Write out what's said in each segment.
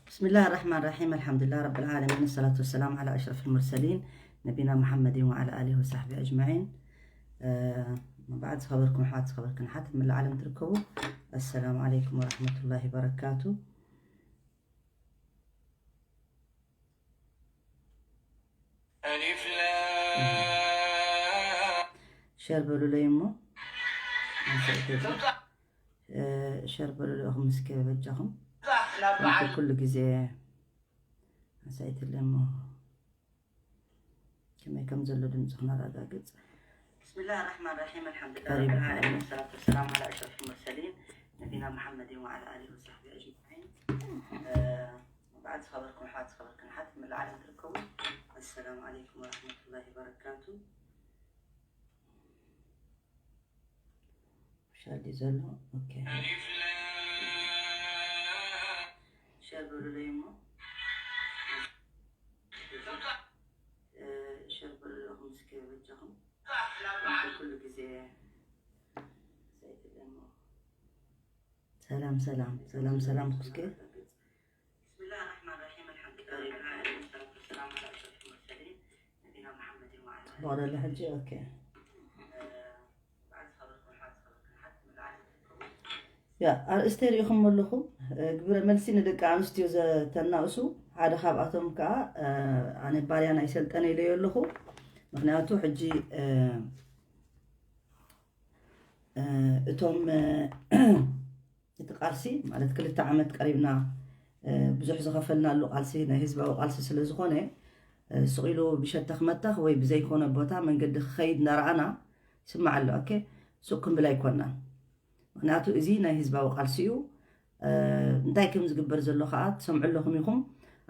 بسم الله الرحمن الرحيم. الحمد لله رب العالمين. الصلاة والسلام على أشرف المرسلين نبينا محمد وعلى آله وصحبه أجمعين. بعد خبركم حات خبركم حات من العالم تركبوا. السلام عليكم ورحمة الله وبركاته. ሸር በሉለይ እሞ ሸር በሉለይ። ኣኹም እስከ በጃኹም ኩሉ ግዜ ኣሳይትለይ እሞ ከመይ ከም ዘሎ ድምፂ ክነረጋግፅ። بسم الله الرحمن الرحيم. الحمد لله رب العالمين. الصلاة والسلام على أشرف المرسلين نبينا محمد وعلى آله وصحبه أجمعين. بعد خبركم حات خبركم حات من العالم تركبوا. السلام عليكم ورحمة الله وبركاته. ሻዲ ዘሎ ኦኬ። ሸር በሉለይ እሞ ሸር በሉለኹም እስከ በጃኹም ኩሉ ግዜ ሰይትለሞ። ሰላም ሰላም ሰላም ሰላም እስከ በረለ ሕጂ ኦኬ። ያ ኣርእስተ ሪኢኹም ኣለኹም። ግብረ መልሲ ንደቂ ኣንስትዮ ዘተናእሱ ሓደ ካብኣቶም ከዓ ኣነ ባርያ ናይ ሰልጠነ ኢለዮ ኣለኹ። ምክንያቱ ሕጂ እቶም እቲ ቃልሲ ማለት ክልተ ዓመት ቀሪብና ብዙሕ ዝኸፈልናሉ ቃልሲ ናይ ህዝባዊ ቃልሲ ስለ ዝኾነ ስቕ ኢሉ ብሸተኽ መተኽ ወይ ብዘይኮነ ቦታ መንገዲ ክኸይድ እናረኣና ይስማዕ ኣሎ። ኦኬ፣ ሱቕ ክንብል ኣይኮናን። ምክንያቱ እዚ ናይ ህዝባዊ ቃልሲ እዩ። እንታይ ከም ዝግበር ዘሎ ከዓ ትሰምዑ ኣለኹም ኢኹም።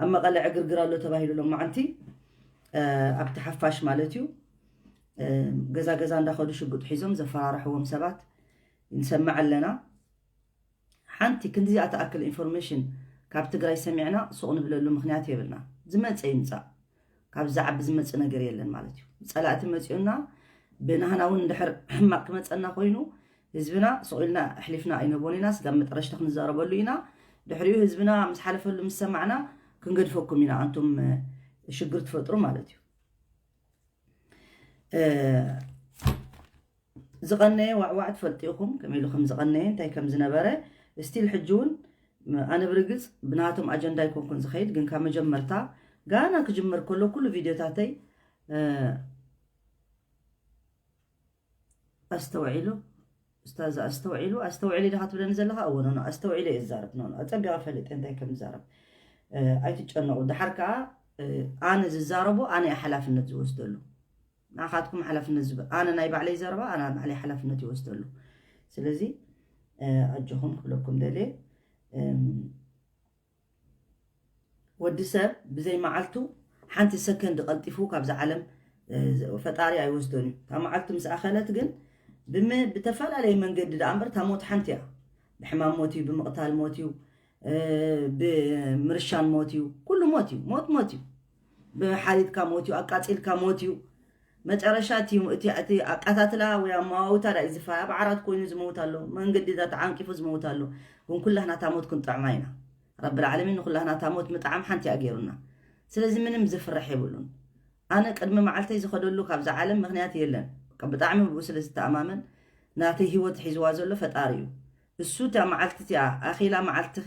ኣብ መቐለ ዕግርግር ኣሎ ተባሂሉ ሎማዓንቲ ኣብቲ ሓፋሽ ማለት እዩ ገዛ ገዛ እንዳኸዱ ሽጉጥ ሒዞም ዘፈራርሕዎም ሰባት ንሰምዕ ኣለና። ሓንቲ ክንዲዚኣ ትኣክል ኢንፎርሜሽን ካብ ትግራይ ሰሚዕና ሱቕ ንብለሉ ምክንያት የብልና። ዝመፀ ይምፃእ፣ ካብ ዝዓቢ ዝመፅእ ነገር የለን ማለት እዩ። ፀላእቲ መፂኡና ብናህና እውን እንድሕር ሕማቕ ክመፀና ኮይኑ ህዝብና ሱቕ ኢልና ኣሕሊፍና ኣይነቦን ኢና። ስጋብ መጠረሽታ ክንዛረበሉ ኢና። ድሕሪኡ ህዝብና ምስ ሓለፈሉ ምስ ሰማዕና ክንገድፈኩም ኢና፣ ኣንቱም ሽግር ትፈጥሩ ማለት እዩ። ዝቐነየ ዋዕዋዕ ትፈልጡ ኢኹም፣ ከመይ ኢሉ ከም ዝቐነየ እንታይ ከም ዝነበረ። ስቲል ሕጂ እውን ኣነ ብርግፅ ብናቶም ኣጀንዳ ኣይኮንኩን ዝኸይድ፣ ግን ካብ መጀመርታ ጋና ክጅመር ከሎ ኩሉ ቪድዮታተይ ኣስተውዒሉ፣ ኡስታዝ ኣስተውዒሉ፣ ኣስተውዒሊ ዲኻ ትብለኒ ዘለኻ? እወ ኖኖ ኣስተውዒለ እየ ዝዛረብ። ኖኖ ኣፀቢቐ ፈሊጠ እንታይ ከም ዝዛረብ። ኣይትጨነቑ። ድሓር ከዓ ኣነ ዝዛረቦ ኣነ እየ ሓላፍነት ዝወስደሉ። ንዓኻትኩም ሓላፍነት ዝብ ኣነ ናይ ባዕለይ ዘረባ ኣነ ባዕለይ ሓላፍነት ይወስደሉ። ስለዚ ኣጆኹም ክብለኩም ደልየ። ወዲ ሰብ ብዘይ መዓልቱ ሓንቲ ሰከንድ ቀልጢፉ ካብዛ ዓለም ፈጣሪ ኣይወስዶን እዩ። እታ መዓልቱ ምስ ኣኸለት ግን ብተፈላለየ መንገዲ ደኣ እምበር እታ ሞት ሓንቲ እያ። ብሕማም ሞት እዩ፣ ብምቕታል ሞት እዩ፣ ብምርሻን ሞት እዩ። ኩሉ ሞት እዩ። ሞት ሞት እዩ። ብሓሪድካ ሞት እዩ፣ ኣቃፂልካ ሞት እዩ። መጨረሻ እቲ ኣቃታትላ ወይ ኣመዋውታ ዳ ዝፋ ኣብ ዓራት ኮይኑ ዝመውት ኣሎ፣ መንገዲ ዳ ተዓንቂፉ ዝመውት ኣሎ። ግን ኩላህና እታ ሞት ክንጥዕማ ኢና። ረብል ዓለሚን ንኩላህና እታ ሞት ምጥዓም ሓንቲ እያ ገይሩና። ስለዚ ምንም ዝፍራሕ የብሉን። ኣነ ቅድሚ መዓልተይ ዝኸደሉ ካብዛ ዓለም ምክንያት የለን። ብጣዕሚ ብኡ ስለ ዝተኣማመን ናተይ ህይወት ሒዝዋ ዘሎ ፈጣሪ እዩ። እሱ እታ መዓልቲ እቲኣ ኣኺላ መዓልትኺ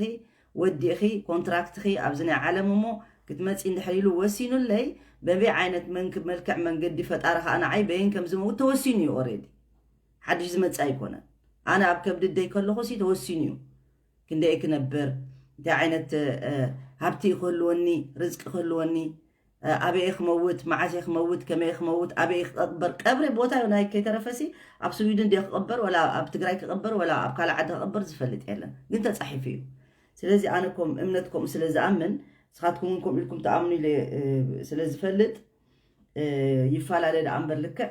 ወዲእኺ ኮንትራክትኺ ኣብዚ ናይ ዓለም እሞ ክትመፂ እንድሕር ኢሉ ወሲኑለይ በበይ ዓይነት መንክ- መልክዕ መንገዲ ፈጣሪ ከዓ ንዓይ በይን ከም ዝመውት ተወሲኑ እዩ። ኦሬዲ ሓድሽ ዝመፅእ ኣይኮነን። ኣነ ኣብ ከብዲ ደይ ከለኹ ሲ ተወሲኑ እዩ። ክንደይ ክነብር፣ እንታይ ዓይነት ሃብቲ ክህልወኒ፣ ርዝቂ ክህልወኒ፣ ኣበየ ክመውት፣ መዓስ ክመውት፣ ከመይ ክመውት፣ ኣበየ ክቕበር፣ ቀብሪ ቦታ እዩ ናይ ከይተረፈሲ ኣብ ስዊድን ድየ ክቕበር ወላ ኣብ ትግራይ ክቕበር ወላ ኣብ ካልእ ዓዲ ክቕበር ዝፈልጥ የለን። ግን ተፃሒፉ እዩ። ስለዚ ኣነ ከም እምነት ከምኡ ስለ ዝኣምን ንስኻትኩም እውን ከምኡ ኢልኩም ተኣምኑ ኢለ ስለ ዝፈልጥ ይፈላለ ደኣ እምበር ልክዕ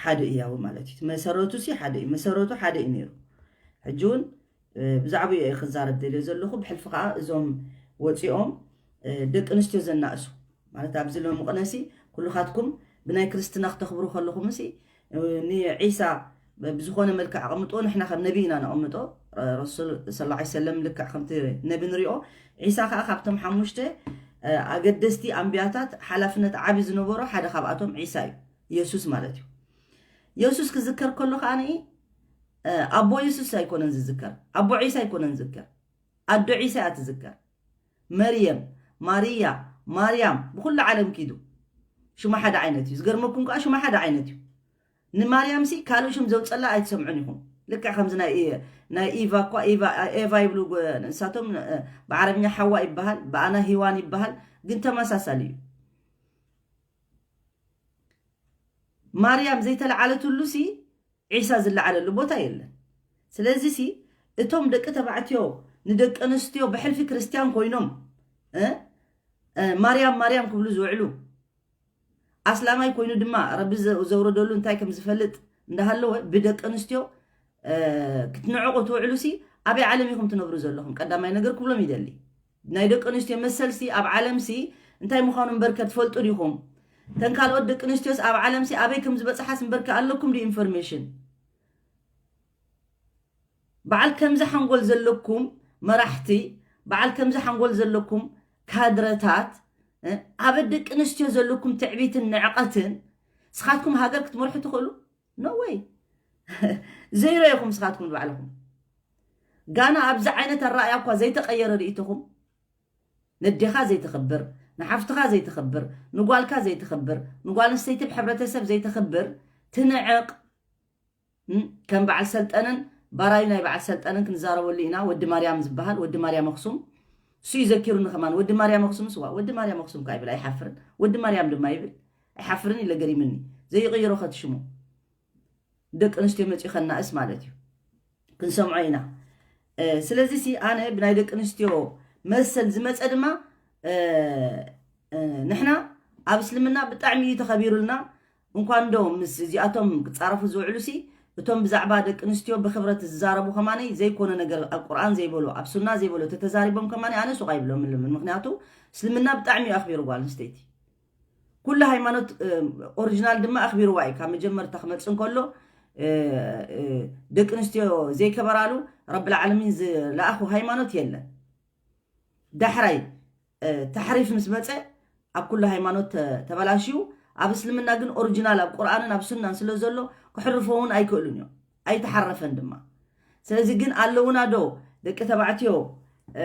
ሓደ እያዊ ማለት እዩ። መሰረቱ ሲ ሓደ እዩ። መሰረቱ ሓደ እዩ ነይሩ። ሕጂ እውን ብዛዕባኡ እየ ክዛረብ ደልዮ ዘለኹ። ብሕልፊ ከዓ እዞም ወፂኦም ደቂ ኣንስትዮ ዘናእሱ ማለት ኣብዚ ሎሚ ቅነሲ ኩልኻትኩም ብናይ ክርስትና ክተኽብሩ ከለኹም ሲ ንዒሳ ብዝኾነ መልክዕ ኣቐምጥዎ፣ ንሕና ከም ነቢ ኢና ነቐምጦ። ረሱል ሰለላሁ ዐለይሂ ወሰለም ልክዕ ከምቲ ነቢ ንሪኦ፣ ዒሳ ከዓ ካብቶም ሓሙሽተ ኣገደስቲ ኣንብያታት ሓላፍነት ዓቢ ዝነበሮ ሓደ ካብኣቶም ዒሳ እዩ፣ የሱስ ማለት እዩ። የሱስ ክዝከር ከሎ ከዓ ኣቦ የሱስ ኣይኮነን ዝዝከር፣ ኣቦ ዒሳ ኣይኮነን ዝዝከር፣ ኣዶ ዒሳ እያ ትዝከር። መርየም፣ ማርያ፣ ማርያም ብኩሉ ዓለም ኪዱ ሽማ ሓደ ዓይነት እዩ። ዝገርመኩም ከዓ ሽማ ሓደ ዓይነት እዩ። ንማርያም ሲ ካልእ ሽም ዘውፀላ ኣይትሰምዑን ኢኹም። ልክዕ ከምዚ ናይ ኢ- ናይ ኢቫ እኳ ኢቫ ኤቫ ይብሉ ጎ- ንሳቶም እ፣ ብዓረብኛ ሓዋ ይበሃል፣ ብኣና ሂዋን ይበሃል፣ ግን ተመሳሳሊ እዩ። ማርያም ዘይተለዓለትሉ ሲ ዒሳ ዝለዓለሉ ቦታ የለን። ስለዚ ሲ እቶም ደቂ ተባዕትዮ ንደቂ ኣንስትዮ ብሕልፊ ክርስትያን ኮይኖም እ፣ እ፣ ማርያም ማርያም ክብሉ ዝውዕሉ ኣስላማይ ኮይኑ ድማ ረቢ ዘ- ዘውረደሉ እንታይ ከም ዝፈልጥ እንዳሃለወ ብደቂ ኣንስትዮ እ፣ ክትንዕቑ ትውዕሉ ሲ ኣበይ ዓለም ኢኹም ትነብሩ ዘለኹም? ቀዳማይ ነገር ክብሎም ይደሊ። ናይ ደቂ ኣንስትዮ መሰል ሲ ኣብ ዓለም ሲ እንታይ ምዃኑ እምበርከ ትፈልጡ ዲኹም? ተን ካልኦት ደቂ ኣንስትዮስ ኣብ ዓለም ሲ ኣበይ ከም ዝበፅሓስ እምበርከ ኣለኩም ዲ ኢንፎርሜሽን? በዓል ከምዚ ሓንጎል ዘለኩም መራሕቲ፣ በዓል ከምዚ ሓንጎል ዘለኩም ካድረታት እ፣ ኣብ ደቂ ኣንስትዮ ዘለኩም ትዕቢትን ንዕቐትን ስኻትኩም ሃገር ክትመርሑ ትኽእሉ? ኖ ወይ። ዘይሮ ኢኹም ስኻትኩም ንባዕልኹም። ጋና ኣብዚ ዓይነት ኣረኣያ እኳ ዘይተቐየረ ርእይቶኹም፣ ነዴኻ ዘይተኽብር፣ ንሓፍትኻ ዘይተኽብር፣ ንጓልካ ዘይተኽብር፣ ንጓል ኣንስተይቲ ብሕብረተሰብ ዘይተኽብር ትንዕቕ። እም፣ ከም በዓል ሰልጠነን ባራዩ ናይ በዓል ሰልጠነን ክንዛረበሉ ኢና። ወዲ ማርያም ዝበሃል ወዲ ማርያም ኣኽሱም እሱ እዩ ዘኪሩኒ ከማን። ወዲ ማርያም ኣኽሱም ስዋ ወዲ ማርያም ኣኽሱም ካ ይብል ኣይሓፍርን። ወዲ ማርያም ድማ ይብል ኣይሓፍርን ኢለ ገሪምኒ። ዘይቕይሮ ከትሽሙ ደቂ ኣንስትዮ መፂኡ ከናእስ ማለት እዩ። ክንሰምዖ ኢና። እ፣ ስለዚ ሲ ኣነ ብናይ ደቂ ኣንስትዮ መሰል ዝመፀ ድማ እ፣ እ፣ ንሕና ኣብ እስልምና ብጣዕሚ እዩ ተኸቢሩልና። እንኳን ዶ ምስ እዚኣቶም ክፃረፉ ዝውዕሉ ሲ እቶም ብዛዕባ ደቂ ኣንስትዮ ብክብረት ዝዛረቡ ከማነይ ዘይኮነ ነገር ኣብ ቁርኣን ዘይበሎ ኣብ ሱና ዘይበሎ ተተዛሪቦም ከማነይ ኣነ ሱቕ ኣይብሎምን። ምክንያቱ እስልምና ብጣዕሚ እዩ ኣኽቢሩ ጓል ኣንስተይቲ። ኩሉ ሃይማኖት እ፣ ኦሪጂናል ድማ ኣኽቢርዋ እዩ። ካብ መጀመርታ ክመፅእ እንከሎ እ፣ እ፣ ደቂ ኣንስትዮ ዘይከበራሉ ረብል ዓለሚን ዝለኣኹ ሃይማኖት የለን። ዳሕራይ እ፣ ተሕሪፍ ምስ መፀ ኣብ ኩሉ ሃይማኖት ተ- ተበላሽዩ። ኣብ እስልምና ግን ኦሪጂናል ኣብ ቁርኣንን ኣብ ሱናን ስለ ዘሎ ክሕርፎ እውን ኣይክእሉን እዮም፣ ኣይተሓረፈን ድማ። ስለዚ ግን ኣለውና ዶ ደቂ ተባዕትዮ እ፣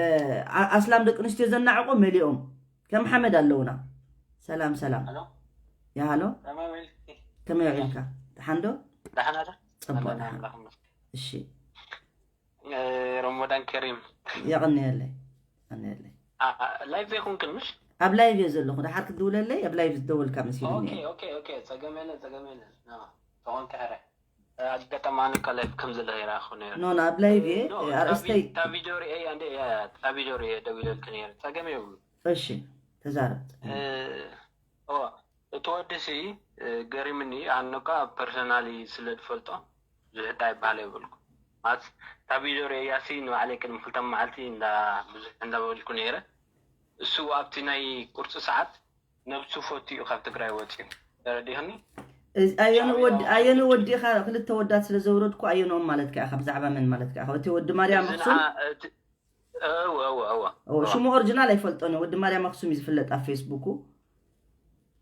ኣ- ኣስላም ደቂ ኣንስትዮ ዘናዕቆ መሊኦም ከም ሓመድ ኣለውና። ሰላም ሰላም። ሄሎ ያሃሎ ከመይ ውዒልኪ? ከመይ ውዒልካ? ደሓን ዶ? ደሓና ዶ? ፅቡቅ ኣለን ደሓን። ኣምላኽ ይመስገን። እሺ እ፣ ረመዳን ከሪም። የቐንየለይ። የቐንየለይ። አ፣ ላይቭ ዘይኮንክን ምሽ? ኣብ ላይቭ እየ ዘለኹ። ደሓር ክትድውለለይ ኣብ ላይቭ ዝደወልካ መሲሉኒ ኦኬ እየ። ኦኬ ኦኬ፣ ጸገም የለን ጸገም የለን። አ፣ ተኾንካ ሕረ። እ፣ ኣጋጣሚ ኣነ እኮ ላይቭ ከም ዘለኺ ይረኣኹ ነይረ። ኖ ኖ ኣብ ላይቭ እየ ኖ፣ እ፣ ኣርእስተይ ታቢ- ታቢ ጆሪ እየ እንደ ያ፣ ታቢ ጆሪ እየ ደዊለልኪ ነይረ። ጸገም የብሉ። እሺ ተዛረብ። እ፣ ኦ፣ እቲ ወዲ ሲ እ፣ ገሪምኒ። ኣነ እኳ ፐርሰናሊ ስለ ዝፈልጦ ብዙሕ እንታይ ይበሃል ኣይበልኩ። ማለት ታቢ ጆሪ እያ ሲ ንባዕለይ ቅድሚ ክልተ መዓልቲ እንዳ ብዙሕ እንዳበልኩ ነይረ። እሱ ኣብቲ ናይ ቁርፂ ሰዓት ነብሱ ፈትዩ ካብ ትግራይ ወፂኡ። ተረዲኽኒ? እዚ ኣየኑ ሻዕብያ ወዲ ኣየኑ ወፂኡ። ወዲ ኢኻ? ክልተ ወዳት ስለ ዘውረድኩ ኣየንኦም ማለት ከ ኢኻ? ብዛዕባ መን ማለት ከ ኢኻ? እቲ ወዲ ማርያም እዚ ኣኽሱም ንዓ-፣ እቲ እወ እወ እወ ኦ፣ እወ ሽሙ ኦሪጂናል ኣይፈልጦን። ወዲ ማርያም ኣኽሱም እዩ ዝፍለጥ ኣብ ፌስቡኩ።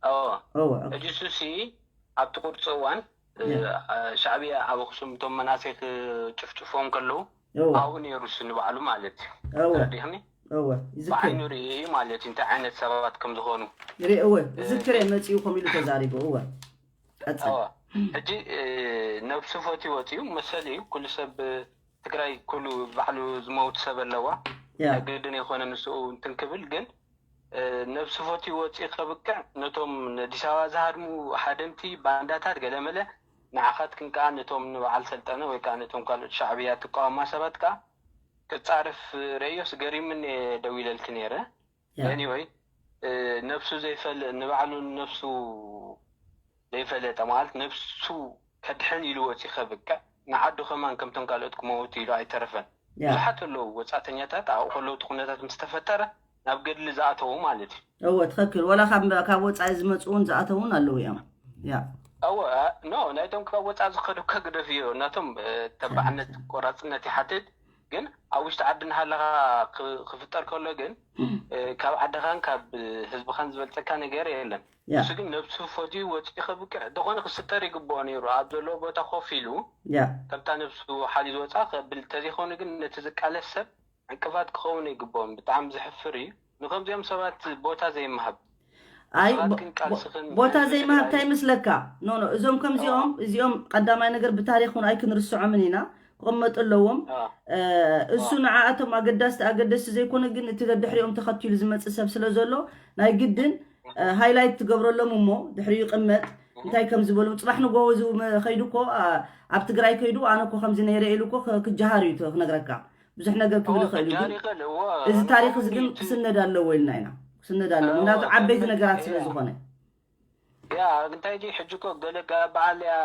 እወ ኦ፣ ኦኬ። ሕጂ እሱ ሲ ኣብቲ ቁርፂ እዋን እ፣ ያ። አ፣ ሻዕብያ ኣብ ኣኽሱም እቶም መናእሰይ ክጭፍጭፎም ከለዉ እወ ኣብኡ ነይሩ እሱ ንባዕሉ ማለት እዩ። እወ ተረዲኽኒ? እወ ይዝክር ብዓይኑ ርኢዩ ማለት እዩ እንታይ ዓይነት ሰባት ከም ዝኾኑ። ርኤ እወ ይዝክር እየ። መፂኡ ከም ኢሉ ተዛሪቡ። እወ ቀፅል። እወ። ሕጂ እ፣ ነብሱ ፈትዩ ወፂኡ መሰል እዩ። ኩሉ ሰብ እ፣ ትግራይ ኩሉ ባዕሉ ዝመውት ሰብ ኣለዋ። ያ ግድን የኮነ ንስኡ እንትን ክብል ግን እ፣ ነብሱ ፈትዩ ወፂኡ ከብቅዕ ነቶም ንኣዲስ ኣበባ ዝሃድሙ ሃደምቲ ባንዳታት ገለመለ ንዓኻትክን ከዓ ነቶም ንበዓል ሰልጠነ ወይ ከዓ ነቶም ካልኦት ሻዕብያ ትቃወማ ሰባት ከዓ ክፃረፍ ርእዮስ ገሪምኒ እየ ደዊለልኪ ነይረ። ያ ኤኒወይ እ፣ ነብሱ ዘይፈል ንባዕሉ ነብሱ ዘይፈለጠ ማለት ነብሱ ከድሕን ኢሉ ወፂኡ ከብቅዕ ንዓዱ ከማን ከምቶም ካልኦት ክመውት ኢሉ ኣይተረፈን። ያ ብዙሓት ኣለዉ ወፃእተኛታት ኣብኡ ከለዉ እቲ ኩነታት ምስ ተፈጠረ ናብ ገድሊ ዝኣተዉ ማለት እዩ። እወ ትኽክል። ወላ ካብ ካብ ወፃኢ ዝመፁ እውን ዝኣተው እውን ኣለዉ እዮም። ያ እወ፣ ኖ፣ ናይቶም ካብ ወፃእ ዝኸዱ ከግደፍ እዩ። እናቶም ተባዕነት ቆራፅነት ይሓትት። ግን ኣብ ውሽጢ ዓዲ እናሃለኻ ክፍጠር ከሎ ግን ካብ ዓድኻን ካብ ህዝብኻን ዝበልፀካ ነገር የለን። እሱ ግን ነብሱ ፈትዩ ወፂኡ ከብቅዕ ዝኾነ ክስጠር ይግብኦ ነይሩ። ኣብ ዘለዎ ቦታ ኮፍ ኢሉ ከምታ ነብሱ ሓልዩ ዝወፃ ከብል፣ ተዘይኮኑ ግን ነቲ ዝቃለስ ሰብ ዕንቅፋት ክኸውን ይግብኦም። ብጣዕሚ ዘሕፍር እዩ። ንከምዚኦም ሰባት ቦታ ዘይምሃብ። ኣይ ቦታ ዘይምሃብ እንታይ ይመስለካ? ኖ ኖ፣ እዞም ከምዚኦም እዚኦም ቀዳማይ ነገር ብታሪክ እውን ኣይክንርስዖምን ኢና፣ ክቕመጡ ኣለዎም። እሱ ንዓኣቶም ኣገዳስቲ ኣገደስቲ ዘይኮነ ግን እቲ ደድሕሪኦም ተኸቲሉ ዝመፅእ ሰብ ስለ ዘሎ ናይ ግድን ሃይላይት ትገብረሎም እሞ ድሕሪኡ ይቕመጥ እንታይ ከም ዝበሉ። ፅባሕ ንጎሆ ከይዱ እኮ ኣብ ትግራይ ከይዱ ኣነ እኮ ከምዚ ነይረ ኢሉ እኮ ክጀሃር እዩ ክነግረካ። ብዙሕ ነገር ክብል ይኽእል እዩ። ግን እዚ ታሪክ እዚ ግን ክስነድ ኣለዎ ኢልና ኢና። ክስነድ ኣለዎ ምክንያቱ ዓበይቲ ነገራት ስለ ዝኾነ። ያ እንታይ ዲ ሕጂ እኮ ገለ በዓል ያ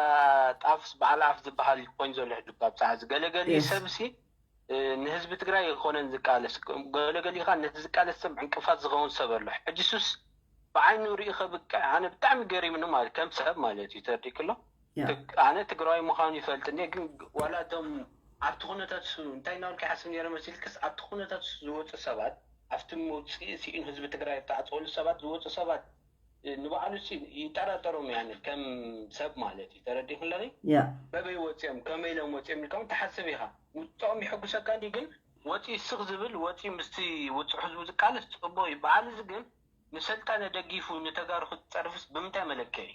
ጣፍስ በዓል ኣፍ ዝበሃል ኮይኑ ዘሎ ሕጂ እኮ ኣብ ሰዓት ገለገሊ ሰብሲ ንህዝቢ ትግራይ ይኮነን ዝቃለስ ገለገሊ ካ ነቲ ዝቃለስ ሰብ ዕንቅፋት ዝኸውን ሰብ ኣሎ። ሕጂ ሱስ ብዓይኑ ርኢ ከብቅዕ ኣነ ብጣዕሚ ገሪምኒ ማለት ከም ሰብ ማለት እዩ ተርዲክሎ። ኣነ ትግራዋይ ምዃኑ ይፈልጥ እኔ ግን ዋላ እቶም ኣብቲ ኩነታት ሱ እንታይ እናበልካ ይሓስብ ነይረ መሲልክስ ኣብቲ ኩነታት ሱ ዝወፁ ሰባት ኣብቲ መውፅኢ ስኢኑ ህዝቢ ትግራይ ተዓፀወሉ ሰባት ዝወፁ ሰባት ንባዕሉ ሲ ይጠራጠሮም ያኒ ከም ሰብ ማለት እዩ ተረዲእክለኺ። በበይ ወፂኦም ከመይ ኢሎም ወፂኦም ኢልካ እውን ትሓስብ ኢኻ። ውፅኦም ይሕጉሰካ እንዲ ግን ወፂ ስኽ ዝብል ወፂ ምስቲ ውፅዕ ህዝቡ ዝቃለስ ፅቡቅ እዩ። በዓል እዚ ግን ንሰልጣነ ደጊፉ ንተጋሩ ክፀርፍስ ብምንታይ መለክዒ?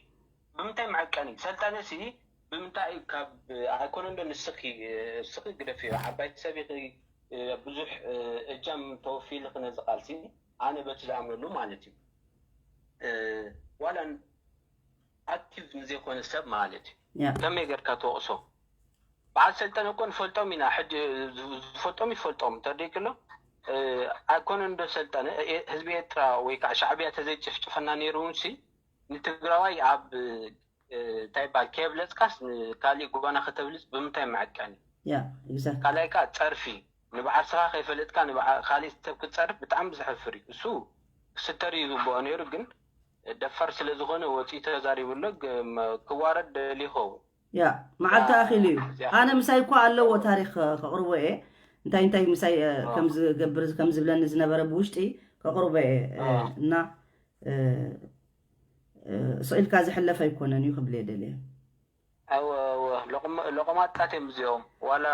ብምንታይ መዐቀኒ? ሰልጣነ ሲ ብምንታይ ካብ ኣይኮነ እንዶ ንስኺ ስኺ ግደፊ ዓባይቲ ሰብ ኢኺ ብዙሕ እጃም ተወፊልኺ ነዚ ቃልሲ ኣነ በቲ ዝኣምነሉ ማለት እዩ ዋላ ኣክቲቭ ንዘይኮነ ሰብ ማለት እዩ ከመይ ገርካ ትወቅሶ? በዓል ሰልጠነ እኮ ንፈልጦም ኢና ሕጂ ዝፈልጦም ይፈልጦም ተደይክሎ ኣይኮነ እንዶ ሰልጠነ ህዝቢ ኤርትራ ወይ ከዓ ሻዕብያ ተዘይጭፍጭፈና ነይሩ እውን ሲ ንትግራዋይ ኣብ እንታይ ይበሃል ከየብለፅካስ ንካሊእ ጎባና ከተብልፅ ብምንታይ መዐቀኒ? ካልኣይ ከዓ ፀርፊ ንበዓል ስኻ ከይፈለጥካ ካሊእ ሰብ ክትፀርፍ ብጣዕሚ ዘሕፍር እዩ። እሱ ክስተር ይግብኦ ነይሩ ግን ደፋር ስለዝኾነ ወፂኡ ተዛሪቡ ኣሎ። ክዋረድ ደልዩ ይኸውን። ያ መዓልቲ ኣኺሉ እዩ። ኣነ ምሳይ እኳ ኣለዎ ታሪክ ከቕርቦ እየ። እንታይ እንታይ ምሳይ ከም ዝገብር ከም ዝብለኒ ዝነበረ ብውሽጢ ከቕርቦ እየ እና ስቕ ኢልካ ዝሕለፍ ኣይኮነን እዩ ክብል እየ ደልየ። ለቆማጣት እዮም እዚኦም ዋላ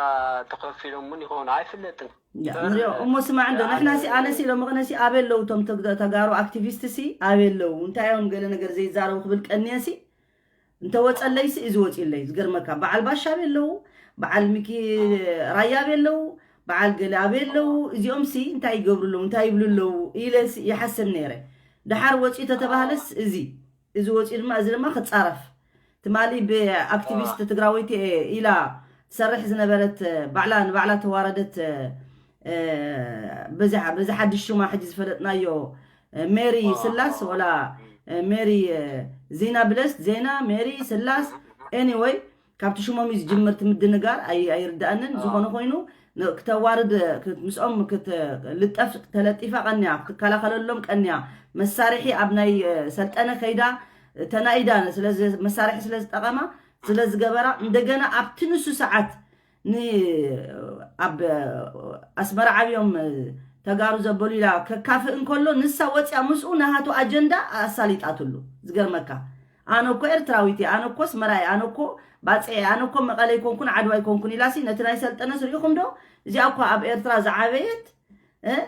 ተኸፊሎም እውን ይኸውን ኣይፍለጥን። ንሪኦ እሞ ስማዕ እንዶ ንሕና ሲ ኣነ ሲ ሎሚ ቅነ ሲ ኣበይ ኣለዉ እቶም ተጋሩ ኣክቲቪስት ሲ ኣበይ ኣለዉ እንታይ እዮም ገለ ነገር ዘይዛረቡ ክብል ቀንየ ሲ እንተወፀለይ ሲ እዚ ወፂለይ ዝገርመካ በዓል ባሻ ኣበይ ኣለዉ በዓል ሚኪ ራያ ኣበይ ኣለዉ በዓል ገለ ኣበይ ኣለዉ እዚኦም ሲ እንታይ ይገብሩ ኣለዉ እንታይ ይብሉ ኣለዉ ኢለ ሲ ይሓስብ ነይረ። ደሓር ወፂኡ ተተባህለስ እዚ እዚ ወፂኡ ድማ እዚ ድማ ክፃረፍ ትማሊ ብኣክቲቪስት ትግራወይቲ ኢላ ትሰርሕ ዝነበረት ባዕላ ንባዕላ ተዋረደት በዚ ሓድሽ ሽማ ሕጂ ዝፈለጥናዮ ሜሪ ስላስ ወላ ሜሪ ዜና ብለስት ዜና ሜሪ ስላስ anyway ካብቲ ሽሞም እዩ ዝጅምር እቲ ምድንጋር ኣይርዳእንን ዝኾነ ኮይኑ ክተዋርድ ምስኦም ክትልጠፍ ተለጢፋ ቀንያ ክትከላኸለሎም ቀንያ መሳርሒ ኣብ ናይ ሰልጠነ ከይዳ ተናኢዳ መሳርሒ ስለዝጠቐማ ስለዝገበራ እንደገና ኣብቲ ንሱ ሰዓት ኣብ ኣስመራ ዓብዮም ተጋሩ ዘበሉ ኢላ ከካፍእ እንከሎ ንሳ ወፅያ ምስኡ ናሃቱ ኣጀንዳ ኣሳሊጣትሉ ዝገርመካ ኣነ እኮ ኤርትራዊት እየ ኣነ እኮ ኣስመራ እየ ኣነ እኮ ባፅዕ እየ ኣነ እኮ መቐለ ኣይኮንኩን ዓድዋ ኣይኮንኩን ኢላሲ ነቲ ናይ ሰልጠነስ ርኢኹም ዶ እዚኣ እኳ ኣብ ኤርትራ ዝዓበየት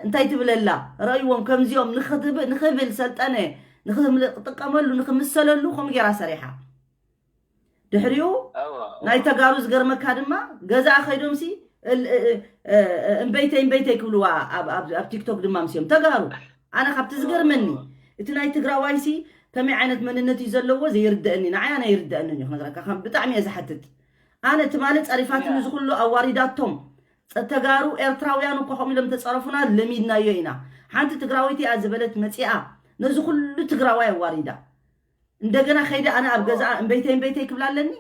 እንታይ ትብለላ ረእይዎም ከምዚኦም ንኽብል ሰልጠነ ንክጥቀመሉ ንክምሰለሉ ከምኡ ገይራ ሰሪሓ ድሕሪኡ ናይ ተጋሩ ዝገርመካ ድማ ገዛኣ ከይዶምሲ እምበይተይ እምበይተይ ክብልዋ ኣብ ቲክቶክ ድማ ምስዮም ተጋሩ ኣነ ካብቲ ዝገርመኒ እቲ ናይ ትግራዋይሲ ከመይ ዓይነት መንነት እዩ ዘለዎ ዘይርደአኒ ንዓይ ኣነ ይርደአንን እዩ ክነግረካ ብጣዕሚ እየ ዝሓትት ኣነ ትማሊ ፀሪፋትኒ ዝኩሉ ኣዋሪዳቶም ተጋሩ ኤርትራውያን እኮ ከምኡ ኢሎም ተፀረፉና ለሚድናዮ ኢና ሓንቲ ትግራወይቲ እያ ዝበለት መፂኣ ነዚ ኩሉ ትግራዋይ ኣዋሪዳ እንደገና ከይደ ኣነ ኣብ ገዛኣ እምበይተይ እምበይተይ ክብላ ኣለኒ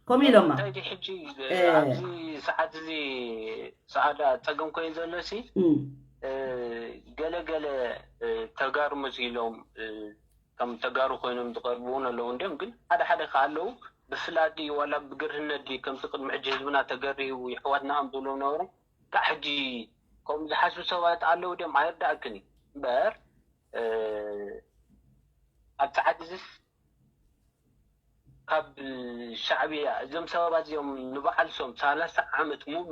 ከምኡ ኢሎማ እንታይ ሕጂ ኣብዚ ሰዓት እዚ ሰዓዳ ፀገም ኮይኑ ዘሎ ሲ ገለ ገለ ተጋሩ መፂ ኢሎም ከም ተጋሩ ኮይኖም ዝቐርቡ እውን ኣለዉ። እንዲም ግን ሓደ ሓደ ከ ኣለዉ ብፍላጥ ድዩ ዋላ ብግርህነት ድዩ ከምቲ ቅድሚ ሕጂ ህዝብና ተገሪሁ ይሕዋትና ከም ዝብሎም ነበሩ። ካብ ሕጂ ከምኡ ዝሓስቡ ሰባት ኣለዉ ድዮም ኣይርዳእክን እዩ እምበር ኣብ ሰዓት እዚስ ካብ ሻዕብያ እዞም ሰባት እዚኦም ንበዓልሶም ሰላሳ ዓመት ሙሉ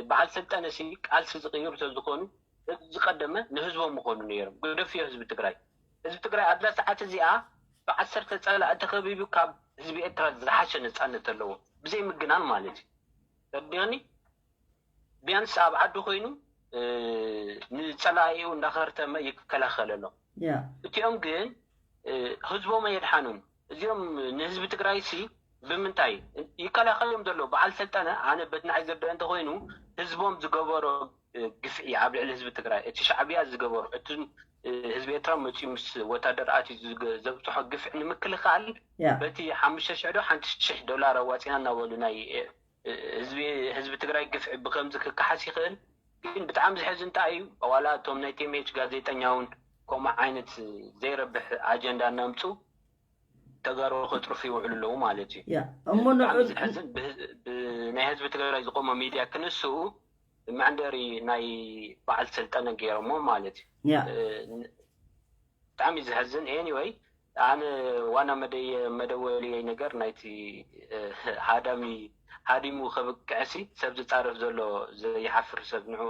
በዓል ሰልጠነ ሲ ቃልሲ ዝቕይሩ ተዝኾኑ ዝቀደመ ንህዝቦም ምኾኑ ነይሮም። ግደፍዮ ህዝቢ ትግራይ። ህዝቢ ትግራይ ኣብዛ ሰዓት እዚኣ ብዓሰርተ ፀላእ ተኸቢቡ ካብ ህዝቢ ኤርትራ ዝሓሸ ነፃነት ኣለዎ። ብዘይ ምግናን ማለት እዩ። ተረዲኦኒ? ቢያንስ ኣብ ዓዱ ኮይኑ ንፀላኢኡ እንዳኸርተመ ይከላኸል ኣሎ። እቲኦም ግን ህዝቦም ኣየድሓኑን። እዚኦም ንህዝቢ ትግራይ ሲ ብምንታይ ይከላኸል እዮም ዘሎ? በዓል ሰልጠነ ኣነ በቲ ንዓይ ዝርድአ እንተኮይኑ ህዝቦም ዝገበሮ ግፍዒ ኣብ ልዕሊ ህዝቢ ትግራይ እቲ ሻዕብያ ዝገበሮ እቲ ህዝቢ ኤርትራ መፂኡ ምስ ወታደር ኣትዩ ዘብፅሖ ግፍዒ ንምክልኻል በቲ ሓሙሽተ ሽሕ ዶ ሓንቲ ሽሕ ዶላር ኣዋፂና እናበሉ ናይ ህዝቢ ትግራይ ግፍዒ ብከምዚ ክከሓስ ይኽእል። ግን ብጣዕሚ ዝሕዝን እንታይ እዩ ዋላ እቶም ናይ ቴምኤች ጋዜጠኛ እውን ከምኡ ዓይነት ዘይረብሕ ኣጀንዳ እናምፁ ተጋሩ ከጥርፉ ይውዕሉ ኣለዉ ማለት እዩ። እሞ ዝሕዝን ናይ ህዝቢ ትግራይ ዝቆመ ሚድያ ክንስኡ መዕንደሪ ናይ በዓል ሰልጠነ ገይሮሞ ማለት እዩ። ብጣዕሚ እዩ ዝሕዝን። Anyway ኣነ ዋና መደወልየይ ነገር ናይቲ ሃዳሚ ሃዲሙ ከብቅዕሲ ሰብ ዝፃረፍ ዘሎ ዘይሓፍር ሰብ ንዑ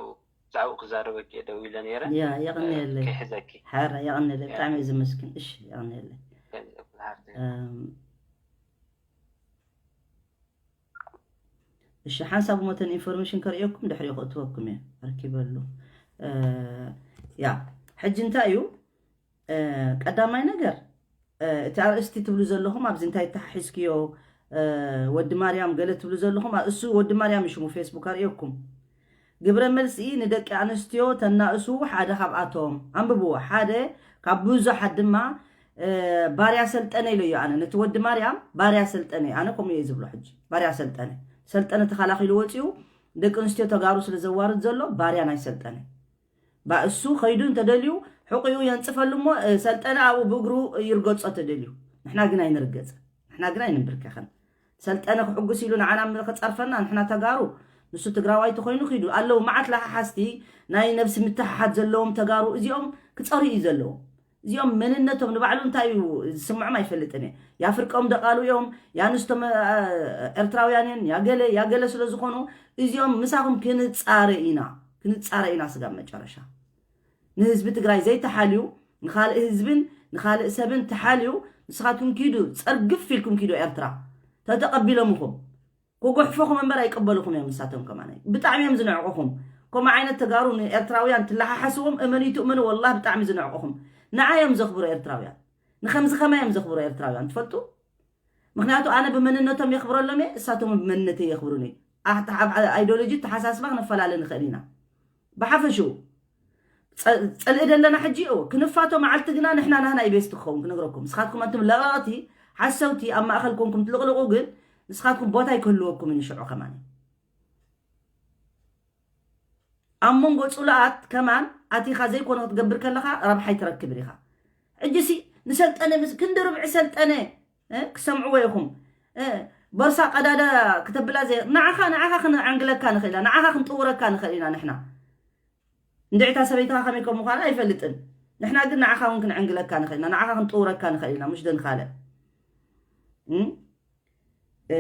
ብዛዕባኡ ክዛረበኪ እየ ደዊለ ነይረ። ያ የቕንየለይ። ክሕዘኪ። ሓረ የቕንየለይ። ብጣዕሚ እየ ዝመስግን። እሺ የቕንየለይ። እም፣ እሺ ሓንሳብ እሞ እተን ኢንፎርሜሽን ከርእየኩም ድሕሪኡ ከእትወኩም እየ። ኣርኪበሉ። እ፣ ያ ሕጂ እንታይ እዩ? እ፣ ቀዳማይ ነገር እ፣ እቲ ኣርእስቲ ትብሉ ዘለኹም ኣብዚ እንታይ ተሓሒዝክዮ እ፣ ወዲ ማርያም ገለ ትብሉ ዘለኹም ኣ- እሱ ወዲ ማርያም እዩ ሽሙ ፌስቡክ ኣርእየኩም። ግብረ መልሲ ንደቂ ኣንስትዮ ተናእሱ ሓደ ካብኣቶም ኣንብብዎ ሓደ ካብ ብዙሓት ድማ እ፣ ባርያ ሰልጠነ ኢለዮ ኣነ ነቲ ወዲ ማርያም ባርያ ሰልጠነ ኣነ ከምኡ እየ ዝብሎ ሕጂ ባርያ ሰልጠነ ሰልጠነ ተኸላኺሉ ወፂኡ ደቂ ኣንስትዮ ተጋሩ ስለ ዘዋርድ ዘሎ ባርያ ናይ ሰልጠነ ባእሱ ኸይዱ እንተደልዩ ሕቑኡ የንፅፈሉ እሞ ሰልጠነ ኣብኡ ብእግሩ ይርገፆ ተደልዩ ንሕና ግን ኣይንርገፅ ንሕና ግን ኣይንብርከኸን ሰልጠነ ክሕጉስ ኢሉ ንዓና ከፃርፈና ንሕና ተጋሩ ንሱ ትግራዋይ ተኮይኑ ኪዱ ኣለዉ መዓት ለሓሓዝቲ ናይ ነብሲ ምትሓሓት ዘለዎም ተጋሩ እዚኦም ክፀሩ እዩ ዘለዎም እዚኦም መንነቶም ንባዕሉ እንታይ እዩ ዝስምዖም ኣይፈልጥን እየ ያፍርቆም ደቃሉ እዮም ያንስቶም ኤርትራውያን እየን ያገለ ያገለ ስለ ዝኾኑ እዚኦም ምሳኹም ክንፃረ ኢና ክንፃረ ኢና ስጋብ መጨረሻ ንህዝቢ ትግራይ ዘይተሓልዩ ንኻልእ ህዝብን ንኻልእ ሰብን ተሓልዩ ንስኻትኩም ኪዱ ፀርግፍ ኢልኩም ኪዱ ኤርትራ ተተቐቢሎምኹም ክጉሕፉኹም እምበር ኣይቀበልኹም እዮም ንሳቶም ከማን ብጣዕሚ እዮም ዝንዕቑኹም ከምኡ ዓይነት ተጋሩ ንኤርትራውያን ትለሓሓስዎም እመን ይትእመኑ ወላ ብጣዕሚ ዝንዕቑኹም ንዓ እዮም ዘኽብሩ ኤርትራውያን ንኸምዚ ከማይ እዮም ዘኽብሩ ኤርትራውያን ትፈልጡ ምክንያቱ ኣነ ብመንነቶም የኽብረሎም እየ እሳቶም ብመንነተይ የኽብሩኒ ኣይዲዮሎጂ ተሓሳስባ ክንፈላለ ንኽእል ኢና ብሓፈሽኡ ፀልኢ ደለና ሕጂ ክንፋቶ መዓልቲ ግና ንሕና ናህና ኢቤስ ትኸውን ክነግረኩም ንስኻትኩም ኣንቱም ለቐቕቲ ሓሰውቲ ኣብ ማእኸል ኮንኩም ትልቕልቑ ግን ንስኻትኩም ቦታ ኣይክህልወኩም እዩ ሽዑ ከማን ኣብ መንጎ ፅሉኣት ከማን ኣቲኻ ዘይኮነ ክትገብር ከለኻ ረብሓ ኣይትረክብን ኢኻ ሕጂሲ ንሰልጠነ ምስ ክንዲ ርብዒ ሰልጠነ ክሰምዕዎ ኢኹም ቦርሳ ቀዳዳ ክተብላ ዘይ ንዓኻ ንዓኻ ክንዓንግለካ ንኽእል ኢና ንዓኻ ክንጥውረካ ንኽእል ኢና ንሕና እንድዒታ ሰበይትኻ ከመይ ከም ምዃና ኣይፈልጥን ንሕና ግን ንዓኻ እውን ክንዕንግለካ ንኽእል ኢና ንዓኻ ክንጥውረካ ንኽእል ኢና ምሽ ደንካለ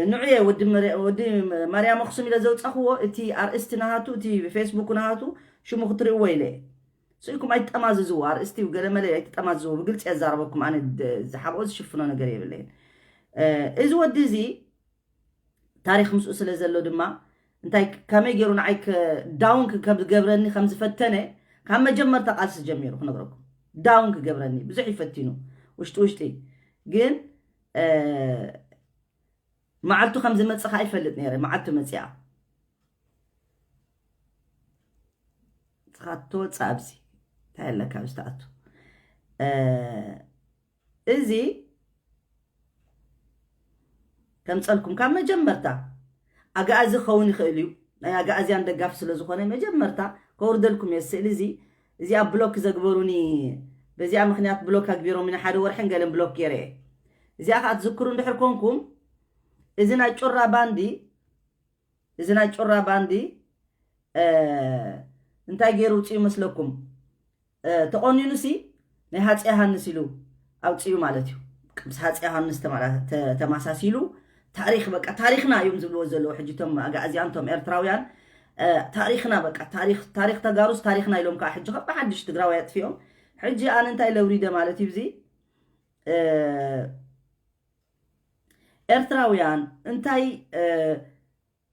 ንዑየ ወዲ ማርያም ኣክሱም ኢለ ዘውፃኽዎ እቲ ኣርእስቲ ናሃቱ እቲ ፌስቡክ ናሃቱ ሽሙ ክትርእዎ ኢለ ስኢኩም ኣይትጠማዝዝዎ ኣርእስቲ ገለመለ ኣይትጠማዝዝዎ ብግልፂ የዛረበኩም ኣነ ዝሓብኦ ዝሽፍኖ ነገር የብለይን እዚ ወዲ እዚ ታሪክ ምስኡ ስለ ዘሎ ድማ እንታይ ከመይ ገይሩ ንዓይ ዳውን ክገብረኒ ከም ዝፈተነ ካብ መጀመርታ ቃልሲ ጀሚሩ ክነግረኩም ዳውን ክገብረኒ ብዙሕ ይፈቲኑ ውሽጢ ውሽጢ ግን መዓልቱ ከም ዝመፅእ ከዓ ይፈልጥ ነይረ መዓልቱ መፅኣ ንስኻ ትወፅእ ኣብዚ እንታይ ኣለካ ኣብዚ ትኣቱ እዚ ከምፀልኩም ካብ መጀመርታ ኣጋኣዚ ክኸውን ይኽእል እዩ ናይ ኣጋኣዝያን ደጋፊ ስለ ዝኾነ መጀመርታ ከውርደልኩም እየ ስእሊ እዚ እዚኣ ብሎክ ዘግበሩኒ በዚኣ ምኽንያት ብሎክ ኣግቢሮም ኢና፣ ሓደ ወርሕን ገለን ብሎክ ገይረ እየ። እዚኣ ከዓ ትዝክሩ እንድሕር ኮንኩም፣ እዚ ናይ ጩራ ባንዲ፣ እዚ ናይ ጩራ ባንዲ፣ እ፣ እንታይ ገይሩ ውፅኡ መስለኩም? እ፣ ተቆኒኑ ሲ ናይ ሃፀ ዮሃንስ ኢሉ ኣውፅኡ ማለት እዩ። ምስ ሃፀ ዮሃንስ ተማላ-፣ ተ-፣ ተማሳሲሉ ታሪኽ፣ በቃ ታሪኽና እዮም ዝብልዎ ዘለዉ ሕጂ እቶም ኣጋእዚያን፣ እቶም ኤርትራውያን። እ፣ ታሪኽና፣ በቃ ታሪኽ፣ ታሪኽ ተጋሩስ ታሪኽና ኢሎም ከዓ ሕጂ ከም ብሓድሽ ትግራዋይ ኣጥፊኦም። ሕጂ ኣነ እንታይ ለውሪደ ማለት እዩ እዚ? እ፣ ኤርትራውያን እንታይ፣ እ፣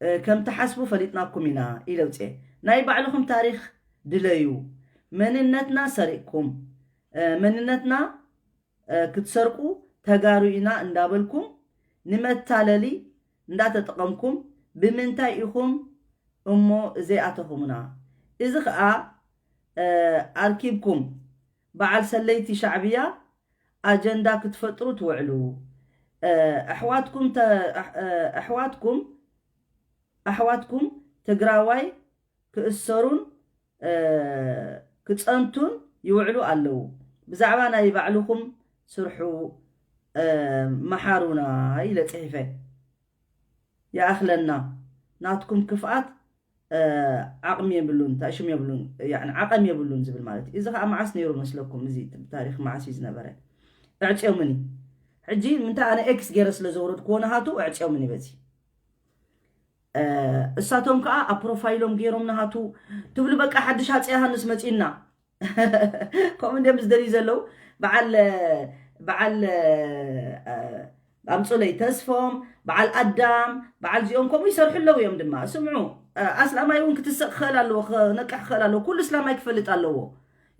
እ፣ ከም ትሓስቡ ፈሊጥናኩም ኢና ኢለ ውፅኤ። ናይ ባዕልኹም ታሪኽ ድለዩ። መንነትና ሰሪቕኩም፣ እ፣ መንነትና፣ እ፣ ክትሰርቁ ተጋሩ ኢና እንዳበልኩም ንመታለሊ እንዳተጠቐምኩም ብምንታይ ኢኹም እሞ ዘይኣተኹምና? እዚ ኸኣ፣ እ፣ ኣርኪብኩም በዓል ሰለይቲ ሻዕብያ ኣጀንዳ ክትፈጥሩ ትውዕሉ። እ፣ ኣሕዋትኩም ተ-፣ ኣሕ-፣ እ፣ ኣሕዋትኩም፣ ኣሕዋትኩም ትግራዋይ ክእሰሩን፣ እ፣ ክጸንቱን ይውዕሉ ኣለዉ። ብዛዕባ ናይ ባዕልኹም ስርሑ፣ እ፣ መሓሩና ኢለ ጽሒፈ። ይኣኽለና። ናትኩም ክፍኣት፣ እ፣ ዓቕሚ የብሉን፣ ታሽም የብሉን፣ ያዕኒ ዓቐም የብሉን ዝብል ማለት እዩ። እዚ ኸኣ መዓስ ነይሩ መስለኩም? እዚ ታሪኽ መዓስ እዩ ዝነበረ? ኣዕጽዮምኒ። ሕጂ ምንታይ ኣነ ኤክስ ገይረ ስለ ዘውረድክዎ ንሃቱ ኣዕጽዮምኒ በዚ። እ፣ እሳቶም ከኣ ኣብ ፕሮፋይሎም ገይሮም ንሃቱ ትብሉ፣ በቃ ሓድሽ ሃፀ ዮሃንስ መጺኡና። ከምኡ እንድዮም ዝደልዩ ዘለዉ። በዓል፣ በዓል፣ እ፣ ኣምጹለይ ተስፎም፣ በዓል ኣዳም፣ በዓል እዚኦም ከምኡ ይሰርሑ ኣለዉ እዮም ድማ። ስምዑ፣ እ፣ ኣስላማይ እውን ክትስቕ ክኽእል ኣለዎ፣ ክነቅሕ ክኽእል ኣለዎ። ኩሉ እስላማይ ክፈልጥ ኣለዎ።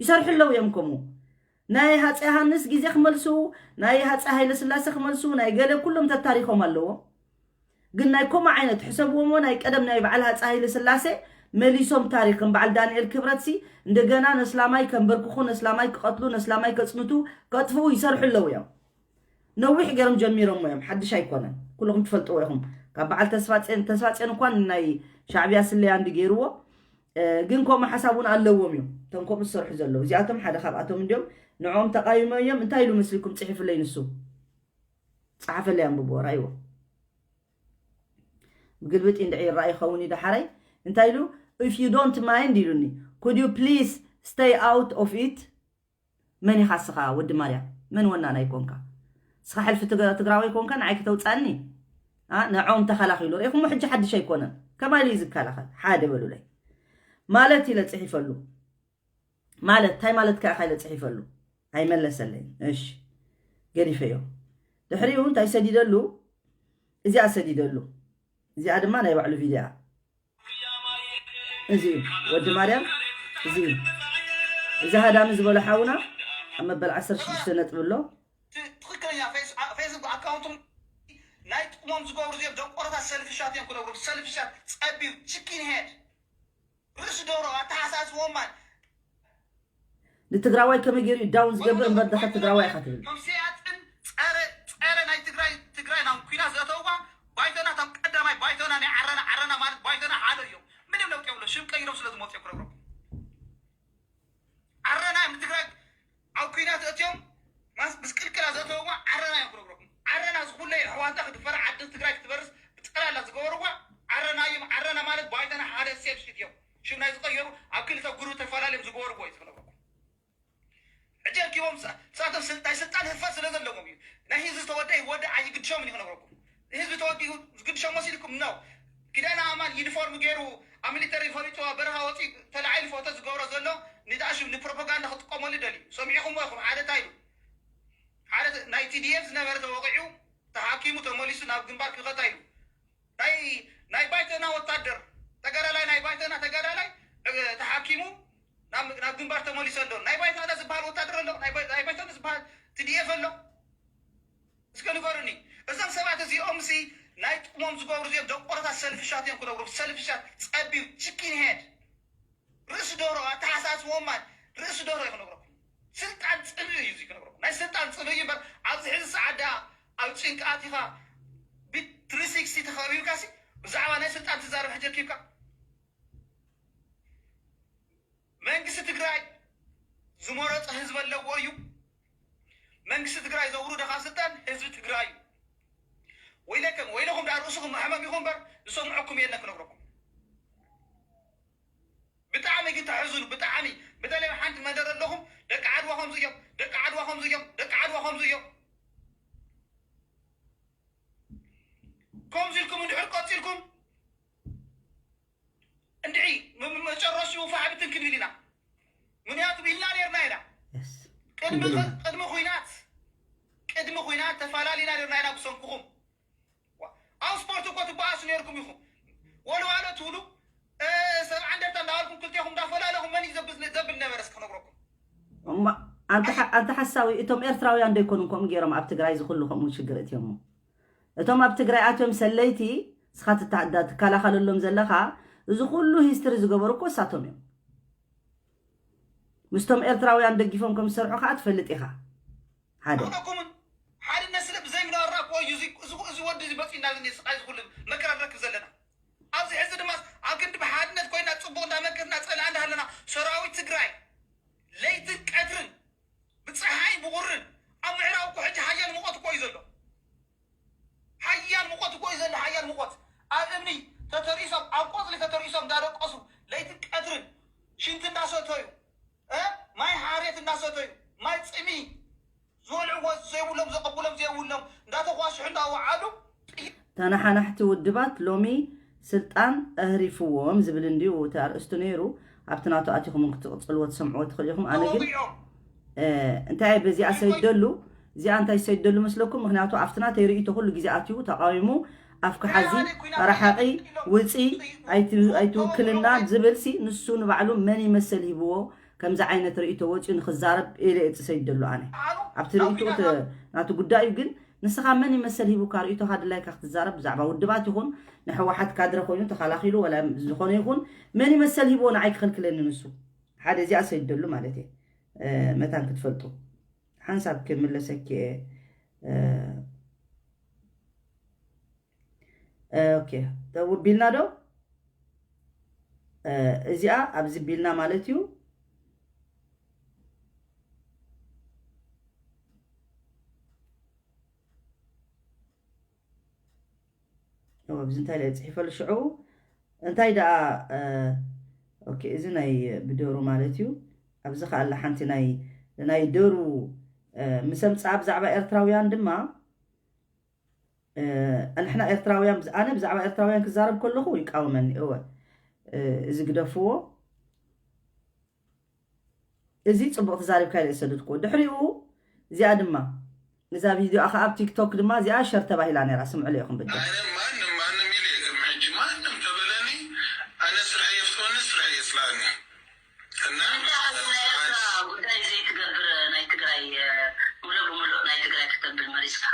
ይሰርሑ ኣለዉ እዮም ከምኡ። ናይ ሃፀ ዮሃንስ ግዜ ክመልሱ፣ ናይ ሃፀ ሃይለ ስላሴ ክመልሱ፣ ናይ ገለ ኩሎም ተታሪኾም ኣለዎ። ግን ናይ ከምኡ ዓይነት ሕሰብዎሞ ናይ ቀደም ናይ በዓል ሃፀ ሃይለ ስላሴ መሊሶም ታሪኽ ከም በዓል ዳንኤል ክብረትሲ እንደገና ነስላማይ ከንበርክኹ፣ ነስላማይ ክቐትሉ፣ ነስላማይ ከጽንቱ፣ ከጥፍኡ ይሰርሑ ኣለዉ እዮም። ነዊሕ ገይሮም ጀሚሮሞ እዮም፣ ሓድሽ ኣይኮነን። ኩልኹም ትፈልጥዎ ኢኹም። ካብ በዓል ተስፋጼን፣ ተስፋጼን እኳ ናይ ሻዕብያ ስለያ እንዲ ገይርዎ፣ እ፣ ግን ከምኡ ሓሳብ እውን ኣለዎም እዮም። እቶም ከምኡ ዝሰርሑ ዘለዉ። እዚኣቶም ሓደ ካብኣቶም እንዲዮም። ንዕኦም ተቃይሞ እዮም። እንታይ ኢሉ መስልኩም ጽሒፉለይ ንሱ? ጸሓፈለይ ኣንብብዎ፣ ራእይዎ። ብግልብጥ እንድዒ ይረኣይ ይኸውን እዩ ደሓራይ። እንታይ ኢሉ? "If you don't mind" ኢሉኒ። "Could you please stay out of it?" መን ኢኻ እስኻ ወዲ ማርያም? መን ወናናይ ኮንካ? እስኻ ሕልፊ ትግ-፣ ትግራዋይ ኮንካ ንዓይ ክተውጻኒ? ኣ፣ ንዕኦም ተኸላኺሉ ርኢኹሞ፣ ሕጂ ሓድሽ ኣይኮነን። ከማይ ኢሉ እዩ ዝከላኸል? ሓደ በሉለይ። ማለት ኢለ ጽሒፈሉ። ማለት፣ እንታይ ማለት ከ ኢኻ ኢለ ጽሒፈሉ? ኣይመለሰለይን። እሺ፣ ገዲፈዮ። ድሕሪኡ እንታይ ሰዲደሉ? እዚኣ ሰዲደሉ። እዚኣ ድማ ናይ ባዕሉ ቪድዮ እያ። እዚ እዩ፣ ወዲ ማርያም፣ እዚ እዩ። እዚ ሃዳሚ ዝበሎ ሓውና ኣብ መበል ዓሰርተ ሽዱሽተ ነጥቢ ኣሎ። ት-፣ ትኽክለኛ ፌስ-፣ ኣ-፣ ፌስቡክ ኣካውንቶም ናይ ጥቕሞም ዝገብሩ እዮም። ደንቆሮታት ሰልፍሻት እዮም ክነብሩ። ሰልፍሻት ጸቢብ ቺኪን ሄድ። ርእሲ ደሮ ኣተሓሳስቦም ማለት ንትግራዋይ ከመይ ገይሩ እዩ ዳውን ዝገብር እምበር ደኸ ትግራዋይ ኢኻ ትብል። ከም ሰያጥን ጸረ፣ ጸረ ናይ ትግራይ፣ ትግራይ ናብ ኲናት ዘእተውዋ ባይቶና፣ እቶም ቀዳማይ ባይቶና ናይ ዓረና፣ ዓረና ማለት ባይቶና ሓደ እዮም። ምንም ለውጢ የብሎ። ሽም ቀይሮም ስለ ዝመፁ እዮም ክነግረኩም። ዓረና እዮም ንትግራይ ኣብ ኲናት እትዮም ማስ-፣ ምስ ቅልቅላ ዘእተውዋ ዓረና እዮም ክነግረኩም። ዓረና ዝኹለ ኣሕዋትና ክድፈራ፣ ዓዲ ትግራይ ክትበርስ ብጠቕላላ ዝገበርዋ ዓረና እዮም። ዓረና ማለት ባይቶና ሓደ ሴፍ ሽት እዮም። ሽም ናይ ዝቐየሩ ኣብ ክልተ ግሩፕ ተፈላለዮም ዝገበርዎ እዩ ዝነግረኩም። ሕጂ ኣኪቦም ሳ-፣ ሳቶም ስል-፣ ናይ ስልጣን ህፈት ስለ ዘለዎም እዩ። ናይ ህዝቢ ዝተወደ ይወደ ኣይግድሾምን እዩ ክነግረኩም። ህዝቢ ተወዲኡ ዝግድሾም መሲልኩም ነው። ኪዳነ ኣማን ዩኒፎርም ገይሩ ኣብ ሚሊተሪ ፈሪጡ ኣብ በረኻ ወፂኡ ተላዒሉ ፎቶ ዝገብሮ ዘሎ ንዳእሽም ንፕሮፓጋንዳ ክጥቀመሉ ደልዩ። ሰሚዕኹምዎ ኢኹም። ሓደ እንታይ ኢሉ? ሓደ ናይ ቲ ዲ ኤፍ ዝነበረ ተወቂዑ ተሓኪሙ ተመሊሱ ናብ ግንባር ክኸታ ኢሉ። ናይ፣ ናይ ባይቶና ወታደር ተጋዳላይ፣ ናይ ባይቶና ተጋዳላይ፣ እ፣ ተሓኪሙ ናብ፣ ናብ ግንባር ተመሊሱ ኣሎ። ናይ ባይቶና ዝበሃል ወታደር ኣሎ፣ ናይ ባይ-፣ ናይ ባይቶና ዝበሃል ቲ ዲ ኤፍ ኣሎ። እስከ ንገሩኒ። እዞም ሰባት እዚኦም ሲ ናይ ጥቕሞም ዝገብሩ እዮም። ደንቆሮታት ሰልፍሻት እዮም ክነብሩ። ሰልፍሻት፣ ጸቢብ፣ ቺኪን ሄድ። ርእሲ ደሮ ኣተሓሳስቦም ማለት ርእሲ ደሮ እዩ ክነግረኩም። ስልጣን ጽምኢ እዩ እዚ ክነግረኩም። ናይ ስልጣን ጽምኢ እዩ እምበር ኣብዚ ሕዚ ሰዓት ደኣ ኣብ ጭንቂ ኣቲኻ ብ ትሪ ሲክስቲ ተኸቢብካ ሲ ብዛዕባ ናይ ስልጣን ትዛረብ ሕጂ ርኪብካ። መንግስቲ ትግራይ ዝመረጾ ህዝቢ ኣለዎ እዩ። ትግራይ እዩ። ወይለከም ወይለኹም ዳ ርእስኹም ሕመም ይኹም በር ዝሰምዐኩም የለን ክነግረኩም። ብጣዕሚ ግን ተሕዝኑ። ብጣዕሚ በተለይ ሓንቲ መደረ ኣለኹም። ደቂ ዓድዋ ከምዚ እዮም፣ ደቂ ዓድዋ ከምዚ እዮም፣ ደቂ ዓድዋ ከምዚ እዮም። ከምዚ ኢልኩም እንድሕር ቀፂልኩም እንድዒ መጨረሽኡ ፋሕ ብትን ክንብል ኢና። ምክንያቱ ኢልና ነርና ኢና። ቅድሚ ኩናት ቅድሚ ኩናት ተፋላሊና ነርና ኢና ብሰንኩኹም። ኣብ ስፖርት እኮ ትበኣሱ ነርኩም ኢኹም። ወልዋሎ ትብሉ፣ ሰብዓ እንደርታ እንዳበልኩም ክልቴኹም እንዳፈላለኹም መን እዩ ዘብል ነበረ እስኪ ክነግረኩም። ኣንተ ሓሳዊ እቶም ኤርትራውያን ዶ ኣይኮኑን ከምኡ ገይሮም ኣብ ትግራይ ዝኽሉ ከምኡ ሽግር እትዮሞ? እቶም ኣብ ትግራይ ኣትዮም ሰለይቲ እስኻ ትከላኸለሎም ዘለኻ፣ እዚ ኩሉ ሂስትሪ ዝገበሩ እኮ እሳቶም እዮም። ምስቶም ኤርትራውያን ደጊፎም ከም ዝሰርሑ ከዓ ትፈልጥ ኢኻ። ሓደ ኣኩምን ሓድነት ስለ ብዘይምንባርና እኮ እዩ እዚ ወዲ እዚ በፂና ስቃይ ዝኩሉ መከራ ንረክብ ዘለና። ኣብዚ ሕዚ ድማ ኣብ ክንዲ ብሓድነት ኮይና ፅቡቅ እንዳመከርና ፀላእ እንዳሃለና ሰራዊት ትግራይ ለይትን ቀትርን ብፀሓይ ብቁርን ኣብ ምዕራብ እኮ ሕጂ ሓያል ሙቐት እኮ እዩ ዘሎ። ሓያል ሙቐት እኮ እዩ ዘሎ። ሓያል ሙቐት ኣብ እምኒ ተተሪሶም ኣብ ቆፅሊ ተተሪሶም እንዳደቀሱ ለይትን ቀትርን ሽንቲ እንዳሰተዩ ማይ ሓሬት እንዳሰተዩ ማይ ፅሚ ዝበልዕዎ ዘይብሎም ዘቐብሎም ዘይብሎም እንዳተኳስሑ እንዳወዓሉ ተነሓናሕቲ ውድባት ሎሚ ስልጣን ኣህሪፍዎም ዝብል እንድዩ እቲ ኣርእስቱ ነይሩ። ኣብቲ ናቱ ኣቲኹም ክትቕፅልዎ ትሰምዕዎ ትኽእሉ ኢኹም። ኣነ ግን እንታይ በዚኣ ሰይደሉ እዚኣ እንታይ ዝሰይደሉ መስለኩም? ምክንያቱ ኣብቲ ናተይ ርእይቶ ኩሉ ግዜ ኣትዩ ተቃዊሙ ኣፍካ ሓዚ ራሓቂ ውፂ ኣይትውክልና ዝብል ሲ ንሱ ንባዕሉ መን ይመሰል ሂብዎ ከምዚ ዓይነት ርእይቶ ወፂኡ ንክዛረብ ኢለ እየ ዝሰይደሉ ኣነ ኣብቲ ርእይቶ ናቱ ጉዳይ እዩ። ግን ንስኻ መን ይመሰል ሂቡካ ርእይቶኻ ድላይካ ክትዛረብ ብዛዕባ ውድባት ይኹን ንሕወሓት ካድረ ኮይኑ ተኻላኺሉ ወላ ዝኾነ ይኹን መን ይመሰል ሂብዎ ንዓይ ክኸልክለኒ ንሱ ሓደ እዚኣ ሰይደሉ ማለት እየ መታን ክትፈልጡ ሓንሳብ ክምለሰኪ እየ ኦኬ ተውቢልና ዶ እዚኣ ኣብዚ ቢልና ማለት እዩ ኣብዚ እንታይ ለ ፅሒፈሉ ሽዑ እንታይ ደኣ ኦኬ እዚ ናይ ብደሩ ማለት እዩ ኣብዚ ከዓ ኣላ ሓንቲ ናይ ናይ ደሩ ምስ ኣምፅኣ ብዛዕባ ኤርትራውያን ድማ ንሕና ኤርትራውያን ኣነ ብዛዕባ ኤርትራውያን ክዛረብ ከለኹ ይቃወመኒ እወ እዚ ግደፍዎ እዚ ፅቡቅ ተዛሪብካ ኢለ ዝሰደድክዎ ድሕሪኡ እዚኣ ድማ እዛ ቪድዮ ከዓ ኣብ ቲክቶክ ድማ እዚኣ ሸር ተባሂላ ነራ ስምዕሉ ኢኹም በጃ ማንም ማንም ኢለ ቅድሚ ሕጂ ማንም ተበለኒ ኣነ ስራሕ የፍትወኒ ስራሕ የፅላእኒ እና ጉዳይ ዘይትገብር ናይ ትግራይ ሙሉእ ብሙሉእ ናይ ትግራይ ክተብል መሪፅካ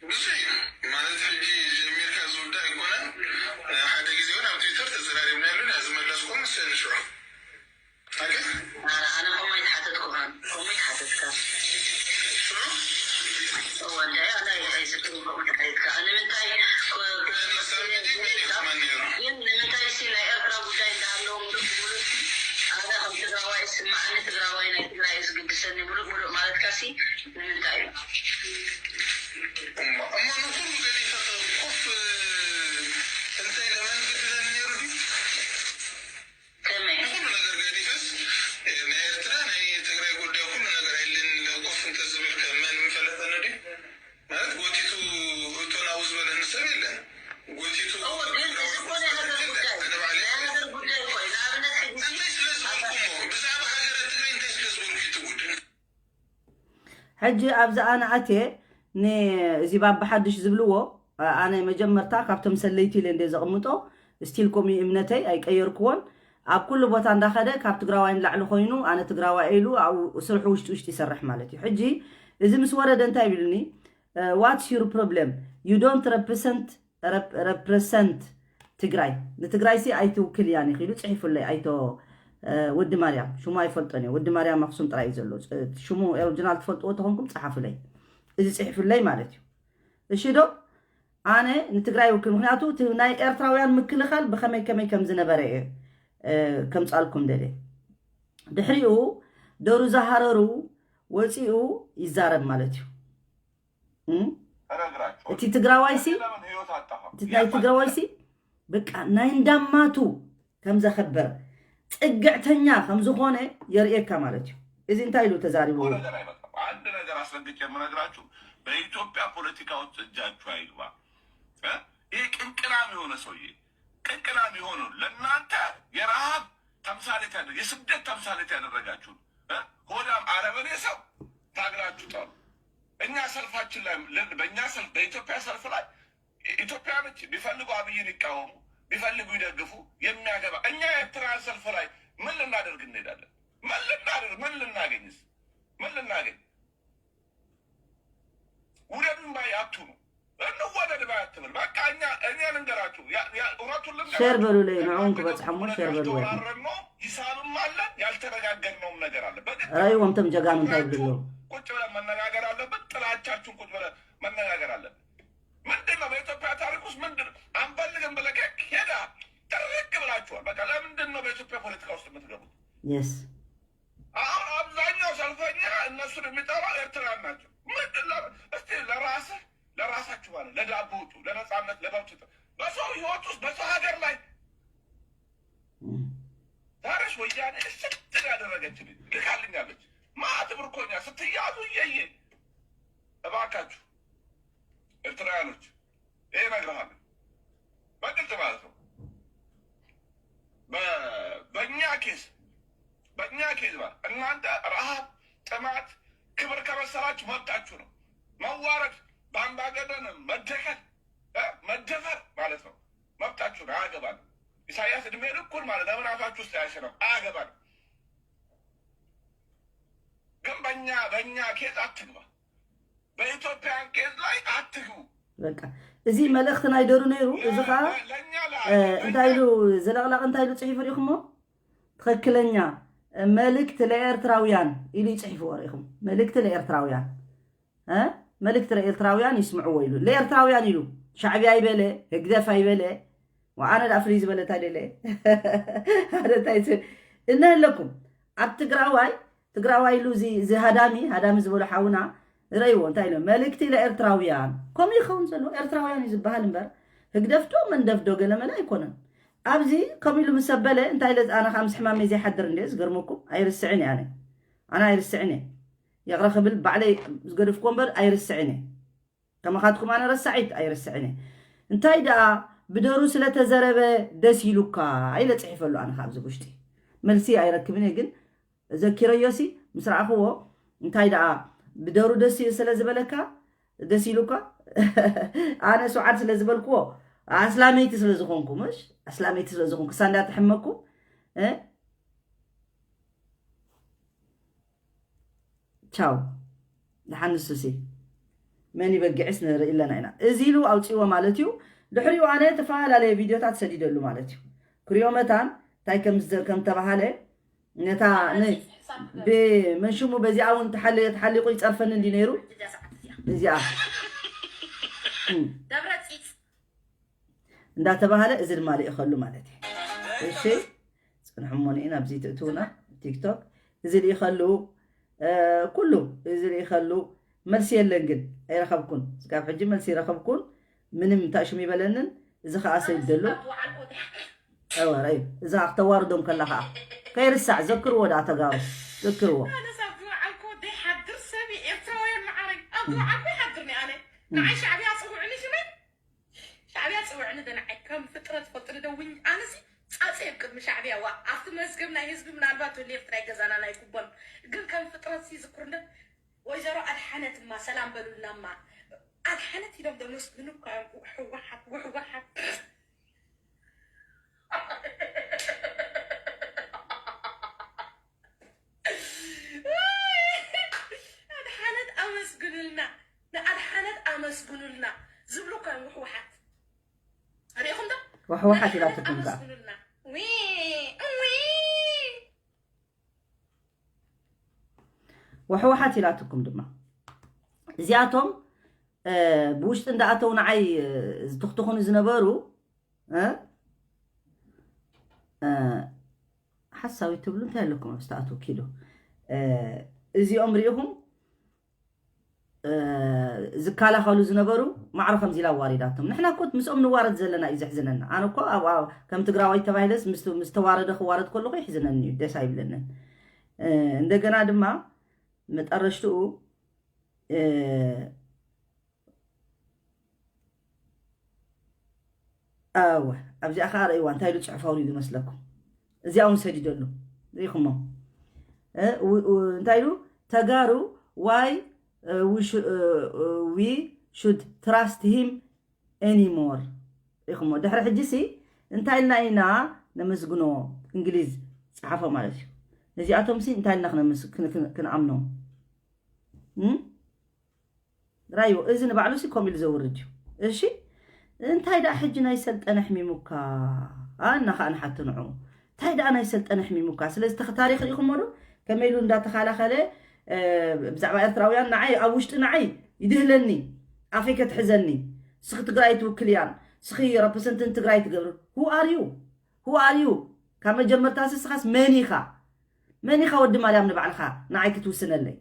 ብዙሕ እዩ ማለት ሕጂ ጀሚርካ ዝውዳእ ኣይኮነን ሓደ ግዜ እውን ኣብ ትዊተር ተዘራሪብና ያሉን ዝመለስኩም መሰለኒ ሽዑ ኣነ ከምኡ ኣይተሓተትኩኻን ከምኡ ኣይተሓተትካ እወ እንድዒ ኣነ ኣይዝክርን ከምኡ ተሓቲትካ ንምንታይ ግን ንምንታይ ሲ ናይ ኤርትራ ጉዳይ እንዳሃለዎ ሙሉእ ብሙሉእ ኣነ ከም ትግራዋይ ይስምዓኒ ትግራዋይ ናይ ትግራይ እዩ ዝግድሰኒ ሙሉእ ሙሉእ ማለትካ ሲ ንምንታይ እዩ እሞ ንኩሉ ገዲፈ ኮፍ እንታይ ለመን ግድለኒ ነይሩ ድዩ ከመይ ንኩሉ ነገር ገዲፈስ ናይ ኤርትራ ናይ ትግራይ ጉዳይ ኩሉ ነገር ኣይለን ኮፍ እንተዝብል ከመን ምፈለጠኒ ድዩ ማለት ጎቲቱ እቶ ናብኡ ዝበለኒ ሰብ የለን ጎቲቱ እወ ግን እዚ እኮ ናይ ሃገር ጉዳይ ናይ ሃገር ጉዳይ እኮ እዩ ንኣብነት ሕጂ እንታይ ስለ ዝበልኩ እሞ ብዛዕባ ሃገረ ትግራይ እንታይ ስለ ዝበልኩ እዩ እቲ ጉዳይ ሕጂ ኣብዚ ኣነ ኣትየ ንእዚ ባባ ሓድሽ ዝብልዎ ኣነ መጀመርታ ካብቶም ሰለይቲ ኢለ እንደ ዘቕምጦ ስቲል ኮሚ እምነተይ ኣይቀየርክዎን ኣብ ኩሉ ቦታ እንዳኸደ ካብ ትግራዋይ ንላዕሊ ኮይኑ ኣነ ትግራዋይ ኢሉ ኣብኡ ስርሑ ውሽጢ ውሽጢ ይሰርሕ ማለት እዩ ሕጂ እዚ ምስ ወረደ እንታይ ይብልኒ what's your problem you don't represent represent ትግራይ ንትግራይ ሲ ኣይትውክል እያ ኢኺሉ ፅሒፉለይ ኣይቶ ወዲ ማርያም ሽሙ ኣይፈልጦን እየ ወዲ ማርያም ኣክሱም ጥራይ እዩ ዘሎ ሽሙ ኦሪጂናል ትፈልጥዎ ተኾንኩም ፀሓፉለይ እዚ ፅሒፉለይ ማለት እዩ እሺ ዶ ኣነ ንትግራይ ይውክል ምክንያቱ ናይ ኤርትራውያን ምክልኻል ብኸመይ ከመይ ከም ዝነበረ እየ ከምፃልኩም ደልየ ድሕሪኡ ደሩ ዝሃረሩ ወፂኡ ይዛረብ ማለት እዩ። እም? እነግራቸው እቲ ትግራዋይሲ ለምን ህይወት አጣፋ እቲ ናይ ትግራዋይሲ በቃ ናይ እንዳማቱ ከም ዘኸበር ፅግዕተኛ ከም ዝኾነ የርእየካ ማለት እዩ። እዚ እንታይ ኢሉ ተዛሪቡ? ነገር አይመጣም። አንድ ነገር አስረግጬ የምነግራችሁ በኢትዮጵያ ፖለቲካ ውስጥ እጃችሁ አይግባ። እ? ይህ ቅንቅናም የሆነ ሰውዬ ቅንቅናም የሆነው ለእናንተ የረሃብ ተምሳሌት ያደረገ የስደት ተምሳሌት ያደረጋችሁ እ? ሆዳም አረመኔ ሰው ታግላችሁ ጠሩ። እኛ ሰልፋችን ላይ ለ- በእኛ ሰልፍ በኢትዮጵያ ሰልፍ ላይ ኢትዮጵያኖች ቢፈልጉ አብይን ይቃወሙ ቢፈልጉ ይደግፉ የሚያገባ እኛ የኤርትራ ሰልፍ ላይ ምን ልናደርግ እንሄዳለን? ምን ልናደርግ ምን ልናገኝስ ምን ልናገኝ? ውደዱን ባይ አትሁኑ። እንወደድ ባይ አትበል። በቃ እኛ እኔ ልንገራችሁ ያ- ያ- እውነቱን ልንገራችሁ። ሼር በሉ ላይ ንዕኦም ክበፅሐሞ ሼር በሉ ወይ የተወራረድነው ሂሳብም አለ ያልተነጋገርነውም ነገር አለ። በግድ ራእይዎም ቶም ጀጋኑ እንታይ ይብሉ ኣለዉ? ቁጭ ብለን መነጋገር አለብን። ጥላቻችሁን ቁጭ ብለን መነጋገር አለብን። ምንድን ነው በኢትዮጵያ ታሪክ ውስጥ ምንድን ነው አንፈልግም ብለህ ከሄድክ ሄዳ ጥርቅ ብላችኋል። በቃ ለምንድን ነው በኢትዮጵያ ፖለቲካ ውስጥ የምትገቡት? የስ አሁን አብዛኛው ሰልፈኛ እነሱን የሚጠራው ኤርትራውያን ናቸው። ምንድን ነው እስቲ ለራስህ ለራሳችሁ ማለት ለዳቦ ውጡ፣ ለነጻነት ለመብት ውጡ። በሰው ህይወት ውስጥ በሰው ሀገር ላይ ዛሬስ ወያኔ እስክትል ያደረገችልኝ ልካልኛለች። ማት ምርኮኛ ስትያዙ እየየ እባካችሁ ኤርትራውያኖች ይሄ እነግርሃለሁ በግልጽ ማለት ነው። በ- በእኛ ኬዝ በእኛ ኬዝ ማለት እናንተ ረሃብ፣ ጥማት፣ ክብር ከመሰላችሁ መብታችሁ ነው። መዋረድ፣ በአምባገነን መደከል፣ እ? መደፈር ማለት ነው። መብታችሁ ነው። አያገባንም። ኢሳያስ እድሜ ልኩን ማለት ለምን አፋችሁ ውስጥ አይሸነም? አያገባንም። ግን በእኛ በእኛ ኬዝ አትግባ። በኢትዮጵያን ኬዝ ላይ አትግቡ። በቃ እዚ መልእኽቲ ናይ ደሩ ነይሩ። እዚ ከዓ ለእኛ እ፣ እንታይ ኢሉ ዘለቕላቕ እንታይ ኢሉ ፅሒፉ ሪኢኹሞ? ትኽክለኛ መልእክት ለኤርትራውያን ኢሉ ይፅሒፍዎ ሪኢኹም። መልእክት ለኤርትራውያን እ፣ መልእክት ለኤርትራውያን ይስምዕዎ ኢሉ ለኤርትራውያን ኢሉ ሻዕብያ ኣይበለ ህግደፍ ኣይበለ ወኣነ ዳ ፍልይ ዝበለ እንታይ ደለ ሓደ እንታይ ስ- እነህለኩም ኣብ ትግራዋይ ትግራዋይ ኢሉ እዚ እዚ ሃዳሚ ሃዳሚ ዝበሎ ሓውና ረይዎ እንታይ ኢሎ መልእክቲ ለኤርትራውያን ከምኡ ይኸውን ዘሎ ኤርትራውያን እዩ ዝበሃል እምበር ህግደፍ ዶ መንደፍ ዶ ገለመለ ኣይኮነን። ኣብዚ ከምኡ ኢሉ ምስ ኣበለ እንታይ ኢለ ኣነ ከዓ ምስ ሕማመይ ዘይሓድር እንደ ዝገርመኩም ኣይርስዕን እየ ኣነ ኣነ ኣይርስዕን እየ ይቕረ ክብል ባዕለይ ዝገደፍኩዎ እምበር ኣይርስዕን እየ። ከማኻትኩም ኣነ ረሳዒት ኣይርስዕን እየ። እንታይ ደኣ ብደሩ ስለተዘረበ ደስ ኢሉካ ኢለ ፅሒፈሉ ኣነ ካብ ዝብ ውሽጢ መልሲ ኣይረክብን እየ ግን ዘኪረዮሲ ምስ ረኣኽዎ እንታይ ደኣ ብደሩ ደስ ስለ ዝበለካ ደስ ኢሉካ ኣነ ስውዓት ስለ ዝበልክዎ ኣስላመይቲ ስለ ዝኾንኩ ምሽ ኣስላመይቲ ስለ ዝኾንኩ ሳንዳ ተሕመኩ እ ቻው ደሓን ንሱሲ መን ይበግዕስ ንርኢ ኣለና ኢና እዚ ኢሉ ኣውፅዎ ማለት እዩ። ድሕሪኡ ኣነ ተፈላለየ ቪድዮታት ሰዲደሉ ማለት እዩ። ክሪኦ መታን እንታይ ከም ዝተባሃለ ነታ ብመንሽሙ በዚኣ እውን ተሓሊቁ ይፀርፈኒ እንዲ ነይሩ እዚኣ እንዳተባሃለ እዚ ድማ ልኢኸሉ ማለት እዩ። እሺ ፅንሕሞ ንኢ ናብዚ ትእትውና ቲክቶክ እዚ ልኢኸሉ ኩሉ እዚ ልኢኸሉ መልሲ የለን ግን ኣይረኸብኩን እስካብ ሕጂ መልሲ ይረኸብኩን ምንም ታሽም ይበለንን እዚ ከዓ ሰይደሉ ወረ እዚ ከዓ ክተዋርዶም ከላ ከዓ ከይርሳዕ ዘክርዎ ዳ ተጋሩ ዘክርዎ ዘይሓድር ሰብ ኤርትራውያን መዓረይ ኣብ ዝወዓልኩ ይሓድርኒ ኣነ ንዓይ ሻዕብያ ፅውዕኒ ሽመይ ሻዕብያ ፅውዕኒ ዶ ንዓይ ከም ፍጥረት ፈልጥኒ ዶ ውኝ ኣነሲ ፃፀ ኣብ ቅድሚ ሻዕብያ ዋ ኣብቲ መዝገብ ናይ ህዝቢ ምናልባት ወሊ ኤርትራ ገዛና ናይ ኩቦን ግን ከም ፍጥረት ሲ ዝክርነት ወይዘሮ ኣድሓነትማ ሰላም በሉልናማ ኣድሓነት ኢሎም ዶ መስግኑ እኳ እዮም ህወሓት ህወሓት ኣድሓነት ኣመስግኑልና ንኣድሓነት ኣመስግኑልና ዝብሉ እኳ እዮም ህወሓት ሪኢኹም ዶ ወሕወሓት ኢላትኩም ከኣ ኣመስግኑልና ወሕወሓት ኢላትኩም ድማ እዚኣቶም ብውሽጢ እንዳኣተው ንዓይ ዝትኽትኹኒ ዝነበሩ ሓሳዊ ትብሉ እንታይ ኣለኩም ኣብ ዝተኣትው ኪዶ እዚኦም ሪኢኹም ዝከላኸሉ ዝነበሩ ማዕሮ ከምዚ ኢላ ኣዋሪዳቶም። ንሕና እኮ ምስኦም ንዋረድ ዘለና እዩ ዘሕዝነና። ኣነ እኮ ኣብ ኣብ- ከም ትግራዋይ ተባሂለስ ምስ ምስ ተዋረደ ክዋረድ ከለኹ ይሕዝነኒ እዩ፣ ደስ ኣይብለንን። እንደገና ድማ መጠረሽትኡ ኣወ ኣብዚኣ ከዓ ረእይዋ እንታይ ኢሉ ፅሑፍ ኣውሪዱ መስለኩም? እዚኣ እውን ሰዲደሉ ርኢኹሞ እንታይ ኢሉ? ተጋሩ ዋይ we should trust him anymore። ርኢኹሞ ድሕሪ ሕጂ ሲ እንታይ ኢልና ኢና ነመስግኖ? እንግሊዝ ፀሓፎ ማለት እዩ። ነዚኣቶም ሲ እንታይ ኢልና ክንኣምኖም? ራዩ እዚ ንባዕሉ ሲ ከምኡ ኢሉ ዘውርድ እዩ። እሺ እንታይ ደኣ ሕጂ ናይ ሰልጠነ ሕሚሙካ? ኣና ከዓ ንሓቶ ንዑ እንታይ ደኣ ናይ ሰልጠነ ሕሚሙካ? ስለዚ ተኸታሪኽ ርኢኹሞ ዶ ከመይ ኢሉ እንዳተኻላኸለ ብዛዕባ ኤርትራውያን ንዓይ ኣብ ውሽጢ ንዓይ ይድህለኒ፣ ኣፈይ ከትሕዘኒ። ስኺ ትግራይ ትውክል እያን፣ ስኺ ረፕሰንትን ትግራይ ትገብር። Who are you? Who are you? ካብ መጀመርታ ስስኻስ መን ኢኻ? መን ኢኻ ወዲ ማርያም ንባዕልኻ ንዓይ ክትውስነለይ?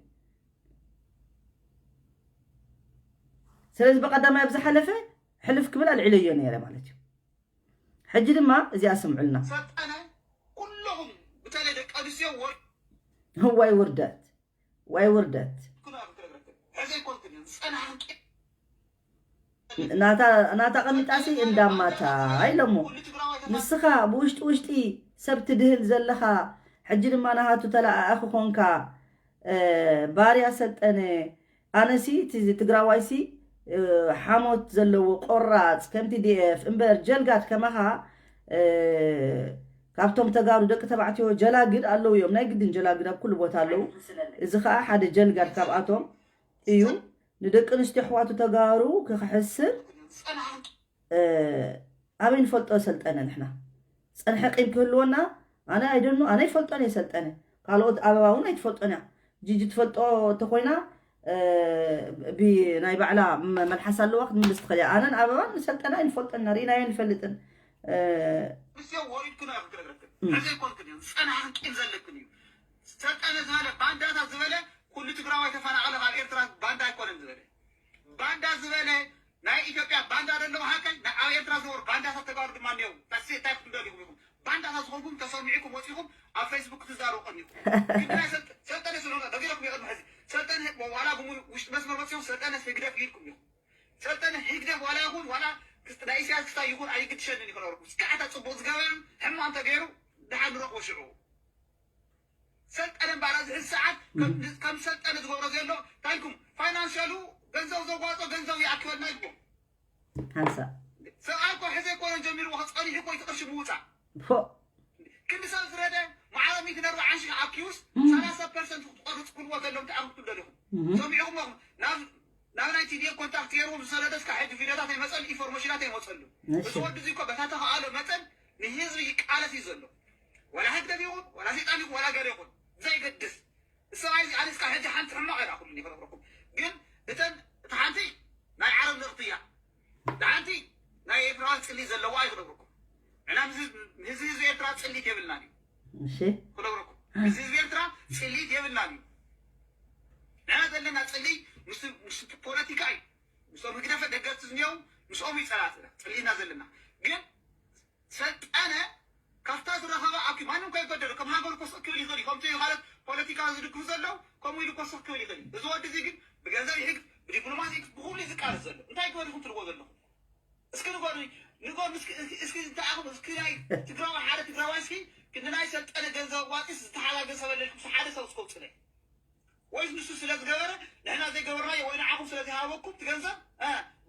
ስለዚ ብቐዳማይ ኣብ ዝሓለፈ ሕልፍ ክብል ኣልዒለዮ ነይረ ማለት እዩ። ሕጂ ድማ እዚኣ ስምዑልና። ሰልጠነ ኩለኹም በተለይ ደቂ ኣንስትዮ ወር ዋይ ውርደት፣ ዋይ ውርደት። ኩና ክረግረግ ሕዘ ይኮንክን ዝጸናሕን ናታ ናታ ቀሚጣሲ እንዳማታ ኢሎሞ። ንስኻ ብውሽጢ ውሽጢ ሰብ ትድህል ዘለኻ ሕጂ ድማ ናሃቱ ተለኣኣኺ ኮንካ። ባርያ ሰልጠነ ኣነሲ እቲ ትግራዋይሲ ሓሞት ዘለዎ ቆራፅ ከም ቲ ዲ ኤፍ እምበር ጀልጋድ ከማኻ ካብቶም ተጋሩ ደቂ ተባዕትዮ ጀላግድ ኣለዉ እዮም። ናይ ግድን ጀላግድ ኣብ ኩሉ ቦታ ኣለዉ። እዚ ከዓ ሓደ ጀልጋድ ካብኣቶም እዩ። ንደቂ ኣንስትዮ ኣሕዋቱ ተጋሩ ክኽሕስር ኣበይ ንፈልጦ ሰልጠነ? ንሕና ፀንሐ ቂም ክህልወና ኣነ ኣይደኑ ኣነ ይፈልጦን እየ ሰልጠነ። ካልኦት ኣበባ እውን ኣይትፈልጦን እያ። ጂጂ ትፈልጦ እንተኮይና ብናይ ባዕላ መልሓስ ኣለዋ ክትምልስ ትኽእል እያ። ኣነን ኣበባን ንሰልጠነ ኣይንፈልጦን ኢና፣ ርኢናዮ ንፈልጥን። ምስዮ ወሪድክን እያ ክትረግረግን ሕዘ ይኮንክን እዩ ዝፀናሕን ቂም ዘለክን እዩ። ሰልጠነ ዝበለ ባንዳታት ዝበለ ኩሉ ትግራዋይ ተፈናቀለ ካብ ኤርትራ ባንዳ ኣይኮነን ዝበለ ባንዳ ዝበለ ናይ ኢትዮጵያ ባንዳ ደለዉ ሓቀይ ናይ ኣብ ኤርትራ ዝነበሩ ባንዳታት ተጋሩ ድማ እኒው። ታሲ እንታይ ክትደልኹም ኢኹም ባንዳታት ዝኾንኩም ተሰሚዕኩም ወፂኹም ኣብ ፌስቡክ ክትዛረቡ ቀኒኹም። ግድና ሰልጠነ ስለሆነ ነጊረኩም ይቐድሚ ሕዚ ሰልጠነ ዋላ ብሙሉ ውሽጢ መስመር ወፂኹም ሰልጠነ ህግደፍ ኢልኩም ኢኹም። ሰልጠነ ህግደፍ ዋላ ይኹን ዋላ ናይ ኢሳያስ ክስታይ ይኹን ኣይግድሸንን ይኽነርኩም ስካዕታ ፅቡቅ ዝገበርን ሕማም ተገይሩ ድሓን ንረኽቦ ሽዑ። ሰልጠነ እምበኣር ኣብዚ ሕዚ ሰዓት ከም ሰልጠነ ዝገብሮ ዘሎ እንታይ ኢልኩም ፋይናንሻሉ ገንዘብ ዘዋፅኦ ገንዘብ ይኣክበልና ኢልኩም። ሓንሳእ ሰብኣይ እኮ ሕዘ ኣይኮነን ጀሚርዎ ጸኒሑ እኮ እቲ ቅርሺ ምውፃእ። ፎእ። ክንዲ ሰብ ዝረደ ማዕረ ሚእትን ኣርባዓን ሺሕ ኣኪዩስ ሰላሳ ፐርሰንት ክትቆርፅ ክልዎ ተሎም ተኣኽብቱ ደሊኹም ሰሚዕኹም ኢኹም ናብ ናብ ናይ ቲቪ ኮንታክት ገይርዎም ዝሰለደ እስካ ሕጂ ቪዲዮታት ኣይመፀሉ ኢንፎርሜሽናት ኣይመፀሉ። እዚ ወዲ እዚ እኮ በታ ተኸኣሎ መጠን ንህዝቢ ይቃለስ እዩ ዘሎ። ወላ ህግደፍ ይኹን ወላ ሰይጣን ይኹን ወላ ገለ ይኹን ዘይገድስ። ሰብኣይ እዚ ኣነ እስካ ሕጂ ሓንቲ ሕማቕ ኣይረኣኹሉን ይኸረብረኩም ግን እተን እቲ ሓንቲ ናይ ዓረብ ልእኽቲ እያ። እቲ ሓንቲ ናይ ኤርትራውያን ፅሊት ዘለዋ ኣይክነግረኩም። ንሕና ምስ ህዝቢ ኤርትራ ፅሊት የብልናን እዩ። እሺ ክነግረኩም ምስ ህዝቢ ኤርትራ ፅሊት የብልናን እዩ። ንሕና ዘለና ፅሊ ምስ ፖለቲካ እዩ። ምስኦም ህግደፈ ደገፍቲ ዝኒአው ምስኦም እዩ ፀላእትና ፅሊትና ዘለና ግን ሰልጠነ ካብታ ዝረኸበ ኣብቲ ማንም ከይበደሉ ከም ሃገሩ ኮስቕ ክብል ይኽእል እዩ። ከምቲ ካልኦት ፖለቲካ ዝድግፉ ዘለዉ ከምኡ ኢሉ ኮስቕ ክብል ይኽእል እዩ። እዚ ወዲ እዚ ግን ብገንዘብ ይሕግዝ፣ ብዲፕሎማሲ ይሕግዝ፣ ብኹሉ እዩ ዝቃለስ ዘሎ። እንታይ ግበር ኢኹም ትልዎ ዘለኹም? እስኪ ንገሩኒ፣ ንገሩኒ እስኪ፣ እስኪ፣ እስኪ እንታይ ኢኹም እስኪ ናይ ትግራዋይ ሓደ ትግራዋይ እስኪ ክንዲ ናይ ሰልጠነ ገንዘብ ኣዋፂስ ዝተሓጋገሰ በለልኩም ሓደ ሰብ እስከ ውፅለይ። ወይስ ንሱ ስለ ዝገበረ ንሕና ዘይገበርናዮ ወይ ንዓኹም ስለ ዘይሃበኩም እቲ ገንዘብ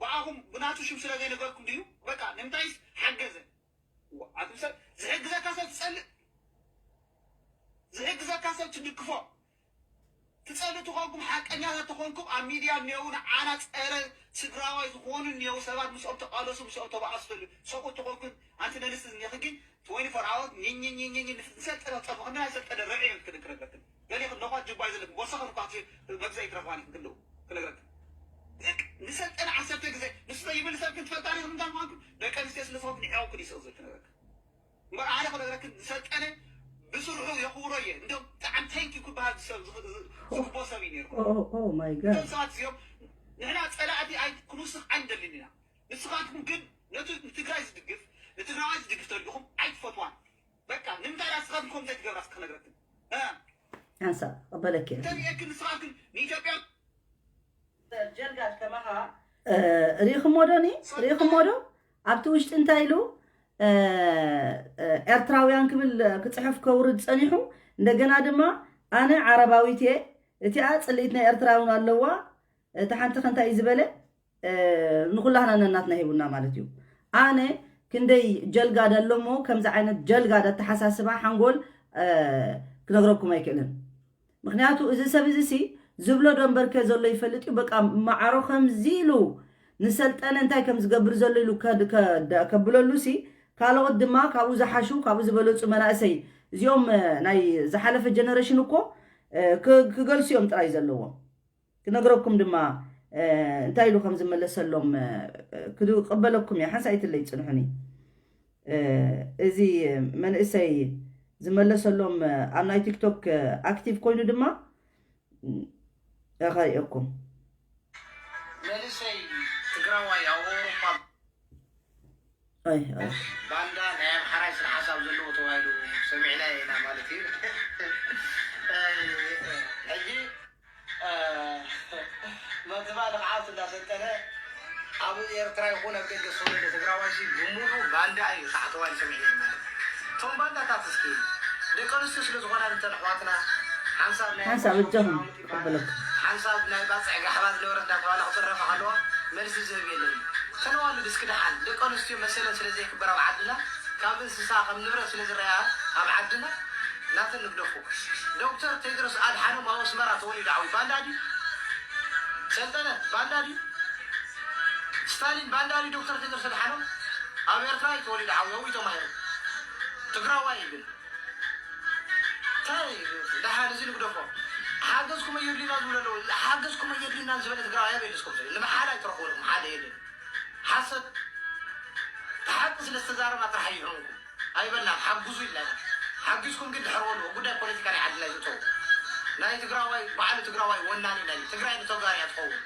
ብኣኹም ብናቱ ሽም ስለ ዘይነገርኩም ድዩ? በቃ ንምንታይስ ሓገዘ? ኣቱም ሰብ ዝሕግዘካ ሰብ ትፀልእ ዝሕግዘካ ሰብ ትድግፎ ትፀልእ ትኾንኩም ሓቀኛታት ተኾንኩም ኣብ ሚድያ እኒአው ንዓና ፀረ ትግራዋይ ዝኾኑ እኒአው ሰባት ምስኦም ተቃለሱ ምስኦም ተባኣሱ ሰብኡት ተኾንኩም ኣንቲ ነንስ እኒአኺ ግን ትወኒ ፎር ኣወር ኝኝኝኝኝ ንሰልጠነ ፀርፉ ክንዲ ናይ ሰልጠነ ርዒ ክነግረክን ገሊኹም ነኳት ጅባይ ዘለኩም ቦርሳኹም እኳ መግዛይ ትረኽባን ክግልው ክነግረክን ንሰልጠነ ዓሰርተ ግዜ ንሱ ዘይብል ሰብ ክትፈልጣ ሪኹም እንታይ ምኳንኩም ደቂ ኣንስትዮ ስለ ዝኾንኩ ንዕኦም ክዲሰው ዝብል ክነግረክን እምበር ኣነ ክነግረክን ዝሰልጠነ ብስርሑ የኽብሮ እየ። እንዲያውም ብጣዕሚ thank you ክበሃል ዝሰ- ዝግ- ዝግብኦ ሰብ እዩ ነይሩ። Oh, oh my God. እዞም ሰባት እዚኦም ንሕና ጸላእቲ ኣይ ክንውስኽ ኣይንደልን ኢና። ንስኻትኩም ግን ነቲ ንትግራይ ዝድግፍ ንትግራዋይ ዝድግፍ ተልኢኹም ኣይትፈትዋን። በቃ ንምንታይ ዳ ንስኻትኩም ከምኡ ዘይትገብራ እስኪ ክነግረክን። እ፣ ሓንሳብ ቀበለኪ። እንተሪኤክን ንስኻትኩም ንኢትዮጵያ ጀልጋት ከማኻ እ፣ ሪእኽሞ ዶ ኒ? ሪእኽሞ ዶ? ኣብቲ ውሽጢ እንታይ ኢሉ? እ፣ እ፣ ኤርትራውያን ክብል ክጽሕፍ ከውርድ ጸኒሑ። እንደገና ድማ ኣነ ዓረባዊት እየ፣ እቲኣ ጽልኢት ናይ ኤርትራ እውን ኣለዋ። እቲ ሓንቲ ከ እንታይ እዩ ዝበለ? እ፣ ንኹላህና ነናትና ሂቡና ማለት እዩ። ኣነ ክንደይ ጀልጋዳ ኣሎ እሞ ከምዚ ዓይነት ጀልጋዳ ኣተሓሳስባ ሓንጎል፣ እ፣ ክነግረኩም ኣይክእልን። ምክንያቱ እዚ ሰብ እዚ ሲ ዝብሎ ዶ እምበር ከ ዘሎ ይፈልጥ እዩ። በቃ ማዕሮ ከምዚ ኢሉ ንሰልጠነ እንታይ ከም ዝገብር ዘሎ ኢሉ ከድ- ከድ- ከብለሉ ሲ ካልኦት ድማ ካብኡ ዝሓሹ ካብኡ ዝበለፁ መናእሰይ እዚኦም እ፣ ናይ ዝሓለፈ ጀነሬሽን እኮ እ፣ ክ- ክገልሱ እዮም ጥራይ ዘለዎም። ክነግረኩም ድማ እ፣ እንታይ ኢሉ ከም ዝመለሰሎም እ፣ ክቅበለኩም እየ። ሓንሳእ ኣይትለይ ፅንሑኒ። እ፣ እዚ መንእሰይ ዝመለሰሎም እ፣ ኣብ ናይ ቲክቶክ እ፣ ኣክቲቭ ኮይኑ ድማ እ፣ ከርእየኩም። መንእሰይ ትግራዋይ ኣብ ኣውሮፓ ኣይ፣ ኣይ። ባንዳ ናይ ኣምሓራይ ስነ ሓሳብ ዘለዎ ተባሂሉ ሰሚዕናዮ ኢና ማለት እዩ። ሕጂ መትባ ንቕዓት እንዳሰልጠነ ኣብ ኤርትራ ይኹን ኣብ ደገ ዝተወለደ ትግራዋይ ሲ ብምሉኡ ባንዳ እዩ ከዓ ተባሂሉ ሰሚዕናዮ ማለት እዩ። እቶም ባንዳታት እስኪ ደቂ ኣንስትዮ ስለ ዝኾና እንተን ኣሕዋትና ሓንሳብ ናይ ሓንሳብ እጃኹም ክቕበለኩም። ሓንሳብ ናይ ባፅዕ ጋሕባ ዝነበረት እንዳተባህላ ክፅረፋ ከለዋ መልሲ ዝህብ የለን። ተነዋሉ ድስኪ ደሓን ደቂ ኣንስትዮ መሰለን ስለ ዘይክበር ኣብ ዓድና ካብ እንስሳ ከም ንብረት ስለ ዝረኣ ኣብ ዓድና ናተን ንግደፎ። ዶክተር ቴድሮስ ኣድሓኖም ኣብ ኣስመራ ተወሊዱ ዓብዩ ባንዳ ድዩ? ሰልጠነ ባንዳ ድዩ? ስታሊን ባንዳ ድዩ? ዶክተር ቴድሮስ ኣድሓኖም ኣብ ኤርትራ እዩ ተወሊዱ ዓብዩ ኣብኡ እዩ ተማሂሩ። ትግራዋይ እዩ ግን እንታይ ደሓን እዚ ንግደፎ። ሓገዝኩም ኣየድልዩና ዝብሉ ኣለዉ። ሓገዝኩም ኣየድልዩና ዝበለ ትግራዋይ ኣበይ ደስኩም ንመሓል ኣይትረኽቡ ኣለኹም ሓደ የለን። ሓሰት ብሓቂ ስለ ዝተዛረብና ጥራሕ ይሕሙኩም ኣይበልናን። ሓግዙ ኢልና ኢና። ሓጊዝኩም ግን ድሕር በሉ። ጉዳይ ፖለቲካ ናይ ዓድና ይእተው። ናይ ትግራዋይ ባዕሉ ትግራዋይ ወናኒ ናይ ትግራይ ንተጋሪ እያ ትኸውን።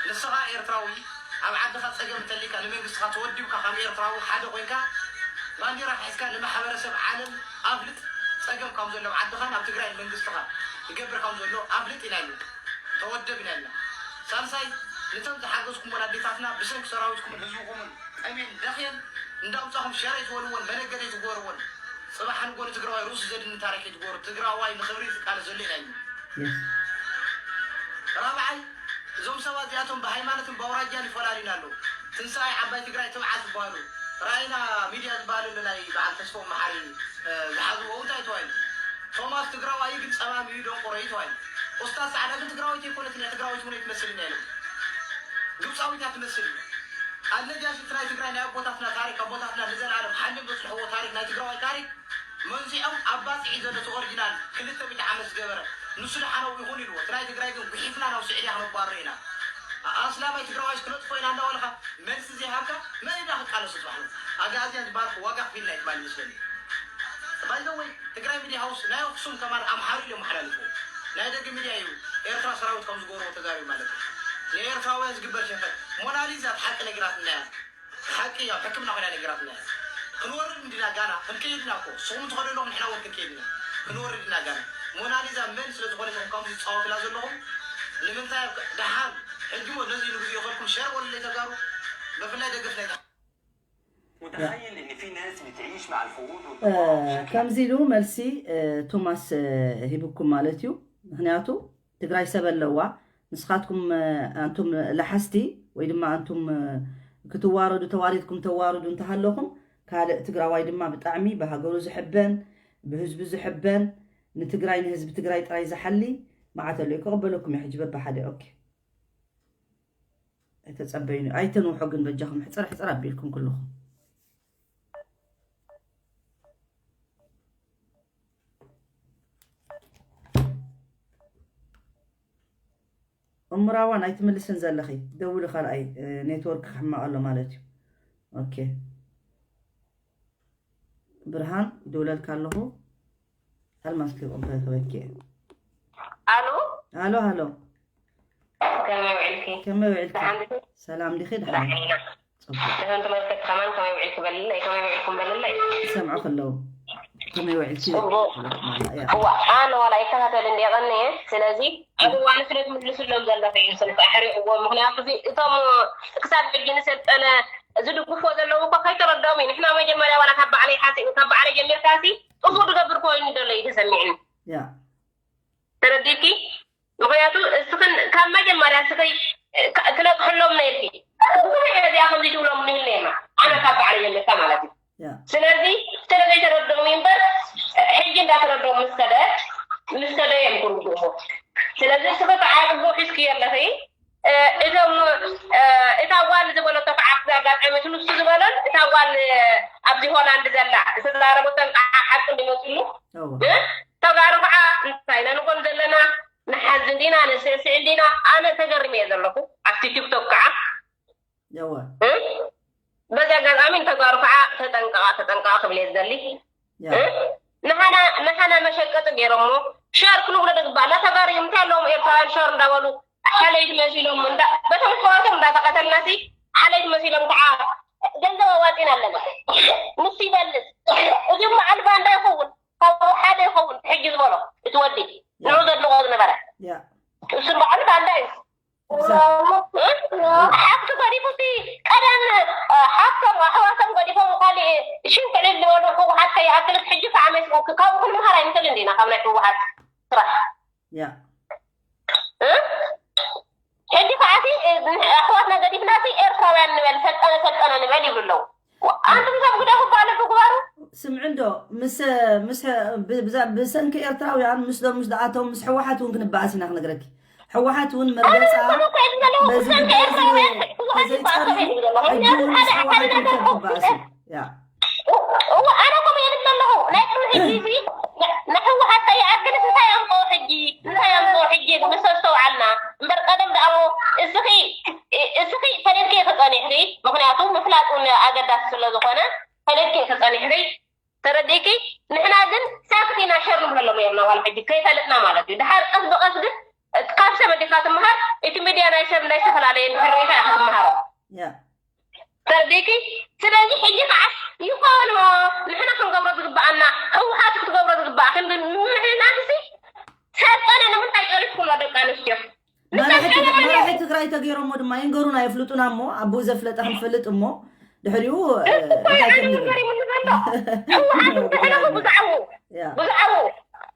ንስኻ ኤርትራዊ ኣብ ዓድኻ ጸገም እንተሊካ ንመንግስትኻ ተወዲብካ ከም ኤርትራዊ ሓደ ኮይንካ ባንዲራ ሒዝካ ንማሕበረሰብ ዓለም ኣፍልጥ። ጸገም ከም ዘሎ ኣብ ዓድኻን ኣብ ትግራይ መንግስትኻ ይገብር ከም ዘሎ ኣፍልጥ ኢና ኢሉ ተወደብ ኢና ኢልና። ሳልሳይ ነቶም ዝሓገዝኩምዎን ኣዴታትና ብሰንኪ ሰራዊትኩምን ህዝብኹምን ጠሜን ደኽየን እንዳውጻኹም ሸረይ ትበልዎን መነገደይ ትጎርዎን ጽባሕ ንጎ ንትግራዋይ ርእሱ ዘድኒ ታሪክ ትጎሩ ትግራዋይ ንኽብሪ ዝቃለስ ዘሎ ኢና ኢልና። ራብዓይ እዞም ሰባት እዚኣቶም ብሃይማኖትን ብኣውራጃን ይፈላልዩና ኣለዉ። ትንሳኤ ዓባይ ትግራይ ትብዓት ዝበሃሉ ራእይና ሚድያ ዝበሃለሉ ናይ በዓል ተስፎም መሓሪ ዝሓዝዎ እንታይ ተባሂሉ? ቶማስ ትግራዋይ ግን ጸማም እዩ ደንቆሮ እዩ ተባሂሉ። ኡስታዝ ሰዓዳ ግን ትግራወይቲ ኣይኮነትን እያ ትግራወይቲ እውን ኣይትመስልን እያ ኢሎም። ግብፃዊት እያ ትመስል እዩ። ኣልነጃሺ እቲ ናይ ትግራይ ናይ ኣቦታትና ታሪክ ኣቦታትና ንዘለኣለም ሓንድም ዘፅንሕዎ ታሪክ ናይ ትግራዋይ ታሪክ መንዚዖም ኣብ ባፅዒ ዘሎ እቲ ኦሪጂናል ክልተ ሚእቲ ዓመት ዝገበረ ንሱ ደሓነው ይኹን ኢልዎ። እቲ ናይ ትግራይ ግን ጉሒፍና ናብ ስዑድያ ክነባርሮ ኢና። ኣስላማይ ትግራዋይስ ክነጥፎ ኢና እንዳበልኻ መልሲ ዘይሃብካ መን ኢዳ ክቃለሱ ፅባሕ ኣጋኣዝያን ዝበሃል ዋጋ ክፊልና ይትባል ይመስለኒ። ባይዘወይ ትግራይ ሚድያ ሃውስ ናይ ኣክሱም ከማን ኣምሓሩ እዮም ሓላልፉ ናይ ደቂ ሚድያ እዩ። ኤርትራ ሰራዊት ከም ዝጎርቦ ተጋሩ ማለት እዩ። ንኤርትራውያን ዝግበር ሸፈት ሞናሊዛ ሓቂ ነግራትና እያ። ሓቂ ያው ሕክምና ኮይና ነግራትና እያ። ክንወርድ እንዲና ጋና ክንከይድና እኮ ስኹም ትኸደሎም ንሕና እውን ክንከይድና ክንወርድ ኢና ጋና። ሞናሊዛ መን ስለ ዝኾነት ኢኹም ከምዚ ዝፃወትላ ዘለኹም? ንምንታይ ደሓን ሕጂ ሞ ነዚ ንግዜ ይኸልኩም ሸር ወለለይ ተጋሩ ብፍላይ ደገፍ ናይ ከምዚ ኢሉ መልሲ ቶማስ ሂብኩም ማለት እዩ። ምክንያቱ ትግራይ ሰብ ኣለዋ። ንስኻትኩም ኣንቱም ለሓስቲ ወይ ድማ ኣንቱም ክትዋረዱ ተዋሪድኩም ተዋርዱ እንተሃለኹም ካልእ ትግራዋይ ድማ ብጣዕሚ ብሃገሩ ዝሕበን ብህዝቡ ዝሕበን ንትግራይ ንህዝቢ ትግራይ ጥራይ ዝሓሊ መዓት ኣሎ። ክቕበለኩም እየ ሕጂ በብሓደ። ኦኬ ኣይተጸበዩኒ ኣይተንውሑ ግን በጃኹም ሕጽር ሕጽር ኣቢልኩም ኩልኹም። እምራዋን ኣይትምልስን ዘለኺ ደውሊ ካልኣይ ኔትወርክ ክሕማቕ ኣሎ ማለት እዩ። ኦኬ ብርሃን ደውለልካ ኣለኹ። ኣልማዝ ክቕበል ክበኪ እየ። ኣሉ ኣሎ ኣሎ። ከመይ ውዕልኪ? ከመይ ውዕልኪ? ደሓን ዲኺ? ሰላም ዲኺ? ደሓን ደሓን ኢና። ጽቡቕ። እዞም ተመልከትቲ ከማን ከመይ ውዕልኪ በልለይ፣ ከመይ ውዕልኩም በልለይ። ይሰምዑ ከለዉ ከመይ ውዕልኪ? ጽቡቕ። እዋ ኣነ ዋላ ይከታተል እንዲ ቀንየ። ስለዚ ኣብ እዋኑ ስለ ትምልስሎም ዘለኺ እዩ ስልኪ ኣሕሪቕዎ። ምኽንያቱ እዚ እቶም ክሳብ ሕጂ ንሰልጠነ ዝድግፎ ዘለዉ እኮ ከይተረድኦም እዩ። ንሕና መጀመርያ ዋላ ካብ ባዕለይ ሓሲ-፣ ካብ ባዕለይ ጀሚርካ ሲ ጥፉእ ዝገብር ኮይኑ ደሎ እዩ ተሰሚዕኒ። ያ። ተረዲእኪ? ምኽንያቱ እስኽን ካብ መጀመርያ እስኺ፣ እ፣ ካ-፣ ትነቅሕሎም ነይርኪ። ብኸመይ እዚኣ ከምዚ ትብሎም ንህልየና? ኣነ ካብ ባዕለይ ጀሚርካ ማለት እዩ። ያ። ስለዚ ስለ ዘይተረድኦም እዩ እምበር፣ ሕጂ እንዳተረድኦም ምስ ከደ፣ ምስ ከደ እዮም ክርድእዎ። ስለዚ እስኺ ተዓቅቦ ሒዝኪ ኣለኺ። እ፣ እቶም፣ እ፣ እታ ጓል ዝበለቶ ከዓ ኣብዚ ኣጋጣሚ እቲ ንሱ ዝበሎን እታ ጓል፣ እ፣ ኣብዚ ሆላንድ ዘላ ዝተዛረበቶን ከዓ ሓቂ እንዲመፅሉ፣ እወ። እ፣ ተጋሩ ከዓ እንታይ ኢና ንኾን ዘለና? ንሓዝን ዲና ንስዕስዕ ዲና? ኣነ ተገርም እየ ዘለኹ ኣብቲ ቲክቶክ ከዓ። እወ። እ፣ በዚ ኣጋጣሚ ንተጋሩ ከዓ ተጠንቀቓ፣ ተጠንቀቓ ክብል እየ ዝደሊ። ያ። እ፣ ንሓና፣ ንሓና መሸቀጢ ገይሮሞ ሸር ክንብሎ ድግባእ። እናተጋሩ እዮም። እንታይ ኣለዎም ኤርትራውያን ሸር እንዳበሉ ሓለይቲ መሲሎም እንዳ-፣ በቶም ኣሕዋቶም እንዳተቐተልና ሲ ሓለይቲ መሲሎም ከዓ ገንዘብ ኣዋፂና ኣለና። ንሱ ይበልፅ። እዚ በዓል ባንዳ ይኸውን፣ ካብ ሓደ ይኸውን። ሕጂ ዝበሎ እቲ ወዲ ንዑ ዘድልቆ ዝነበረ ያ። እሱ በዓል ባንዳ እዩ። ሓፍቱ ገዲፉ ሲ ቀደም፣ እ፣ ሓፍቶም ኣሕዋቶም ገዲፎም ካልእ ሽንክዕልል ዝበሉ ህወሓት ከይኣክልስ ሕጂ ከዓ መሲልኩ ካብኡ ክንምሃር ኣይንክእልን ዲና ካብ ናይ ህወሓት ስራሕ? ያ። እ? ሕጂ ከዓ ሲ፣ እ፣ ኣሕዋትና ገዲፍና ሲ ኤርትራውያን ንበል፣ ሰልጠነ ሰልጠነ ንበል ይብሉ ኣለዉ። ኣንቱም ሰብ ግደፉ እባ ልቢ ግበሩ። ስምዒ እንዶ ምስ፣ ምስ፣ ብ-፣ ብዛ-፣ ብሰንኪ ኤርትራውያን ምስ ዶ-፣ ምስ ደኣቶም ምስ ህወሓት እውን ክንበኣስ ኢና ክነግረኪ። ህወሓት እውን መርገፃ ኣነ እኮ ይብል ዘለኹ፣ በዚ ብሰንኪ ጉዳይ እዚ ኤርትራውያን ህወሓት ይበኣሱ ተዘይፀርዩ ይብል ዘለኹ። ሕጂ ምኽንያቱ እውን ምስ ሓደ፣ ሓደ ህወሓት ነገር እውን እኮ ክበኣስ እዩ። ያ። እወ፣ ኣነ ከምኡ እየ ዝብል ዘለኹ። ናይ ቅድሚ ሕጂ እዚ ን-፣ ንህወሓት ከይኣክልስ እንታይ ኣምፅኦ ሕጂ? እንታይ ኣምፅኦ ሕጂ? ምስ ኣስተውዓልና እምበር ቀደም ደኣ እሞ እስኺ፣ እስኺ ፈሊጥኪ ኢኺ ጸኒሕኺ። ምኽንያቱ ምፍላጥ እውን ኣገዳሲ ስለ ዝኾነ ፈሊጥኪ ኢኺ ጸኒሕኺ። ተረዲእኪ? ንሕና ግን ሳክት ኢና ሸር ንብለሎም ነይርና ዋላ ሕጂ ከይፈለጥና ማለት እዩ። ድሓር ቀስ ብቐስ ግን ካብ ሰብ እንዲኻ ትምሃር። እቲ ሚድያ ናይ ሰብ ናይ ዝተፈላለየ እንድሕር ርኢኻ ኢኻ ትምሃሮ። ያ። ተረዲእኪ? ስለዚ ሕጂ ከዓ ይኾኖ ንሕና ክንገብሮ ዝግብኣና ህወሓት ክትገብሮ ዝግብኣ ክንዲ ምሕልናትሲ ሰልጠነ ንምንታይ ጨሊፍኩሞ ደቂ ኣንስትዮ? መራሒ ንሰልጠነ ትግ-፣ መራሒ ትግራይ ተገይሮሞ ድማ ይንገሩና የፍልጡና እሞ ኣብኡ ዘፍለጠ ክንፈልጥ እሞ ድሕሪኡ፣ እ፣ እሱ እኮ እንታይ ኣይኑ ክንብል? ገሪሙኒ ዘሎ። ህወሓት እንተሕለፉ ብዛዕባኡ፣ ያ። ብዛዕባኡ።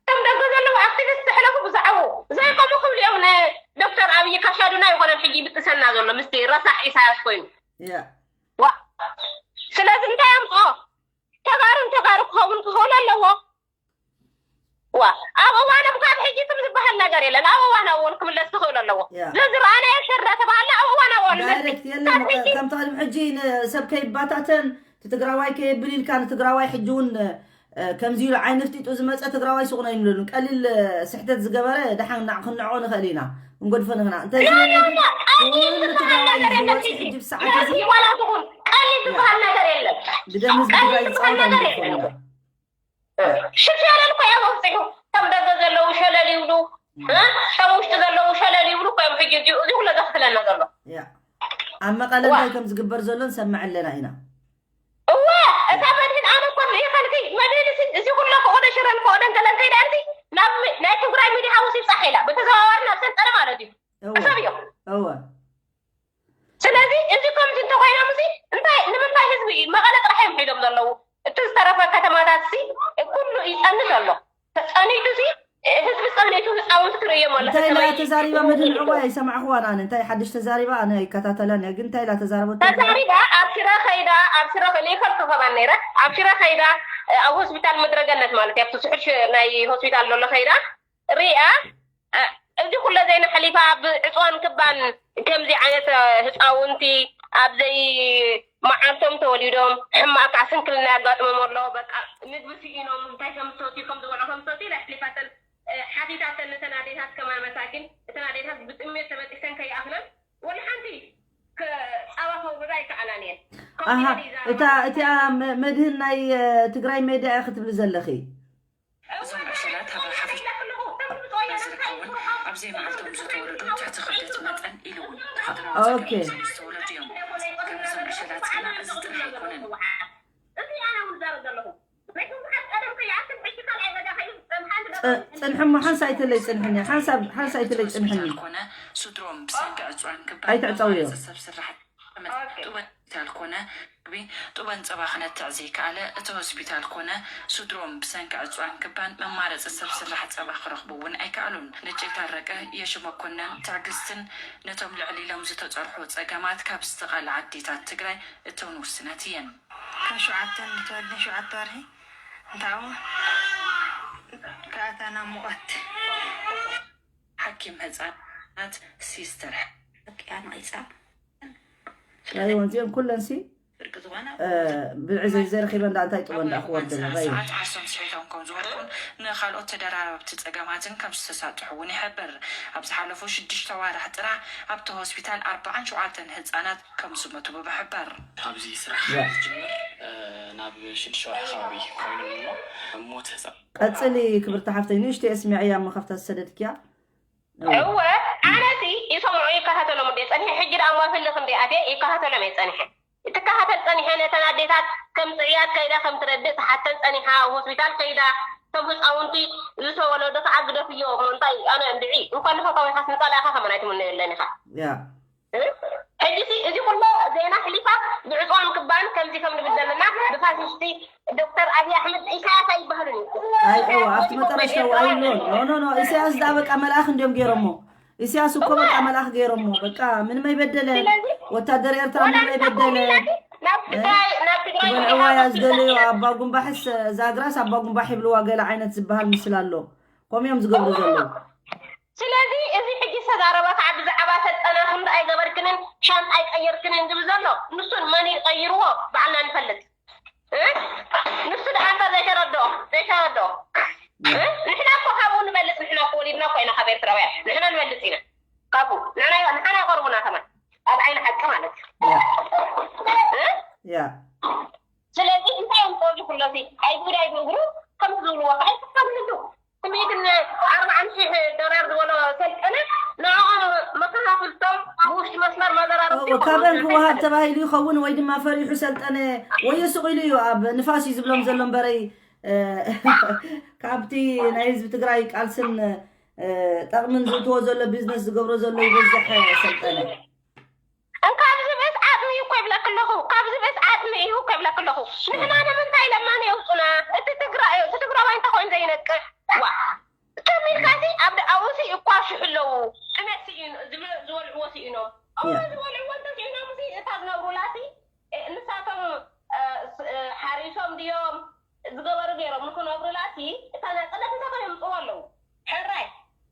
እቶም ደገ ዘለዉ ኣክቲቪስት ዝሕለፉ ብዛዕባኡ። ዘይከምኡ ክብሉ እዮም ንዶክተር ኣብይ ካሻዱና ይኾነን ሕጂ ይብጥሰና ዘሎ ምስቲ ረሳሕ ኢሳያስ ኮይኑ። ያ። ዋ። ስለዚ እንታይ ኣምፅኦ? ተጋሩ ንተጋሩ ክኸውን ክኽእል ኣለዎ። ዋ። ኣብ እዋኖም ካብ ሕጂ ትም ዝበሃል ነገር የለን። ኣብ እዋን ኣብ እዋን ክምለስ ክኽእል ኣለዎ። ያ። ስለዚ ረኣናዮ ሸር እንዳተባሃልና ኣብ እዋን ኣብ እዋን ንመልስ። ዳይሬክት የለን። ካብ ሕጂ ከምቲ ቅድሚ ሕጂ ንሰብ ከይባታተን፣ እቲ ትግራዋይ ከየብል ኢልካ ንትግራዋይ ሕጂ እውን፣ እ፣ ከምዚ ኢሉ ዓይኒ ፍጢጡ ዝመፀ ትግራዋይ ሱቕ ነው ይንብሉን። ቀሊል፣ እ፣ ስሕተት ዝገበረ ደሓን ናዕ ክንዕቆ ንኽእል ኢና። ክንገድፎ ንኽና። እንተ ኖ፣ ኖ፣ ዘይኮነ ኖ፣ ቀሊል እውን ዝበሃል ትግራዋይ ነገር የለን ዝወፅእ ሕጂ። ሕጂ ብሰዓት እዚ። ዋላ ትኹን ቀሊል ዝበሃል ነገር የለን። ብደም ህዝቢ ቀሊል ትግራይ ዝበሃል ዝፃወት ነገር ኣይንገድፎን የለን። ኢና። ሽፍ ሸለል እኮ እዮም ኣብፂሑ። ከም ደገ ዘለዉ ሸለል ይብሉ፣ እ? ከም ውሽጢ ዘለዉ ሸለል ይብሉ እኮ እዮም። ሕጂ እዚ፣ እዚ ኩሎ ዘኽፍለና ዘሎ። ያ። ኣብ መቐለ ዋ። እንታይ ከም ዝግበር ዘሎ ንሰምዕ ኣለና ኢና። እወ፣ እታ መድህን ኣነ እኮ ይኸልኪ፣ መድህን እዚ፣ እዚ ኩሎ ፈቐዶ ሽረን ፈቐደን ገለን ከይዳ፣ እዚ ናብ ሚ-፣ ናይ ትግራይ ሚድያ ሃውስ ይብፃሕ ኢላ፣ ብተዘዋዋሪ ናብ ሰልጠነ ማለት እዩ። እወ። እሰብ እዮም። እወ። ስለዚ እዚ ከምዚ እንተኾይኖም እዚ እንታይ፣ ንምንታይ ህዝቢ መቐለ ጥራሕ እዮም ሒዶም ዘለዉ? እቲ ዝተረፈ ከተማታት ሲ ኩሉ ይጸንት ኣሎ። ተጸኒቱ ሲ ህዝቢ ጸኒቱ ህፃውንቲ ትርእዮም ኣሎ። እንታይ ኢላ ተዛሪባ መድህን ዕዋይ ኣይሰማዕኽዋን ኣነ። እንታይ ሓድሽ ተዛሪባ ኣነ ኣይከታተላን እየ። ግን እንታይ ኢላ ተዛረበቶ? ተዛሪባ ኣብ ሽረ ከይዳ፣ ኣብ ሽረ ከ-፣ ኔትወርክ ከማን ነይረ። ኣብ ሽረ ከይዳ፣ ኣብ ሆስፒታል ምድረገነት ማለት እዩ። ኣብቲ ስሑል ሽ-፣ ናይ ሆስፒታል ዘሎ ከይዳ ሪኣ፣ እ፣ እዚ ኩሎ ዘይና ሓሊፋ ኣብ ዕፅዋን ክባን ከምዚ ዓይነት፣ እ፣ ህፃውንቲ ኣብ ዘይመዓልቶም ተወሊዶም ሕማቕ ከዓ ስንክልና ያጋጥሞም ኣሎ። በቃ ምግቢ ስኢኖም እንታይ ከም ዝሰትዩ ከም ዝበልዑ ከም ዝሰትዩ ናይ ኣሕሊፋተን፣ እ፣ ሓቲታተን ነተን ኣዴታት ከማን መሳኪን እተን ኣዴታት ብጥሜት ተበጢሰን ከይኣኽለን ወላ ሓንቲ ክ-፣ ፃባ ከውርዳ ኣይከኣላን እየን። ኣሃ፣ ኮምፒተር ይዛረባ እታ፣ እቲኣ መ-፣ መድህን ናይ፣ እ፣ ትግራይ ሜድያ እያ ክትብሊ ዘለኺ? እዋ፣ ኣብ ዘይመዓልቶም ዝተወለዱ ትሕቲ ክብደት መጠን ኢሉ እውን ተፈጥራዊ ኦኬ። ጸገም ይዞም ዝተወለዱ እዮም። ከምዞም ዕሸላት ግና እዚ ጥራሕ ኣይኮነን። ጽንሕሞ ሓንሳ ኣይትለይ ጽንሕኒ ሓንሳ ኣይትለይ ጽንሕኒ። ኮነ ስድሮም ብሰንኪ ዕፅዋን ክባን ኣይትዕፀውዮ። ሰብ ስራሕ ጡበን ሆስፒታል ኮነ ግቢ ጡበን ፀባ ክነትዕ ዘይከኣለ እቲ ሆስፒታል ኮነ ስድሮም ብሰንኪ ዕፅዋን ክባን መማረፂ ሰብ ስራሕ ፀባ ክረኽቡ እውን ኣይከኣሉን። ንጨይታረቀ የሽ መኮነን ትዕግስትን ነቶም ልዕሊ ኢሎም ዝተፀርሑ ፀገማት ካብ ዝተቓልዓ ኣዴታት ትግራይ እተውን ውስናት እየን። ካብ ሸውዓተን ንተወልደ ሸውዓተ ወርሒ እንታው ከኣታ ናብ ሙቐት ሓኪም ህፃናት ሲስተር ቅያ ነቒፃ ኣይወን እዚኦም ኩለን ሲ ብርቂ ዝኾነ ብልዒ ዘይዘርኺበ እንዳ እንታይ ጥቦ እንዳ ክወርድ ሰዓት ዓርሶም ስሒቶም ከም ዝወድቁን ንካልኦት ተደራረብቲ ፀገማትን ከም ዝተሳጥሑ እውን ይሕብር። ኣብ ዝሓለፉ ሽዱሽተ ዋርሕ ጥራሕ ኣብቲ ሆስፒታል ኣርባዓን ሸውዓተን ህፃናት ከም ዝሞቱ ብምሕባር ኣብዚ ስራሕ ዝጅምር ናብ ሽዱሽተ ወርሒ ከባቢ ኮይኑ ኣሎ። ሞት ህፃን ቀፅሊ ክብርቲ ሓፍተይ ንእሽተይ እስሚዐያ እሞ ካብታ ዝሰደድክያ። እወ ኣነሲ ይሰምዑ ይከታተሎም እንደ ፀኒሐ ሕጂ ደኣ ሞፈልኽ እንደ ኣትየ ይከታተሎም እየ ፀኒሐ ትከታተል ፀኒሐ ነተን ኣዴታት ከም ፅዕያት ከይዳ ከም ትረድእ ትሓተን ፀኒሓ ሆስፒታል ከይዳ እቶም ህፃውንቲ ዝተወለዱ ከዓ ግደፍዮ እንታይ ኣነ እንድዒ እንኳን ንፈታዊኻስ ንፀላእኻ ከመን ኣይትምነየለን ኢኻ ያ ሕጂ እዚ ኩሎ ዜና ሕሊፋ ብዕፅዋን ክባን ከምዚ ከም ንብል ዘለና ብፋሽስቲ ዶክተር ኣብይ ኣሕመድ ኢሳያስ ኣይበሃሉን እዩ ኣይ እዋ ኣብቲ መጠረሽታ እዋ ኣይብሎን ኖ ኖ ኖ ኢሳያስ ዳ በቃ መልኣኽ እንዲዮም ገይሮሞ ኢሳያስ እኮ በቃ መልኣኽ ገይሮሞ በቃ ምንም ኣይበደለ ወታደር ኤርትራ ምንም ኣይበደለ ናብ ትግራይ ናብ ትግራይ ትበልዕዋ እያ ዝደለዩ ኣባ ጉንባሕስ ዛግራስ ኣባ ጉንባሕ ይብልዋ ገለ ዓይነት ዝበሃል ምስል ኣሎ ከምኡ እዮም ዝገብሩ ዘለዉ ስለዚ እዚ ሕጂ ዝተዛረበ ከዓ ብዛዕባ ሰልጠና ክንዲ ኣይገበርክንን ሻንጣ ኣይቀየርክንን ዝብል ዘሎ ንሱን መን እዩ ቀይርዎ ባዕልና ንፈልጥ እ? ንሱ ደኣ እምበር ዘይተረድኦ ዘይተረድኦ እ? ንሕና እኮ ካብኡ ንበልፅ ንሕና እኮ ወሊድና እኮ ኢና ካብ ኤርትራውያን ንሕና ንበልፅ ኢና ካብኡ ንሕና ንሓና ይቐርቡና ከማን ኣብ ዓይኒ ሓቂ ማለት እዩ እ? ያ ስለዚ እንታይ እዮም ጦዚ ኩሎሲ ኣይጉዳይ ብእግሩ ከምዚ ዝብልዎ ከዓ ይፍቀድልሉ ስሜትን ኣርባዓን ሺሕ ዶላር ዝበሎ ሰልጠነ ንዕኦም መከፋፍልቶም ብውሽጢ መስመር መዘራርብቲ እዎ፣ ይኾኑ። ካብን ክወሃብ ተባሂሉ ይኸውን ወይ ድማ ፈሪሑ ሰልጠነ ወይ ስቕ ኢሉ እዩ ኣብ ንፋስ እዩ ዝብሎም ዘሎ እምበረይ እ፣ ካብቲ ናይ ህዝቢ ትግራይ ቃልስን እ፣ ጠቕምን ዝእትዎ ዘሎ ቢዝነስ ዝገብሮ ዘሎ ይበዝሕ ሰልጠነ። እንካብ ዝብእስ ዓጥሚ እዩ እኮ ይብለክ ኣለኹ ካብ ዝብእስ ዓጥሚ እዩ እኮ ይብለክ ኣለኹ ንሕና ንምንታይ ለማኒ የውፁና እቲ ትግራይ እቲ ትግራዋይ እንተኮይኑ ዘይነቅሕ ዋ ተሚልካሲ ኣብ ደኣውሲ እኳ ሽሑ ኣለዉ ጥሜት ስኢኑ- ዝብ- ዝበልዕዎ ስኢኖም እሞ ዝበልዕዎ እንተስኢኖም ሲ እታ ዝነብሩላሲ እ- ንሳቶም እ- ስ- እ- ሓሪሶም ድዮም ዝገበሩ ገይሮም ንክነብሩላሲ እታ ናፅነት እንተኮ የምፅዎ ኣለዉ ሕራይ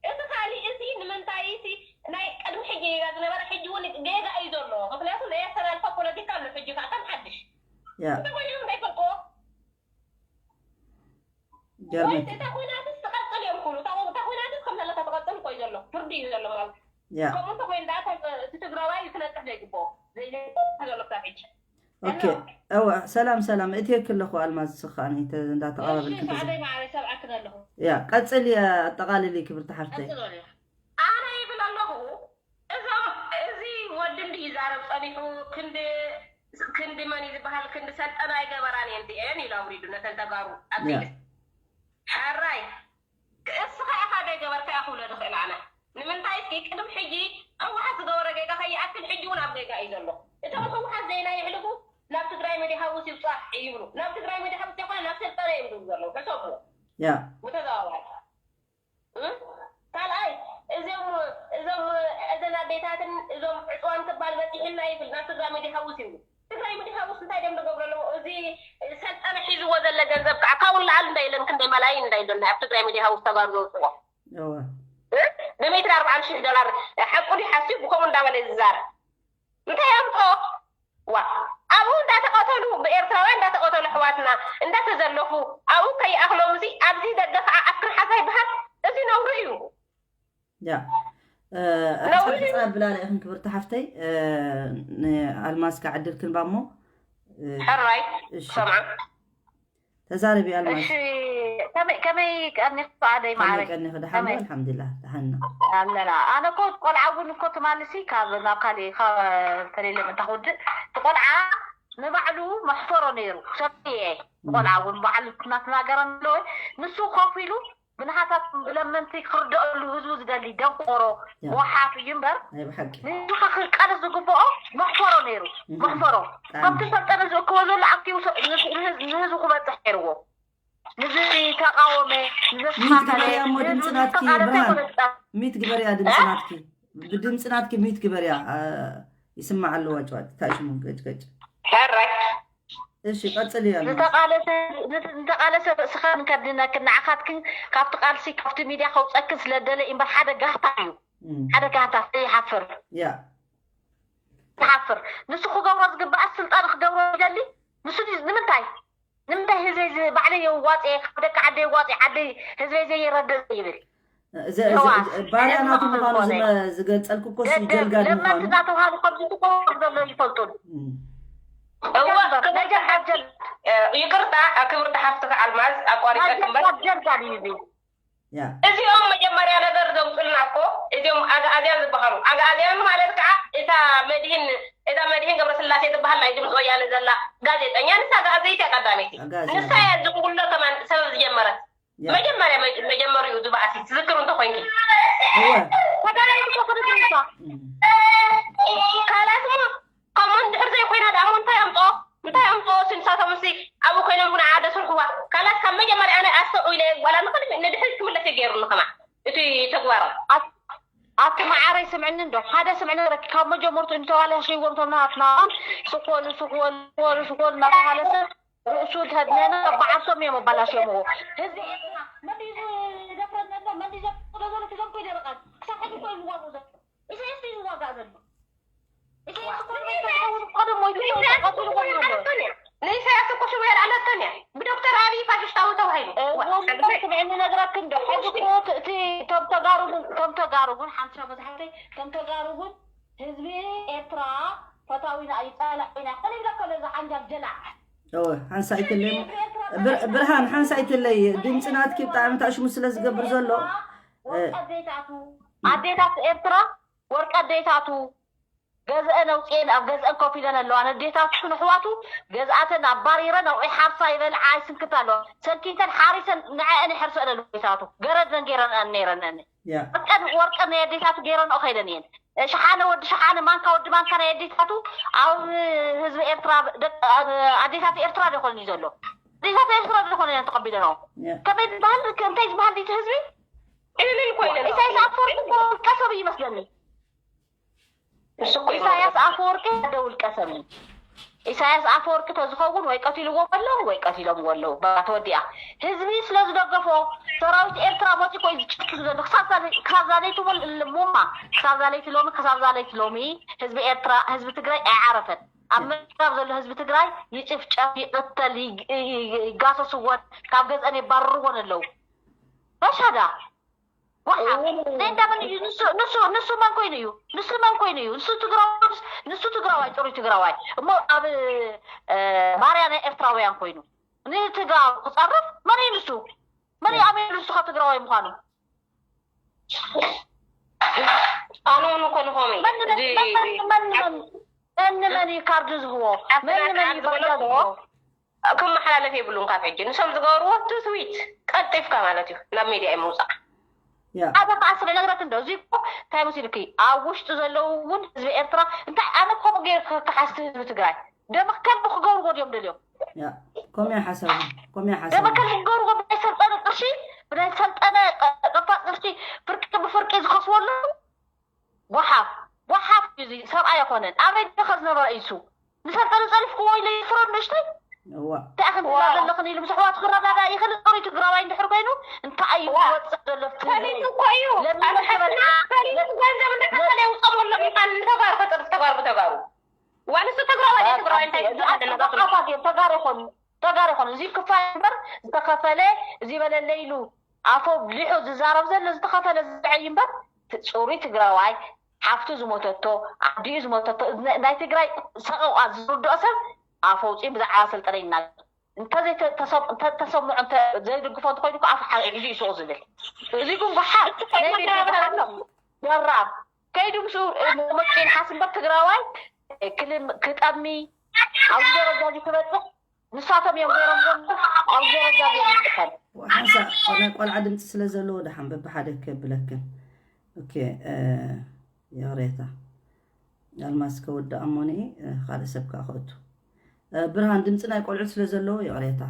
እቲ ካሊእ እዚ ንምንታይ እቲ ናይ ቅድሚ ሕጂ ጌጋ ዝነበረ ሕጂ እውን ጌጋ እዩ ዘሎ ምክንያቱ ናይ ኣስተላልፋ ፖለቲካ ኣሎ ሕጂ ከዓ ከም ሓድሽ ያ እንተኮይኑ እንታይ ፈልጥዎ ወይ ገርመት እታ ኩናትስ ትቐፅል እዮም ኩሉ እታ እታ ኩናትስ ከም ዘለታ ትቐፅል እኮ እዩ ዘሎ ፍርዲ እዩ ዘሎ ማለት ያ ከምኡ እንተኮይኑ ደኣ እታ እቲ ትግራዋይ እዩ ክነቅሕ ዘይግብኦ ዘይዘይዘሎ ክሳብ ሕጂ ኦኬ እዋ ሰላም ሰላም እትየክ ኣለኹ ኣልማዝ ስኻኒ እንዳተቐባበልክ እሺ ሰዓደይ ማዕረይ ሰብዓክን ኣለኹ ያ ቀፅል ኣጠቓልሊ ክብርቲ ሓፍተይ ቀፅል በልዮ ኣነ ይብል ኣለኹ እዞም እዚ ወዲ እንዲ ይዛረብ ፀኒሑ ክንዲ ክንዲ መን እዩ ዝበሃል ክንዲ ሰልጠና ኣይገበራን እየን እዚአን ኢሉ ኣውሪዱ ነተን ተጋሩ ኣብ ያ ቴክስት ሓራይ እስኻ ኢኻ ዘይገበርካዮ ክብሎ ዝኽእል ኣነ ንምንታይ እስኪ ቅድም ሕጂ ህወሓት ዝገበሮ ጌጋ ከይኣክል ሕጂ እውን ኣብ ጌጋ እዩ ዘሎ እቶም ህወሓት ዜና የሕልፉ ናብ ትግራይ መዲ ሃውስ ይውፃእ ይብሉ ናብ ትግራይ መዲ ሃውስ ዘይኮነ ናብ ሰልጠና እዮም ዝብሉ ዘለዉ ሕሰቡ ያ ብተዘዋዋሪ ካልኣይ እዞም እዞም እዘን ኣዴታትን እዞም ዕፅዋን ክባል በፂሕና ይብል ናብ ትግራይ ሚዲ ሃውስ ይብሉ ትግራይ ሚዲ ሃውስ እንታይ ደም ዝገብሩ ኣለዎ እዚ ሰልጠነ ሒዝዎ ዘለ ገንዘብ ከዓ ካብኡ ንላዓል እንዳይለን ክንደይ መላይን እንዳይለና ኣብ ትግራይ ሚዲ ሃውስ ተጋሩ ዘውፅዎ ብሜትር ኣርባዓን ሽሕ ዶላር ሓቁ ዲ ሓስዩ ብከምኡ እንዳበለ ዝዛረብ እንታይ ኣምፅኦ ዋ ኣብኡ እንዳተቐተሉ ብኤርትራውያን እንዳተቐተሉ ኣሕዋትና እንዳተዘለፉ ኣብኡ ከይኣኽሎም እዚ ኣብዚ ደገ ከዓ ኣፍክን ሓሳ ይበሃል እዚ ነውሪ እዩ ያ ነውሪ እዩ። ክብርቲ ሓፍተይ ኣልማዝ ክዓድል ክንባ እሞ ሕራይ እሺ። ሰምዓ ተዛረቢ ኣልማዝ እሺ ከመይ ከመይ ቀኒኽ ሰዓደይ ከመይ ማዕረይ ቀኒኺ ደሓን ዶ ከመይ ኣልሓምዱሊላህ ደሓን ኢና ኣለና። ኣነ እኮ ቆልዓ እውን እኮ ትማልሲ ካብ ናብ ካሊእ ካብ ተሌለ ምእንታ ክውድእ፣ እቲ ቆልዓ ንባዕሉ መሕፈሮ ነይሩ። ሰብየ ቆልዓ እውን ባዕሉ እናተናገረ ኣለወ። ንሱ ኮፍ ኢሉ ብንሃታት ብለመንቲ ክርደአሉ ህዝቡ ዝደሊ ደንቆሮ ጎሓፍ እዩ እምበር፣ ንስኻ ክቃለስ ዝግብኦ መሕፈሮ ነይሩ። መሕፈሮ ከምቲ ሰልጠነ ዝእክቦ ዘሎ ኣክቲቭ ንህዝቡ ክበፅሕ ነይርዎ። ንዝተቃወመ፣ ንዘስተኻኸለ፣ ንዝተቃለሰ ይበልፃ። ሚት ግበርያ ድምፂ ናትኪ፣ ብድምፂ ናትኪ ሚት ግበርያ። ይስማዕ ኣለዋ ጨዋት ታሽሙ ገጭገጭ። ሕራይ እሺ ቀፅል እያ። ዝተቃለሰ ዝተቃለሰ ርእስኻን ከድነክን ንዓኻትክን ካብቲ ቃልሲ ካብቲ ሚድያ ከውፀክን ስለደለ እምበር ሓደ ጋህታ እዩ። ሓደ ጋህታ ይሓፍር። ያ ይሓፍር። ንሱ ክገብሮ ዝግባእ ስልጣን ክገብሮ ይደሊ። ንሱ ንምንታይ ንምንታይ ህዝበይ ባዕለይ የዋፅየ ካብ ደቂ ዓደይ የዋፅየ ዓደይ ህዝበይ ዘይረድእ ይብል። ባርያ ናቱ ምኳኑ ዝገልፀልኩ እኮ ጀልጋድ ምኳኑ እናተባሃሉ ከምዚ ትቆር ዘሎ ይፈልጡን። ይቅርታ ክብርቲ ሓፍትካ ኣልማዝ ኣቋሪፀ ክምበር ጀልጋድ ይብል። እዚኦም መጀመርያ ነገር ዘምፁልና እኮ እዚኦም ኣግኣዝያን ዝበሃሉ ኣግኣዝያን ማለት ከዓ እታ መድሂን እዛ መድሂን ገብረስላሴ ዝበሃል ናይ ድምፂ ወያነ ዘላ ጋዜጠኛ ንሳ ኣግኣዘይቲ ቀዳመይቲ ንሳ እያ እዚ ኩሎ ከማን ሰበብ ዝጀመረት መጀመርያ መጀመሪኡ ዝበኣሲ ትዝክሩ እንተኮይንኪ ተጋዳላይ ትኮ ክድግምሳ ካላስ ከምኡ እንድሕር ዘይኮይና ደኣ እሞ እንታይ ኣምፅኦ እንታይ ኣምፅኦ ሲ ንሳቶም ሲ ኣብኡ ኮይኖም ንዓ ደስርሕዋ ካላት ካብ መጀመርያ ኣነ ኣስተውኢለ ዋላ ንቅድሚ ንድሕሪት ክምለስ እዩ ገይሩኒ ከማ እቲ ተግባሮም ኣቲ መዓረይ ስምዕኒ እንዶ ሓደ ስምዕኒ ረኪ ካብ መጀመርቱ እንተዋላሸይዎም ቶም ናትና ስኮሉ ስኮሉ ስኮሉ ስኮሉ እናተባለሰ ርእሱ ተድነነ በዓርሶም እዮም ኣባላሽዮምዎ ህዝቢ ኤርትራ መን እዩ ዝደፍረና ኣሎ መን እዩ ዘፍቅዶ ዘሎ ክዘምኩ ይደረቃል ክሳብ ሕዚ እኮ ይዋጉ ዘሎ ኢሳያስ እዩ ዝዋጋእ ዘሎ ንኢሳያስ እኮ ሽሙ የልዓለቶን እያ ብዶክተር ኣብይ ፋሽስታዊ ተባሂሉ ስምዒ ንነግረክ እንዶ ሕዚ እኮ እቲ ቶም ተጋሩ እውን ቶም ተጋሩ እውን ሓምሻ መዝሓፍተይ ቶም ተጋሩ እውን ህዝቢ ኤርትራ ፈታዊና እዩ ጸላኢና ክን ይብለካ ኣሎ እዚ ዓንጃል ጀላዕ ሓንሳይትለይ ብርሃን ሓንሳይትለይ ድምፂ ናትኪ ብጣዕሚ ታሽሙ ስለ ዝገብር ዘሎ ወርቂ ኣዴታቱ ኣዴታት ኤርትራ ወርቂ ኣዴታቱ ገዝአን ኣውፅኤን ኣብ ገዝአን ኮፍ ኢለን ኣለዋ ነዴታቱ ንሕዋቱ ገዝኣተን ኣባሪረን ኣብኡ ሓርሳ ይበልዓ ይስንክታ ኣለዋ ሰንኪተን ሓሪሰን ንዐአን ይሕርሰን ኣለዋ ኣዴታቱ ገረድ ዘንጌረን ነይረን ወርቀን ወርቀን ናይ ኣዴታቱ ገይረንኦ ከይደን እየን። ሸሓነ ወዲ ሸሓነ ማንካ ወዲ ማንካ ናይ ኣዴታቱ ኣብ ህዝቢ ኤርትራ ኣዴታት ኤርትራ ዶ ይኮን እዩ ዘሎ ኣዴታት ኤርትራ ዶ ይኮን እየን ተቀቢለንኦ ከመይ ዝበሃል እንታይ ዝበሃል ድዩ ህዝቢ ኢሳያስ ኣፈወርቂ እኮ ውልቀ ሰብ እዩ ይመስለኒ። ኢሳያስ ኣፈወርቂ ሓደ ውልቀ ሰብ እዩ። ኢሳያስ ኣፈወርቂ ተዝኸውን ወይ ቀቲልዎም ኣለዉ ወይ ቀቲሎምዎ ኣለዉ። በቃ ተወዲኣ። ህዝቢ ስለ ዝደገፎ ሰራዊት ኤርትራ መፂኡ ኮዩ ዝጨፍጭፍ ዘሎ ክሳብ ዛለይቲ ሙማ ክሳብ ዛለይቲ ሎሚ ክሳብ ዛለይቲ ሎሚ ህዝቢ ኤርትራ ህዝቢ ትግራይ ኣይዓረፈን። ኣብ ምዕራብ ዘሎ ህዝቢ ትግራይ ይጭፍጨፍ፣ ይቅተል፣ ይጋሰስዎን ካብ ገዝአን የባርርዎን ኣለዉ። ረሻዳ ንሱ መን ኮይኑ እዩ? ንሱ መን ኮይኑ እዩ? ንሱ ትግራዋይ ንሱ ትግራዋይ ፅሩይ ትግራዋይ እሞ ኣብ ባርያ ናይ ኤርትራውያን ኮይኑ ንትግራዊ ክፀርፍ መን እዩ ንሱ? መን እዩ ኣሚኑ ንሱ ካብ ትግራዋይ ምኳኑ? ኣነ እውን እኮ ንኸመይ መን መን እዩ ካርድ ዝህቦ? መን መን እዩ ባንዳ ዝህቦ? ክመሓላለፍ የብሉን ካብ ሕጂ ንሶም ዝገበርዎ ትስዊት ቀልጢፍካ ማለት እዩ ናብ ሚድያ እዩ ምውፃእ ሓደ ከዓ ስለ ነግረክ እንዶ እዚ እኮ እንታይ መሲልኪ ኣብ ውሽጡ ዘለዉ እውን ህዝቢ ኤርትራ እንታይ ኣነ ከምኡ ገይር ክሓስቲ ህዝቢ ትግራይ ደመ ከልቢ ክገብርዎ ድዮም ደልዮም ከምኡ ሓሳቡ ከምኡ ሓሳቡ ደመ ከልቢ ክገብርዎ ብናይ ሰልጠነ ቅርሺ ብናይ ሰልጠነ ቅርፃ ቅርሺ ፍርቂ ብፍርቂ ዝኸስዎ ኣለዉ ጓሓፍ ጓሓፍ እዩ እዚ ሰብኣይ ኣይኮነን። ኣበይ ደኸ ዝነበረ እዩ እሱ ንሰልጠነ ፀሪፍክዎ ኢለ ይፍረድ ንእሽተይ እዋ እንታይ ኢኽን ትብላ ዘለኽን ኢሉ ምስ ኣሕዋቱ ክረዳዳእ ይኽእል ፀሩ ትግራዋይ እንድሕር ኮይኑ እንታይ እዩ ዝወፅእ ዘሎ እቲ ህዝቢ ፈሊጡ እኮ እዩ ለሚኑ ኣነ ሓስና ዝበልዓ ፈሊጡ ገንዘብ እንዳከፈለ የውፀም ኣሎ ምዃን ንተጋሩ ከፅርፍ ተጋሩ ብተጋሩ ዋንሱ ትግራዋይ ትግራዋይ እንታይ እዩ ዝሓደ ነገር ተጋሩ ይኾኑ ተጋሩ ይኾኑ እዚ ክፋል እምበር ዝተኸፈለ እዚ በለለ ኢሉ ኣፎ ብሊሑ ዝዛረብ ዘሎ ዝተኸፈለ ዝብዐ እዩ እምበር እቲ ፅሩይ ትግራዋይ ሓፍቱ ዝሞተቶ ኣዲኡ ዝሞተቶ ናይ ትግራይ ሰቆቃ ዝርድኦ ሰብ ኣፎ ኣውፂኡ ብዛዕባ ሰልጠነ ይናገር እንተዘይተሰምዖ እንተ ዘይድግፎ እንተኮይኑ ኣፍ ሒዙ ይስቑ ዝብል እዚ ግን ጉሓ ናይ ቤት ዘራብ ከይዱ ምስኡ መመፅኡ ይሓስ እምበር ትግራዋይ ክጠሚ ኣብዚ ደረጃ እዚ ክበፅሕ ንሳቶም እዮም ገይሮም ዘሎ ኣብዚ ደረጃ ገይሮም ይጥፈል። ሓንሳ ናይ ቆልዓ ድምፂ ስለ ዘለዎ ደሓን በብሓደ ከብለክን። ኦኬ፣ ይቕሬታ። ኣልማዝ ከወድኣ እሞ ንኢ፣ ካልእ ሰብ ከኣ ከእቱ። ብርሃን ድምፂ ናይ ቆልዑት ስለ ዘለዎ ይቕሬታ።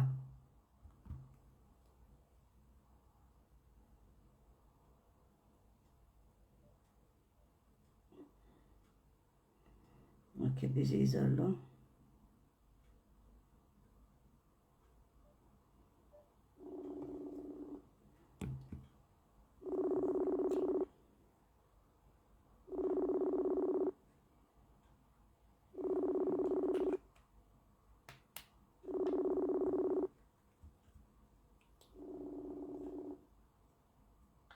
ኦኬ፣ ቢዚ እዩ ዘሎ።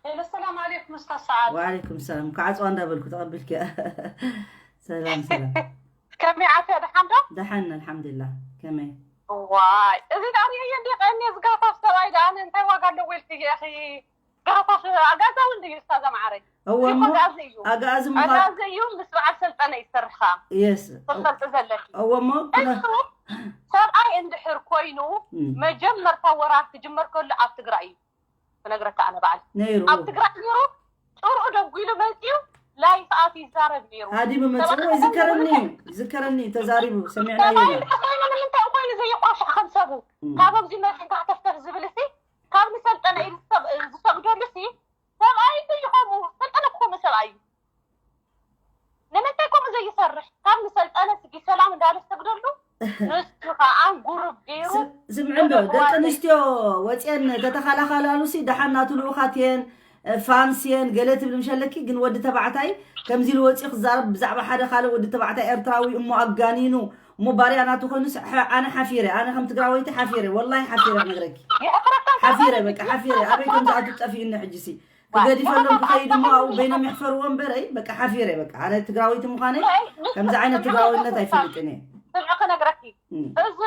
ሄሎ፣ ሰላም ዓለይኩም ኡስታዝ ሰዓድ። ወዓለይኩም ሰላም። ክዓፅዋ እንዳበልኩ ተቐቢልኪ። ሰላም ሰላም። ከመይ ዓፍያ፣ ደሓን ዶ? ደሓን ኣልሓምዱሊላህ። ከመይ? ዋይ፣ እዚ ዳርየ እንዲ ቀኒ ዝጋፋፍ ሰብኣይ ደኣ እንታይ ዋጋ ኣለዎ ኢልክዮ ኢኺ? ጋፋፍ ኣጋዛዊ እንድዩ ኡስታዝ ኣምዓረይ። እወ እሞ ኣጋዚ እዩ። ኣጋዚ ምዃን ኣጋዚ እዩ፣ ምስ በዓል ሰልጠነ ይሰርሕ ከኣ። የስ። ክትፈልጢ ዘለኪ። እወ እሞ ክነ- እሱ ሰብኣይ እንድሕር ኮይኑ እም። መጀመርታ ወራር ክጅመር ከሎ ኣብ ትግራይ እዩ። ክነግረካ ኣነ በዓል ነይሩ። ኣብ ትግራይ ነይሩ። ጭርኡ ደጒሉ መፂኡ ላይፍ ኣት ይዛረብ ነይሩ። ሃዲሙ መፂኡ ሰብኣይ ወይ ዝከረኒ እዩ። ዝከረኒ እዩ፣ ተዛሪቡ ሰሚዕናዮ ሰብኣይ ኢና። እንድሕር ኮይኑ ንምንታይ ኮይኑ ዘይቋሽሕ ከም ሰቡ እም። ካብ ኣብዚ መፂኡ ጋሕተፍተፍ ዝብል ሲ ካብ ንሰልጠነ ኢሉ ዝሰብ- ዝሰግደሉ ሲ ሰብኣይ እዩ ከምኡ ሰልጠነ ክኾኑ ሰብኣይ እዩ። ንምንታይ ከምኡ ዘይሰርሕ ካብ ንሰልጠነ ስጊ ሰላም እንዳለ ዝሰግደሉ ንሱ ከዓ ጉሩብ ገይሩ ስ- ስምዒ እንዶ ደቂ ኣንስትዮ ወፅየን ተተኻላኻላሉ ሲ ደሓን ናቱ ልኡኻት እየን ፋንስ እየን ገለ ትብል ምሸለኪ ግን ወዲ ተባዕታይ ከምዚ ኢሉ ወፂኡ ክዛረብ ብዛዕባ ሓደ ካልእ ወዲ ተባዕታይ ኤርትራዊ እሞ ኣጋኒኑ እሞ ባርያ ናቱ ኮይኑ ኣነ ሓፊረ ኣነ ከም ትግራወይቲ ሓፊረ ወላሂ ሓፊረ ክነግረኪ ሓፊረ በቃ ሓፊረ ኣበይ ከም ዝኣቱ ጠፊኡኒ ሕጂ ሲ ክገዲፈሎም ክኸይድ እሞ ኣብኡ በይኖም ይሕፈርዎ እምበረይ በቃ ሓፊረ በቃ ኣነ ትግራወይቲ ምዃነይ ከምዚ ዓይነት ትግራወይነት ኣይፈልጥን እየ ስምዒ ክነግረኪ እም። እዚ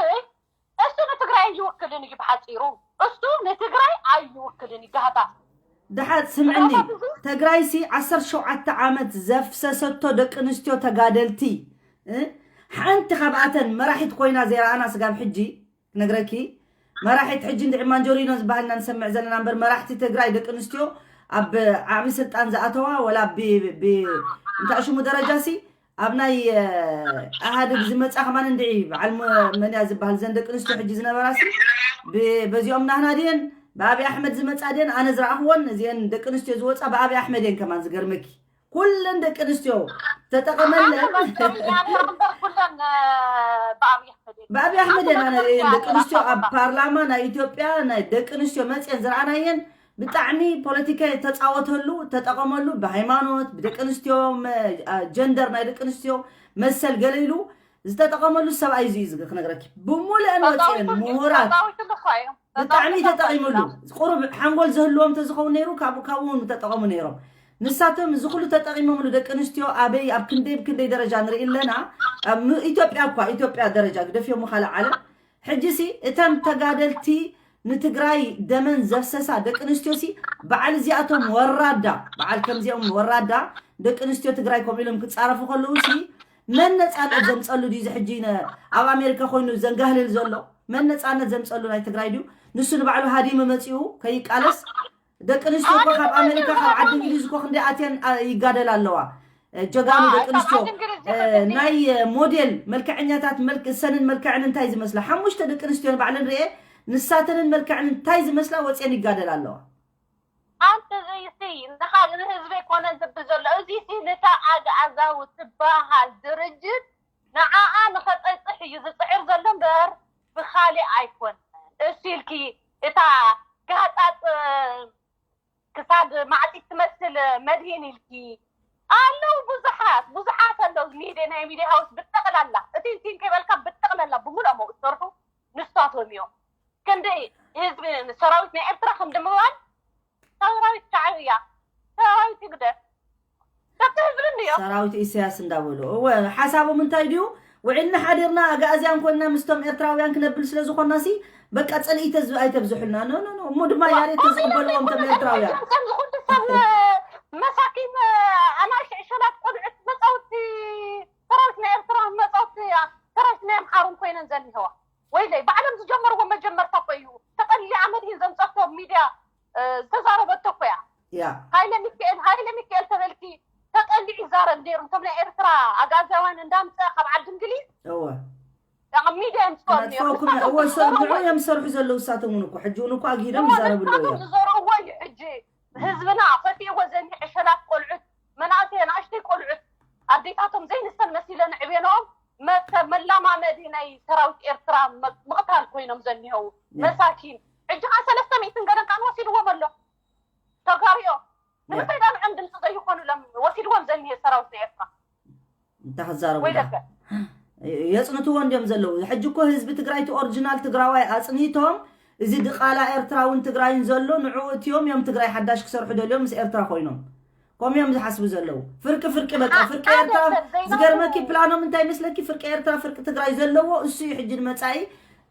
እሱ ንትግራይ ኣይውክልን እዩ ብሓፂሩ እሱ ንትግራይ ኣይውክልን እዩ ጋህታ ድሓር ስምዕኒ ትግራይ ሲ ዓሰርተ ሸውዓተ ዓመት ዘፍሰሰቶ ደቂ ኣንስትዮ ተጋደልቲ እ? ሓንቲ ካብኣተን መራሒት ኮይና ዘይረኣና ስጋብ ሕጂ ክነግረኪ መራሒት ሕጂ እንድዒ ማንጆሪኖ ዝበሃል ኢና ንሰምዕ ዘለና እምበር መራሕቲ ትግራይ ደቂ ኣንስትዮ ኣብ ዓብዪ ስልጣን ዝኣተዋ ወላ ብ- ብ- እንታይ ሽሙ ደረጃ ሲ ኣብ ናይ ኣሃድግ ዝመፃ ከማን እንድዒ በዓል መ- መን እያ ዝበሃል ዘን ደቂ ኣንስትዮ ሕጂ ዝነበራ ሲ ብ- በዚኦም ናህና ድየን ብኣብይ ኣሕመድ ዝመፃ ድየን ኣነ ዝረኣኽዎን እዚአን ደቂ ኣንስትዮ ዝወፃ ብኣብይ ኣሕመድ እየን ከማን ዝገርመኪ ኩለን ደቂ ኣንስትዮ ተጠቐመለን ብኣብይ ኣሕመድ እየን ኣነ ርእየን ደቂ ኣንስትዮ ኣብ ፓርላማ ናይ ኢትዮጵያ ናይ ደቂ ኣንስትዮ መፅየን ዝረኣናየን ብጣዕሚ ፖለቲካ ተፃወተሉ ተጠቐመሉ ብሃይማኖት ብደቂ ኣንስትዮ ጀንደር ናይ ደቂ ኣንስትዮ መሰል ገለ ኢሉ ዝተጠቐመሉ ሰብኣይ እዚ እዩ ክነግረኪ ብሙሉአን ወፅየን ምሁራት ብጣዕሚ ተጠቒምሉ ቁሩብ ሓንጎል ዘህልዎም ተዝኸውን ነይሩ ካብኡ ካብኡ ምተጠቐሙ ነይሮም ንሳቶም እዚ ኩሉ ተጠቒሞምሉ ደቂ ኣንስትዮ ኣበይ ኣብ ክንደይ ብክንደይ ደረጃ ንርኢ ኣለና ኢትዮጵያ እኳ ኢትዮጵያ ደረጃ ግደፍዮ ካልእ ዓለም ሕጂ ሲ እተን ተጋደልቲ ንትግራይ ደመን ዘፍሰሳ ደቂ ኣንስትዮ ሲ በዓል እዚኣቶም ወራዳ በዓል ከምዚኦም ወራዳ ደቂ ኣንስትዮ ትግራይ ከምኡ ኢሎም ክፃረፉ ከለዉ ሲ መን ነፃነት ዘምፀሉ ድዩ ሕጂ ኣብ ኣሜሪካ ኮይኑ ዘንጋህልል ዘሎ መን ነፃነት ዘምፀሉ ናይ ትግራይ ድዩ ንሱ ንባዕሉ ሃዲሙ መፂኡ ከይቃለስ ደቂ ኣንስትዮ እኮ ካብ ኣሜሪካ ካብ ዓዲ እንግሊዝ እኮ ክንደይ ኣትየን ይጋደላ ኣለዋ ጀጋኑ ደቂ ኣንስትዮ ናይ ሞዴል መልክዐኛታት ሰንን መልክዐን እንታይ ዝመስላ ሓሙሽተ ደቂ ኣንስትዮ ንባዕለን ርኤ ንሳተንን መልክዐን እንታይ ዝመስላ ወፅየን ይጋደላ ኣለዋ ኣንቲ እዚሲ ንኻልእ ንህዝቢ ኣይኮነን ዝብል ዘሎ እዚሲ ንታ ኣግኣዛዊ ትበሃል ድርጅት ንዓኣ ንኸፀፅሕ እዩ ዝፅዕር ዘሎ እምበር ብኻሊእ ኣይኮነን እሱ ኢልኪ እታ ጋጣጥ ክሳድ ማዕጢት ትመስል መድሂን ኢልኪ ኣለዉ ብዙሓት ብዙሓት ኣለዉ ሚድያ ናይ ሚድያ ሃውስ ብጠቕላላ እቲ እንቲን ከይበልካ ብጠቕላላ ብምልኦም ዝሰርሑ ንሳቶም እዮም ክንደይ ህዝቢ ሰራዊት ናይ ኤርትራ ክንዲ ምባል ሰራዊት ሻዕብያ ሰራዊት ህግደፍ ደቂ ህዝቢ እንድዮ ሰራዊት ኢሳያስ እንዳበሉ እወ ሓሳቦም እንታይ ድዩ ውዒልና ሓዲርና ኣግኣዝያን ኮይንና ምስቶም ኤርትራውያን ክነብል ስለ ዝኾንና ሲ በቃ ጽልኢ ተዝ ኣይተብዝሑልና። ኖ ኖ ኖ እሞ ድማ ያሬድ ተዝቕበልዎም እቶም ኤርትራውያን። ከምዚ ኩሉ ሰብ መሳኪን ኣናእሽቱ ዕሸላት ቆልዑት መጻውቲ ሰራዊት ናይ ኤርትራ መጻውቲ ሰራዊት ናይ ኣምሓሩን ኮይነን ዘኒሀዋ። ወይለይ ባዕሎም ዝጀመርዎ መጀመርታ እኮ እዩ። ተጠሊዓ መድሂን ዘምጸቶ ሚድያ ዝተዛረበቶ እኮ እያ። ያ ሃይለ ሚካኤል ሃይለ ሚካኤል ተበልኪ ተጠሊዑ ይዛረብ ነይሩ። እንቶም ናይ ኤርትራ ኣጋዛውያን እንዳምፀ ካብ ዓዲ እንግሊዝ እወ ኣብ ሚድያ የምፅኦ ነይሩ። ከነጥፍኦኩም እያ። እወ ንሳቶም ሰብ ንዑ እዮም ዝሰርሑ ዘለዉ። እሳቶም እውን እኮ ሕጂ እውን እኮ ኣግሂዶም እሞ ይዛረቡ ኣለዉ ንሳቶም እዮም። ዝዘርእዎ እዩ። ሕጂ ህዝብና ከፊእዎ ዘኒ ዕሸላት ቆልዑት መናእሰይ ኣናእሽተይ ቆልዑት ኣዴታቶም ዘይንሰን መሲለን ዕቤንኦም መተ መላማመዲ ናይ ሰራዊት ኤርትራ መ- ምቕታል ኮይኖም ዘኒሀው ያ መሳኪን። ሕጂ ከዓ ሰለስተ ሚእትን ገለን ከዓ ወሲድዎም ኣሎ ተጋሪኦ። ያ ንምንታይ ዳ ንዕም ድምፂ ዘይኾኑ ሎም ወሲድዎም ዘኒሀ ሰራዊት ናይ ኤርትራ እንታይ ክዛረቡ ወይ ዳ ደገ የጽንትዎ እንዲዮም ዘለዉ። ሕጂ እኮ ህዝቢ ትግራይ እቲ ኦሪጂናል ትግራዋይ ኣጽኒቶም እዚ ድቓላ ኤርትራውን ትግራይን ዘሎ ንዕኡ እትዮም እዮም ትግራይ ሓዳሽ ክሰርሑ ደልዮም ምስ ኤርትራ ኮይኖም ከምኡ እዮም ዝሓስቡ ዘለዉ። ፍርቂ ፍርቂ በቃ ፍርቂ ኤርትራ ዝገርመኪ ፕላኖም እንታይ መስለኪ? ፍርቂ ኤርትራ ፍርቂ ትግራይ ዘለዎ እሱ እዩ ሕጂ ንመጻኢ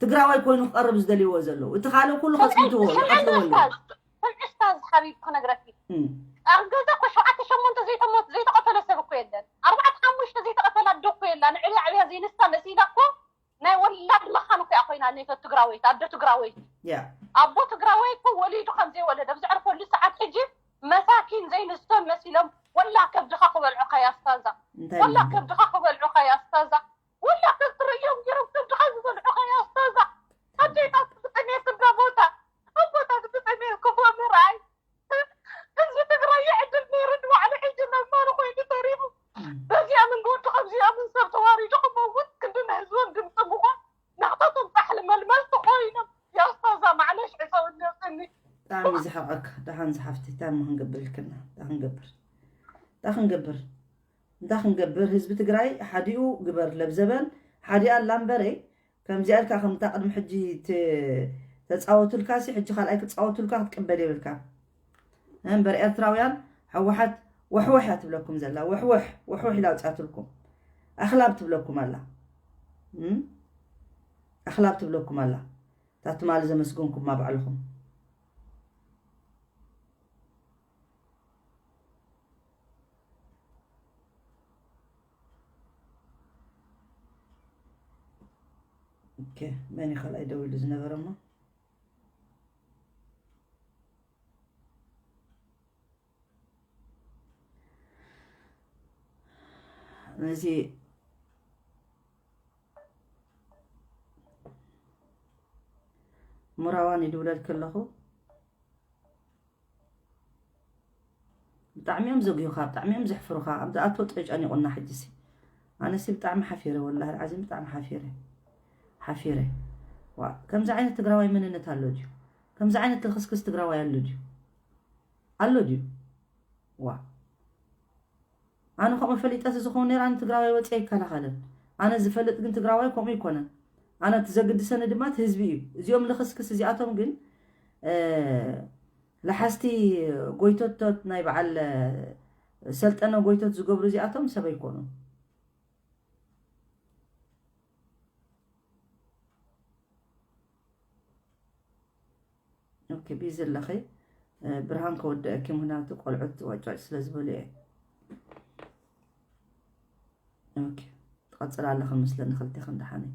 ትግራዋይ ኮይኑ ክቐርብ ዝደልይዎ ዘለዉ። እቲ ካልእ ኩሉ ከጽንትዎ ይቐትልዎ ኣለዉ። ከም ኡስታዝ ሓቢብ ክነግረኪ እም። ኣብ ገዛ እኮ ሸውዓተ ሸሞንተ ዘይተሞት ዘይተቐተለ ሰብ እኮ የለን። ኣርባዕተ ሓሙሽተ ዘይተቐተለ ኣዶ እኮ የላ። ንዕብያ ዕብያ ዘይንስታ መሲላ እኮ ናይ ወላድ መኻን እኮ እያ ኮይና ኔቶ ትግራወይት ኣዶ ትግራወይት ያ ኣቦ ትግራወይ እኮ ወሊዱ ከም ዘይወለደ ኣብ ዘዕርፈሉ ሰዓት ሕጂ መሳኪን ዘይንስቶን መሲሎም ወላ ከብድኻ ክበልዑኻ ያስታዛ እንታይ ወላ ማለት ከብድኻ ክበልዑኻ ያስታዛ ወላ ከብቲ ርእዮም ገይሮም ከብድኻ ዝበልዑኻ ያስታዛ ኣዴታት ብጥሜት እንዳ ቦታ ኣቦታት ብጥሜት ክፉ ምርኣይ ህዝቢ ትግራይ ይዕድል ነይሩ ንባዕሉ ሕጂ መማሪ ኮይኑ ተሪፉ በዚኣ ምን ብወዲ ከምዚኣ ምን ሰብ ተዋሪዱ ክመውት ክንዲ ንህዝቦም ድምፂ ምኾን ናቕታቶም ፃሕሊ መልመልቲ ኮይኖም ያስታዛ ማዕለሽ ዕፀው እነፅኒ ብጣዕሚ ዝሕቐካ ደሓን ዝሓፍቲ እንታይ እሞ ክንገብር ኢልክና እንታይ ክንገብር እንታይ ክንገብር እንታይ ክንገብር ህዝቢ ትግራይ ሓዲኡ ግበር ለብዘበን ሓዲኣ ኣላ እምበረ ከምዚኣ ኢልካ ከምታ ቅድሚ ሕጂ ት- ተጻወቱልካ ሲ ሕጂ ካልኣይ ክጻወቱልካ ክትቅበል የብልካ እምበር ኤርትራውያን ሕወሓት ወሕወሕ እያ ትብለኩም ዘላ ወሕወሕ ወሕወሕ ኢላ ኣውፅኣትልኩም ኣኽላብ ትብለኩም ኣላ እም? ኣኽላብ ትብለኩም ኣላ እታ ትማሊ ዘመስገንኩማ ባዕልኹም ኦኬ መን እዩ ካልኣይ ደው ኢሉ ዝነበረ እሞ ነዚ ሙራዋን ይድውለልኪ ኣለኹ ብጣዕሚ እዮም ዘጉሁኻ ብጣዕሚ እዮም ዘሕፍሩኻ ኣብ ዝኣትዎ ጥሪ ጨኒቑና ሕጂሲ ኣነሲ ብጣዕሚ ሓፊረ ወላሂ ዓዚም ብጣዕሚ ሓፊረ ሓፊረ ዋ ከምዚ ዓይነት ትግራዋይ መንነት ኣሎ ድዩ ከምዚ ዓይነት ልኽስክስ ትግራዋይ ኣሎ ድዩ ኣሎ ድዩ ዋ ኣነ ከምኡ ፈሊጠ ዝኸውን ነይረ ኣነ ትግራዋይ ወፂ ኣይከላኸልን ኣነ ዝፈልጥ ግን ትግራዋይ ከምኡ ይኮነን ኣነ እቲ ዘግድሰኒ ድማ እቲ ህዝቢ እዩ እዚኦም ልኽስክስ እዚኣቶም ግን ለሓስቲ ጎይቶቶት ናይ በዓል ሰልጠነ ጎይቶት ዝገብሩ እዚኣቶም ሰብ ኣይኮኑን ኦኬ ቢዚ ኣለኺ ብርሃን ከወድአኪ ምክንያቱ ቆልዑት ዋጭዋጭ ስለ ዝበሉ እየ ኦኬ ትቐፅል ኣለኺ መስለኒ ክልቴ ክንደሓኒ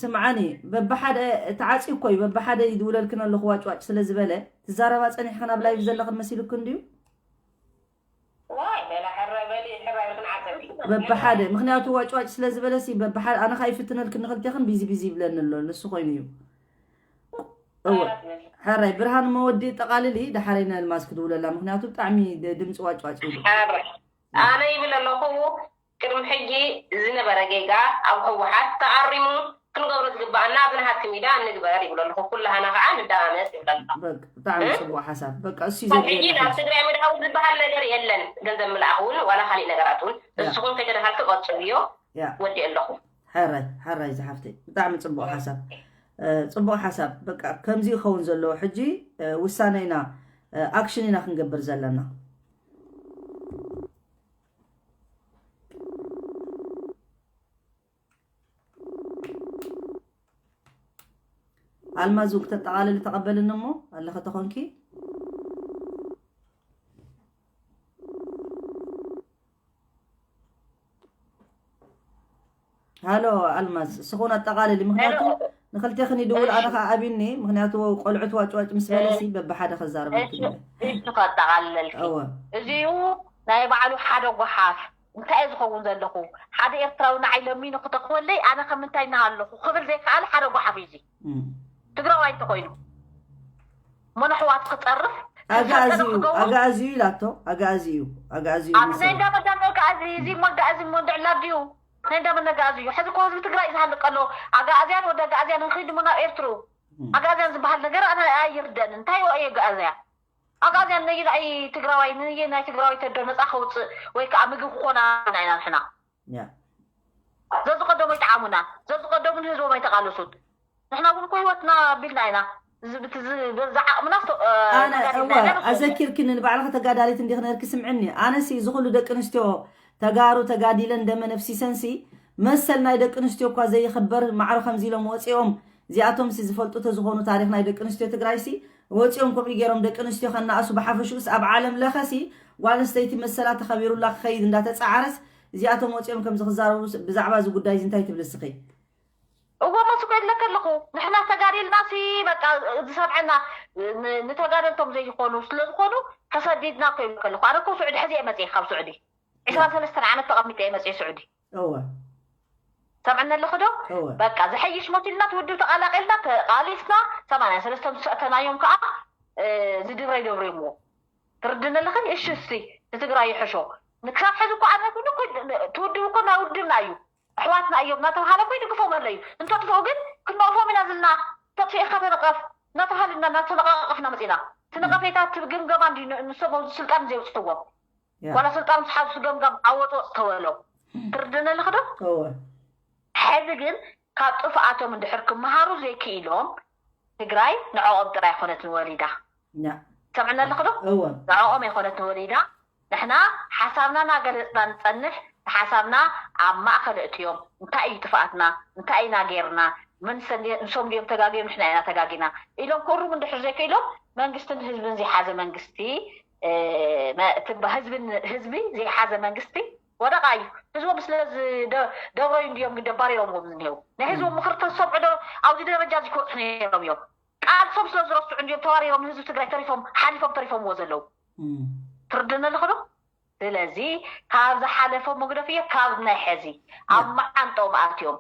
ስምዓኒ በብሓደ ተዓፂ እኮ እዩ በብሓደ ይድውለልክን ኣለኹ ዋጭዋጭ ስለ ዝበለ ትዛረባ ፀኒሕክን ኣብ ላይቭ ዘለኽን መሲሉክን ድዩ በብሓደ ምክንያቱ ዋጭዋጭ ስለ ዝበለሲ በብሓደ ኣነ ከዓ ይፍትነልክን ንክልቴኽን ቢዚ ቢዚ ይብለኒ ኣሎ ንሱ ኮይኑ እዩ እወ ሕራይ ብርሃን መወዲ ጠቃልሊ ደሓረይ ናይ ኣልማዝ ክድውለላ ምክንያቱ ብጣዕሚ ድምፂ ዋጭዋጭ ይብል ኣነ ይብል ኣለኹ ቅድሚ ሕጂ ዝነበረ ጌጋ ኣብ ህወሓት ተኣሪሙ ክንገብሮ ዝግባኣና ብናሃትኪ ሚዳ ንግበር ይብል ኣለኹ ኩላሃና ከዓ ንዳመፅ ይብል ኣለኹ ብጣዕሚ ፅቡቅ ሓሳብ በቃ እሱ ካብ ሕጂ ናብ ትግራይ ምድሃው ዝበሃል ነገር የለን ገንዘብ ምልኣኽ እውን ዋላ ካሊእ ነገራት እውን እስኹም ከይተደሃልኪ ቀፅልዮ ወዲ ኣለኹ ሕራይ ሕራይ ዝሓፍተይ ብጣዕሚ ፅቡቅ ሓሳብ ፅቡቅ ሓሳብ በቃ ከምዚ ይኸውን ዘለዎ ሕጂ ውሳነ ኢና ኣክሽን ኢና ክንገብር ዘለና ኣልማዝ እውን ክተጠቓልል ተቐበልን እሞ ኣለኸ ተኾንኪ። ሃሎ ኣልማዝ፣ ስኹን ኣጠቓልሊ። ምኽንያቱ ንኽልቴኽን ይድውል፣ ኣነ ኸዓ ኣቢኒ። ምኽንያቱ ቆልዑት ዋጭዋጭ ምስ በለሲ በብሓደ ከዛረበልክን እየ። እሱ ከጠቓልለልኪ። እወ። እዚኡ ናይ ባዕሉ ሓደ ጓሓፍ። እንታይ እየ ዝኸውን ዘለኹ? ሓደ ኤርትራዊ ንዓይ ለሚኑ ክተኽወለይ፣ ኣነ ከም ምንታይ እናሃለኹ ክብል ዘይከኣለ ሓደ ጓሓፍ እዩ እዚ። እም። ትግራዋይ እንተኾይኑ፣ መን ኣሕዋት ክጸርፍ፣ ኣጋዚ ክፈጥር እዩ፣ ክገብሩ። ኣጋዚ እዩ ኢላቶ፣ ኣጋዚ እዩ፣ ኣጋዚ እዩ ኣብ መሰለኝ። ናይ እንዳመዳን ኣጋዚ፣ እዚ እሞ ኣጋዚ እሞ እንድዕላ ድዩ? ናይ እንዳመን ኣጋዚ እዩ? ሕዚ እኮ ህዝቢ ትግራይ ዝሃልቅ ኣሎ። ኣጋዝያን ወደ ኣጋዝያን ንኺድ እሞ ናብ ኤርትሩ። እም። ኣጋዝያን ዝበሃል ነገር ኣነ ኣይርደእን። እንታይ እዩ ኣጋዝያ? ኣጋዝያን ነይናይ ትግራዋይ፣ ነየናይ ትግራዋይ ተዶ ነፃ ከውፅእ ወይ ከዓ ምግቢ ክኾና ኢና ንሕና። ያ። ዘዝቀደሙ ይጠዓሙና፣ ዘዝቀደሙ ንህዝቦም ኣይተቃለሱን። ንሕና እውን እኮ ህይወትና ቢልና ኢና። እዚ ብቲ ዝ-፣ በዛ ዓቕምና ስቶ-፣ እ፣ ኣነ፣ ተጋዲልና እወ፣ ኢና ንኸውን። ኣዘኪርክኒ፣ ንባዕልኺ ተጋዳሊት እንዲኺ ነርኪ፣ ስምዕኒ። ኣነሲ እዚ ኩሉ ደቂ ኣንስትዮ ተጋሩ ተጋዲለን ደመን ኣፍሲሰንሲ፣ መሰል ናይ ደቂ ኣንስትዮ እኳ ዘይኽበር ማዕረ ከምዚ ኢሎም ወፂኦም፣ እዚኣቶምሲ ዝፈልጡ ተዝኾኑ ታሪኽ ናይ ደቂ ኣንስትዮ ትግራይሲ፣ ወፂኦም ከምኡ ገይሮም ደቂ ኣንስትዮ ከናእሱ፣ ብሓፈሽኡስ ኣብ ዓለም ለኸሲ ጓል ኣንስተይቲ መሰላ ተኸቢሩላ ክኸይድ እንዳተፃዓረስ፣ እዚኣቶም ወፂኦም ከምዚ ክዛረቡ ስ-፣ ብዛዕባ እዚ ጉዳይ እዚ እንታይ ትብሊ እስኺ? እዎ፣ መስ እኮ ይብለካ ኣለኹ። ንሕና ተጋዲልናሲ በቃ ዝሰምዐና ን-፣ ንተጋደልቶም ዘይኾኑ ስለ ዝኾኑ ተሰዲድና እኮ ይብለካ ኣለኹ። ኣነ እኮ ስዑዲ ሕዚ እየ መፅየ ካብ ስዑዲ። ዒስራን ሰለስተን ዓመት ተቐሚጠ እየ መፅየ ስዑዲ። እወ። ሰምዕኒ ኣለኺ ዶ? እወ። በቃ ዝሐይሽ መሲሉና እቲ ውድብ ተቐላቒልና ተቓሊስና ሰማንያ ሰለስተ ምስ ሰእተናዮም ከዓ፣ እ፣ ዝድብረ ይደብርዮምዎ። ትርድእኒ ኣለኺ? እሺ፣ እስቲ ንትግራይ ይሕሾ። ንክሳብ ሕዚ እኮ ኣነ ኩሉ እኮ እቲ ውድብ እኮ ናይ ውድብና እዩ። ኣሕዋትና እዮም እናተባሃለ እኮ ይድግፎም ኣሎ እዩ። እንተጥፍኡ ግን ክንወቕፎም ኢና ዝልና፣ ተጥፍኡ ኢኻ ተነቐፍ እናተባሃልና እናተነቓቐፍና መፂና። እቲ ነቐፌታ እቲ ግምገማ እንድዩ ን-፣ ንሶም ኣብዚ ስልጣን ዘውፅእዎም። ያ። ዋላ ስልጣን ምስ ሓዙ ገምጋም ዓወት ወፅ ተበሎ። ትርድእኒ ኣለኺ ዶ? እወ። ሕዚ ግን ካብ ጥፍኣቶም እንድሕር ክመሃሩ ዘይክኢሎም ትግራይ ንዕኦም ጥራይ ኣይኮነትን ወሊዳ። ያ። ሰምዕኒ ኣለኺ ዶ? እወ። ንዕኦም ኣይኮነትን ወሊዳ። ንሕና ሓሳብና እናገለፅና ንፀንሕ፣ ሓሳብና ኣብ ማእኸል እትዮም፣ እንታይ እዩ ጥፍኣትና? እንታይ ኢና ጌርና? መን ሰንዲ-፣ ንሶም ድዮም ተጋግዮም? ንሕና ኢና ተጋጊና ኢሎም ክእርሙ እንድሕር ዘይክኢሎም፣ መንግስትን ህዝብን ዘይሓዘ መንግስቲ፣ እ፣ መ-፣ እቲ ባ-፣ ህዝብን፣ ህዝቢ ዘይሓዘ መንግስቲ ወደቓ እዩ። ህዝቦም ስለ ዝደ-፣ ደብረዩ እንድዮም ግን ደባሪሮምዎም ዝኒሄው። ናይ ህዝቦም ምኽሪ ተዝሰምዑ ዶ ኣብዚ ደረጃ እዚ ክበፅሑ ነይሮም እዮም? ቃልሶም ስለ ዝረስዑ እንድዮም ተባሪሮም ንህዝቢ ትግራይ ተሪፎም፣ ሓሊፎም ተሪፎምዎ ዘለዉ። እም። ትርድእኒ ኣለኺ ዶ? ስለዚ ካብ ዝሓለፎም መግደፍ እየ፣ ካብ ናይ ሕዚ ኣብ ያ። መዓንጠኦም ኣትዮም፣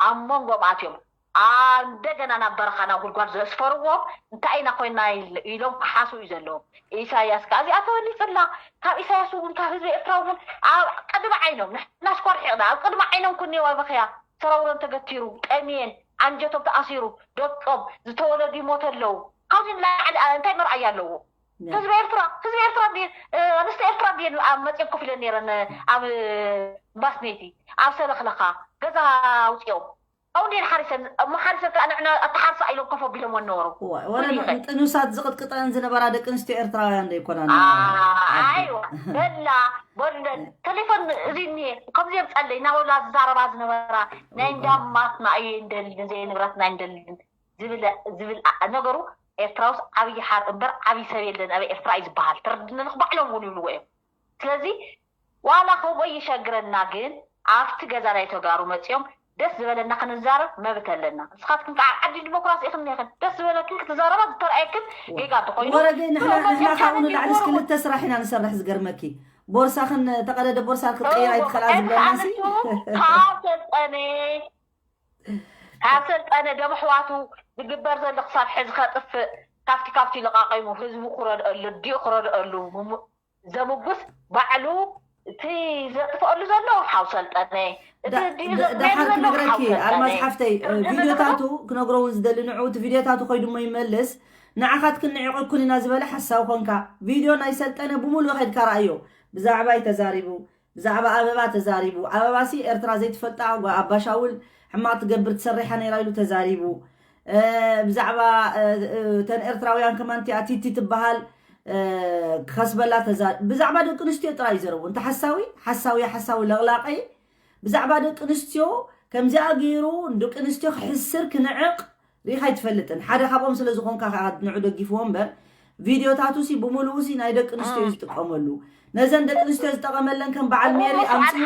ኣብ መንጎም ኣትዮም፣ ኣብ እንደገና ናብ በረኻ ናብ ጉድጓድ ዘስፈርዎም እንታይ ኢና ኮይና ኢል-፣ ኢሎም ክሓስቡ እዩ ዘለዎም። ኢሳያስ ከዓ እዚኣ ተበሊፅላ፣ ካብ ኢሳያስ እውን ካብ ህዝቢ ኤርትራ እውን ኣብ ቅድሚ ዓይኖም፣ ንሕና ሽኮር ሒቕና፣ ኣብ ቅድሚ ዓይኖም ኩኒዋ በኽያ፣ ሰራውረን ተገቲሩ፣ ጠምየን፣ ኣንጀቶም ተኣሲሩ፣ ደቆም ዝተወለዱ ይሞቱ ኣለዉ። ካብዚ ንላዕሊ እንታይ መርኣያ ኣለዎ? ያ። ህዝቢ ኤርትራ፣ ህዝቢ ኤርትራ እንድየ፣ እ፣ ኣንስቲ ኤርትራ እንድየን ኣብ መጽኦም ኮፍ ኢለን ነይረን፣ ኣብ፣ እ፣ ባስኔቲ፣ ኣብ ሰለኽለኻ፣ ገዛ ኣውጺኦም። ኣብኡ እንድየን ሓሪሰን፣ እሞ ሓሪሰን ከኣ ንዕና ኣተሓርሳ ኢሎም ኮፍ ኣቢሎምወን ነበሩ። እዋ፣ ወረ ኩሉ ይኽእል። ጥኑሳት ዝቕጥቅጠን ዝነበራ ደቂ ኣንስትዮ ኤርትራውያን ዶ ኣይኮናን? ኣ-፣ ዓዲ? ኣይዋ፣ በላ፣ በለ፣ ቴሌፎን እዚ እኒሄ፣ ከምዚ የምጸለይ፣ እናበላ ዝዛረባ ዝነበራ፣ ናይ እዋ። እንዳማትና እዩ እንደልን፣ ዘይንብረትና እንደልን። ዝብል፣ ዝብል ኣ-፣ ነገሩ ኤርትራ ውስጥ ዓብዪ ሓር እምበር ዓብዪ ሰብ የለን ኣብ ኤርትራ እዩ ዝበሃል። ተረድእኒ ኣለኹ፣ ባዕሎም እውን ይብልዎ እዮም። ስለዚ ዋላ ከምኡ ይሸግረና፣ ግን ኣብቲ ገዛ ናይ ተጋሩ መፂኦም ደስ ዝበለና ክንዛረብ መብት ኣለና። ንስኻትክን ከዓ ዓዲ ዲሞክራሲ ኢኽን እኒኽን፣ ደስ ዝበለክን ክትዛረባ ዝተረኣየክን ዋ። ጌጋ እንተኾይኑ ወረገይ ንሕና፣ ብሎም ንሕና መፂኦም ካብኡ ንላዕሊ ይወርዎ። ክልተ ስራሕ ኢና ንሰርሕ፣ ዝገርመኪ። ቦርሳኽን፣ ተቐደደ ቦርሳ ክትቀይራ እዎ፣ ኣይትኽእላ እሞ ዝብለና ሲ? ኣነሱ ካብ ሰልጠነ ካብ ሰልጠነ ደም ኣሕዋቱ ዝግበር ዘሎ ክሳብ ሕዚ ከጥፍእ፣ ካብቲ ካብቲ ለቓቒሙ ህዝቡ ክረድአሉ፣ ኣዲኡ ክረድአሉ፣ ምሙ-፣ ዘምጉስ ባዕሉ እቲ ዘጥፍአሉ ዘሎ ሓው ሰልጠነ፣ እቲ ዳ-፣ ኣዲኡ ዳ-፣ ዘጥፍአሉ ዳሓር ዘሎ ሓው ክነግረኪ፣ ሰልጠነ። ኣልማዝ ሓፍተይ፣ እ፣ ትርድእኒ ዶ? ቪድዮታቱ ክነግሮ እውን ዝደሊ ንዑ፣ እቲ ቪድዮታቱ ከይዱ እሞ ይመልስ። ንዓኻትክን ንዒቑክን ኢና ዝበለ ሓሳዊ ኾንካ። ቪድዮ ናይ ሰልጠነ ብሙሉእ ኸይድካ ረኣዮ። ብዛዕባይ ተዛሪቡ። ብዛዕባ ኣበባ ተዛሪቡ። ኣበባሲ ኤርትራ ዘይትፈልጣ ጓ-፣ ኣባሻውል ሕማቕ ትገብር ትሰርሕ እያ ነይራ ኢሉ ተዛሪቡ። እ፣ ብዛዕባ፣ እ፣ እ፣ እተን ኤርትራውያን ከማን እቲኣ ቲቲ ትበሃል፣ እ፣ ከስበላ ተዛ-፣ ብዛዕባ ደቂ ኣንስትዮ ጥራይ እዩ ዘረቡ። እንተ ሓሳዊ፣ ሓሳዊ፣ ሓሳዊ ለቕላቐይ ብዛዕባ ደቂ ኣንስትዮ ከምዚኣ ገይሩ ንደቂ ኣንስትዮ ክሕስር፣ ክንዕቕ፣ ሪኢኻ ኣይትፈልጥን። ሓደ ካብኦም ስለ ዝኾንካ ከዓ ንዑ ደግፍዎ እምበር፣ ቪድዮታቱ ሲ ብምሉኡ ሲ ናይ ደቂ ኣንስትዮ እዩ ዝጥቀመሉ። ነዘን ደቂ ኣንስትዮ ዝጠቐመለን ከም በዓል ሜሪ ኣምፂኡ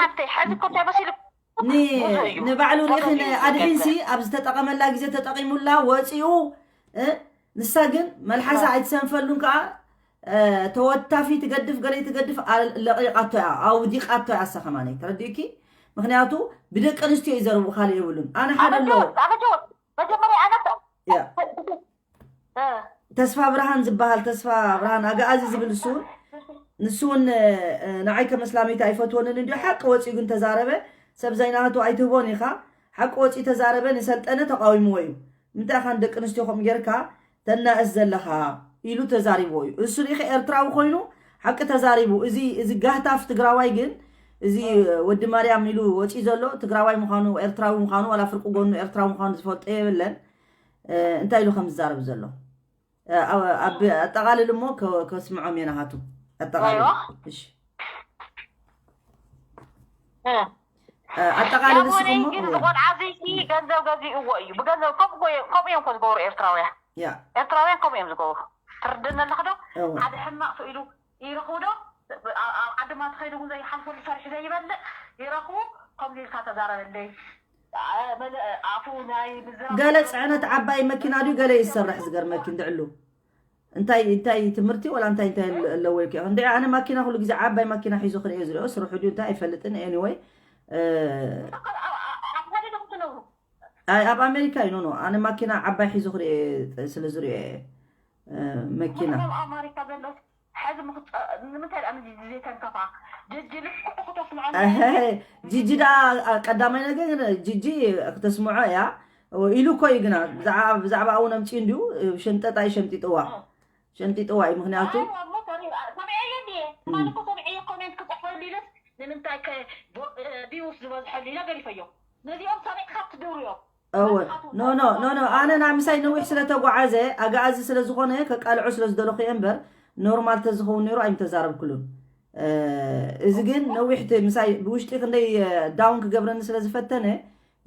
ንባዕሉ ሪኢኺ ንኣድሒን ሲ ኣብ ዝተጠቐመላ ግዜ ተጠቒሙላ ወፂኡ። ንሳ ግን መልሓሳ ኣይትሰንፈሉን ከዓ፣ ተወታፊ ትገድፍ ገለይ ትገድፍ ለቂቃቶ እያ፣ ኣውዲቃቶ እያ። ኣሳ ከማነይ ተረዲእኪ? ምክንያቱ ብደቂ ኣንስትዮ ይዘርቡ ካልእ የብሉን። ኣነ ሓደ ኣሎ ተስፋ ብርሃን ዝበሃል፣ ተስፋ ብርሃን ኣግኣዚ ዝብል ንሱ እውን፣ ንሱ እውን ንዓይ ከም ኣስላመይቲ ኣይፈትወንን እንዲዩ። ሓቂ ወፂኡ ግን ተዛረበ። ሰብ ዘይናቱ ኣይትህቦን ኢኻ። ሓቂ ወፂኡ ተዛረበ። ንሰልጠነ ተቃዊምዎ እዩ። ምንታይ ኢኻ ንደቂ ኣንስትዮ ከምኡ ጌርካ ተናእስ ዘለኻ ኢሉ ተዛሪብዎ እዩ። እሱ ሪኢኺ ኤርትራዊ ኮይኑ ሓቂ ተዛሪቡ። እዚ እዚ ጋህታፍ ትግራዋይ ግን፣ እዚ ወዲ ማርያም ኢሉ ወፂኡ ዘሎ ትግራዋይ ምዃኑ፣ ኤርትራዊ ምዃኑ፣ ዋላ ፍርቂ ጎኑ ኤርትራዊ ምዃኑ ዝፈልጦ የብለን። እንታይ ኢሉ ከም ዝዛረብ ዘሎ ኣብ ኣጠቓልል እሞ ከስምዖም እየ ናሃቱ። ኣጠቓልል። እሺ። ኣጠቓልል። ንስኹም ግን ዝቆልዓ ዘይሲ ገንዘብ ገዚእዎ እዩ። ብገንዘብ ከምኡ እዮም እኮ ዝገብሩ ኤርትራውያን። ኤርትራውያን ከምኡ እዮም ዝገብሩ። ትርድን ኣለኽ ዶ? ሓደ ሕማቕ ስኢሉ ይረኽቡ ዶ? ኣብ ዓዲ ማት ኸይዱ እውን ዘይሓልፈሉ ሰርሒ ዘይበልዕ ይረኽቡ። ከምዚ ኢልካ ተዛረበለይ። ኣፉ ናይ ምዝራብ ገለ ፅዕነት ዓባይ መኪና ድዩ ገለ ይሰርሕ ዝገርመኪ እንድዕሉ እንታይ እንታይ ትምህርቲ ወላ እንታይ እንታይ ኣለዎ ኢልኪ እንደ ኣነ ማኪና ኩሉ ግዜ ዓባይ ማኪና ሒዙ ክርእዮ ዝሪኦ ስርሑ ድዩ እንታይ ኣይፈልጥን። Anyway ኣብ ኣሜሪካ እዩ። ኖ ኖ ኣነ ማኪና ዓባይ ሒዙ ክርእዮ ስለ ዝሪኦ መኪና ሕዚ ንምንታይ ደኣ ጂጂ ዘይተንከፋ? ጂጂ ልክዕ ክትስምዖ ጂጂ ደኣ ቀዳማይ ነገር ጂጂ ክተስምዖ እያ ኢሉ እኮ እዩ ግና ብዛዕባ ኣብኡ ነምፅኡ እንድዩ ሸምጠጣ እዩ ሸምጢጥዋ ሸምጢጥዋ እዩ ምክንያቱ ሰምዐየ ድየ ማን እኮ ሰምዐየ ኮሜንት ክፅሕፈሉ ኢለስ ንምንታይ ቢውስ ዝበዝሐሉ ኢለ ገዲፈዮ ነዚኦም ሰሚዕካ ትድውርዮም እወ ኖ ኖ ኖ ኖ ኣነ ናብ ምሳይ ነዊሕ ስለ ተጓዓዘ ኣጋኣዚ ስለ ዝኾነ ከቃልዖ ስለ ዝደለኹ እየ እምበር ኖርማል ተዝኸውን ነይሩ ኣይምተዛረብክሉን። እዚ ግን ነዊሕቲ ምሳይ ብውሽጢ ክንደይ ዳውን ክገብረኒ ስለ ዝፈተነ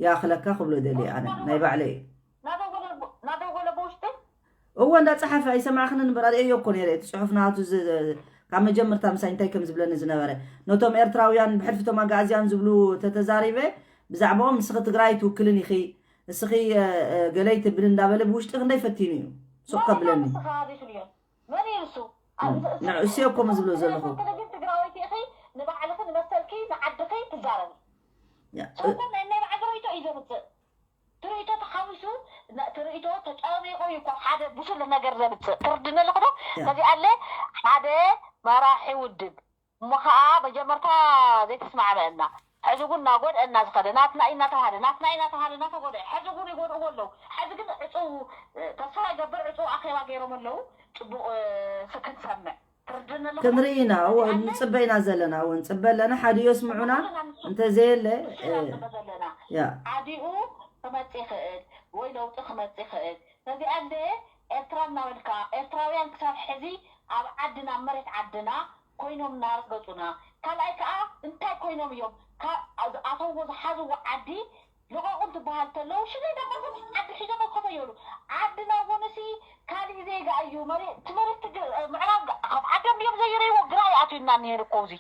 ይኣኽለካ ክብሎ ደልየ ኣነ ናይ ባዕለይ እዩ። ናደጎለ ብውሽጢ እወ እንዳፀሓፈ ኣይሰማዕኽንን እምበር ኣርእየዮ እኮ ነይረ እቲ ፅሑፍ ናቱ ካብ መጀመርታ ምሳይ እንታይ ከም ዝብለኒ ዝነበረ ነቶም ኤርትራውያን ብሕልፊ ቶም ኣጋኣዝያን ዝብሉ ተተዛሪበ ብዛዕባኦም ንስኺ ትግራይ ኣይትውክልን ኢኺ እስኺ ገለይ ትብል እንዳበለ ብውሽጢ ክንደይ ፈቲኑ እዩ ሱቕ ከብለኒ ንዕስዮ እኮ ዝብሎ ዘለኹ ትግራወይቲ ኢኺ ንባዕልኺ ንመሰልኪ ንዓድኺ ትዛረቢ ሱቕ ናይ ባዕዲ ርእይቶ እዩ ዘምፅእ ትርኢቶ ተሓዊሱ ትርኢቶ ተጨሚቑ እዩ እኮ ሓደ ብሱል ነገር ዘምፅእ ትርድኒ ኣለኹ ዶ ከዚኣ ኣለ ሓደ መራሒ ውድብ እሞ ከዓ መጀመርታ ዘይተስማዕመአና ሕዚ እውን እናጎድአና ዝኸደ ናትና እዩ እናተባሃለ ናትና እዩ እናተባሃለ እናተጎድአ ሕዚ እውን ይጎድእዎ ኣለዉ ሕዚ ግን ዕፁ ተስፋ ይገብር ዕፁ ኣኼባ ገይሮም ኣለዉ ፅቡቅ ክንሰምዕ ክንርኢ ኢና እወ ንፅበ ኢና ዘለና እወ ንፅበ ኣለና ሓዲኡ የስምዑና እንተዘየለ ሓዲኡ ክመፅ ይኽእል ወይ ለውጢ ክመፅ ይኽእል ነዚኣ እንደ ኤርትራ እናበልካ ኤርትራውያን ክሳብ ሕዚ ኣብ ዓድና መሬት ዓድና ኮይኖም እናረገፁና ካልኣይ ከዓ እንታይ ኮይኖም እዮም ኣተውዎ ዝሓዝዎ ዓዲ ልቐቑ እንትበሃል ተለዉ ሽለ ደቀኹም ዓዲ ሒዞም ኣይኮፈ ይበሉ ዓድና እውንሲ ካሊእ ዜጋ እዩ መሬት ትምህርቲ ምዕራብ ካብ ዓዶም ድዮም ዘይርእይዎ ግራ ይኣትዩና ነይሩ እኮ እዚ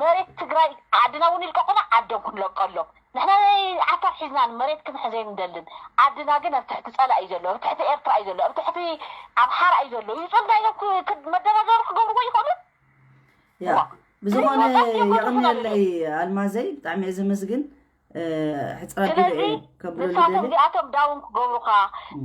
መሬት ትግራይ ዓድና እውን ይልቀቑና ዓዶም ክንለቀሎም ንሕና ናይ ዓፋር ሒዝና መሬት ክንሕዘ ንደልን ዓድና ግን ኣብ ትሕቲ ፀላእ እዩ ዘሎ ኣብ ትሕቲ ኤርትራ እዩ ዘሎ ኣብ ትሕቲ ኣምሓራ እዩ ዘሎ ይፅልዳ ኢሎም መደራደሪ ክገብርዎ ይኽእሉ ያ ብዝኾነ የቐንየለይ ኣልማዘይ ብጣዕሚ እየ ዘመስግን ሕፅራ ቢሎ እየ ከብሎ ንሳቶም እዚኣቶም ዳውን ክገብሩኻ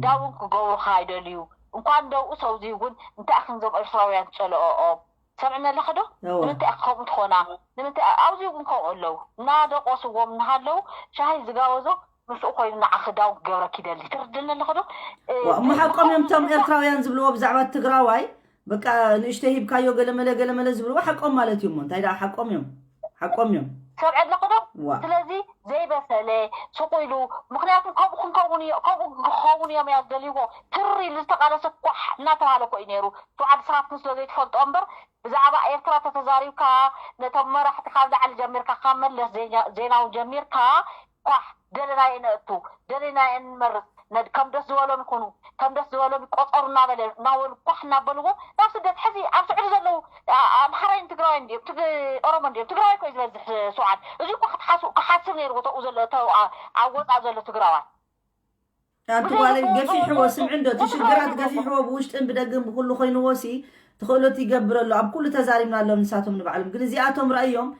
ዳውን ክገብሩኻ ይደልዩ እንኳን ደውኡ ሰውዚ እውን እንታይ ኣኽን ዞም ኤርትራውያን ዝፀልኦኦም ሰምዕኒ ኣለኺ ዶ ንምንታይ ኣኽ ከምኡ ትኾና ንምንታይ ኣብዚ እውን ከምኡ ኣለዉ እናደቆስዎም እናሃለዉ ሻሂ ዝጋበዞ ምስኡ ኮይኑ ንዓኺ ዳውን ክገብረኪ ይደሊ ትርድኒ ኣለኺ ዶ እሞ ሓቆም እዮም እቶም ኤርትራውያን ዝብልዎ ብዛዕባ ትግራዋይ በቃ ንእሽተይ ሂብካዮ ገለመለ ገለመለ ዝብልዎ ሓቆም ማለት እዩ እሞ እንታይ ደኣ ሓቆም እዮም ሓቆም እዮም ሰብዐ ኣለኹ ዶ ስለዚ ዘይበሰለ ስቑ ኢሉ ምክንያቱ ከምኡ ክንከውን እዮ ከምኡ ክኸውን እዮም እያ ዝደልይዎ ትር ኢሉ ዝተቃለሰ ኳሕ እናተባሃለ እኮ እዩ ነይሩ ተባዕዲ ስኻትኩም ስለ ዘይትፈልጦ እምበር ብዛዕባ ኤርትራ ተተዛሪብካ ነቶም መራሕቲ ካብ ላዕሊ ጀሚርካ ካብ መለስ ዜናዊ ጀሚርካ ኳሕ ደለናዮ ነእቱ ደለናዮ ንመርፅ ነድ ከም ደስ ዝበሎም ይኹኑ፣ ከም ደስ ዝበሎም ይቆጸሩ እናበለ እናበሉ ኳሕ እናበልዎ ናብ ስደት። ሕዚ ኣብ ስዑዲ ዘለዉ ኣ- ኣምሓራይን ትግራዋይን እንዲኦም ትግ- ኦሮሞ እንዲኦም ትግራዋይ ኮዩ ዝበዝሕ። ስውዓት እዚ እኳ ክትሓስቡ ክሓስብ ነይርዎ ተብኡ ዘሎ ተው ኣ- ኣብ ወፃእ ዘሎ ትግራዋይ ኣንቲ ጓለይ ገፊሕዎ ስምዒ እንዶ እቲ ሽግራት ገፊሕዎ ብውሽጥን ብደግን ብኩሉ ኮይንዎ ሲ ትኽእሎት ይገብር ኣሎ ኣብ ኩሉ ተዛሪብና ኣሎም ንሳቶም ንባዕሎም ግን እዚኣቶም ረእዮም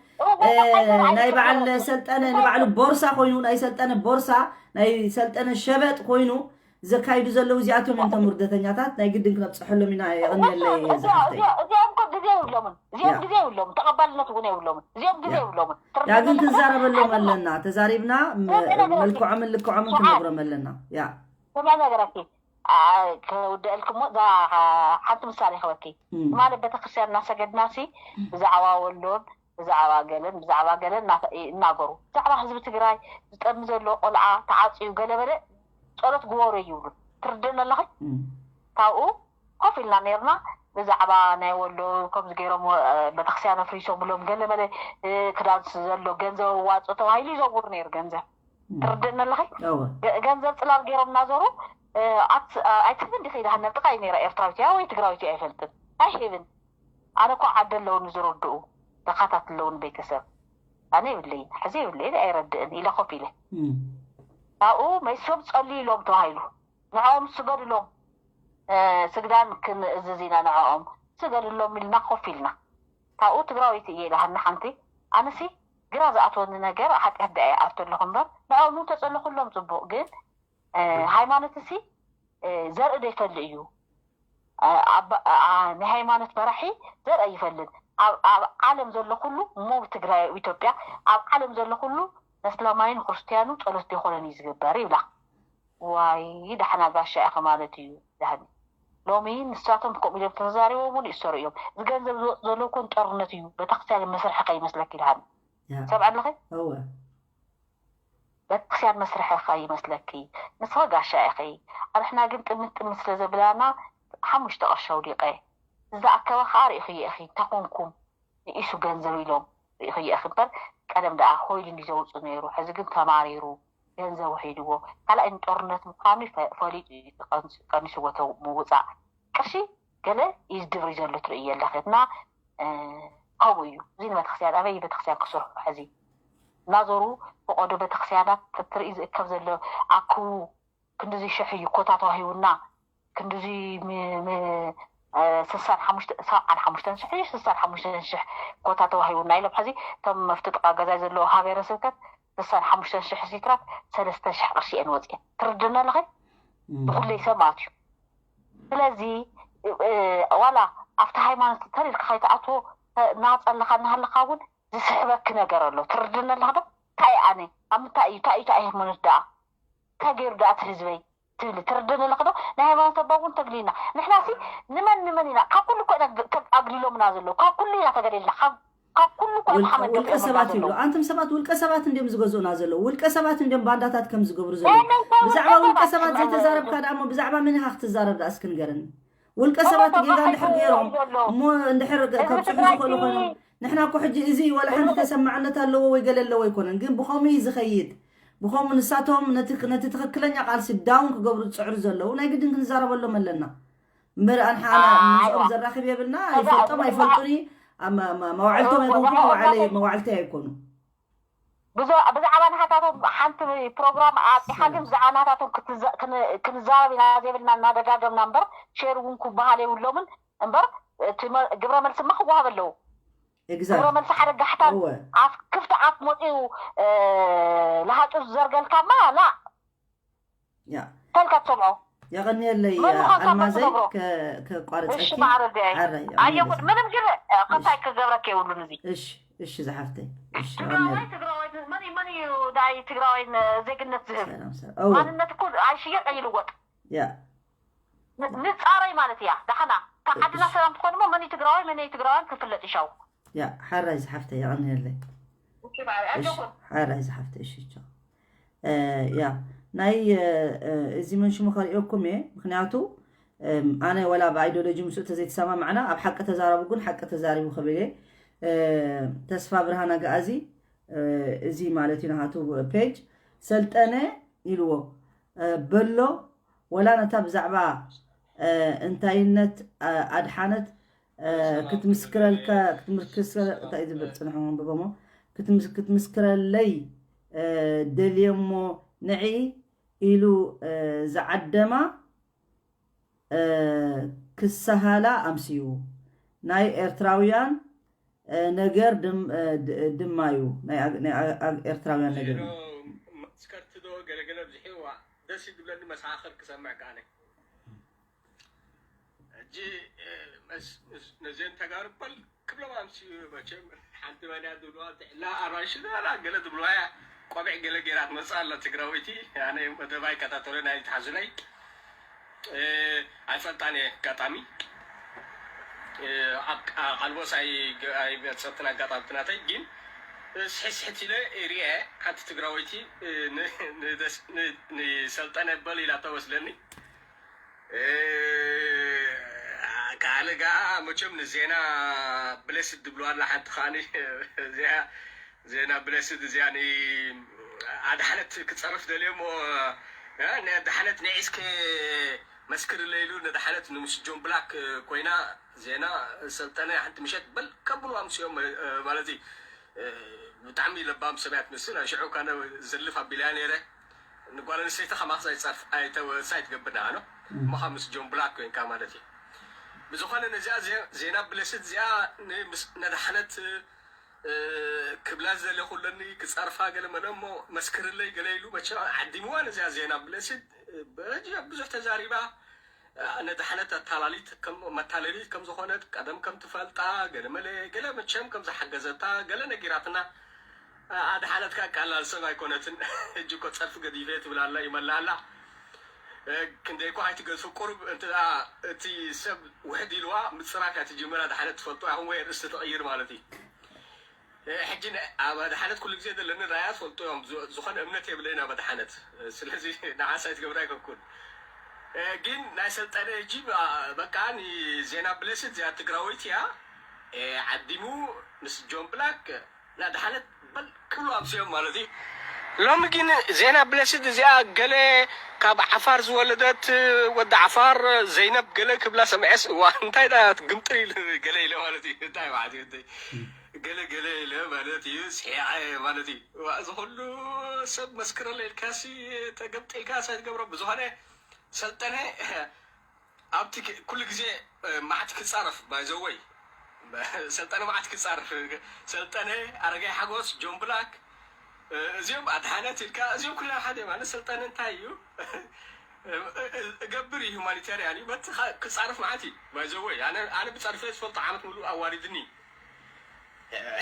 ናይ በዓል ሰልጠነ ንባዕሉ ቦርሳ ኮይኑ ናይ ሰልጠነ ቦርሳ ናይ ሰልጠነ ሸበጥ ኮይኑ ዘካይዱ ዘለዉ እዚኣቶም እዮም ቶም ውርደተኛታት ናይ ግድን ክነብፀሐሎም ኢና የቐንየለይ ዝሓፍተይ እዚኦም እኮ ግዜ የብሎምን እዚኦም ግዜ የብሎምን ተቐባልነት እውን የብሎምን እዚኦም ግዜ የብሎምን ያ ግን ክንዛረበሎም ኣለና ተዛሪብና መልክዖምን ልክዖምን ክንነግሮም ኣለና ያ ስምዒ ነገረኪ ከውድአልክሞ እዛ ሓንቲ ምሳሌ ክበኪ ማለት ቤተክርስትያን እናሰገድና ሲ ብዛዕባ ወሎን ብዛዕባ ገለን ብዛዕባ ገለን እናገሩ ብዛዕባ ህዝቢ ትግራይ ዝጠሚ ዘሎ ቆልዓ ተዓፅዩ ገለበለ ጸሎት ግበሩ ይብሉ ትርድእኒ ኣለኺ ካብኡ ኮፍ ኢልና ነርና ብዛዕባ ናይ ወሎ ከምዚ ገይሮም ቤተክርስትያን ኣፍሪሶምሎም ገለመለ ክዳን ዘሎ ገንዘብ ዋፅኦ ተባሂሉ ይዘውር ነይሩ ገንዘብ ትርድእኒ ኣለኺ ገንዘብ ፅላል ገይሮም እናዞሩ ኣይትህብን ዲኺ ኢልሃኒ ኣብ ጥቓ እዩ ነይራ ኤርትራዊት እያ ወይ ትግራዊት እያ ኣይፈልጥን ኣይህብን ኣነ እኮ ዓዲ ኣለውኒ ዝርድኡ ተኻታት ኣለውኒ ቤተሰብ ኣነ ይብለይን ሕዚ ይብለይን ኣይረድእን ኢለ ኮፍ ኢለ ካብኡ መይሶም ፀልዩ ኢሎም ተባሂሉ ንዕኦም ስገድሎም ስግዳን ክንእዝዝ ኢና ንዕኦም ስገድሎም ኢልና ኮፍ ኢልና ካብኡ ትግራዊት እየ ኢላሃኒ ሓንቲ ኣነሲ ግራ ዝኣትወኒ ነገር ሓጢኣት ዳ ይኣቱ ኣለኹ እምበር ንዕኦም እውን ተፀለኹሎም ፅቡቕ ግን ሃይማኖት እሲ ዘርኢ ዘይፈልእ እዩ ናይ ሃይማኖት መራሒ ዘርኢ ይፈልጥ ኣብ ዓለም ዘሎ ኩሉ ሞብ ትግራይ ኢትዮጵያ ኣብ ዓለም ዘሎ ኩሉ ነስላማይን ክርስትያኑ ፀሎት ዘይኮነን እዩ ዝግበር ይብላ ዋይ ዳሕና ጋሻ ኢኸ ማለት እዩ ዳህኒ ሎሚ ንሳቶም ከምኡ ኢሎም ተዛሪቦም እውን ይእሰሩ እዮም እዚ ገንዘብ ዝወፅ ዘሎ እኮ ንጦርነት እዩ ቤተክርስትያን መስርሒ ከይመስለክ ይልሃኒ ሰብ ኣለኸ ቤተክርስትያን መስርሒ ከይመስለኪ ንስኸ ጋሻ ኢኺ ኣንሕና ግን ጥምት ጥምት ስለ ዘብላና ሓሙሽተ ቅርሺ ኣውዲቐ ዝኣከበ ከዓ ርኢኽዮ ኢኺ እንታይ ኮንኩም ንኢሱ ገንዘብ ኢሎም ርኢኽዮ ኢኺ እምበር ቀደም ደኣ ኮይሉ እንዲ ዘውፅእ ነይሩ ሕዚ ግን ተማሪሩ ገንዘቡ ሒድዎ ካልኣይ ንጦርነት ምዃኑ ፈሊጡ እዩ ቀኒስዎ ምውፃእ ቅርሺ ገለ ይድብሪ ዘሎ ትርእዮ ኣለኺ እና ከምኡ እዩ እዚ ንቤተክርስትያን ኣበይ ቤተክርስትያን ክስርሑ ሕዚ እናዞሩ ፈቆዶ ቤተክርስትያናት ትርኢ ዝእከብ ዘሎ ኣክቡ ክንድዚ ሽሕ እዩ ኮታ ተዋሂቡና ክንድዚ ስሳን ሓሙሽተን ሰብዓን ሓሙሽተን ሽሕ እዩ ስሳን ሓሙሽተን ሽሕ ኮታ ተዋሂቡና ኢሎም ሕዚ እቶም መፍቲ ጥቃ ገዛይ ዘለዎ ሃገረ ስብከት ስሳን ሓሙሽተን ሽሕ ሲትራት ሰለስተ ሽሕ ቅርሺ እየን ወፅየን ትርድና ኣለኸ ብኩለይ ሰብ ማለት እዩ ስለዚ ዋላ ኣብቲ ሃይማኖት ተሪርካ ከይትኣትዎ እናፀለኻ እናሃለካ እውን ዝስሕበኪ ነገር ኣሎ ትርድኒ ኣለኽ ዶ እንታይ ኣነ ኣብ ምንታይ እዩ እንታይ እዩ ሃይማኖት ደኣ እንታይ ገይሩ ደኣ እቲ ህዝበይ ትብሊ ትርድኒ ኣለኽ ዶ ናይ ሃይማኖት ኣባ እውን ተግልዩና ንሕና ሲ ንመን ንመን ኢና ካብ ኩሉ እኮ ኢና ኣግሊሎምና ዘለዉ ካብ ኩሉ ኢና ተገሊልና ካብ ካብ ኩሉ እኮ እዮም ሓመድ ውልቀ ደፊኦም ሰባት ይብሉ ኣለዉ ኣንቱም ሰባት ውልቀ ሰባት እንዲዮም ዝገዝኡና ዘለዉ ውልቀ ሰባት እንዲዮም ባንዳታት ከም ዝገብሩ ዘለዉ ብዛዕባ ውልቀ ሰባት ዘይተዛረብካ ደኣ እሞ ብዛዕባ መን ኢኻ ክትዛረብ ደኣ እስኪ ንገረኒ ውልቀ ሰባት ጌጋ እንድሕር ገይሮም እሞ እንድሕር ከብፅሑ ዝኽእሉ ኮይኖም ንሕና እኮ ሕጂ እዚ ዋላ ሓንቲ ተሰማዕነት ኣለዎ ወይ ገለ ኣለዎ ኣይኮነን ግን ብኸምኡ እዩ ዝኸይድ ብኸምኡ ንሳቶም ነቲ ትኽክለኛ ቃልሲ ዳውን ክገብሩ ዝፅዕሩ ዘለዉ ናይ ግድን ክንዛረበሎም ኣለና እምበር ኣንሓና ምስኦም ዘራኽብ የብልና ይፈልጦም ኣይፈልጡኒ መዋዕልቶም ኣይኮንኩ መዋዕልተይ ኣይኮኑ ብዛዕባ ናሃታቶም ሓንቲ ፕሮግራም ኣፂሓ ግን ብዛዕባ ናሃታቶም ክንዛረብ ኢና ዘይብልና እናደጋገምና እምበር ሼር እውን ክበሃል የብሎምን እምበር ግብረ መልስማ ክወሃብ ኣለዎ ግብረ መልሲ ሓደ ጋሕታን ኣፍ ክፍቲ ኣፍ መፂኡ ለሃጡ ዝዘርገልካማ ላ ተልካ ትሰምዖ የቐንየለይ ኣልማዘይ ከቋርፀኪ ኣየኩን ምንም ግን ከታይ ክገብረክ የብሉን እዚ እሺ ዝሓፍተይ ትግራዋይ ትግራዋይ መን መን እዩ ዳይ ትግራዋይ ዜግነት ዝህብ ማንነት እኮ ኣይሽየጥ ኣይልወጥ ንፃረይ ማለት እያ ዳሕና ካብ ዓድና ሰላም ትኾን ሞ መን ትግራዋይ መን ትግራዋይ ክፍለጥ ይሻው ሓራይ ዝሓፍተይ የቐንየለይ ሓራይ ዝሓፍተይ እሺ ያ ናይ እዚ መንሽሙ ከሪኦኩም እየ ምክንያቱ ኣነ ወላ ብኣይዶሎጂ ምስኡ ተዘይተሰማማዕና ኣብ ሓቂ ተዛረቡ ግን ሓቂ ተዛሪቡ ክብል እየ ተስፋ ብርሃን ኣግኣዚ እዚ ማለት እዩ ናሃቱ ፔጅ ሰልጠነ ኢልዎ በሎ፣ ወላ ነታ ብዛዕባ እንታይነት ኣድሓነት ክትምስክረልካ ክትምስክረ እንታይ ዝብል ፅንሑ ንብቦሞ ክትምስክረለይ ደልየሞ ንዒ ኢሉ ዝዓደማ ክሰሃላ ኣምስዩ። ናይ ኤርትራውያን ነገር ድማ እዩ። ናይ ኤርትራውያን ነገር እዩ። መስከርቲ ዶ ገለገለ ብዝሒ ዋ ደስ ይብለኒ መሰኻኽር ክሰምዕ ከኣነ። ሕጂ ነዚን ተጋሩ በል ክብሎም ኣምስዩ። መቸም ሓንቲ መን እያ ዝብልዋ ትዕላ ኣራንሺ ዳ ገለ ዝብልዋ እያ። ቆቢዕ ገለ ገይራ ትመፅእ ኣላ ትግራወይቲ። ኣነ መደብ ኣይከታተሎን ኣይትሓዙለይ። ኣይፈልጣን እየ ኣጋጣሚ። ኣልቦስ ኣይበፀትን ኣጋጣሚ ናተይ ግን ስሕስሕት ኢለ ሪኤ ሓንቲ ትግራወይቲ ንሰልጠነ በል ኢላ ተወስለኒ። ካልእ ጋኣ መቸም ንዜና ብለስ ድብልዋ ኣላ ሓንቲ ከዓኒ እዚኣ ዜና ብለስ እዚኣ ኣድሓነት ክፀርፍ ደልዮ እሞ ንኣድሓነት ንዒስክ መስክርለ ኢሉ ንድሓነት ንምስ ጆን ብላክ ኮይና ዜና ሰልጠነ ሓንቲ ምሸት በል ከብሉ ኣምስዮም ማለት እዩ። ብጣዕሚ ለባም ሰብ እያ ትመስል። ኣብ ሽዑ ካነ ዘልፍ ኣቢለያ ነይረ። ንጓል ኣንስተይቲ ከማኽስ ኣይትገብርና ኣኖ እሞ ካብ ምስ ጆን ብላክ ኮይንካ ማለት እዩ። ብዝኾነ ነዚኣ ዜና ብለስት እዚኣ ነድሓነት ክብላ ዝደለኹ ኣለኒ ክፀርፋ ገለ መለ እሞ መስክርለይ ገለ ኢሉ መቸ ዓዲምዋ ነዚኣ ዜና ብለስት ብዙሕ ተዛሪባ። ነድሓነት ኣታላሊት መታለሊት ከም ዝኾነት ቀደም ከም ትፈልጣ ገለ መለ ገለ መቸም ከም ዝሓገዘታ ገለ ነጊራትና። ኣድሓነት ካ ቀላል ሰብ ኣይኮነትን። ሕጂ እኮ ጸርፊ ገዲፈ ትብል ኣላ ይመላ ኣላ። ክንደይ እኮ ኣይትገድፉ ቁሩብ እንተ እቲ ሰብ ውሕድ ኢልዋ ምጽራፍ እያ ትጅምር። ኣድሓነት ትፈልጦ ኣኹም ወይ ርእስቲ ትቕይር ማለት እዩ። ሕጂ ኣብ ኣድሓነት ኩሉ ግዜ ዘለኒ ራያ ትፈልጡ እዮም። ዝኾነ እምነት የብለይን ኣብ ኣድሓነት። ስለዚ ንዓሳ ይትገብራ ኣይከኩን። ግን ናይ ሰልጠነ ሕጂ በቃ ዜና ብለስት እዚኣ ትግራወይት እያ። ዓዲሙ ምስ ጆን ብላክ ንኣድሓነት በል ክብሉ ኣምስዮም ማለት እዩ። ሎሚ ግን ዜና ብለስት እዚኣ ገለ ካብ ዓፋር ዝወለደት ወዲ ዓፋር ዘይነብ ገለ ክብላ ሰምዐስ እዋ እንታይ ዳ ግምጥር ኢሉ ገለ ኢለ ማለት እዩ። እንታይ ማለት እዩ? ገለ ገለ ኢለ ማለት እዩ። ስሒቐ ማለት እዩ። እዚ ኩሉ ሰብ መስክረለ ኢልካሲ ተገምጢልካ ሳይትገብሮ ብዝኾነ ሰልጠነ ኣብቲ ኩሉ ግዜ ማዕት ክፃረፍ ባይዘወይ ሰልጠነ ማዕት ክፃረፍ ሰልጠነ ኣረጋይ ሓጎስ ጆን ብላክ እዚኦም ኣድሓነት ኢልካ እዚኦም ኩላ ሓደ ማለት ሰልጠነ እንታይ እዩ እገብር እዩ ሁማኒታሪያን እዩ በት ክፃረፍ ማለት እዩ ባይዘወይ ኣነ ብፀርፈ ዝፈልጦ ዓመት ሙሉእ ኣዋሪድኒ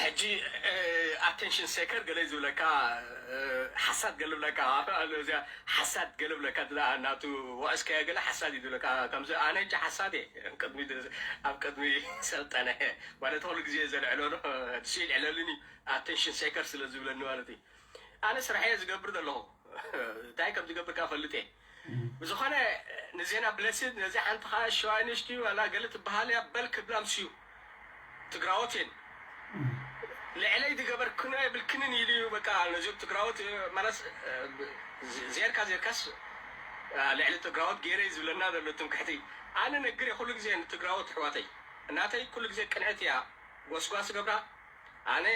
ሕጂ ኣቴንሽን ሴከር ገለ ዝብለካ ሓሳድ ገለ ብለካ እዚኣ ሓሳድ ገለ ብለካ ናቱ ወዕስከያ ገለ ሓሳድ እዩ ዝብለካ ከምዚ ኣነ ሕጂ ሓሳድ እየ ቅድሚ ኣብ ቅድሚ ሰልጠነ ማለት ኩሉ ግዜ ዘልዕሎ ስኢል ዕለልኒ ኣቴንሽን ሴከር ስለ ዝብለኒ ማለት እዩ ኣነ ስራሐየ ዝገብር ዘለኹ እንታይ ከም ዝገብር ካ ፈልጥ እየ ብዝኾነ ንዜና ብለስድ ነዚ ሓንቲ ከዓ ሸዋይ ንሽቲ ዋላ ገለ ትበሃል እያ በል ክብላ ምስዩ ትግራዎት እየን ልዕለይ ዝገበርክኖ የብልክንን ኢሉ እዩ በቃ ነዚኦም ትግራዎት ማለት ዜርካ ዜርካስ ልዕሊ ትግራዎት ገይረ እዩ ዝብለና ዘሎ ትምክሕቲ ኣነ ነግር ኩሉ ግዜ ንትግራዎት ኣሕዋተይ እናተይ ኩሉ ግዜ ቅንዕት እያ ጎስጓስ ገብራ ኣነ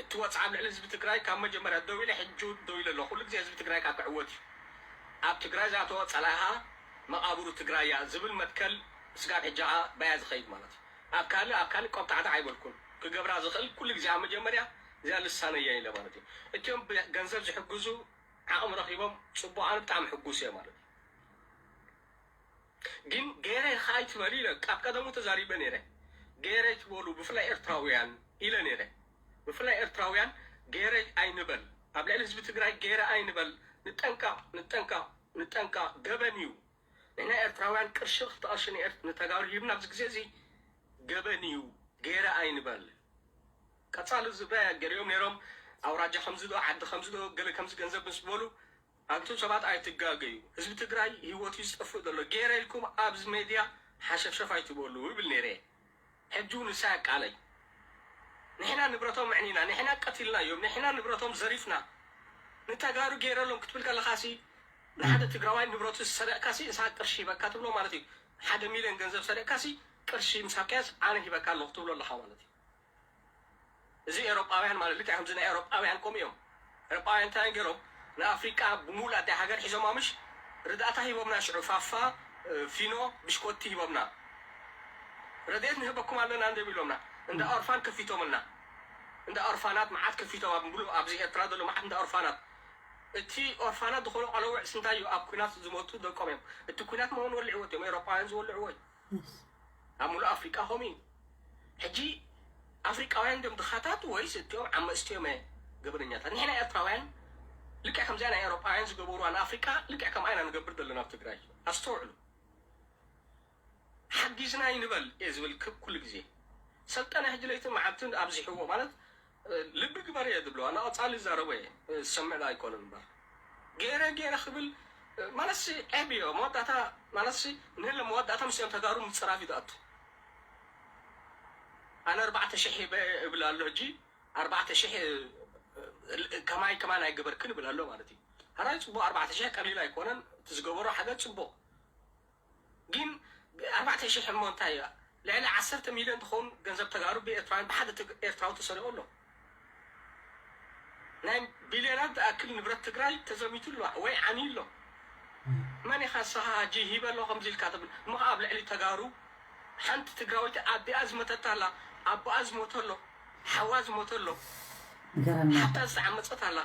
እቲ ወፅዓ ኣብ ልዕሊ ህዝቢ ትግራይ ካብ መጀመርያ ደው ኢለ ሕጂ እውን ደው ኢለ ኣለኹ ኩሉ ግዜ ህዝቢ ትግራይ ካብ ክዕወት እዩ ኣብ ትግራይ ዝኣተወ ፀላኢኻ መቓብሩ ትግራይ እያ ዝብል መትከል ስጋብ ሕጂ ከዓ በያ ዝኸይድ ማለት እዩ ኣብ ካልእ ኣብ ካልእ ቆብታዕታዕ ኣይበልኩን ክገብራ ዝኽእል ኩሉ ግዜ ኣብ መጀመርያ እዚኣ ልሳነይ እያ ኢለ ማለት እዩ እቲኦም ገንዘብ ዝሕግዙ ዓቕሚ ረኺቦም ፅቡቕ ኣነ ብጣዕሚ ሕጉስ እየ ማለት እዩ ግን ገይረ ከኣ ኣይትበሉ ኢለ ካብ ቀደሙ ተዛሪበ ነይረ። ገይረ ኣይትበሉ ብፍላይ ኤርትራውያን ኢለ ነይረ። ብፍላይ ኤርትራውያን ገይረ ኣይንበል፣ ኣብ ልዕሊ ህዝቢ ትግራይ ገይረ ኣይንበል። ንጠንቀቕ፣ ንጠንቀቕ፣ ንጠንቀቕ። ገበን እዩ። ንሕና ኤርትራውያን ቅርሺ ክልተ ቅርሺ ንኤርት- ንተጋሩ ሂብና ኣብዚ ግዜ እዚ ገበን እዩ። ገይረ ኣይንበል። ቀጻሊ ዝብለ ገሊኦም ነይሮም ኣውራጃ ከምዚ ዶ ዓዲ ከምዚ ዶ ገለ ከምዚ ገንዘብ ምስ በሉ ኣንቱም ሰባት ኣይትጋገዩ። ህዝቢ ትግራይ ህይወቱ እዩ ዝጠፍእ ዘሎ። ገይረ ኢልኩም ኣብዚ ሜድያ ሓሸፍሸፍ ኣይትበሉ ይብል ነይረ። ሕጂ እውን ንሳ ያቃለይ። ንሕና ንብረቶም ኣዕኒና፣ ንሕና ቀቲልናዮም፣ ንሕና ንብረቶም ዘሪፍና። ንተጋሩ ገይረሎም ክትብል ከለኻሲ ንሓደ ትግራዋይ ንብረቱ ዝሰረቅካሲ ንስኻ ቅርሺ ሂበካ ትብሎ ማለት እዩ። ሓደ ሚልዮን ገንዘብ ሰረቅካሲ ቅርሺ ምስ ሃብካያስ ኣነ ሂበካ ኣለኹ ትብሎ ኣለኻ ማለት እዩ። እዚ ኤውሮጳውያን ማለት ልክዕ ከምዚ ናይ ኤውሮጳውያን ከምኡ እዮም። ኤውሮጳውያን እንታይ ገይሮም ንኣፍሪቃ ብምሉእ ኣደይ ሃገር ሒዞማ ምሽ ርዳእታ ሂቦምና ሽዑ ፋፋ ፊኖ ብሽኮቲ ሂቦምና። ረድኤት ንህበኩም ኣለና እንደ ኢሎምና እንዳ ኦርፋን ከፊቶምልና። እንዳ ኦርፋናት መዓት ከፊቶም ኣብ ምሉእ ኣብዚ ኤርትራ ዘሎ መዓት እንዳ ኦርፋናት። እቲ ኦርፋናት ዝኾኑ ቆለውዕ ስንታይ እዩ ኣብ ኩናት ዝሞቱ ደቆም እዮም። እቲ ኩናት መሆን ወልዕዎ እዮም ኤውሮጳውያን ዝወልዕዎ እዩ። ኣብ ሙሉእ ኣፍሪቃ ከምኡ እዩ። ሕጂ ኣፍሪቃውያን ድም ድኻታት ወይስ እቲኦም ዓመፅቲ እዮም ገበነኛታት? ንሕና ኤርትራውያን ልክዕ ከምዚኣ ናይ ኤውሮጳውያን ዝገበሩዋ ንኣፍሪቃ ልክዕ ከምኣ ኢና ንገብር ዘለና ኣብ ትግራይ። ኣስተውዕሉ። ሓጊዝና ይንበል እየ ዝብል ክብ ኩሉ ግዜ። ሰልጠነ ሕጂ ለይትን መዓልትን ኣብዚሕዎ ማለት ልቢ ግበር እየ ዝብሎ ኣና ቀፃሊ ዝዛረቦ እየ ዝሰምዕ ኣይኮነን እምበር ገይረ ገይረ ክብል ማለትሲ ዔብ እዮ መወዳእታ ማለትሲ ንህለ መወዳእታ ምስኦም ተጋሩ ምፅራፍ ይትኣቱ ኣነ ኣርባዕተ ሽሕ ሂበ እብል ኣሎ ሕጂ ኣርባዕተ ሽሕ ከማይ ከማን ኣይገበርክን እብል ኣሎ ማለት እዩ ሓራይ ፅቡቅ ኣርባዕተ ሽሕ ቀሊል ኣይኮነን እቲ ዝገበሮ ሓደ ፅቡቅ ግን ኣርባዕተ ሽሕ እሞ እንታይ እያ? ልዕሊ ዓሰርተ ሚልዮን ትኸውን ገንዘብ ተጋሩ ብኤርትራውያን ብሓደ ትግ- ኤርትራዊ ተሰሪቑ ኣሎ። ናይ ቢልዮናት ዝኣክል ንብረት ትግራይ ተዘሚቱ ኣሎ ወይ ዓንዩ ኣሎ። መን ኢኻ ንስኻ ሕጂ ሂበ ኣሎ ከምዚ ኢልካ ትብል? እሞ ኸዓ ኣብ ልዕሊ ተጋሩ ሓንቲ ትግራወይቲ ኣዲኣ ዝመተት ኣላ፣ ኣቦኣ ዝሞተ ኣሎ፣ ሓዋ ዝሞተ ኣሎ፣ ንገረና። ሓብታ ዝተዓመፀት ኣላ።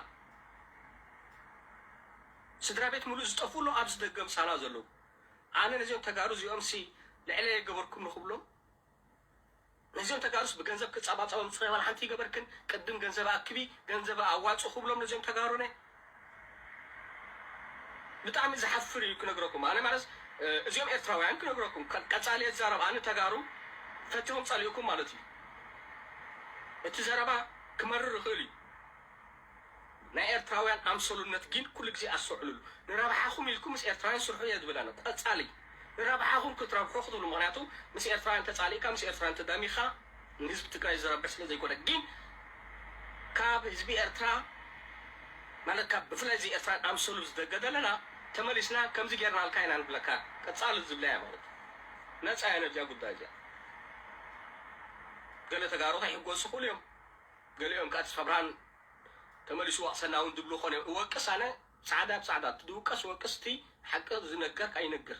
ስድራ ቤት ሙሉእ ዝጠፍኡ ኣሎ ኣብዚ ደገ ምሳና ዘለዉ። ኣነ ነዚኦም ተጋሩ እዚኦም ሲ ልዕለ የገበርኩም ንክብሎም ነዚኦም ተጋሩስ ብገንዘብ ክጻባጸቦም ጽሬ ዋላ ሓንቲ ይገበርክን ቅድም ገንዘብ ኣክቢ ገንዘብ ኣዋጹ ክብሎም ነዚኦም ተጋሩ ነ ብጣዕሚ ዝሓፍር እዩ ክነግረኩም ኣነ ማለት እዚኦም ኤርትራውያን ክነግረኩም ቀጻሊ የዛረብ ኣነ ተጋሩ ፈትሆም ጸሊኡኩም ማለት እዩ እቲ ዘረባ ክመርር ይኽእል እዩ ናይ ኤርትራውያን ኣምሰሉነት ግን ኩሉ ግዜ ኣስተውዕልሉ። ንረብሓኹም ኢልኩም ምስ ኤርትራውያን ስርሑ እየ ዝብል ኣነ። ቀጻሊ ንረብሓኹም ክትረብሑ ክትብሉ ምኽንያቱ ምስ ኤርትራውያን ተጻሊእካ ምስ ኤርትራውያን ተዳሚኻ ንህዝቢ ትግራይ ዝረብሕ ስለ ዘይኮነ ግን ካብ ህዝቢ ኤርትራ ማለት ካብ ብፍላይ እዚ ኤርትራን ኣምሰሉ ዝደገ ዘለና ተመሊስና ከምዚ ጌርናልካ ኢና ንብለካ ቀጻሊ ዝብለያ ማለት ነጻ እያ ነዚኣ ጉዳይ እዚኣ ገለ ተጋሩ ከይሕጎሱ ክእሉ እዮም ገሊኦም ከዓ ተስፋ ብርሃን ተመሊሱ ወቅሰና እውን ዝብሉ ኾነ እወቅስ ኣነ ፃዕዳ ብፃዕዳ ትድውቀስ ወቅስ እቲ ሓቂ ዝነገር ካይነግር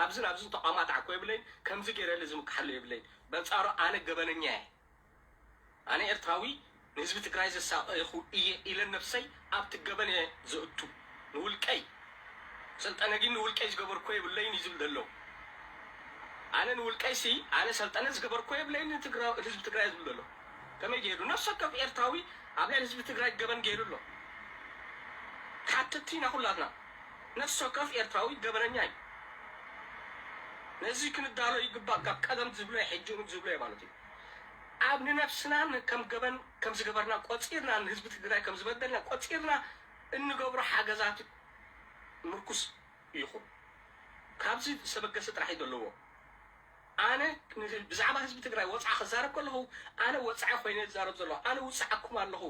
ኣብዝን ኣብዝን ተቋማት ዓኮ የብለይን ከምዚ ገይረለ ዝምክሓሉ የብለይን በንፃሩ ኣነ ገበነኛ እየ ኣነ ኤርትራዊ ንህዝቢ ትግራይ ዘሳቀይኹ እየ ኢለ ነብሰይ ኣብቲ ገበን እየ ዘእቱ ንውልቀይ ስልጠነ ግን ንውልቀይ ዝገበርኮ የብለይን እዩ ዝብል ዘሎ ኣነ ንውልቀይ ሲ ኣነ ሰልጠነ ዝገበርኮ የብለይን ንትግራ- ንህዝቢ ትግራይ ዝብል ዘሎ ከመይ ገይሩ ነፍሲ ወከፍ ኤርትራዊ ኣብ ልዕሊ ህዝቢ ትግራይ ገበን ገይሩ ኣሎ ሓተቲ ኢና ኩላትና ነፍሲ ወከፍ ኤርትራዊ ገበነኛ እዩ ነዚ ክንዳሎ ይግባእ ካብ ቀደም ዝብሎ ሕጂ እውን ዝብሎ ማለት እዩ ኣብ ንነፍስና ከም ገበን ከም ዝገበርና ቆፂርና ንህዝቢ ትግራይ ከም ዝበደልና ቆፂርና እንገብሮ ሓገዛት ምርኩስ ይኹን ካብዚ ዝተበገሰ ጥራሕ እዩ ዘለዎ ኣነ ብዛዕባ ህዝቢ ትግራይ ወፅዓ ክዛረብ ከለኹ ኣነ ወፃዒ ኮይነ ዝዛረብ ዘለኹ ኣነ ውፅዓኩም ኣለኹ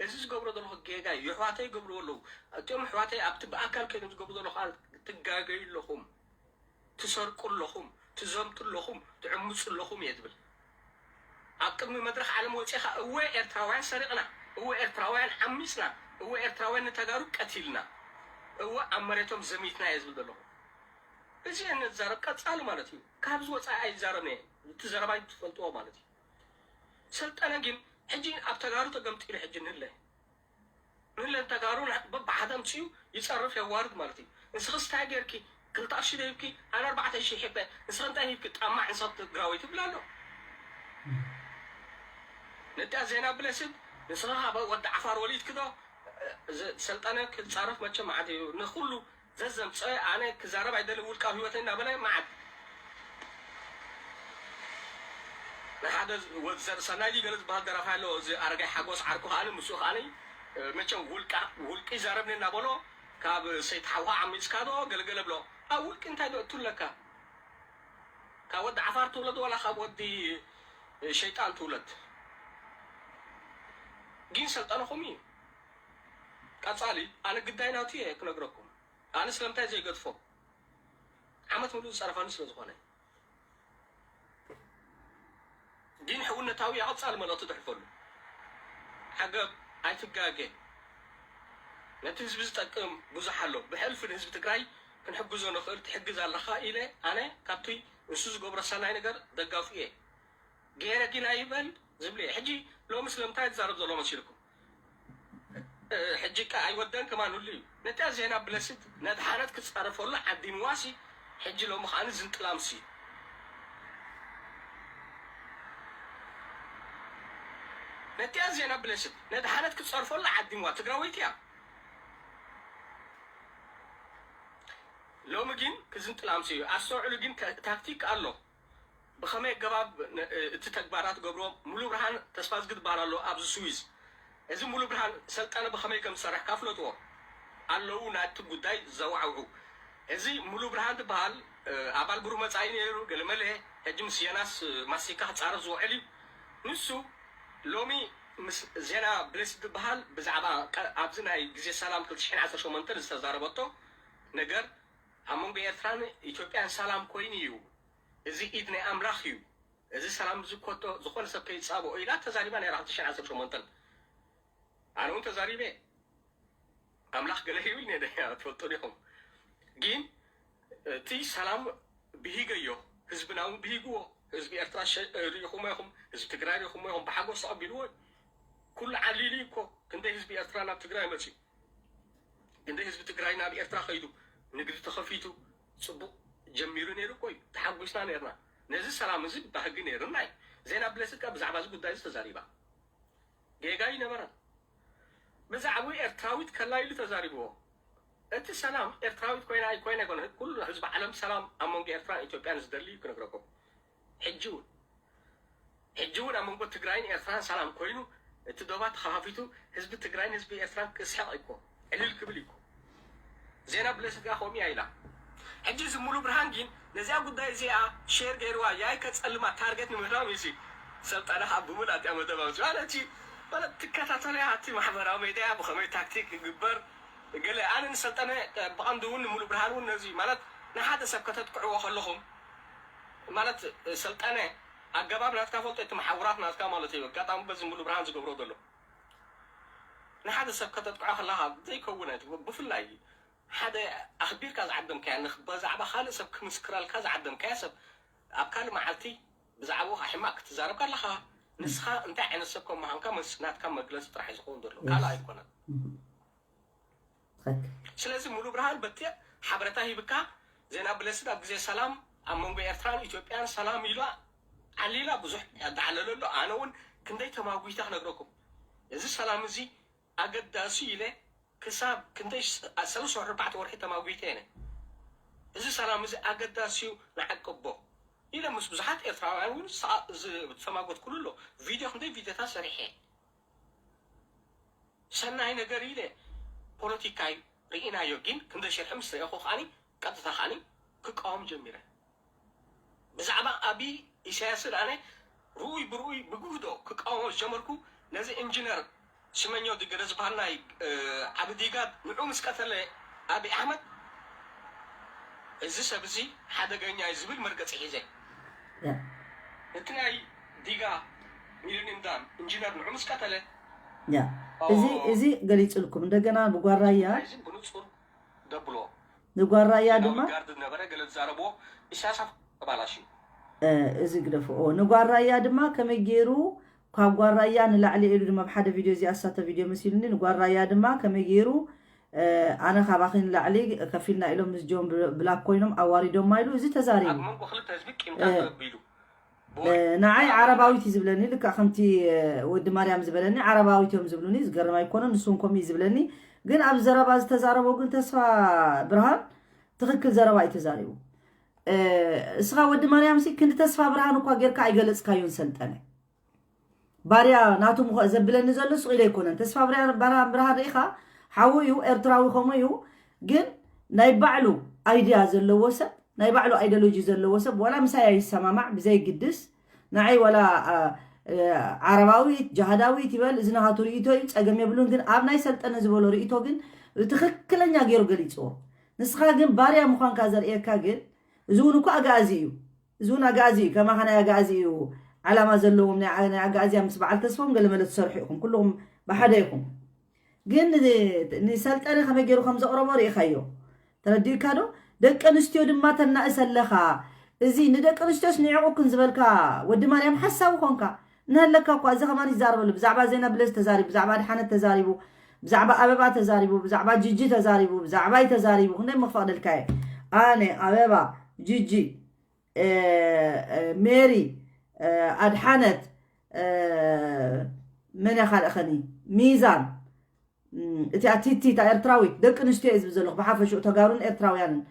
እዚ ዝገብሮ ዘለኹ ጌጋ የሕዋተይ ይገብርዎ ኣለዉ እቲኦም ኣሕዋተይ ኣብቲ ብኣካል ከይዶም ዝገብሩ ዘለኹ ትጋገዩ ኣለኹም ትሰርቁ ኣለኹም ትዘምቱ ኣለኹም ትዕምፁ ኣለኹም እየ ዝብል ኣብ ቅድሚ መድረኽ ዓለም ወፂኻ እወ ኤርትራውያን ሰሪቕና እወ ኤርትራውያን ዓሚፅና እወ ኤርትራውያን ንተጋሩ ቀቲልና እወ ኣብ መሬቶም ዘሚትና እየ ዝብል ዘለኹ እዚ እየ ንዛረብ ቀፃሊ ማለት እዩ ካብዚ ወፃኢ ኣይዛረብን እየ እቲ ዘረባይ ትፈልጥዎ ማለት እዩ ሰልጠነ ግን ሕጂ ኣብ ተጋሩ ተገምጢሉ ሕጂ ንለ ንለን ተጋሩ በብሓደ ኣምፅኡ ይፀርፍ የዋርድ ማለት እዩ። ንስኽስ እንታይ ጌርኪ ክልተ ቅርሺ ዶ ሂብኪ ኣነ ኣርባዕተ ሺሕ ሂበ ንስኺ እንታይ ሂብኪ ጣማዕ ንስኺ ትግራወይቲ ይብል ኣሎ። ነዳ ዜና ብለስብ ንስኺ ካብ ወዲ ዓፋር ወሊድኪ ዶ ሰልጠነ ክፃረፍ መቸም መዓት እዩ ንኩሉ ዘዘምፀ ኣነ ክዛረብ ኣይደልን ውልቃዊ ህይወተይ እናበለ መዓት ንሓደ ወዲ ዘርእሰናይ ድዩ ገለ ዝበሃል ደራፋይ ኣሎ እዚ ኣረጋይ ሓጎስ ዓርኩ ከዓኒ ምስኡ ከዓኒ መቸም ውልቃ ውልቂ ይዛረብኒ እናበሎ ካብ ሰይቲ ሓውካ ዓሚፅካ ዶ ገለገለ ብሎ ኣብ ውልቂ እንታይ ዶ እቱ ኣለካ ካብ ወዲ ዓፋር ትውለድ ዋላ ካብ ወዲ ሸይጣን ትውለድ ግን ሰልጠነኹም እዩ ቀፃሊ ኣነ ግዳይ ናቱ እየ ክነግረኩም ኣነ ስለምንታይ ዘይገድፎ? ዓመት ሙሉእ ዝጸረፈኒ ስለ ዝኾነ። ግን ሕውነታዊ ቀጻሊ መልእኽቲ ተሕልፈሉ። ዓገብ ኣይትጋገ። ነቲ ህዝቢ ዝጠቅም ብዙሕ ኣሎ። ብሕልፊ ንህዝቢ ትግራይ ክንሕግዞ ንኽእል ትሕግዝ ኣለኻ ኢለ ኣነ ካብቲ ንሱ ዝገብሮ ሰናይ ነገር ደጋፉ እየ። ገይረ ግን ኣይበል ዝብል እየ። ሕጂ ሎሚ ስለምንታይ ዝዛረብ ዘሎ መሲልኩም? እ፣ ሕጂ ቃ ኣይወደን ከማን ሁሉ እዩ። ነቲያ ዜና ብለስት ነድሓነት ክጸረፈሉ ዓዲምዋሲ ሕጂ ሎሚ ከዓኒ ዝንጥላምሲ። ነቲያ ዜና ብለስት ነድሓነት ክጸርፈሉ ዓዲምዋ ትግራወይቲ እያ። ሎሚ ግን ክዝንጥላምሲ እዩ። ኣስተውዕሉ ግን ተ-፣ ታክቲክ ኣሎ። ብኸመይ ኣገባብ ን-፣ እቲ ተግባራት ገብሮ ሙሉ ብርሃን ተስፋዝጊ ዝበሃል ኣሎ ኣብዚ ስዊዝ። እዚ ሙሉ ብርሃን ሰልጠነ ብኸመይ ከም ዝሰርሕ ካፍለጥዎ ኣለዉ ናቲ ጉዳይ ዘዋዕውዑ። እዚ ሙሉ ብርሃን ዝበሃል፣ እ፣ ኣባል ብሩህ መጻኢ ነይሩ፣ ገለመለ፣ ሕጂ ምስ የናስ፣ እ፣ ማስቲካ ክጻረፍ ዝውዕል እዩ። ንሱ ሎሚ ምስ ዜና ብለስ ዝበሃል ብዛዕባ ቀ-፣ ኣብዚ ናይ ግዜ ሰላም ክልተ ሽሕን ዓሰርተ ሸሞንተን ዝተዛረበቶ ነገር ኣብ መንጎ ኤርትራን ኢትዮጵያን ሰላም ኮይኑ እዩ። እዚ ኢድ ናይ ኣምላኽ እዩ። እዚ ሰላም እዚ ኮቶ ዝኾነ ሰብ ከይጻብኦ ኢላ ተዛሪባ ነይራ ክልተ ሽሕን ዓሰርተ ሸሞንተን። ኣነ እውን ተዛሪበ። ኣምላኽ ገለ ይብል ነይረ፣ ትፈልጡ ዲኹም? ግን እቲ ሰላም ብሂገዮ፣ ህዝብና እውን ብሂግዎ። ህዝቢ ኤርትራ ሸ-፣ ርኢኹሞ ኢኹም፣ ህዝቢ ትግራይ ርኢኹሞ ኢኹም፣ ብሓጎስ ተቐቢልዎ እዩ። ኩሉ ዓሊሉ እዩ እኮ። ክንደይ ህዝቢ ኤርትራ ናብ ትግራይ መፅዩ? ክንደይ ህዝቢ ትግራይ ናብ ኤርትራ ከይዱ ንግዲ ተኸፊቱ ጽቡቕ ጀሚሩ ነይሩ እኮ እዩ። ተሓጒስና ነይርና። ነዚ ሰላም እዚ ባህጊ ነይርና እዩ። ዜና ብለስት ከኣ ብዛዕባ እዚ ጉዳይ እዚ ተዛሪባ። ጌጋ ኣይነበረን። ብዛዕባኡ ኤርትራዊት ከላ ኢሉ ተዛሪብዎ። እቲ ሰላም ኤርትራዊት ኮይና ኣይኮይና ኣይኮነ፣ ኩሉ ህዝቢ ዓለም ሰላም ኣብ መንጎ ኤርትራን ኢትዮጵያን ዝደሊ እዩ ክነግረኩም። ሕጂ እውን፣ ሕጂ እውን ኣብ መንጎ ትግራይን ኤርትራን ሰላም ኮይኑ፣ እቲ ዶባ ተኸፋፊቱ፣ ህዝቢ ትግራይን ህዝቢ ኤርትራን ክስሕቕ እኮ፣ ዕልል ክብል እኮ። ዜና ብለስት ከኣ ከምኡ እያ ኢላ። ሕጂ እዚ ሙሉ ብርሃን ግን ነዚኣ ጉዳይ እዚኣ ሼር ገይርዋ፣ ያይ ከጸልማ ታርጌት ንምህራም እዩ። እዚ ሰልጠነ ካብ ብምልኣት እያ መደብ ኣብዚ ማለት እዩ። ማለት ትከታተሎ እያ፣ እቲ ማሕበራዊ ሜድያ ብኸመይ ታክቲክ ይግበር፣ ገለ። ኣነ ንሰልጠነ ብቐንዱ እውን ንሙሉ ብርሃን እውን ነዚ ማለት ንሓደ ሰብ ከተጥቅዕዎ ከለኹም፣ ማለት ሰልጠነ ኣገባብ ናትካ ፈልጦ፣ እቲ መሓውራት ናትካ ማለት እዩ። ኣጋጣሚ በዚ ሙሉ ብርሃን ዝገብሮ ዘሎ ንሓደ ሰብ ከተጥቅዖ ከለኻ ዘይከውን ኣይትግበር። ብፍላይ ሓደ ኣኽቢርካ ዝዓደምካያ፣ ንኽ-፣ ብዛዕባ ካልእ ሰብ ክምስክረልካ ዝዓደምካያ ሰብ ኣብ ካልእ መዓልቲ ብዛዕባኡ ከዓ ሕማቕ ክትዛረብ ከለኻ፣ ንስኻ እንታይ ዓይነት ሰብ ከም ምዃንካ መስ-፣ ናትካ መግለፂ ጥራሕ እዩ ዝኸውን ዘሎ፣ ካልእ ኣይኮነን። ትኽክል። ስለዚ ሙሉ ብርሃን በቲ ሓበሬታ ሂብካ፣ ዜና ብለስት ኣብ ግዜ ሰላም ኣብ መንጎ ኤርትራን ኢትዮጵያን ሰላም ኢላ ዓሊላ ብዙሕ ያተዓለለ ኣሎ። ኣነ እውን ክንደይ ተማጒተ ክነግረኩም። እዚ ሰላም እዚ ኣገዳሲ ኢለ ክሳብ ክንደይ ስ-፣ ሰለስተ ወርሒ፣ ኣርባዕተ ወርሒ ተማጒተ እየ። እዚ ሰላም እዚ ኣገዳሲ እዩ፣ ንዓቀቦ ኢለ ምስ ብዙሓት ኤርትራውያን እውን ዝሰ-፣ ዝ-፣ ዝተማጎትኩሉ ኣሎ። ቪድዮ፣ ክንደይ ቪድዮታት ሰሪሐ። ሰናይ ነገር ኢለ ፖለቲካይ ርኢናዮ፣ ግን ክንደይ ሽርሒ ምስ ረኤኹ ከዓኒ ቀጥታ ከዓኒ ክቃወም ጀሚረ። ብዛዕባ ኣብይ ኢሳያስን ኣነ ርኡይ ብርኡይ ብግህዶ ክቃወሞ ዝጀመርኩ ነዚ ኢንጂነር ስመኘው ዲግረ ዝበሃል ናይ፣ እ፣ ዓቢ ዲጋ ንዑ ምስ ቀተለ ኣብይ ኣሕመድ፣ እዚ ሰብ እዚ ሓደገኛ እዩ ዝብል መርገጺ ሒዘ። ያ። እቲ ናይ ዲጋ ሚሊኒየም ዳም ኢንጂነር ንዑ ምስ ቀተለ ያ። እዚ፣ እዚ ገሊጽልኩም እንደገና ብጓራያ እዚ ብንጹር ደብሎ። ንጓራያ ድማ ጋርድ ነበረ፣ ገለ ዝዛረብዎ ኢሳያስ ኣፈወርቂ ተባላሽዩ። እ፣ እዚ ግደፍኦ። ንጓራያ ድማ ከመይ ገይሩ ካብ ጓራያ ንላዕሊ ኢሉ ድማ ኣብ ሓደ ቪድዮ፣ እዚኣ እሳተ ቪድዮ መሲሉኒ፣ ንጓራያ ድማ ከመይ ገይሩ፣ እ፣ ኣነ ካባኺ ንላዕሊ ከፊልና ኢሎም ምስ ጆን ብላክ ኮይኖም ኣዋሪዶማ ኢሉ እዚ ተዛሪቡ። ኣብ መንጎ ክልተ ህዝቢ ቂምታት ተቢሉ። እ፣ ንዓይ ዓረባዊት እዩ ዝብለኒ፣ ልክዕ ከምቲ፣ እ፣ ወዲ ማርያም ዝበለኒ ዓረባዊት እዮም ዝብሉኒ። ዝገርም ኣይኮነን፣ ንሱ እውን ከምኡ እዩ ዝብለኒ። ግን ኣብ ዘረባ ዝተዛረቦ ግን ተስፋ ብርሃን ትኽክል ዘረባ እዩ ተዛሪቡ። እ፣ እስኻ ወዲ ማርያም ሲ ክንዲ ተስፋ ብርሃን እኳ ጌርካ ኣይገለጽካዮን ሰልጠነ። ባርያ ናቱ ምኾ-፣ ዘብለኒ ዘሎ ስቕ ኢለ ኣይኮነን። ተስፋ ብርሃን፣ ብርሃን፣ ብርሃን ርኢኻ፣ ሓዉ እዩ፣ ኤርትራዊ ከምኡ እዩ። ግን ናይ ባዕሉ ኣይድያ ዘለዎ ሰብ፣ ናይ ባዕሉ ኣይዲዮሎጂ ዘለዎ ሰብ፣ ዋላ ምሳይ ኣይሰማማዕ፣ ብዘይግድስ፣ ንዓይ ዋላ፣ አ፣ አ፣ ዓረባዊት፣ ጃሃዳዊት ይበል፣ እዚ ናቱ ርእይቶ እዩ፣ ጸገም የብሉን። ግን ኣብ ናይ ሰልጠነ ዝበሎ ርእይቶ ግን ትኽክለኛ ገይሩ ገሊጽዎ። ንስኻ ግን ባርያ ምዃንካ ዘርእየካ ግን፣ እዚ እውን እኮ ኣግኣዚ እዩ። እዚ እውን ኣግኣዚ እዩ። ከማኻ ናይ ኣግኣዚ እዩ። ዓላማ ዘለዎም ናይ፣ ናይ ኣግኣዚያ ምስ በዓል ተስፎም ገለ መለ ትሰርሑ ኢኹም። ኩልኹም ብሓደ ኢኹም። ግን ን-፣ ንሰልጠነ ከመይ ገይሩ ከም ዘቕረቦ ርኢኻዮ። ተረዲእካ ዶ? ደቂ ኣንስትዮ ድማ ተናእስ ኣለኻ። እዚ ንደቂ ኣንስትዮስ ንዕቑክን ዝበልካ ወዲ ማርያም ሓሳዊ ኮንካ። ንሃለካ እኳ እዚ ከማን ይዛረበሉ። ብዛዕባ ዜና ብለስ ተዛሪቡ፣ ብዛዕባ ኣድሓነት ተዛሪቡ፣ ብዛዕባ ኣበባ ተዛሪቡ፣ ብዛዕባ ጂጂ ተዛሪቡ፣ ብዛዕባይ ተዛሪቡ። ክንደይ ምኽፈቕደልካ እየ። ኣነ፣ ኣበባ፣ ጂጂ፣ እ፣ እ፣ ሜሪ፣ እ፣ ኣድሓነት፣ እ፣ መን እያ ካልእኸኒ? ሚዛን፣ እም፣ እቲኣ ቲቲ፣ እታ ኤርትራዊት፣ ደቂ ኣንስትዮ እየ ዝብል ዘለኹ። ብሓፈሽኡ ተጋሩን ኤርትራውያንን።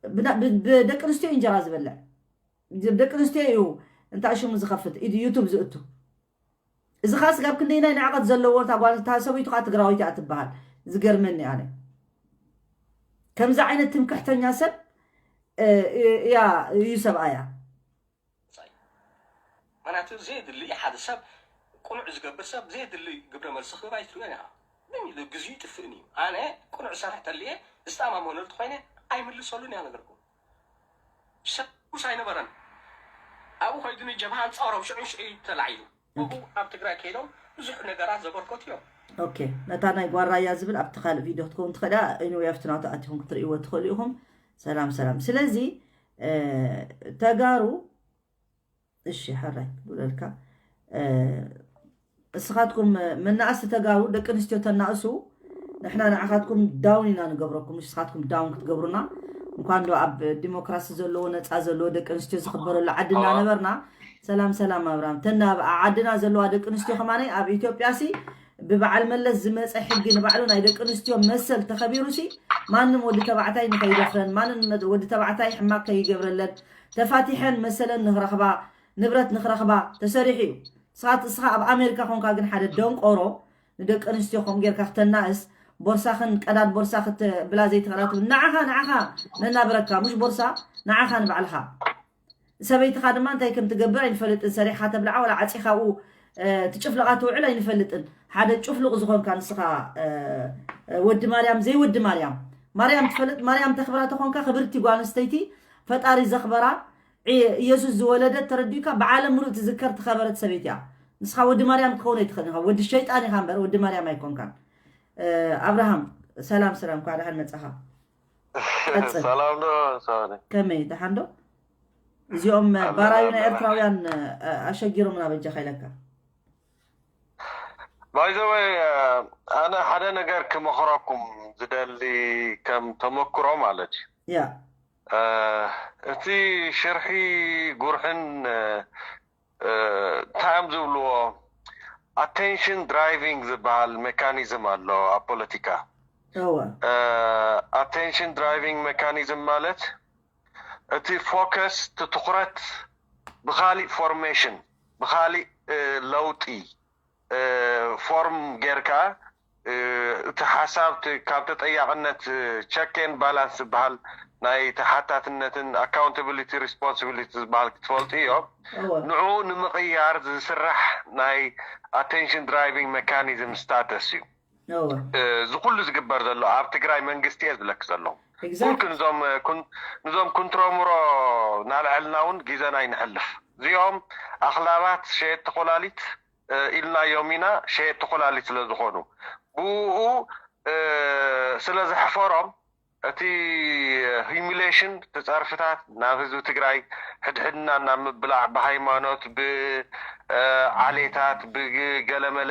ብና-፣ ብ-፣ ብደቂ ኣንስትዮ እንጀራ ዝበልዕ። ደቂ ኣንስትዮ እዩ እንታይ ሽሙ ዝኸፍት፣ ኢድ ዩቱብ ዝእቱ። እዚ ኸኣ ስጋብ ክንደይናይ ንዕቐት ዘለዎ፣ እታ ጓል፣ እታ ሰበይቱ ኸኣ ትግራወይቲ እያ ትበሃል። ዝገርመኒ ኣነ። ከምዚ ዓይነት ትምክሕተኛ ሰብ፣ እ፣ እያ፣ እዩ ሰብኣያ። ምክንያቱ ዘየድሊ ሓደ ሰብ፣ ቅኑዕ ዝገብር ሰብ ዘየድሊ ግብረ መልሲ ክህብ ኣይትርእዮን ኢኻ። ግን ኢሉ ግዜኡ ይጥፍእን እዩ። ኣነ ቅኑዕ ሰርሕ ተልየ ዝተኣማመነሉ ተኾይነ ኣይምልሰሉን እያ ነገርኩም። ሰብስ ኣይነበረን። ኣብኡ ከይዱ ንጀብሃ ኣንጻሮም ሽዑ ሽዑ እዩ ተላዒሉ። ብኡ ኣብ ትግራይ ከይዶም ብዙሕ ነገራት ዘበርከቱ እዮም። ኦኬ፣ ነታ ናይ ጓል ራያ ዝብል ኣብቲ ካልእ ቪድዮ ክትከውን ትኽእል እያ። ኤኒወይ ኣብቲ ናቱ ኣቲኹም ክትርእይዎ ትኽእሉ ኢኹም። ሰላም ሰላም። ስለዚ እ፣ ተጋሩ እሺ፣ ሕራይ ክብለልካ። እ፣ እስኻትኩም መናእስቲ ተጋሩ ደቂ ኣንስትዮ ተናእሱ፣ ንሕና ንዓኻትኩም ዳውን ኢና ንገብረኩም፣ ንስኻትኩም ዳውን ክትገብሩና። እንኳን ዶ ኣብ ዲሞክራሲ ዘለዎ፣ ነፃ ዘለዎ፣ ደቂ ኣንስትዮ ዝኽበረሉ ዓዲ እናነበርና። ሰላም ሰላም ኣብራም። ተን ኣብ ዓድና ዘለዋ ደቂ ኣንስትዮ ከማነይ ኣብ ኢትዮጵያ ሲ ብበዓል መለስ ዝመፀ ሕጊ ንባዕሉ ናይ ደቂ ኣንስትዮ መሰል ተኸቢሩ ሲ ማንም ወዲ ተባዕታይ ንከይደፍረን፣ ማንም ወዲ ተባዕታይ ሕማቅ ከይገብረለን፣ ተፋቲሐን መሰለን ንክረኽባ፣ ንብረት ንክረኽባ ተሰሪሑ እዩ። ንስኻ፣ ንስኻ ኣብ ኣሜሪካ ኮንካ ግን ሓደ ደንቆሮ ንደቂ ኣንስትዮ ከምኡ ጌርካ ክተናእስ፣ ቦርሳኽን ቀዳድ ቦርሳ ክትብላ ዘይትኽእላ ትብል። ንዓኻ፣ ንዓኻ ነናብረካ፣ ምሽ ቦርሳ፣ ንዓኻ ንባዕልኻ። ሰበይትኻ ድማ እንታይ ከም ትገብር ኣይንፈልጥን። ሰሪሕኻ ተብልዓ ዋላ ዓጺኻ ኣብኡ፣ እ፣ ትጭፍልቓ ትውዕል ኣይንፈልጥን። ሓደ ጭፍሉቕ ዝኾንካ ንስኻ፣ እ፣ እ፣ ወዲ ማርያም ዘይወዲ ማርያም። ማርያም ትፈልጥ፣ ማርያም ተኽብራ ተኾንካ ክብርቲ ጓል ኣንስተይቲ ፈጣሪ ዘኽበራ፣ ዒ-፣ ኢየሱስ ዝወለደት ተረዲኡካ ብዓለም ምሉእ ትዝከር ትኸበረት ሰበይቲ እያ። ንስኻ ወዲ ማርያም ክትኸውን ኣይትኽእልን ኢኻ። ወዲ ሸይጣን ኢኻ እምበር ወዲ ማርያም ኣይኮንካን። እ፣ ኣብርሃም ሰላም ሰላም፣ እንኳዕ ደሓን መጻኻ። ቀጽል። ሰላም ዶ ሳኒ? ከመይ ደሓን ዶ? እዚኦም ኣለ፣ ባራዩ ናይ ኣለ። ኤርትራውያን፣ እ፣ ኣሸጊሮምና በጃኻ ኢለካ። ባይዘወይ ኣነ ሓደ ነገር ክመኽረኩም ዝደሊ ከም ተመክሮ ማለት እዩ። ያ እ፣ እቲ ሽርሒ ጉርሕን እ፣ እ፣ እንታይ እዮም ዝብልዎ ኣቴንሽን ድራይቪንግ ዝበሃል ሜካኒዝም ኣሎ ኣብ ፖለቲካ። እወ ኣቴንሽን ድራይቪንግ ሜካኒዝም ማለት እቲ ፎከስ፣ እቲ ትኹረት ብኻሊእ ፎርሜሽን፣ ብኻሊእ እ፣ ለውጢ እ፣ ፎርም ጌርካ እ፣ እቲ ሓሳብ እቲ ካብ ተጠያቕነት፣ ቸክ ኤን ባላንስ ዝበሃል ናይ ተሓታትነትን ኣካውንታብሊቲ ሪስፖንሲቢሊቲ ዝበሃል ክትፈልጡ እዮም። እወ ንዕኡ ንምቕያር ዝስራሕ ናይ ኣቴንሽን ድራይቪንግ ሜካኒዝም ስታተስ እዩ። እወ እ፣ እዚ ኩሉ ዝግበር ዘሎ ኣብ ትግራይ መንግስቲ እየ ዝብለክ ዘለኹ። ኤግዛክት ኩልክ ንዞም እ፣ ኩን- ንዞም ኩንትሮምሮ ናልዐልና እውን ግዜና ይንሕልፍ። እዚኦም ኣኽላባት ሸየጥቲ ኮላሊት እ፣ ኢልናዮም ኢና፣ ሸየጥቲ ኮላሊት ስለ ዝኾኑ። ብኡ እ፣ ስለ ዘሕፈሮም እቲ ሂሚሌሽን፣ እቲ ፀርፍታት ናብ ህዝቢ ትግራይ ሕድሕድና ናብ ምብላዕ ብሃይማኖት፣ ብዓሌታት፣ ብገለመለ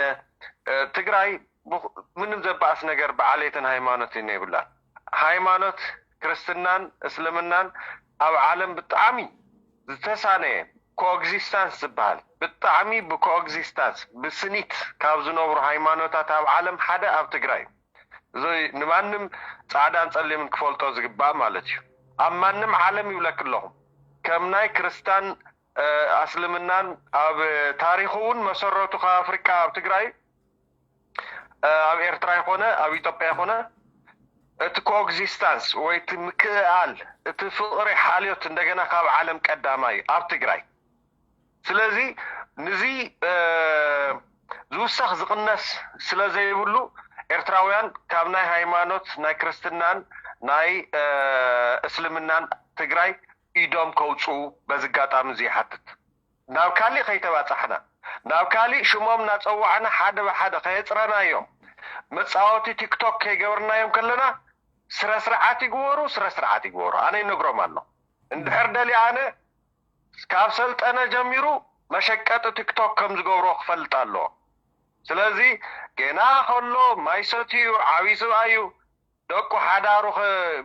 እ፣ ትግራይ ብኹ- ምንም ዘባእስ ነገር ብዓሌትን ሃይማኖትን የብላን። ሃይማኖት ክርስትናን እስልምናን ኣብ ዓለም ብጣዕሚ ዝተሳነየ ኮኤግዚስታንስ ዝበሃል ብጣዕሚ ብኮኤግዚስታንስ ብስኒት ካብ ዝነብሩ ሃይማኖታት ኣብ ዓለም ሓደ ኣብ ትግራይ እዩ። እዚ ንማንም ፃዕዳን ፀሊምን ክፈልጦ ዝግባእ ማለት እዩ። ኣብ ማንም ዓለም ይብለክ ኣለኹም ከም ናይ ክርስታን እ፣ ኣስልምናን ኣብ ታሪኹ እውን መሰረቱ ካብ ኣፍሪቃ ኣብ ትግራይ እ፣ ኣብ ኤርትራ ይኾነ ኣብ ኢትዮጵያ ይኾነ እቲ ኮኤግዚስታንስ ወይ እቲ ምክእኣል እቲ ፍቕሪ ሓልዮት እንደገና ካብ ዓለም ቀዳማይ እዩ ኣብ ትግራይ። ስለዚ ንዚ እ፣ ዝውሰኽ ዝቕነስ ስለ ዘይብሉ ኤርትራውያን ካብ ናይ ሃይማኖት ናይ ክርስትናን ናይ እስልምናን ትግራይ ኢዶም ከውፅኡ በዚ ኣጋጣሚ እዚ ይሓትት። ናብ ካሊእ ከይተባፃሕና፣ ናብ ካሊእ ሽሞም እናፀዋዕና ሓደ ብሓደ ከየፅረናዮም፣ መፃወቲ ቲክቶክ ከይገበርናዮም ከለና፣ ስረ ስርዓት ይግበሩ፣ ስረ ስርዓት ይግበሩ። ኣነ ይነግሮም ኣሎ። እንድሕር ደልየ ኣነ ካብ ሰልጠነ ጀሚሩ መሸቀጢ ቲክቶክ ከም ዝገብሮ ክፈልጥ ኣለዎ። ስለዚ ገና ከሎ ማይ ሰትዩ ዓብዪ ስብኣይ እዩ። ደቁ ሓዳሩ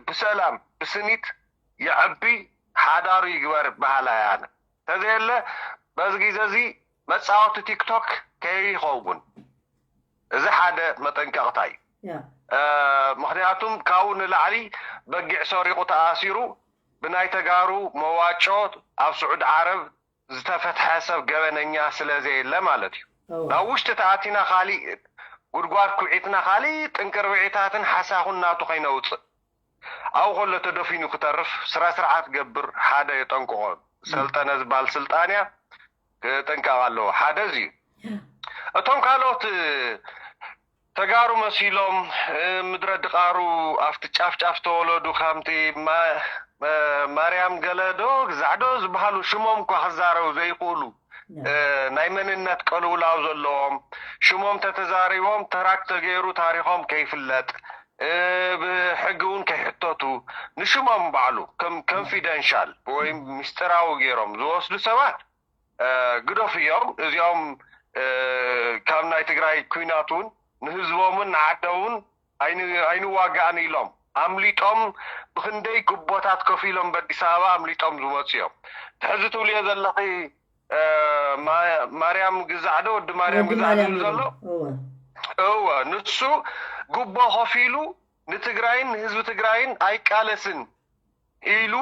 ብሰላም ብስኒት የዕቢ፣ ሓዳሩ ይግበር በሃላይ ኣነ። ተዘየለ በዚ ግዜ እዚ መፃወቲ ቲክቶክ ከይኸውን፣ እዚ ሓደ መጠንቀቕታ እዩ። ምክንያቱም ካብኡ ንላዕሊ በጊዕ ሰሪቑ ተኣሲሩ ብናይ ተጋሩ መዋጮ ኣብ ስዑድ ዓረብ ዝተፈትሐ ሰብ ገበነኛ ስለ ዘየለ ማለት እዩ። ናብ ውሽጢ ተኣቲና ካሊእ ጉድጓድ ኩዒትና ካሊእ ጥንቅርብዒታትን ሓሳኹን ናቱ ከይነውፅእ፣ ኣብኡ ከሎ ተደፊኑ ክተርፍ ስረ ስርዓት ገብር ሓደ የጠንቅቖ። ሰልጠነ ዝበሃል ስልጣንያ ክጥንቀቕ ኣለዎ። ሓደ እዚ እዩ። እቶም ካልኦት ተጋሩ መሲሎም ምድረ ድቓሩ ኣብቲ ጫፍጫፍ ተወለዱ፣ ከምቲ ማርያም ገለ ዶ ግዛዕ ዶ ዝበሃሉ ሽሞም እኳ ክዛረቡ ዘይክእሉ፣ ናይ መንነት ቅልውላው ዘለዎም፣ ሽሞም ተተዛሪቦም ትራክ ተገይሩ ታሪኾም ከይፍለጥ፣ ብሕጊ እውን ከይሕተቱ፣ ንሽሞም ባዕሉ ከም ኮንፊደንሻል ወይ ምስጢራዊ ገይሮም ዝወስዱ ሰባት ግደፉ እዮም። እዚኦም ካብ ናይ ትግራይ ኩናት እውን ንህዝቦምን ንዓዶምን ኣይንዋጋእን ኢሎም ኣምሊጦም፣ ብክንደይ ጉቦታት ከፊሎም በኣዲስ ኣበባ ኣምሊጦም ዝመፁ እዮም። ሕዚ ትብልዮ ዘለኺ ማርያም ግዛዕ ዶ ወዲ ማርያም ግዛዕ ዝብል ዘሎ? እወ፣ ንሱ ጉቦ ከፊሉ ንትግራይን ንህዝቢ ትግራይን ኣይቃለስን ኢሉ፣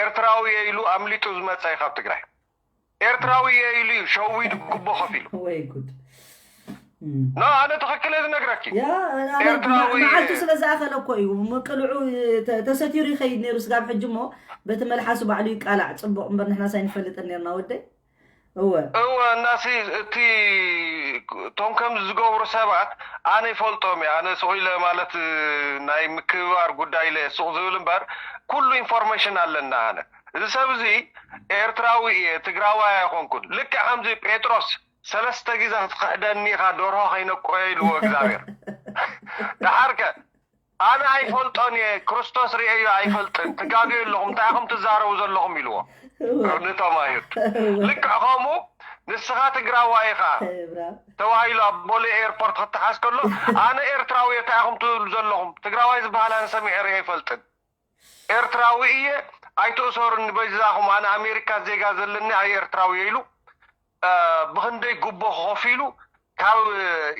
ኤርትራዊ እየ ኢሉ ኣምሊጡ ዝመፀ እዩ ካብ ትግራይ። ኤርትራዊ እየ ኢሉ እዩ ሸዊዱ ጉቦ ከፊሉ። ወይ ጉድ። ኖ፣ ኣነ ትኽክል እየ ዝነግረኪ። ያ፣ ኣነ ኤርትራዊ መዓልቱ ስለ ዝኣኸለ እኮ እዩ ምቅልዑ ተሰቲሩ ይኸይድ ነይሩ ስጋብ ሕጂ እሞ፣ በቲ መልሓሱ ባዕሉ ይቃላዕ። ፅቡቕ እምበር ንሕናስ ኣይንፈልጥን ነርና ወደይ። እወ። እወ እናሲ፣ እቲ እቶም ከምዚ ዝገብሩ ሰባት ኣነ ይፈልጦም እየ። ኣነ ስቕ ኢለ ማለት ናይ ምክብባር ጉዳይ ኢለ ስቕ ዝብል እምበር፣ ኩሉ ኢንፎርሜሽን ኣለና። ኣነ እዚ ሰብ እዚ ኤርትራዊ እየ፣ ትግራዋይ ኣይኮንኩን። ልክዕ ከምዚ ጴጥሮስ ሰለስተ ግዜ ክትክሕደኒ ኢኻ፣ ደርሆ ከይነቆየ ኢልዎ እግዚኣብሔር። ደሓርከ ኣነ ኣይፈልጦን እየ፣ ክርስቶስ ርእየዮ ኣይፈልጥን፣ ትጋግዩ ኣለኹም፣ እንታይ ኢኹም ትዛረቡ ዘለኹም ኢልዎ ንቶም ኣይሁድ። ልክዕ ከምኡ ንስኻ ትግራዋይ ኢኻ ተባሂሉ ኣብ ቦሌ ኤርፖርት ክተሓዝ ከሎ፣ ኣነ ኤርትራዊ እየ፣ እንታይ ኢኹም ትብሉ ዘለኹም? ትግራዋይ ዝበሃል ኣነ ሰሚዐ ርእየ ኣይፈልጥን። ኤርትራዊ እየ፣ ኣይትእሰሩኒ በይዛኹም፣ ኣነ ኣሜሪካ ዜጋ ዘለኒ፣ ኣየ ኤርትራዊ እየ ኢሉ ብኽንደይ ጉቦ ከፊሉ ካብ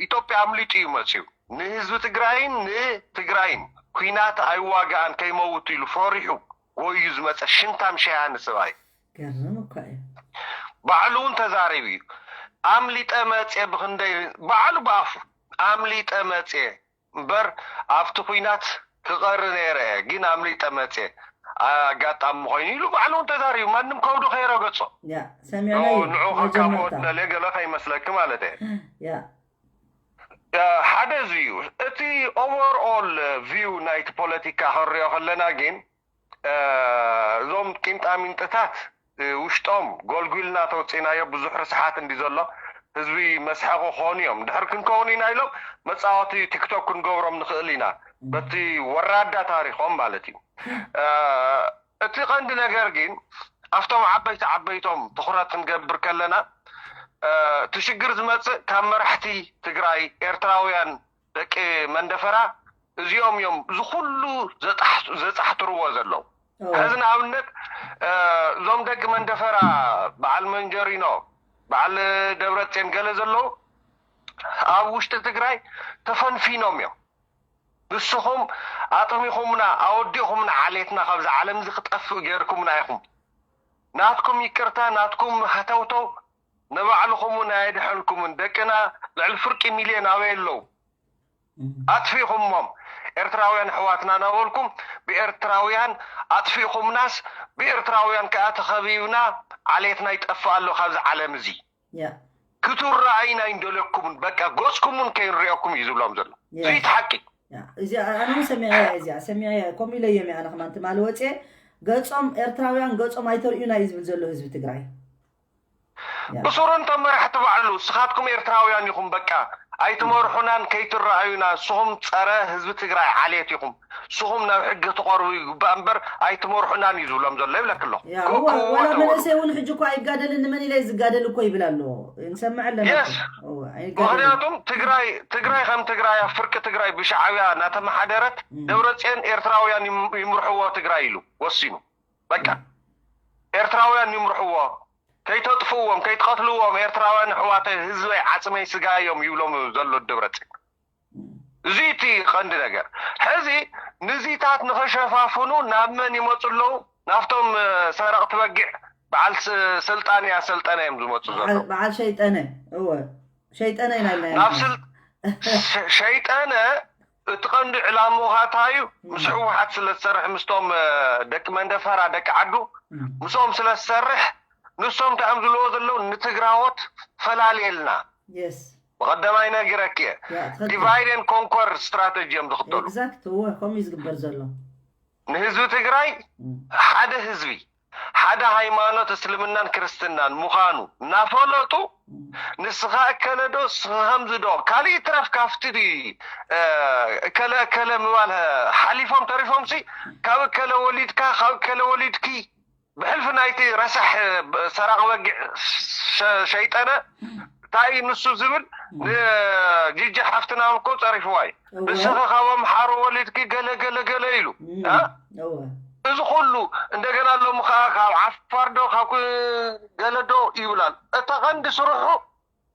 ኢትዮጵያ ኣምሊጡ እዩ መፅዩ። ንህዝቢ ትግራይን ንትግራይን ኩናት ኣይዋጋኣን ከይመውት ኢሉ ፈሪሑ ጎዩ ዝመፀ ሽንታም ሸያኒ ሰብኣይ። ገርም እኮ እዩ። ባዕሉ እውን ተዛሪቡ እዩ። ኣምሊጠ መፅየ ብኽንደይ፣ ባዕሉ ብኣፉ ኣምሊጠ መፅየ እምበር ኣብቲ ኩናት ክቐሪ ነይረ እየ፣ ግን ኣምሊጠ መፅየ ኣጋጣሚ ኮይኑ ኢሉ ባዕሉ እውን ተዛሪቡ። ማንም ከብዱ ከይረገፆ ያ ሰሚዕናዮ። ንዑ ከካፍኦ መጀመርታ ትደልየ ገለ ከይመስለኪ ማለት እየ። ያ ሓደ እዚ እዩ። እቲ ኦቨርኦል ቪው ናይቲ ፖለቲካ ክንሪኦ ከለና ግን እዞም ቂንጣሚንጥታት ውሽጦም ጎልጉልና ተውፅእናዮ ብዙሕ ርስሓት እንዲ ዘሎ ህዝቢ መስሐቂ ክኾኑ እዮም። ድሕር ክንከውን ኢና ኢሎም መፃወቲ ቲክቶክ ክንገብሮም ንኽእል ኢና፣ በቲ ወራዳ ታሪኾም ማለት እዩ። እቲ ቀንዲ ነገር ግን ኣብቶም ዓበይቲ ዓበይቶም ትኹረት ክንገብር ከለና እቲ ሽግር ዝመፅእ ካብ መራሕቲ ትግራይ ኤርትራውያን ደቂ መንደፈራ እዚኦም እዮም እዚ ኩሉ ዘፃሕትርዎ ዘለዉ። ሕዚ ንኣብነት እዞም ደቂ መንደፈራ በዓል መንጀሪኖ በዓል ደብረፅዮን ገለ ዘለዉ ኣብ ውሽጢ ትግራይ ተፈንፊኖም እዮም። ንስኹም ኣጥሚኹምና ኣወዲእኹምና ዓሌትና ካብዚ ዓለም እዚ ክጠፍእ ገይርኩምና ኢኹም። ናትኩም ይቅርታ ናትኩም ሃተውተው ንባዕልኹም እውን ኣየድሐንኩምን። ደቅና ልዕሊ ፍርቂ ሚልዮን ኣበይ ኣለዉ? ኣጥፊእኹሞም ኤርትራውያን ኣሕዋትና እናበልኩም ብኤርትራውያን ኣጥፊእኹምናስ ብኤርትራውያን ከዓ ተኸቢብና ዓሌትና ይጠፍእ ኣሎ ካብዚ ዓለም እዚ። ክትረኣዩና ኣይንደልየኩምን፣ በቃ ገፅኩምን ከይንሪኦኩም እዩ ዝብሎም ዘሎ። እዚ እቲ ሓቂ። እዚኣ ኣነ እውን ሰሚዐያ እዚኣ ሰሚዐያ ከምኡ ኢለዮም ኣነ ከማን ትማሊ ወፅየ ገፆም ኤርትራውያን ገፆም ኣይተርእዩና እዩ ዝብል ዘሎ ህዝቢ ትግራይ። እሱሩ እንቶም መራሕቲ ባዕሉ እስኻትኩም ኤርትራውያን ኢኹም በቃ ኣይትመርሑናን ከይትረኣዩና እስኹም ፀረ ህዝቢ ትግራይ ዓሌት ኢኹም እስኹም ናብ ሕጊ ትቐርቡ ይግባእ እምበር ኣይትመርሑናን እዩ ዝብሎም ዘሎ ይብለክ ኣለኹ። ወላ መንእሰይ እውን ሕጂ እኮ ኣይጋደልን ንመን ኢለ ዝጋደል እኮ ይብል ኣሎ። ንሰምዕ ኣለና። ምክንያቱም ትግራይ ትግራይ ከም ትግራይ ኣብ ፍርቂ ትግራይ ብሻዕብያ እናተመሓደረት ደብረፅዮን ኤርትራውያን ይምርሕዎ ትግራይ ኢሉ ወሲኑ በቃ ኤርትራውያን ይምርሕዎ ከይተጥፍዎም ከይትቐትልዎም ኤርትራውያን ኣሕዋተይ ህዝበይ ዓፅመይ ስጋይ እዮም ይብሎም ዘሎ ደብረፅዮን። እዚ እቲ ቀንዲ ነገር። ሕዚ ንዚታት ንኸሸፋፍኑ ናብ መን ይመፁ ኣለዉ? ናብቶም ሰረቕቲ በጊዕ በዓል ስልጣን እያ ሰልጠነ እዮም ዝመፁ ዘለዉ። በዓል ሸይጠነ እወ ሸይጠነ ኢና ኢልና ናብ ስል ሸይጠነ እቲ ቀንዲ ዕላምኡ ኻታ እዩ ምስ ህወሓት ስለ ዝሰርሕ ምስቶም ደቂ መንደፈራ ደቂ ዓዱ ምስኦም ስለ ዝሰርሕ ንሶም እንታይ እዮም ዝብልዎ ዘለዉ ንትግራዎት ፈላልየልና ብቐደማይ ነጊረኪ እየ divide and conquer strategy እዮም ዝኽተሉ ከምኡ እዩ ዝግበር ዘሎ ንህዝቢ ትግራይ ሓደ ህዝቢ ሓደ ሃይማኖት እስልምናን ክርስትናን ምዃኑ እናፈለጡ ንስኻ እከለ ዶ ንስኻ ከምዚ ዶ ካልእ ይትረፍ ካብቲ እከለ እከለ ምባል ሓሊፎም ተሪፎምሲ ካብ እከለ ወሊድካ ካብ እከለ ወሊድኪ ብሕልፊ ናይቲ ረሳሕ ሰራቒ በጊዕ ሸይጠነ እንታይ እዩ ንሱ ዝብል ንጂጂ ሓፍትና እኮ ፀሪፍዋ እዩ ንስኺ ካብ ኣምሓሩ ወሊድኪ ገለ ገለ ገለ ኢሉ እዚ ኩሉ እንደገና ሎሚ ከዓ ካብ ዓፋር ዶ ካብ ገለ ዶ ይብላል እታ ቀንዲ ስርሑ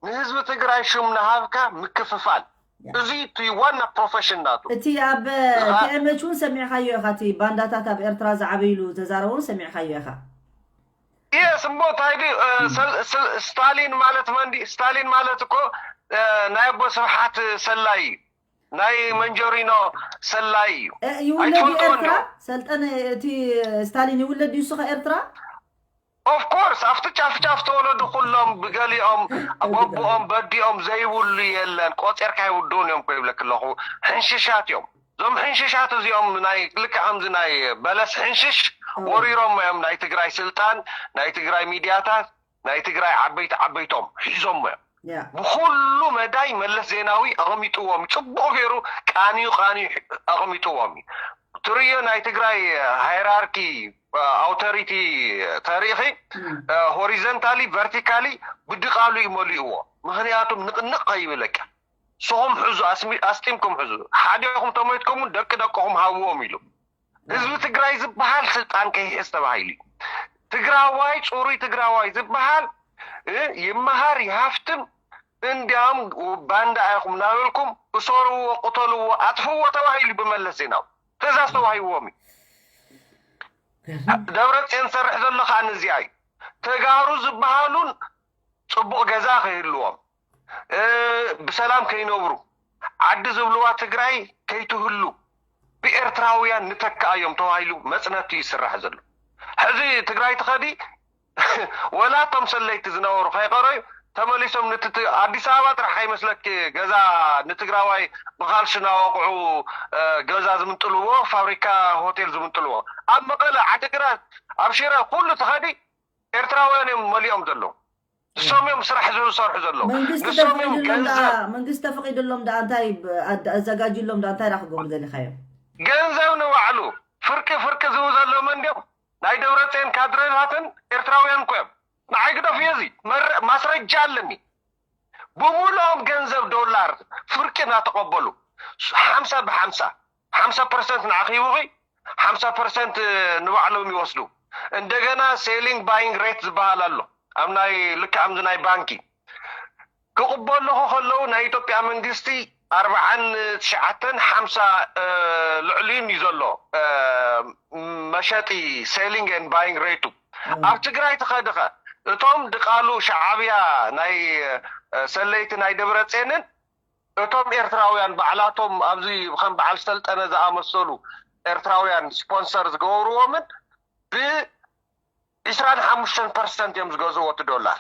ንህዝቢ ትግራይ ሽም ናሃብካ ምክፍፋል እዚ እቲ ዋና ፕሮፌሽን ናቱ እቲ ኣብ ቲኤምኤች እውን ሰሚዕካዮ ኢኻ እቲ ባንዳታት ኣብ ኤርትራ ዝዓበይሉ ተዛረበ እውን ሰሚዕካዮ ኢኻ የስ እሞ እንታይ ድዩ ስታሊን ማለት መን ድዩ ስታሊን ማለት እኮ ናይ ኣቦ ስብሓት ሰላይ እዩ ናይ መንጀሪኖ ሰላይ እዩ ይውለድ ኤርትራ ሰልጠነ እቲ ስታሊን ይውለድ እዩ ስኸ ኤርትራ ኦፍኮርስ ኣብቲ ጫፍጫፍ ተወለዱ ኩሎም ብገሊኦም ኣቦቦኦም በዲኦም ዘይብሉ የለን ቆፂርካ ይውድኡን እዮም ኮ ይብለክ ኣለኹ ሕንሽሻት እዮም እዞም ሕንሽሻት እዚኦም ናይ ልክዕ ከምዚ ናይ በለስ ሕንሽሽ ወሪሮሞ እዮም ናይ ትግራይ ስልጣን ናይ ትግራይ ሚድያታት ናይ ትግራይ ዓበይቲ ዓበይቶም ሒዞሞ እዮም ብኩሉ መዳይ መለስ ዜናዊ ኣቐሚጥዎም እዩ ፅቡቕ ገይሩ ቃንዩ ቃንዩ ኣቐሚጥዎም እዩ ትርእዮ ናይ ትግራይ ሃይራርኪ ኣውቶሪቲ ተሪኺ ሆሪዘንታሊ ቨርቲካሊ ብድቓሉ እዩ መሊእዎ ምክንያቱም ንቕንቕ ከይብለካ ስኹም ሕዙ ኣስጢምኩም ሕዙ ሓዲኹም ተሞይትኩም እውን ደቂ ደቅኹም ሃብዎም ኢሉ ህዝቢ ትግራይ ዝበሃል ስልጣን ከይሕዝ ተባሂሉ እዩ ትግራዋይ ፅሩይ ትግራዋይ ዝበሃል ይመሃር ይሃፍትም እንዲያም ባንዳ ኢኹም እናበልኩም እሰርዎ ቅተልዎ ኣጥፍዎ ተባሂሉ ብመለስ ዜናዊ ትእዛዝ ተዋሂብዎም እዩ ደብረፅዮን ዝሰርሕ ዘሎ ከዓ ንዚኣ እዩ ተጋሩ ዝበሃሉን ፅቡቕ ገዛ ከይህልዎም ብሰላም ከይነብሩ ዓዲ ዝብልዋ ትግራይ ከይትህሉ ብኤርትራውያን ንተክኣ እዮም ተባሂሉ መፅነቱ ይስራሕ ዘሎ ሕዚ ትግራይ ትኸዲ ወላ እቶም ሰለይቲ ዝነበሩ ከይቀረዩ ተመሊሶም ኣዲስ ኣበባ ጥራሕ ከይመስለኪ ገዛ ንትግራዋይ ብካልሽ እናወቕዑ ገዛ ዝምንጥልዎ ፋብሪካ ሆቴል ዝምንጥልዎ ኣብ መቐለ ዓድግራት ኣብ ሽረ ኩሉ ትኸዲ ኤርትራውያን እዮም መሊኦም ዘለዉ ንሶም እዮም ስራሕ ዝሰርሑ ዘለዉ ንሶም እዮም ገንዘብ መንግስቲ ተፈቂድሎም ደኣ እንታይ ኣዘጋጅሎም ደኣ እንታይ ደኣ ክገብሩ ደሊኻዮም ገንዘብ ንባዕሉ ፍርቂ ፍርቂ ዝህቡ ዘለዉ መን ድዮም ናይ ደብረፅዮን ካድረታትን ኤርትራውያን እኮ እዮም ንዓይ ግደፍዮ እዚ ማስረጃ ኣለኒ ብምሉኦም ገንዘብ ዶላር ፍርቂ እናተቐበሉ ሓምሳ ብሓምሳ ሓምሳ ፐርሰንት ንዓኺ ይህቡኺ ሓምሳ ፐርሰንት ንባዕሎም ይወስዱ እንደገና ሴሊንግ ባይንግ ሬት ዝበሃል ኣሎ ኣብ ናይ ልክዕ ከምዚ ናይ ባንኪ ክቕበልኹ ከለዉ ናይ ኢትዮጵያ መንግስቲ ኣርባዓን ትሽዓተን ሓምሳ ልዕሊን እዩ ዘሎ መሸጢ ሴሊንግ ን ባይንግ ሬቱ ኣብ ትግራይ ትኸድኸ እቶም ድቃሉ ሸዓብያ ናይ ሰለይቲ ናይ ደብረፅየንን እቶም ኤርትራውያን ባዕላቶም ኣብዚ ከም በዓል ሰልጠነ ዝኣመሰሉ ኤርትራውያን ስፖንሰር ዝገበርዎምን ብ ዒስራን ሓሙሽተን ፐርሰንት እዮም ዝገዝእዎ እቲ ዶላር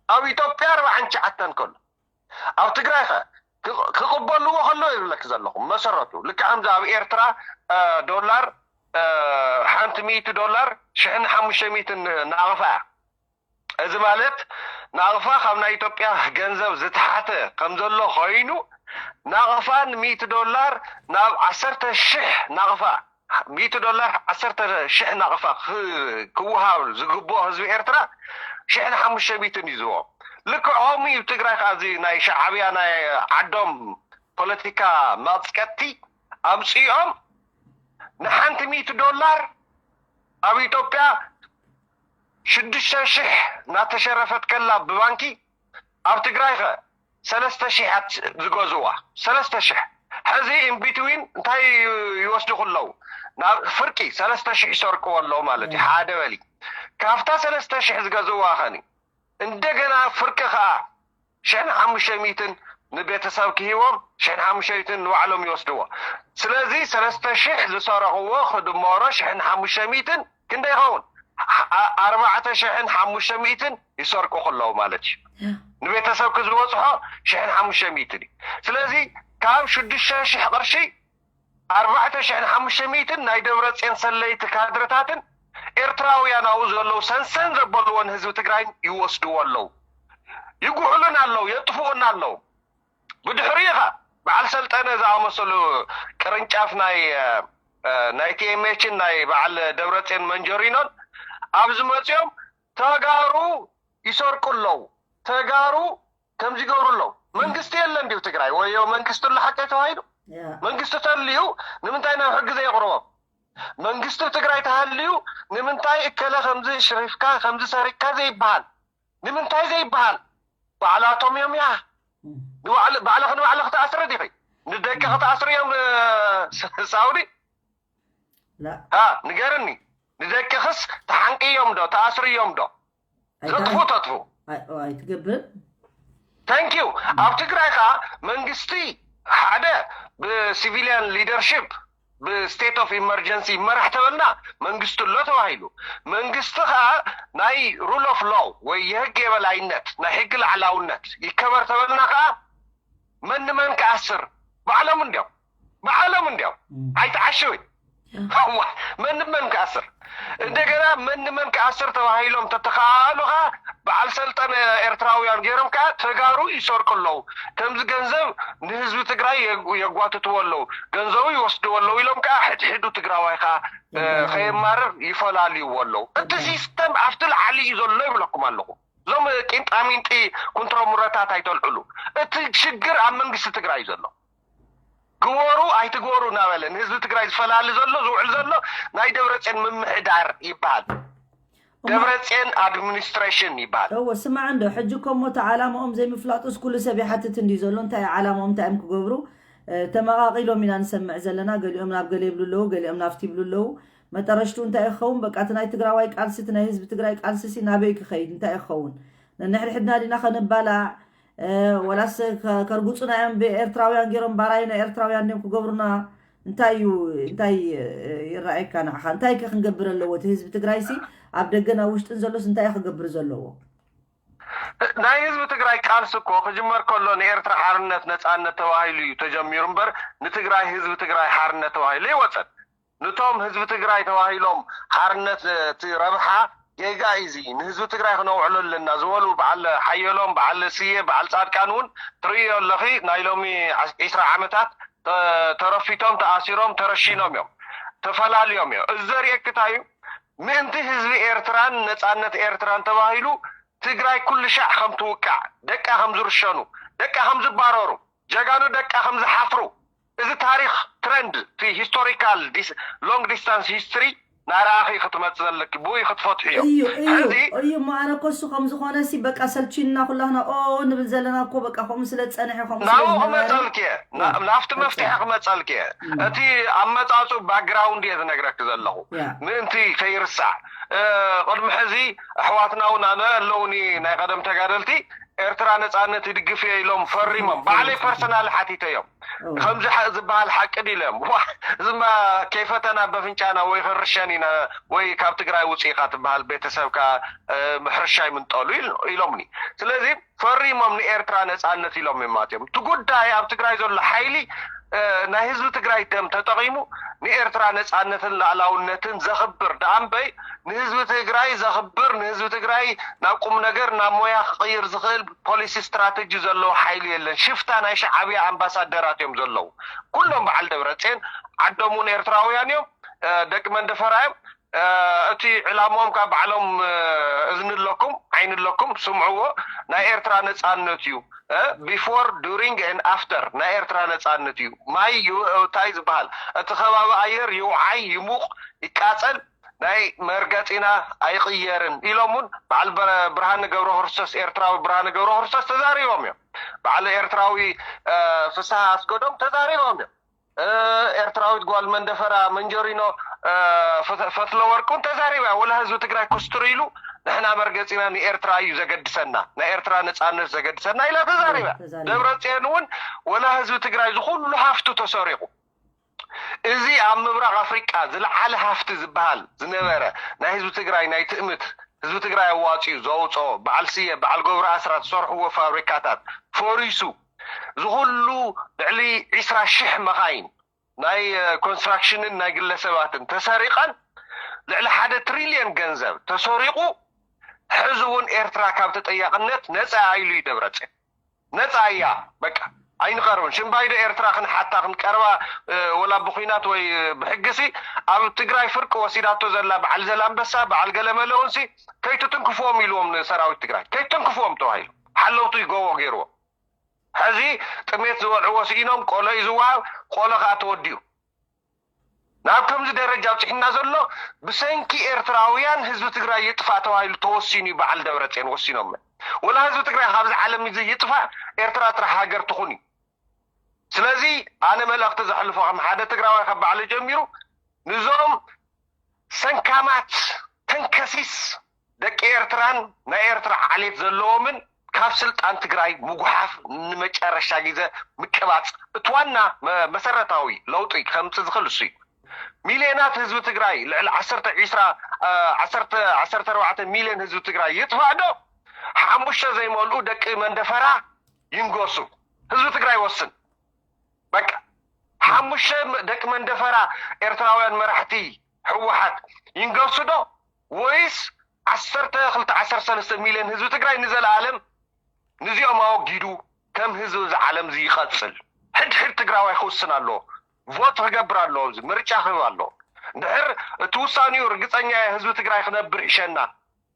ኣብ ኢትዮጵያ ኣርባዓን ትሽዓተን ከሎ ኣብ ትግራይ ከ ክቕበልዎ ከለዉ ይብለኪ ዘለኹ መሰረቱ። ልክዕ ከምዚ ኣብ ኤርትራ ዶላር ሓንቲ ሚእቲ ዶላር ሽሕን ሓሙሽተ ሚእትን ናቕፋ እያ። እዚ ማለት ናቕፋ ካብ ናይ ኢትዮጵያ ገንዘብ ዝተሓተ ከም ዘሎ ኮይኑ፣ ናቕፋ ንሚእቲ ዶላር ናብ ዓሰርተ ሽሕ ናቕፋ፣ ሚእቲ ዶላር ዓሰርተ ሽሕ ናቕፋ ክወሃብ ዝግብኦ ህዝቢ ኤርትራ ሽሕን ሓሙሽተ ሚእትን እዩ ዝቦ። ልክዕ ከምኡ እዩ ትግራይ ከዚ ናይ ሸዓብያ ናይ ዓዶም ፖለቲካ መቕጥቀጥቲ ኣምፅኦም ንሓንቲ ሚእቲ ዶላር ኣብ ኢትዮጵያ ሽዱሽተ ሽሕ እናተሸረፈት ከላ ብባንኪ ኣብ ትግራይ ከ ሰለስተ ሽሕ ዝገዝዋ ሰለስተ ሽሕ። ሕዚ ኢንቢትዊን እንታይ ይወስዱ ከለዉ ናብ ፍርቂ ሰለስተ ሽሕ ይሰርቅዎ ኣለዉ ማለት እዩ። ሓደ በሊ ካብታ ሰለስተ ሽሕ ዝገዝዋ ኸኒ እንደገና ፍርቂ ከዓ ሽሕን ሓሙሽተ ሚእትን ንቤተሰብ ክሂቦም ሽሕን ሓሙሽተ ሚእትን ንባዕሎም ይወስድዎ። ስለዚ ሰለስተ ሽሕ ዝሰረቕዎ ክድመሮ ሽሕን ሓሙሽተ ሚእትን ክንደይ ይኸውን? ኣርባዕተ ሽሕን ሓሙሽተ ሚእትን ይሰርቁ ከለዉ ማለት እዩ። ንቤተሰብ ክዝበፅሖ ሽሕን ሓሙሽተ ሚእትን እዩ። ስለዚ ካብ ሽዱሽተ ሽሕ ቅርሺ ኣርባዕተ ሽሕን ሓሙሽተ ሚእትን ናይ ደብረፅዮን ሰለይቲ ካድረታትን ኤርትራውያን ኣብኡ ዘለዉ ሰንሰን ዘበልዎ ንህዝቢ ትግራይን ይወስድዎ ኣለዉ። ይጉሕሉና ኣለዉ፣ የጥፍኡና ኣለዉ። ብድሕሪኡ ኸ በዓል ሰልጠነ ዝኣመሰሉ ቅርንጫፍ ናይ ናይ ቲኤምኤችን ናይ በዓል ደብረፅዮን መንጀሪኖን ኣብዚ መፅኦም ተጋሩ ይሰርቁ ኣለዉ። ተጋሩ ከምዚ ይገብሩ ኣለዉ። መንግስቲ የለን ድዩ ትግራይ? ወዮ መንግስቲ ኣሎ ሓቀይ ተባሂሉ መንግስቲ ተልዩ ንምንታይ ናብ ሕጊ ዘየቕርቦም? መንግስቲ ትግራይ ተሃልዩ ንምንታይ እከለ ከምዚ ሽሪፍካ ከምዚ ሰሪቅካ ዘይበሃል? ንምንታይ ዘይበሃል? ባዕላቶም እዮም ያ ባዕልኺ ንባዕልኺ ትኣስሪ ዲኺ? ንደቅኺ ትኣስሪ እዮም ሳውዲ? ንገርኒ፣ ንደቅኽስ ተሓንቅዮም ዶ ተኣስርዮም ዶ? ዘጥፉ ተጥፉ ኣይትገብርን። Thank you። ኣብ ትግራይ ከዓ መንግስቲ ሓደ ብሲቪሊያን ሊደርሽፕ ብስቴት ኦፍ ኢመርጀንሲ ይመራሕ ተበልና መንግስቲ ኣሎ ተባሂሉ። መንግስቲ ከዓ ናይ ሩል ኦፍ ሎው ወይ የህግ የበላይነት ናይ ሕጊ ላዕላውነት ይከበር ተበልና ከዓ መን ንመን ክኣስር ባዕሎም እንዲዮም ባዕሎም እንዲዮም ኣይትዓሽዊ መን ንመን ክኣስር እንደገና መን ንመን ክኣስር ተባሂሎም ተተኸኣሉ ከዓ በዓል ሰልጠነ ኤርትራውያን ገይሮም ከዓ ተጋሩ ይሰርቁ ኣለዉ ከምዚ ገንዘብ ንህዝቢ ትግራይ የጓትትዎ ኣለዉ ገንዘቡ ይወስድዎ ኣለዉ ኢሎም ከዓ ሕድሕዱ ትግራዋይ ከዓ ከየማርር ይፈላልይዎ ኣለዉ እቲ ሲስተም ኣብቲ ላዕሊ እዩ ዘሎ ይብለኩም ኣለኹ እዞም ቂንጣሚንጢ ኩንትሮሙረታት ኣይተልዕሉ። እቲ ሽግር ኣብ መንግስቲ ትግራይ እዩ ዘሎ። ግበሩ ኣይትግበሩ እናበለ ንህዝቢ ትግራይ ዝፈላሊ ዘሎ ዝውዕል ዘሎ ናይ ደብረፅዮን ምምሕዳር ይበሃል። ደብረፅዮን ኣድሚኒስትሬሽን ይበሃል። እወ ስማዕ እንዶ ሕጂ እኮ እሞ እቲ ዓላምኦም ዘይምፍላጡስ ኩሉ ሰብ ይሓትት እንድዩ ዘሎ እንታይ እዩ ዓላምኦም እንታይ እዮም ክገብሩ ተመቓቒሎም ኢና ንሰምዕ ዘለና ገሊኦም ናብ ገለ ይብሉ ኣለዉ ገሊኦም ናብቲ ይብሉ ኣለዉ መጠረሽትኡ እንታይ እዩ ክኸውን በቃ እቲ ናይ ትግራዋይ ቃልሲ እቲ ናይ ህዝቢ ትግራይ ቃልሲ ሲ ናበይ ክኸይድ እንታይ እዩ ክኸውን ነንሕድሕድና ዲና ከንባላዕ ወላስ ከርጉፁና እዮም ብኤርትራውያን ገይሮም ባራዩ ናይ ኤርትራውያን ድዮም ክገብሩና እንታይ እዩ እንታይ ይረኣየካ ንዓኻ እንታይ ከ ክንገብር ኣለዎ እቲ ህዝቢ ትግራይ ሲ ኣብ ደገን ኣብ ውሽጥን ዘሎስ እንታይ ክገብር ዘለዎ ናይ ህዝቢ ትግራይ ቃልሲ እኮ ክጅመር ከሎ ንኤርትራ ሓርነት ነፃነት ተባሂሉ እዩ ተጀሚሩ እምበር ንትግራይ ህዝቢ ትግራይ ሓርነት ተባሂሉ ኣይወፀን ንቶም ህዝቢ ትግራይ ተባሂሎም ሓርነት እቲ ረብሓ ጌጋ እዩ እዚ ንህዝቢ ትግራይ ክነውዕሎ ኣለና ዝበሉ በዓል ሓየሎም በዓል ስየ በዓል ፃድቃን እውን ትርእዮ ኣለኺ ናይ ሎሚ ዒስራ ዓመታት ተረፊቶም ተኣሲሮም ተረሺኖም እዮም ተፈላልዮም እዮም እዚ ዘርእየክታ እዩ ምእንቲ ህዝቢ ኤርትራን ነፃነት ኤርትራን ተባሂሉ ትግራይ ኩሉ ሻዕ ከም ትውቃዕ ደቃ ከም ዝርሸኑ ደቃ ከም ዝባረሩ ጀጋኑ ደቃ ከም ዝሓፍሩ እዚ ታሪክ ትረንድ እቲ ሂስቶሪካል ሎንግ ዲስታንስ ሂስትሪ ናርኣኺ ክትመፅ ዘለኪ ብኡ ክትፈትሕዮ እዩ እዩ እዩ እሞ ኣነ እኮ እሱ ከም ዝኾነ ሲ በቃ ሰልችና ኩላህና ኦ ንብል ዘለና እኮ በቃ ከምኡ ስለ ዝፀንሐ ከምኡ ስለ ናብኡ ዝነበረ ክመፀልኪ እየ ና- ናብቲ መፍትሒ ክመፀልኪ እየ እቲ ኣመፃፁ ባክግራውንድ እየ ዝነግረኪ ዘለኹ ያ ምእንቲ ከይርሳዕ እ፣ ቅድሚ ሕዚ ኣሕዋትና እውን ኣነ ኣለውኒ ናይ ቀደም ተጋደልቲ ኤርትራ ነፃነት ይድግፍ እየ ኢሎም ፈሪሞም ባዕለይ ፐርሰናል ሓቲተዮም ከምዚ ዝበሃል ሓቂ ድዩ ኢሎም። እዚማ ከይፈተና በፍንጫና ወይ ክንርሸን ኢና ወይ ካብ ትግራይ ውፅኢኻ ትበሃል ቤተሰብካ ምሕርሻ ይምንጠሉ ኢሎምኒ። ስለዚ ፈሪሞም ንኤርትራ ነፃነት ኢሎም እዮም ማለት እዮም። እቲ ጉዳይ ኣብ ትግራይ ዘሎ ሓይሊ ናይ ህዝቢ ትግራይ ደም ተጠቒሙ ንኤርትራ ነፃነትን ላዕላውነትን ዘኽብር ደኣምበይ ንህዝቢ ትግራይ ዘኽብር ንህዝቢ ትግራይ ናብ ቁም ነገር ናብ ሞያ ክቕይር ዝኽእል ፖሊሲ ስትራተጂ ዘለዎ ሓይሊ የለን። ሽፍታ ናይ ሸዓብያ ኣምባሳደራት እዮም ዘለዉ። ኩሎም በዓል ደብረፅዮን ዓዶም እውን ኤርትራውያን እዮም። ደቂ መንደፈራ እዮም። እቲ ዕላምኦም ካብ ባዕሎም እዝኒ ኣለኩም ዓይኒ ኣለኩም ስምዕዎ። ናይ ኤርትራ ነፃነት እዩ። Before, during and after ናይ ኤርትራ ነፃነት እዩ። ማይ እንታይ ዝበሃል እቲ ከባቢ ኣየር ይውዓይ ይሙቕ ይቃፀል ናይ መርገፂና ኣይቕየርን ኢሎም እውን በዓል ብርሃነ ገብረ ክርስቶስ ኤርትራዊ ብርሃነ ገብረ ክርስቶስ ተዛሪቦም እዮም። በዓል ኤርትራዊ ፍስሃ ኣስገዶም ተዛሪቦም እዮም። ኤርትራዊት ጓል መንደፈራ መንጀሪኖ ፈትለ ወርቁን ተዛሪባ። ወላ ህዝቢ ትግራይ ኩስትር ኢሉ ንሕና መርገፂና ንኤርትራ እዩ ዘገድሰና ናይ ኤርትራ ነፃነት ዘገድሰና ኢላ ተዛሪባ። ደብረፅዮን እውን ወላ ህዝቢ ትግራይ ዝኩሉ ሃፍቱ ተሰሪቁ እዚ ኣብ ምብራቅ ኣፍሪቃ ዝለዓለ ሃፍቲ ዝበሃል ዝነበረ ናይ ህዝቢ ትግራይ ናይ ትእምት ህዝቢ ትግራይ ኣዋፂኡ ዘውፅኦ በዓል ስየ በዓል ገብሩ ኣስራት ዝሰርሕዎ ፋብሪካታት ፈሪሱ ዝኩሉ ልዕሊ ዕስራ ሽሕ መኻይን ናይ ኮንስትራክሽንን ናይ ግለሰባትን ተሰሪቐን ልዕሊ ሓደ ትሪልዮን ገንዘብ ተሰሪቑ ሕዚ እውን ኤርትራ ካብ ተጠያቅነት ነፃ ኢሉ እዩ ደብረፅዮን። ነፃ እያ በቃ ኣይንቐርብን። ሽምባይዶ ኤርትራ ክንሓታ ክንቀርባ ወላ ብኩናት ወይ ብሕግሲ ኣብ ትግራይ ፍርቂ ወሲዳቶ ዘላ በዓል ዘላንበሳ በዓል ገለመለውንሲ ከይትትንክፍዎም ኢልዎም ንሰራዊት ትግራይ ከይትትንክፍዎም ተባሂሉ ሓለውቱ ይገቦ ገይርዎም። ሕዚ ጥሜት ዝበልዕዎ ስኢኖም ቆሎ እዩ ዝወሃብ። ቆሎ ከዓ ተወዲኡ ናብ ከምዚ ደረጃ ኣብፅሕና ዘሎ ብሰንኪ ኤርትራውያን ህዝቢ ትግራይ ይጥፋእ ተባሂሉ ተወሲኑ እዩ በዓል ደብረፅዮን ወሲኖም። ወላ ህዝቢ ትግራይ ካብዚ ዓለም እዚ ይጥፋእ ኤርትራ ጥራሕ ሃገር ትኹን እዩ። ስለዚ ኣነ መልእኽቲ ዘሕልፎ ከም ሓደ ትግራዋይ ካብ ባዕሉ ጀሚሩ ንዞም ሰንካማት ተንከሲስ ደቂ ኤርትራን ናይ ኤርትራ ዓሌት ዘለዎምን ካብ ስልጣን ትግራይ ምጉሓፍ ንመጨረሻ ግዜ ምቅባፅ እቲ ዋና መሰረታዊ ለውጢ ከምፅእ ዝኽእል እሱ እዩ። ሚልዮናት ህዝቢ ትግራይ ልዕሊ ዓሰርተ ዒስራ ዓሰርተ ኣርባዕተ ሚልዮን ህዝቢ ትግራይ ይጥፋእ ዶ ሓሙሽተ ዘይመልኡ ደቂ መንደፈራ ይንገሱ። ህዝቢ ትግራይ ይወስን። በቃ ሓሙሽተ ደቂ መንደፈራ ኤርትራውያን መራሕቲ ህወሓት ይንገሱ ዶ ወይስ ዓሰርተ ክልተ ዓሰርተ ሰለስተ ሚልዮን ህዝቢ ትግራይ ንዘለኣለም ንዚኦም ኣወጊዱ ከም ህዝቢ እዚ ዓለም እዚ ይቐፅል? ሕድሕድ ትግራዋይ ክውስን ኣለዎ። ቮት ክገብር ኣለዎ። እዚ ምርጫ ክህብ ኣለዎ። ድሕር እቲ ውሳኒኡ ርግፀኛ እየ ህዝቢ ትግራይ ክነብር ይሸና።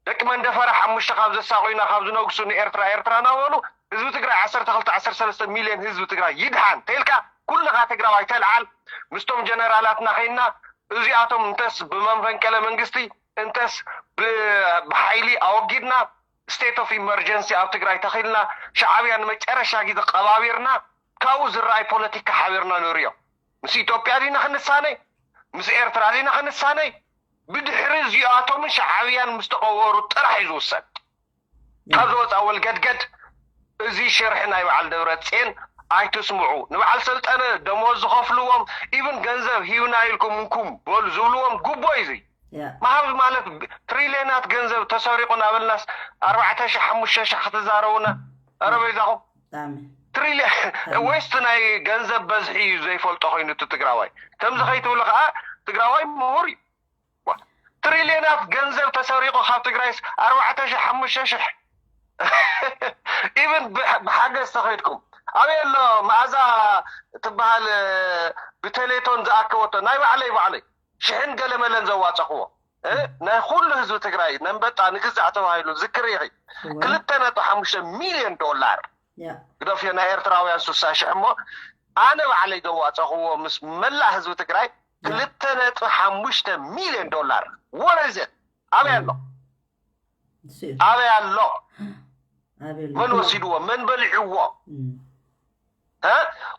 ደቂ መንደፈራ ሓሙሽተ ካብ ዘሳቑዩና ካብ ዝነግሱ ንኤርትራ ኤርትራ እናበሉ ህዝቢ ትግራይ ዓሰርተ ክልተ ዓሰርተ ሰለስተ ሚልዮን ህዝቢ ትግራይ ይድሓን ተይልካ ኩልኻ ትግራዋይ ተልዓል ምስቶም ጀነራላትና ከይና እዚኣቶም እንተስ ብመንፈንቀለ መንግስቲ እንተስ ብሓይሊ ኣወጊድና state of emergency ኣብ ትግራይ ተኺልና ሻዕብያ ንመጨረሻ ግዜ ቀባቢርና ካብኡ ዝረኣይ ፖለቲካ ሓቢርና ንርእዮ። ምስ ኢትዮጵያ ዲና ክንሳነይ ምስ ኤርትራ ዲና ክንሳነይ ብድሕሪ እዚኣቶምን ሻዕብያን ምስ ተቐወሩ ጥራሕ እዩ ዝውሰን። ካብ ዝወፃ ወልገድገድ እዚ ሽርሒ ናይ በዓል ደብረፅዮን ኣይትስምዑ። ንበዓል ሰልጠነ ደሞዝ ዝኸፍልዎም ኢቭን ገንዘብ ሂብና ኢልኩም እንኩም በሉ ዝብልዎም ጉቦ እዩ። እዚ ምሃብ ማለት ትሪልዮናት ገንዘብ ተሰሪቑ እናበልናስ ኣርባዕተ ሺሕ ሓሙሽተ ሺሕ ክትዛረቡና ኧረ በይዛኹም። ትሪልዮን ወይስ ናይ ገንዘብ በዝሒ እዩ ዘይፈልጦ ኮይኑ እቲ ትግራዋይ ከምዚ ከይትብሉ ከዓ ትግራዋይ ምሁር እዩ። ትሪልዮናት ገንዘብ ተሰሪቑ ካብ ትግራይስ ኣርባዕተ ሺሕ ሓሙሽተ ሺሕ ኢቭን ብሓገዝ ተኸድኩም ኣበይ ኣሎ መኣዛ ትበሃል ብቴሌቶን ዝኣከበቶ ናይ ባዕለይ ባዕለይ ሽሕን ገለመለን ዘዋፀኽዎ ናይ ኩሉ ህዝቢ ትግራይ ነንበጣ ንግዛዕ ተባሂሉ ዝክር ኢኺ ክልተ ነጥቢ ሓሙሽተ ሚልዮን ዶላር ግደፍዮ ናይ ኤርትራውያን ሱሳ ሽሕ እሞ ኣነ ባዕለይ ዘዋፀኽዎ ምስ መላእ ህዝቢ ትግራይ ክልተ ነጥቢ ሓሙሽተ ሚልዮን ዶላር ወረዘት ኣበይ ኣሎ ኣበይ ኣሎ መን ወሲድዎ መን በሊዕዎ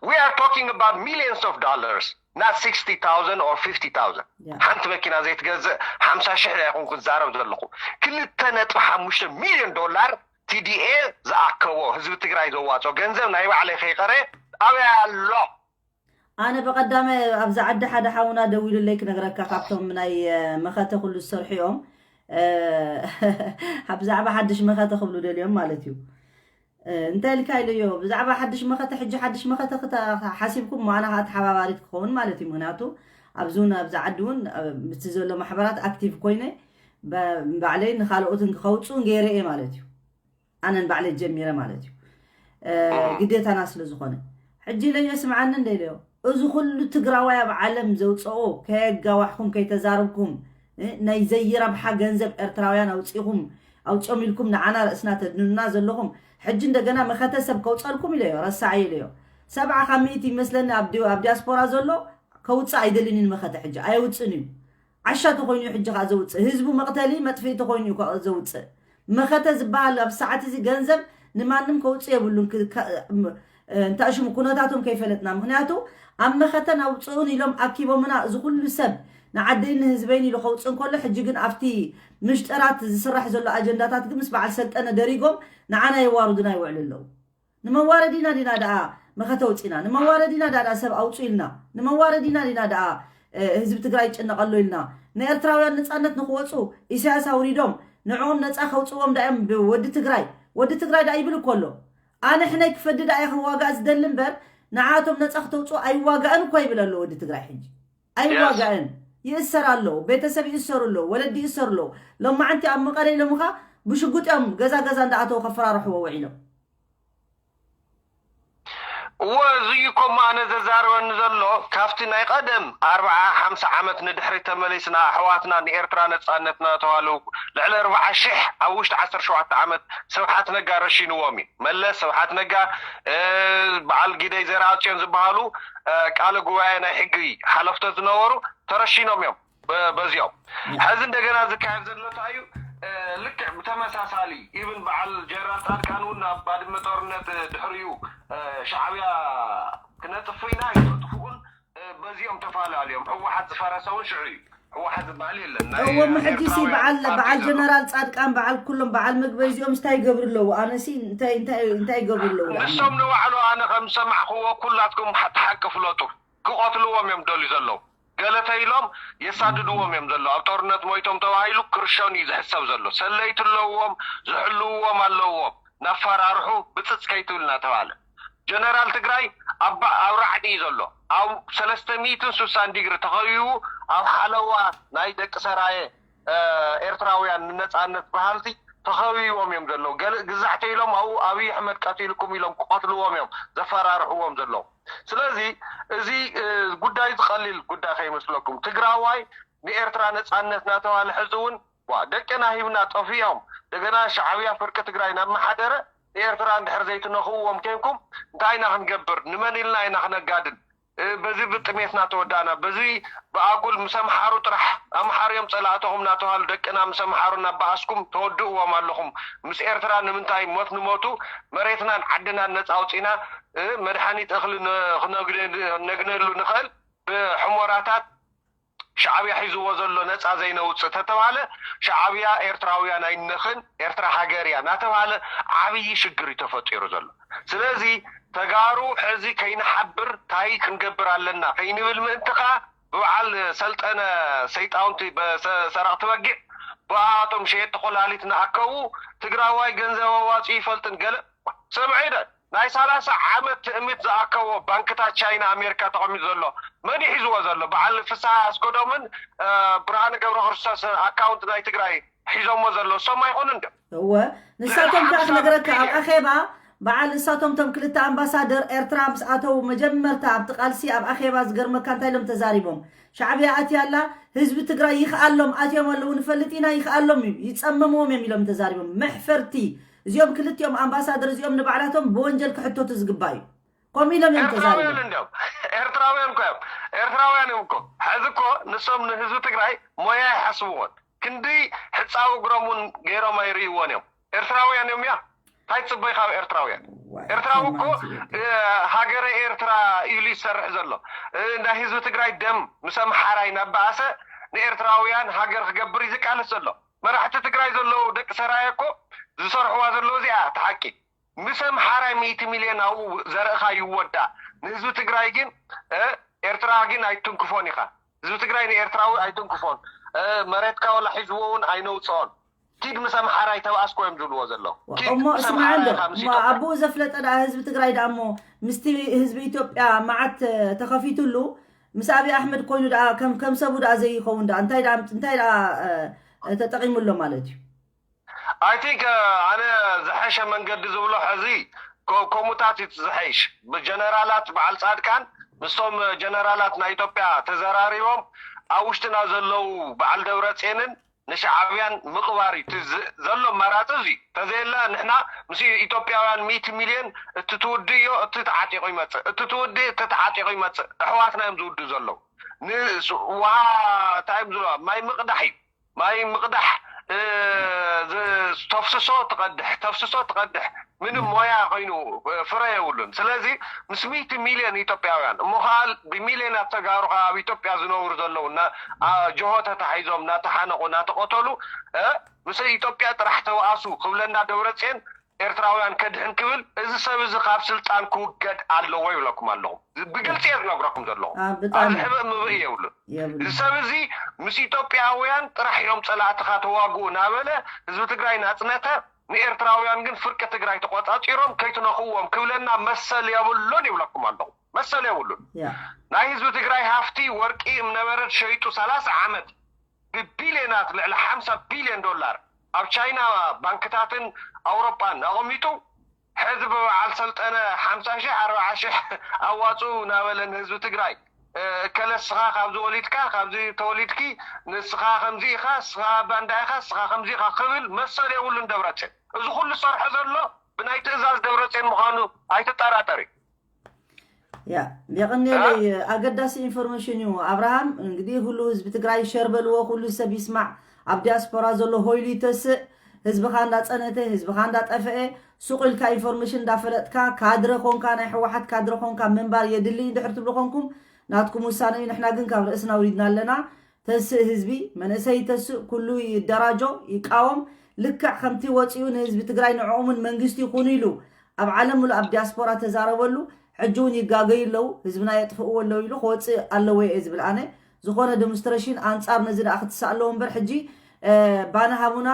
we are talking about millions of dollars not sixty thousand or fifty thousand ሓንቲ መኪና ዘይትገዝእ ሓምሳ ሽሕ ኣይኮንኩ ዝዛረብ ዘለኹ ክልተ ነጥቢ ሓሙሽተ ሚልዮን ዶላር ቲዲኤ ዝኣከቦ ህዝቢ ትግራይ ዘዋፅኦ ገንዘብ ናይ ባዕለይ ከይቀረ ኣበይ ኣሎ ኣነ ብቐዳመ ኣብዚ ዓዲ ሓደ ሓውና ደዊሉለይ ክነግረካ፣ ካብቶም ናይ መኸተ ኩሉ ዝሰርሑ እዮም። ብዛዕባ ሓድሽ መኸተ ክብሉ ደልዮም ማለት እዩ። እንታይ ኢልካ ኢለዮ? ብዛዕባ ሓድሽ መኸተ፣ ሕጂ ሓድሽ መኸተ ሓሲብኩም ኣነ ከዓ ተሓባባሪት ክኸውን ማለት እዩ። ምክንያቱ ኣብዚ እውን ኣብዚ ዓዲ እውን ምስቲ ዘሎ ማሕበራት ኣክቲቭ ኮይነ ባዕለይ ንካልኦትን ከውፅኡን ገይረ እየ ማለት እዩ። ኣነን ባዕለይ ጀሚረ ማለት እዩ። ግዴታና ስለ ዝኾነ ሕጂ ኢለዮ፣ ስምዓኒ እንደ ኢለዮ፣ እዚ ኩሉ ትግራዋይ ኣብ ዓለም ዘውፀኦ ከየጋዋሕኩም ከይተዛረብኩም፣ ናይ ዘይረብሓ ገንዘብ ኤርትራውያን ኣውፂኹም ኣውፅኦም ኢልኩም ንዓና ርእስና ተድንኑና ዘለኹም፣ ሕጂ እንደገና መኸተ ሰብ ከውፀልኩም ኢለዮ። ረሳዐ ኢለዮ። ሰብዓ ካብ ሚእቲ ይመስለኒ ኣብ ዲ- ኣብ ዲያስፖራ ዘሎ ከውፅእ ኣይደልን እዩ። ንመኸተ ሕጂ ኣየውፅእን እዩ። ዓሻ ተኾይኑ እዩ ሕጂ ከዓ ዘውፅእ። ህዝቡ መቕተሊ መጥፍኢ ተኾይኑ እዩ ከዓ ዘውፅእ። መኸተ ዝበሃል ኣብ ሰዓት እዚ ገንዘብ ንማንም ከውፅእ የብሉን። ክ- ካ- ም- እንታይ ሽሙ ኩነታቶም ከይፈለጥና። ምክንያቱ ኣብ መኸተን ኣውፅኡን ኢሎም ኣኪቦምና፣ እዚ ኩሉ ሰብ ንዓደይን ንህዝበይን ኢሉ ከውፅእ እንከሎ፣ ሕጂ ግን ኣብቲ ምሽጥራት ዝስራሕ ዘሎ ኣጀንዳታት ግን ምስ በዓል ሰልጠነ ደሪጎም ንዓና የዋርዱና ይውዕሉ ኣለዉ። ንመዋረዲና ዲና ደኣ መኸተ ውፂና? ንመዋረዲና ደኣ ሰብ ኣውፁ ኢልና? ንመዋረዲና ዲና ደኣ ህዝቢ ትግራይ ይጭነቐሎ ኢልና? ንኤርትራውያን ነፃነት ንክወፁ ኢሳያስ ኣውሪዶም ንዕኦም ነፃ ከውፅዎም ዳዮም? ወዲ ትግራይ ወዲ ትግራይ ዳ ይብል እኮ ኣሎ። ኣነ ሕነይ ክፈዲ ዳ እየ ክዋጋእ ዝደሊ እምበር ንዓቶም ነፃ ክተውፅኡ ኣይዋጋእን እኮ ይብል ኣሎ ወዲ ትግራይ። ሕጂ ኣይዋጋእን። ይእሰር ኣሎ፣ ቤተሰብ ይእሰሩ ኣሎ፣ ወለዲ ይእሰሩ ኣሎ። ሎማዓንቲ ኣብ መቐለ ኢሎምኻ ብሽጉጥ እዮም ገዛ ገዛ እንዳኣተው ከፈራርሕዎ ውዒሎም። እወ፣ እዚ እዩ ኮማ ኣነ ዘዛርበኒ ዘሎ። ካብቲ ናይ ቀደም ኣርብዓ ሓምሳ ዓመት ንድሕሪት ተመሊስና ኣሕዋትና ንኤርትራ ነጻነት እናተባህሉ ልዕሊ ኣርብዓ ሽሕ ኣብ ውሽጢ ዓሰርተ ሸውዓተ ዓመት ስብሓት ነጋ ረሺንዎም እዩ። መለስ፣ ስብሓት ነጋ፣ በዓል ጊደይ ዘርኣጽዮን ዝበሃሉ ቃለ ጉባኤ ናይ ሕጊ ሓለፍቶ ዝነበሩ ተረሺኖም እዮም። በዚኦም ሕዚ እንደገና ዝካየድ ዘሎ እንታይ እዩ? ልክዕ ብተመሳሳሊ ኢብን በዓል ጀነራል ፃድቃን እውን ናብ ባድመ ጦርነት ድሕሪኡ ሻዕብያ ክነጥፍ ኢና ይነጥፍኡን በዚኦም ተፈላለዮም። ህወሓት ዝፈረሰ እውን ሽዑ እዩ። ህወሓት ዝበሃል የለን። እዎም ሕጂ ሲ በዓል በዓል ጀነራል ፃድቃን በዓል ኩሎም በዓል ምግበይ እዚኦም እንታይ ይገብሩ ኣለዉ? ኣነሲ እንታይ ይገብሩ ኣለዉ? ንሶም ንባዕሉ ኣነ ከም ዝሰማዕክዎ ኩላትኩም ሓቂ ፍለጡ። ክቐትልዎም እዮም ደልዩ ዘለዉ። ገለ ተይሎም የሳድድዎም እዮም ዘሎ ኣብ ጦርነት ሞይቶም ተባሂሉ ክርሸኑ እዩ ዝሕሰብ ዘሎ ሰለይቲ ኣለውዎም ዝሕልውዎም ኣለውዎም ናፈራርሑ ብፅፅ ከይትብል እናተባለ ጀነራል ትግራይ ኣብ ራዕዲ እዩ ዘሎ ኣብ ሰለስተ ሚእትን ስሳን ዲግሪ ተኸቢቡ ኣብ ሓለዋ ናይ ደቂ ሰራየ ኤርትራውያን ንነፃነት በሃልቲ ተኸቢቦም እዮም ዘለዉ ግዛዕ ተይሎም ኣብኡ ኣብይ ኣሕመድ ቀቲልኩም ኢሎም ክቐትልዎም እዮም ዘፈራርሕዎም ዘለዉ ስለዚ እዚ ጉዳይ ዝቐሊል ጉዳይ ከይመስለኩም ትግራዋይ ንኤርትራ ነፃነት እናተባሃለ ሕዚ እውን ዋ ደቅና ሂብና ጠፊኦም እንደገና ሻዕብያ ፍርቂ ትግራይ እናመሓደረ ንኤርትራ እንድሕር ዘይትነኽእዎም ኬንኩም እንታይ ኢና ክንገብር ንመን ኢልና ኢና ክነጋድል በዚ ብጥሜትና ተወዳእና በዚ ብኣጉል ምስ ኣምሓሩ ጥራሕ ኣምሓሩ እዮም ፀላእትኹም እናተባሃሉ ደቅና ምስ ኣምሓሩ እናበኣስኩም ተወድእዎም ኣለኹም ምስ ኤርትራ ንምንታይ ሞት ንሞቱ መሬትናን ዓድናን ነፃ ኣውፂና መድሓኒት እኽሊ ነግነሉ ንኽእል ብሕሞራታት ሻዕብያ ሒዝዎ ዘሎ ነፃ ዘይነውፅእ ተተባሃለ ሻዕብያ ኤርትራውያን ኣይነኽን ኤርትራ ሃገር እያ እናተባሃለ ዓብዪ ሽግር እዩ ተፈጢሩ ዘሎ ስለዚ ተጋሩ ሕዚ ከይንሓብር ታይ ክንገብር ኣለና ከይንብል ምእንቲ ከዓ ብበዓል ሰልጠነ ሰይጣውንቲ ሰረቕቲ በጊዕ ብኣቶም ሸየጥቲ ኮላሊት ንኣከቡ ትግራዋይ ገንዘብ ኣዋፂኡ ይፈልጥን ገለ ሰምዐ ኢለ ናይ ሰላሳ ዓመት ትእምት ዝኣከቦ ባንክታት ቻይና ኣሜሪካ ተቐሚጡ ዘሎ መን እዩ ሒዝዎ ዘሎ በዓል ፍስሃ ኣስገዶምን ብርሃነ ገብረክርስቶስ ኣካውንት ናይ ትግራይ ሒዞሞ ዘሎ እሶም ኣይኮኑን ድዮም እወ ንሳቶም ከዓ ክነግረካ ኣብ ኣኼባ በዓል ንሳቶም ቶም ክልተ ኣምባሳደር ኤርትራ ምስ ኣተው መጀመርታ ኣብቲ ቃልሲ ኣብ ኣኼባ ዝገርመካ እንታይ ኢሎም ተዛሪቦም ሻዕብያ ኣትያ ኣላ ህዝቢ ትግራይ ይኽኣሎም ኣትዮም ኣለዉ ንፈልጥ ኢና ይኽኣሎም እዩ ይፀመምዎም እዮም ኢሎም ተዛሪቦም መሕፈርቲ እዚኦም ክልቲኦም ኣምባሳደር እዚኦም ንባዕላቶም ብወንጀል ክሕተቱ ዝግባእ እዩ። ከምኡ ኢሎም እዮም ተዛሪቦም። ኤርትራውያን እንዲያው ኤርትራውያን እኮ እዮም ኤርትራውያን እዮም እኮ ሕዚ እኮ ንሶም ንህዝቢ ትግራይ ሞያ ይሓስብዎን ክንዲ ሕፃዊ እግሮም እውን ገይሮም ኣይርእይዎን እዮም ኤርትራውያን እዮም እያ እንታይ ትፅበይ ካብ ኤርትራውያን ኤርትራዊ እኮ ሃገረ ኤርትራ ኢሉ ይሰርሕ ዘሎ ናይ ህዝቢ ትግራይ ደም ምስ ኣምሓራይ እናበኣሰ ንኤርትራውያን ሃገር ክገብር እዩ ዝቃለስ ዘሎ መራሕቲ ትግራይ ዘለዉ ደቂ ሰራየ እኮ ዝሰርሕዋ ዘለዉ እዚኣ እቲ ሓቂ ምስ ኣምሓራይ ሚእቲ ሚልዮን ኣብኡ ዘርእኻ ይወዳእ ንህዝቢ ትግራይ ግን ኤርትራ ግን ኣይትንክፎን ኢኻ። ህዝቢ ትግራይ ንኤርትራዊ ኣይትንክፎን። መሬትካ ወላ ሒዝዎ እውን ኣይነውፅኦን። ኪድ ምስ ኣምሓራይ ተባኣስኮ እዮም ዝብልዎ ዘለዉ። ኪድ እሞ ምስ ስማዕ ኣምሓራይ እንዶ ኢኻ ምስ እሞ ኢትዮጵያ ኣቦኡ ዘፍለጠ ደኣ ህዝቢ ትግራይ ደኣ እሞ ምስቲ ህዝቢ ኢትዮጵያ መዓት ተኸፊቱሉ ምስ ኣብይ ኣሕመድ ኮይኑ ደኣ ከም ከም ሰቡ ደኣ ዘይኸውን ደኣ እንታይ ደኣ እንታይ ደኣ ተጠቂሙሎ ማለት እዩ። I think ኣነ ዝሐሸ መንገዲ ዝብሎ ሕዚ ኮሙታት ዝሐሽ ብጀነራላት በዓል ፃድቃን ምስቶም ጀነራላት ናይ ኢትዮጵያ ተዘራሪቦም ኣብ ውሽጥና ዘለዉ በዓል ደብረፅየንን ንሻዕብያን ምቕባር እዩ እቲ ዝ- ዘሎ ኣማራፂ እዚ ተዘየለ ንሕና ምስ ኢትዮጵያውያን ሚእቲ ሚልዮን እቲ ትውድእዮ እቲ ተዓጢቑ ይመፅእ እቲ ትውድእ እቲ ተዓጢቑ ይመፅእ ኣሕዋትና እዮም ዝውድኡ ዘለዉ ንስ- ውሃ እንታይ እዮም ዝብልዋ ማይ ምቕዳሕ እዩ ማይ ምቕዳሕ እ፣ ዝ- ተፍስሶ ትቐድሕ ተፍስሶ ትቐድሕ ምንም ሞያ ኮይኑ እ፣ ፍረ የብሉን ስለዚ ምስ ሚእቲ ሚልዮን ኢትዮጵያውያን እሞ ከዓ ብሚልዮናት ተጋሩ ከዓ ኣብ ኢትዮጵያ ዝነብሩ ዘለዉ እና- ኣ- ጆሆ ተታሒዞም እናተሓነቑ እናተቐተሉ እ፣ ምስ ኢትዮጵያ ጥራሕ ተባኣሱ ክብለና ደብረፅዮን ኤርትራውያን ከድሕን ክብል እዚ ሰብ እዚ ካብ ስልጣን ክውገድ ኣለዎ ይብለኩም ኣለኹ ብግልፂ እየ ዝነግረኩም ዘለኹ አ፣ ኣብዚ ብጣዕሚ ሕብእ ምብእ የብሉን የብሉ እዚ ሰብ እዚ ምስ ኢትዮጵያውያን ጥራሕ እዮም ፀላእትኻ ተዋግኡ እናበለ ህዝቢ ትግራይ ናፅነተ ንኤርትራውያን ግን ፍርቂ ትግራይ ተቆፃፂሮም ከይትነኽዎም ክብለና መሰል የብሉን ይብለኩም ኣለኹ መሰል የብሉን ያ ናይ ህዝቢ ትግራይ ሃፍቲ ወርቂ እምነበረድ ሸይጡ ሰላሳ ዓመት ብቢልዮናት ልዕሊ ሓምሳ ቢልዮን ዶላር ኣብ ቻይና ባንክታትን ኣውሮጳን ኣቐሚጡ ሕዚ ብበዓል ሰልጠነ ሓምሳ ሺሕ ኣርብዓ ሺሕ ኣዋፅኡ እናበለ ንህዝቢ ትግራይ እ፣ እከለ እስኻ ካብዚ ወሊድካ ካብዚ ተወሊድኪ ንስኻ ከምዚ ኢኻ እስኻ ባንዳ ኢኻ እስኻ ከምዚ ኢኻ ክብል መሰል የብሉን ደብረፅዮን እዚ ኩሉ ዝሰርሖ ዘሎ ብናይ ትእዛዝ ደብረፅዮን ምዃኑ ኣይትጠራጠሪ ያ የቐንየለይ ኣገዳሲ ኢንፎርሜሽን እዩ ኣብርሃም እንግዲህ ሁሉ ህዝቢ ትግራይ ሸር በልዎ ኩሉ ሰብ ይስማዕ ኣብ ዲያስፖራ ዘሎ ሆይሉ ይተስእ ህዝብኻ እንዳፀነተ ህዝብኻ እንዳጠፍአ ሱቕ ኢልካ ኢንፎርሜሽን እንዳፈለጥካ ካድረ ኮንካ ናይ ሕወሓት ካድረ ኮንካ ምንባር የድሊ እንድሕር ትብሉ ኮንኩም ናትኩም ውሳነ እዩ ንሕና ግን ካብ ርእስና ውሪድና ኣለና ተስእ ህዝቢ መንእሰይ ይተስእ ኩሉ ይደራጆ ይቃወም ልክዕ ከምቲ ወፂኡ ንህዝቢ ትግራይ ንዕኡምን መንግስቲ ይኹኑ ኢሉ ኣብ ዓለም ሙሉእ ኣብ ዲያስፖራ ተዛረበሉ ሕጂ እውን ይጋገዩ ኣለዉ ህዝብና የጥፍእዎ ኣለዉ ኢሉ ክወፅእ ኣለዎ እየ ዝብል ኣነ ዝኾነ ዲሞንስትሬሽን ኣንፃር ነዚ ደኣ ክትስእ ኣለዎ እምበር ሕጂ ባና ሃቡና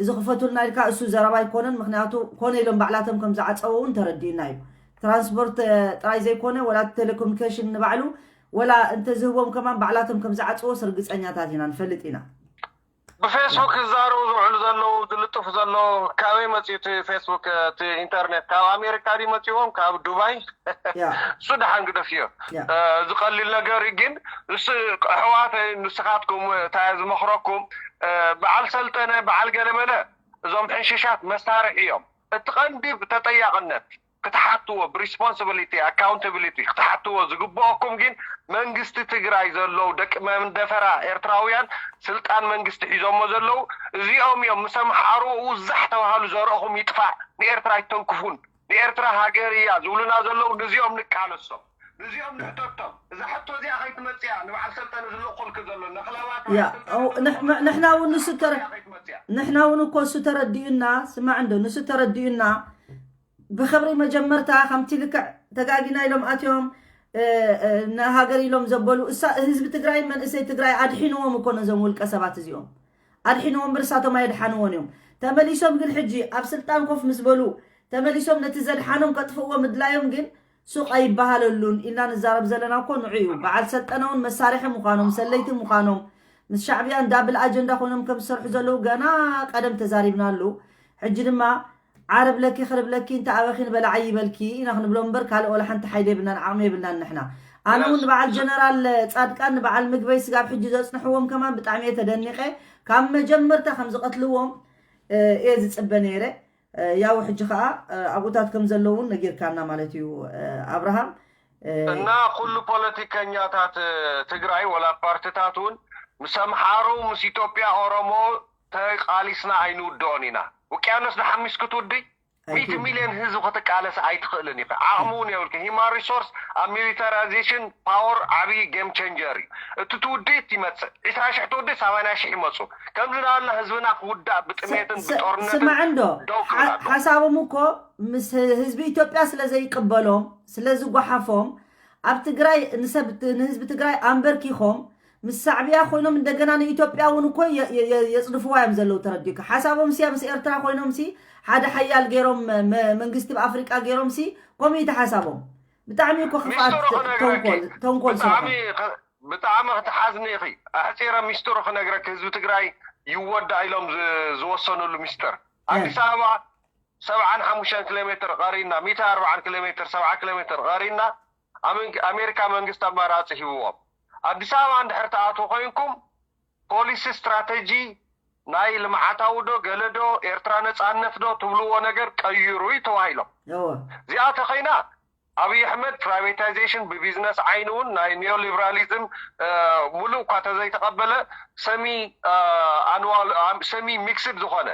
እዚ ክፈቱልና ኢልካ እሱ ዘረባ ኣይኮነን ምክንያቱ ኮነ ኢሎም ባዕላቶም ከም ዝዓፀዎ እውን ተረዲእና እዩ ትራንስፖርት ጥራይ ዘይኮነ ወላ ቴሌኮሙኒኬሽን ንባዕሉ ወላ እንተዝህቦም ከማን ባዕላቶም ከም ዝዓፅዎስ ርግፀኛታት ኢና ንፈልጥ ኢና ብፌስቡክ ዝዛረቡ ዝውዕሉ ዘለዉ ዝልጥፉ ዘለዉ ካበይ መፅኡ እቲ ፌስቡክ እቲ ኢንተርኔት ካብ ኣሜሪካ ድዩ መፅዎም ካብ ዱባይ ያ እሱ ደሓን ግደፍዮ ያ እዚ ቀሊል ነገር እዩ ግን እሱ ኣሕዋተይ ንስኻትኩም እንታይ ዝመኽረኩም በዓል ሰልጠነ በዓል ገለመለ እዞም ሕንሽሻት መሳርሒ እዮም እቲ ቀንዲ ተጠያቕነት ክትሓትዎ ብ responsibility accountability ክትሓትዎ ዝግበኦኩም ግን መንግስቲ ትግራይ ዘለዉ ደቂ መንደፈራ ኤርትራውያን ስልጣን መንግስቲ ሒዞሞ ዘለዉ እዚኦም እዮም ምስ ኣምሓሩ ውዛሕ ተባሃሉ ዘርእኹም ይጥፋእ ንኤርትራ ኣይተንክፉን ንኤርትራ ሃገር እያ ዝብሉና ዘለዉ ነዚኦም ንቃለሶም ነዚኦም ንሕተቶም እዛ ሕቶ እዚኣ ከይትመፅያ ንበዓል ሰልጠነ ዝልእኩልኪ ዘሎ ነኽላባት ያ ንሕና እውን ንሱ ተረ ንሕና እውን እኮ እሱ ተረዲኡና ስማዕ እንዶ ንሱ ተረዲኡና ብኽብሪ መጀመርታ ከምቲ ልክዕ ተጋጊና ኢሎም ኣትዮም ንሃገር ኢሎም ዘበሉ እሳ ህዝቢ ትግራይ መንእሰይ ትግራይ ኣድሒንዎም እኮ ነዞም ውልቀ ሰባት እዚኦም ኣድሒንዎም እምበር እሳቶም ኣየድሓንዎን እዮም ተመሊሶም ግን ሕጂ ኣብ ስልጣን ኮፍ ምስ በሉ ተመሊሶም ነቲ ዘድሓኖም ከጥፍእዎ ምድላዮም ግን ሱቕ ኣይበሃለሉን ኢልና ንዛረብ ዘለና እኮ ንዑ እዩ በዓል ሰልጠነ እውን መሳርሒ ምዃኖም ሰለይቲ ምዃኖም ምስ ሻዕብያን ዳብል ኣጀንዳ ኮይኖም ከም ዝሰርሑ ዘለዉ ገና ቀደም ተዛሪብናሉ ሕጂ ድማ ዓረብ ለኪ ክርብ ለኪ እንተ ኣበኺ ንበላዓይ ይበልኪ ኢና ክንብሎም እምበር ካልእ ወላ ሓንቲ ሓይሊ የብልናን ዓቕሚ የብልናን ንሕና ኣነ እውን ንበዓል ጀነራል ፃድቃን ንበዓል ምግበይ ስጋብ ሕጂ ዘፅንሕዎም ከማን ብጣዕሚ እየ ተደኒቐ ካብ መጀመርታ ከም ዝቐትልዎም እየ ዝፅበ ነይረ ያው ሕጂ ከዓ ኣብኡታት ከም ዘለውን ነጊርካና ማለት እዩ ኣብርሃም እና ኩሉ ፖለቲከኛታት ትግራይ ወላ ፓርትታት እውን ምስ ኣምሓሩ ምስ ኢትዮጵያ ኦሮሞ ተቃሊስና ኣይንውድኦን ኢና ውቅያኖስ ድሓሚስ ክትውድይ ሚእቲ ሚልዮን ህዝቢ ክትቃለስ ኣይትኽእልን ኢኻ ዓቕሚ እውን የብልካ human resource ኣብ militarization power ዓብዪ game changer እዩ እቲ ትውድእት ይመፅእ ዒስራ ሽሕ ትውድእ ሰማንያ ሽሕ ይመፁ ከምዚ ናበልና ህዝብና ክውዳእ ብጥሜትን ብጦርነትን ስማዕ እንዶ ደው ክብል ኣለዎ ሓሳቦም እኮ ምስ ህዝቢ ኢትዮጵያ ስለ ዘይቅበሎም ስለ ዝጓሓፎም ኣብ ትግራይ ንሰብ ንህዝቢ ትግራይ ኣንበርኪኾም ምስ ሳዕብያ ኮይኖም እንደገና ንኢትዮጵያ እውን እኮ የፅድፍዋ እዮም ዘለዉ። ተረዲካ ሓሳቦም ሲ ምስ ኤርትራ ኮይኖም ሲ ሓደ ሓያል ገይሮም መንግስቲ ኣብ ኣፍሪቃ ገይሮም ሲ ከምኡ ኢቲ ሓሳቦም። ብጣዕሚ እኮ ክፍኣት ተንኮል ተንኮል ስርሖም። ብጣዕሚ ክትሓዝኒ ኢኺ። ኣሕፂረ ሚስጥሩ ክነግረኪ፣ ህዝቢ ትግራይ ይወዳእ ኢሎም ዝወሰኑሉ ሚስጥር። ኣዲስ ኣበባ ሰብዓን ሓሙሽተን ኪሎ ሜትር ቀሪና፣ ሚእቲ ኣርባዓን ኪሎ ሜትር፣ ሰብዓ ኪሎ ሜትር ቀሪና ኣሜሪካ መንግስቲ ኣማራፂ ሂብዎም። ኣዲስ ኣበባ እንድሕር ትኣትዉ ኮይንኩም ፖሊሲ ስትራተጂ ናይ ልምዓታዊ ዶ ገለ ዶ ኤርትራ ነፃነት ዶ ትብልዎ ነገር ቀይሩ እዩ ተባሂሎም። እዚኣ ተኸይና ኣብይ ኣሕመድ ፕራይቬታይዜሽን ብቢዝነስ ዓይኒ እውን ናይ ኒዮሊብራሊዝም ሙሉእ እኳ ተዘይተቐበለ ሰሚ ኣንዋል ሰሚ ሚክስድ ዝኾነ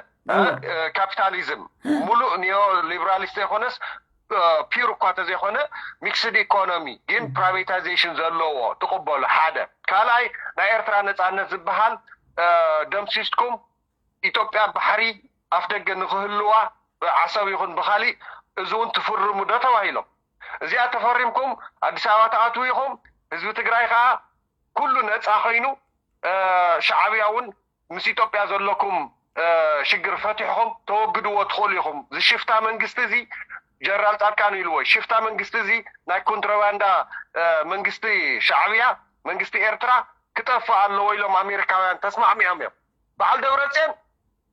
ካፒታሊዝም ሙሉእ ኒዮሊብራሊስት ዘይኮነስ ፒር እኳ ተዘይኮነ ሚክስድ ኢኮኖሚ ግን ፕራይቬታይዜሽን ዘለዎ ትቕበሉ ሓደ። ካልኣይ ናይ ኤርትራ ነፃነት ዝበሃል ደምሲስኩም ኢትዮጵያ ባሕሪ ኣፍደገ ንክህልዋ ብዓሰብ ይኹን ብካሊእ እዚ እውን ትፍርሙ ዶ ተባሂሎም። እዚኣ ተፈሪምኩም ኣዲስ ኣበባ ትኣትዉ ኢኹም። ህዝቢ ትግራይ ከዓ ኩሉ ነፃ ኮይኑ ሻዕብያ እውን ምስ ኢትዮጵያ ዘለኩም ሽግር ፈቲሕኹም ተወግድዎ ትኽእሉ ኢኹም። እዚ ሽፍታ መንግስቲ እዚ ጀነራል ፃድቃን ኢልዎ ሽፍታ መንግስቲ እዚ ናይ ኮንትሮባንዳ መንግስቲ ሻዕብያ መንግስቲ ኤርትራ ክጠፍእ ኣለዎ ኢሎም ኣሜሪካውያን ተስማዕሚዖም እዮም። በዓል ደብረፅዮን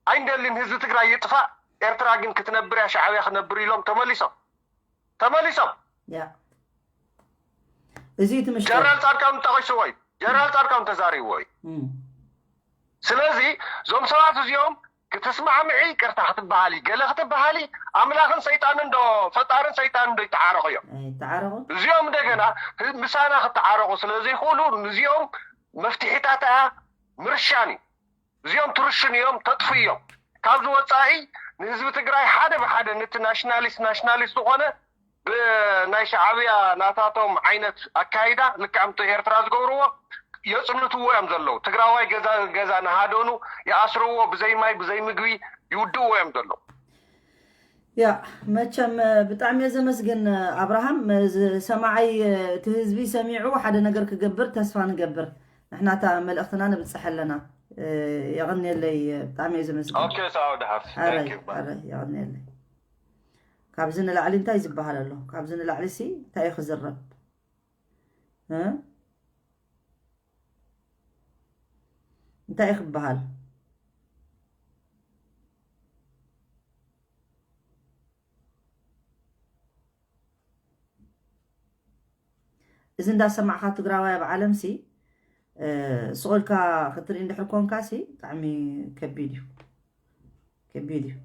ኣይንደልን ህዝቢ ትግራይ ይጥፋእ፣ ኤርትራ ግን ክትነብር እያ፣ ሻዕብያ ክነብር ኢሎም ተመሊሶም ተመሊሶም። እዚ እቲ ምሽጥር ጀነራል ፃድቃን ጠቂስዎ እዩ። ጀነራል ፃድቃን ተዛሪብዎ እዩ። ስለዚ እዞም ሰባት እዚኦም ክትስማዕምዒ ይቅርታ ክትበሃሊ ገለ ክትበሃሊ ኣምላኽን ሰይጣንን ዶ ፈጣርን ሰይጣንን ዶ ይተዓረቑ እዮም። እዚኦም እንደገና ምሳና ክተዓረቑ ስለዘይክእሉ ንዚኦም መፍትሒታት ምርሻን እዩ። እዚኦም ትርሽኑ እዮም፣ ተጥፍኡ እዮም። ካብዚ ወፃኢ ንህዝቢ ትግራይ ሓደ ብሓደ ነቲ ናሽናሊስት ናሽናሊስት ዝኾነ ብናይ ሻዕብያ ናታቶም ዓይነት ኣካይዳ ልክዕ ከምቲ ኤርትራ ዝገብርዎ የፅንትዎ እዮም ዘለዉ። ትግራዋይ ገዛ ገዛ ናሃደኑ ይኣስርዎ፣ ብዘይ ማይ ብዘይ ምግቢ ይውድእዎ እዮም ዘለዉ። ያ መቸም ብጣዕሚ እየ ዘመስግን ኣብርሃም። ሰማዓይ እቲ ህዝቢ ሰሚዑ ሓደ ነገር ክገብር ተስፋ ንገብር። ንሕና እታ መልእኽትና ንብፅሕ ኣለና። የቐንየለይ ብጣዕሚ እየ ዘመስግን። ኦኬ ሰዓው ድሓፍ። ኣረይ ኣረይ የቐንየለይ። ካብዚ ንላዕሊ እንታይ ዝበሃል ኣሎ? ካብዚ ንላዕሊ ሲ እንታይ እዩ ክዝረብ? እ? እንታይ እዩ ክበሃል? እዚ እንዳሰማዕካ ትግራዋይ ኣብ ዓለም ሲ ስቕ ኢልካ ክትርኢ እንድሕር ኮንካ ሲ ብጣዕሚ ከቢድ እዩ። ከቢድ እዩ።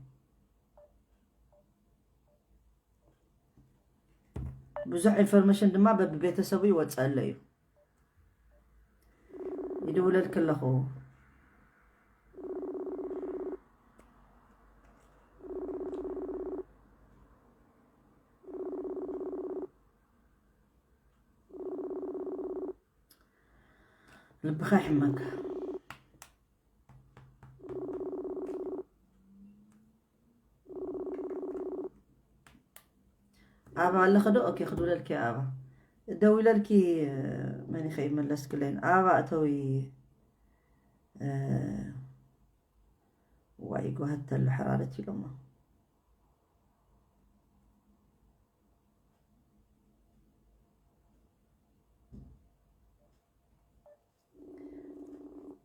ብዙሕ ኢንፎርሜሽን ድማ በብቤተሰቡ ይወፀለ እዩ። ይድውለልክ ኣለኹ። ልብኻ ይሕመካ። ኣባ ኣለኺ ዶ? ኦኬ ክድውለልኪ ኣባ ደዊለልኪ መን ኢኸ ይመለስክለይን ኣባ እተዊ ዋይ ጓሃት ተለ ሕራረት ኢሎሞ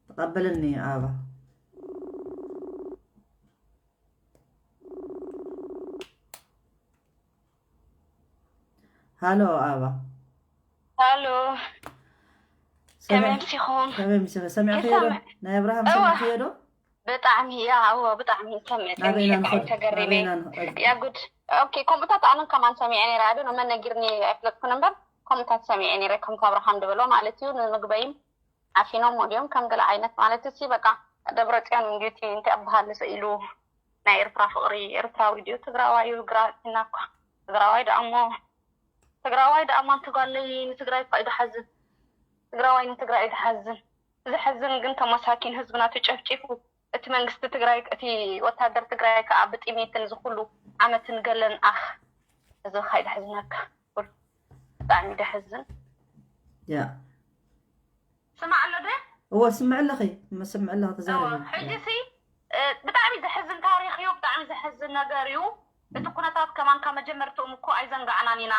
ተቐበለኒ ኣባ ሃሎ ኣባ ሃሎ ከመይ ምሲኹም? ከመይ ምሲኹም? ሰሚዕኽዮ ዶ? ናይ ኣብርሃም ሰሚዕኽዮ ዶ? ብጣዕሚ ያ እወ ብጣዕሚ ሰሚዐ ሰሚዐ ብጣዕሚ ተገሪመ ያ ጉድ ኦኬ ከምኡታት ኣነን ከማን ሰሚዐ ነይረ ኣዶ ንመን ነጊርኒ ኣይፍለጥኩን እምበር ከምኡታት ሰሚዐ ነይረ ከምቲ ኣብርሃም ዝበሎ ማለት እዩ ንምግበይም ዓፊኖሞ ድዮም ከም ገለ ዓይነት ማለት እሲ በቃ ደብረፅዮን እንዲዩ እቲ እንታይ ኣበሃል ስኢሉ ናይ ኤርትራ ፍቕሪ ኤርትራዊ ድዩ ትግራዋይ እዩ ግራ ኣእቲና እኳ ትግራዋይ ደኣ እሞ ትግራዋይ ደኣ እሞ ኣንቲ ጓለይ ንትግራይ እኳ እዩ ዝሓዝን ትግራዋይ ንትግራይ እዩ ዝሓዝን ዘሕዝን ግን ተመሳኪን ህዝብና ተጨፍጪፉ እቲ መንግስቲ ትግራይ እቲ ወታደር ትግራይ ከዓ ብጥሜትን ዝኩሉ ዓመትን ገለን ኣኽ እዚ ኸይድ ሕዝነካ ብጣዕሚ ደሕዝን። ያ ስማዕ ኣሎ ዶ? እወ፣ ስምዕ ኣለኺ፣ ስምዕ ኣለኺ፣ ተዛረቢ። ሕጂ ሲ ብጣዕሚ ዘሕዝን ታሪኽ እዩ። ብጣዕሚ ዘሕዝን ነገር እዩ። እቲ ኩነታት ከማን ካብ መጀመርትኦም እኮ ኣይዘንጋዕናን ኢና።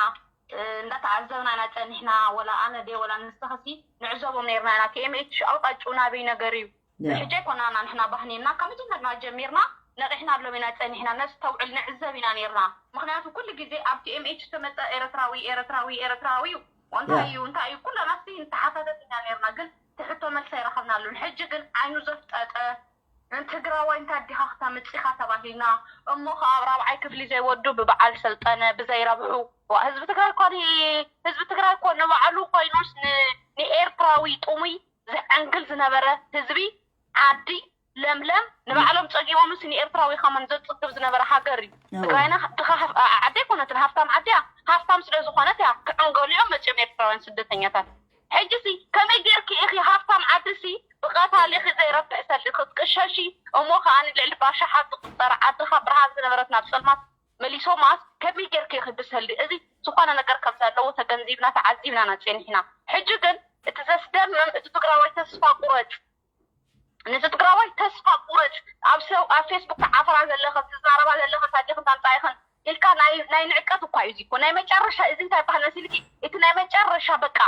እንዳተዓዘብና ኢና ጸኒሕና። ወላ ኣነ ደ ወላ ንስኽሲ ንዕዘቦም ነርና ኢና። ቲ ኤም ኤች ኣውጣጭኡ ናበይ ነገር እዩ። ሕጂ ኣይኮናና ንሕና ባህኒና ካብ መጀመርና ጀሚርና ነቂሕና ሎም ኢና ጸኒሕና። ነስተውዕል ንዕዘብ ኢና ነርና። ምክንያቱ ኩሉ ግዜ ኣብ ቲ ኤም ኤች ዝተመጸ ኤርትራዊ ኤርትራዊ ኤርትራዊ እዩ። እንታይ እዩ እንታይ እዩ ኩላና ሲ ንተሓታተት ኢና ነርና። ግን ትሕቶ መልሲ ኣይረኸብናሉን። ሕጂ ግን ዓይኑ ዘፍጠጠ ትግራዋይ እንታይ ዲኻ ክተምጽኻ ተባሂልና። እሞ ከ ኣብ ራብዓይ ክፍሊ ዘይወዱ ብበዓል ሰልጠነ ብዘይረብሑ። ዋ፣ ህዝቢ ትግራይ እኮ ኒ- ህዝቢ ትግራይ እኮ ንባዕሉ ኮይኑስ ን- ንኤርትራዊ ጥሙይ ዘዕንግል ዝነበረ ህዝቢ ዓዲ ለምለም ንባዕሎም ጸጊቦምስ ንኤርትራዊ ከማን ዘጽግብ ዝነበረ ሃገር እዩ። እወ። ትግራይና ድኻ ሃፍ- ዓ- ዓዲ ኣይኮነትን፣ ሃፍታም ዓዲ እያ። ሃፍታም ስለ ዝኾነት እያ ክዕንገሉ እዮም መጺኦም ኤርትራውያን ስደተኛታት። ሕጂ ሲ ከመይ ጌርኪ ኢኺ ሃፍታም ዓዲ ሲ ብቐታሊ ኢኺ ዘይረብሕ ሰልዲ ክትቅሸሺ እሞ ከኣ ንልዕሊ ባሻሓት ዝቁጸር ዓድኻ ብርሃን ዝነበረት ናብ ጸልማት መሊሶማስ ከመይ ጌርኪ ኢኺ ብሰልዲ እዚ ዝኾነ ነገር ከም ዘለዎ ተገንዚብና ተዓዚብና ኢና ጸኒሕና። ሕጂ ግን እቲ ዘስደምም እቲ ትግራዋይ ተስፋ ቁረጽ ነቲ ትግራዋይ ተስፋ ቁረጽ ኣብ ሰብ ኣብ ፌስቡክ ተዓፍራ ዘለኽን ትዛረባ ዘለኽን ሳዲኽን ታምጻኢኽን ኢልካ ናይ ናይ ንዕቀት እኳ እዩ እኮ ናይ መጨረሻ እዚ እንታይ ባህል መሲልኪ እቲ ናይ መጨረሻ በቃ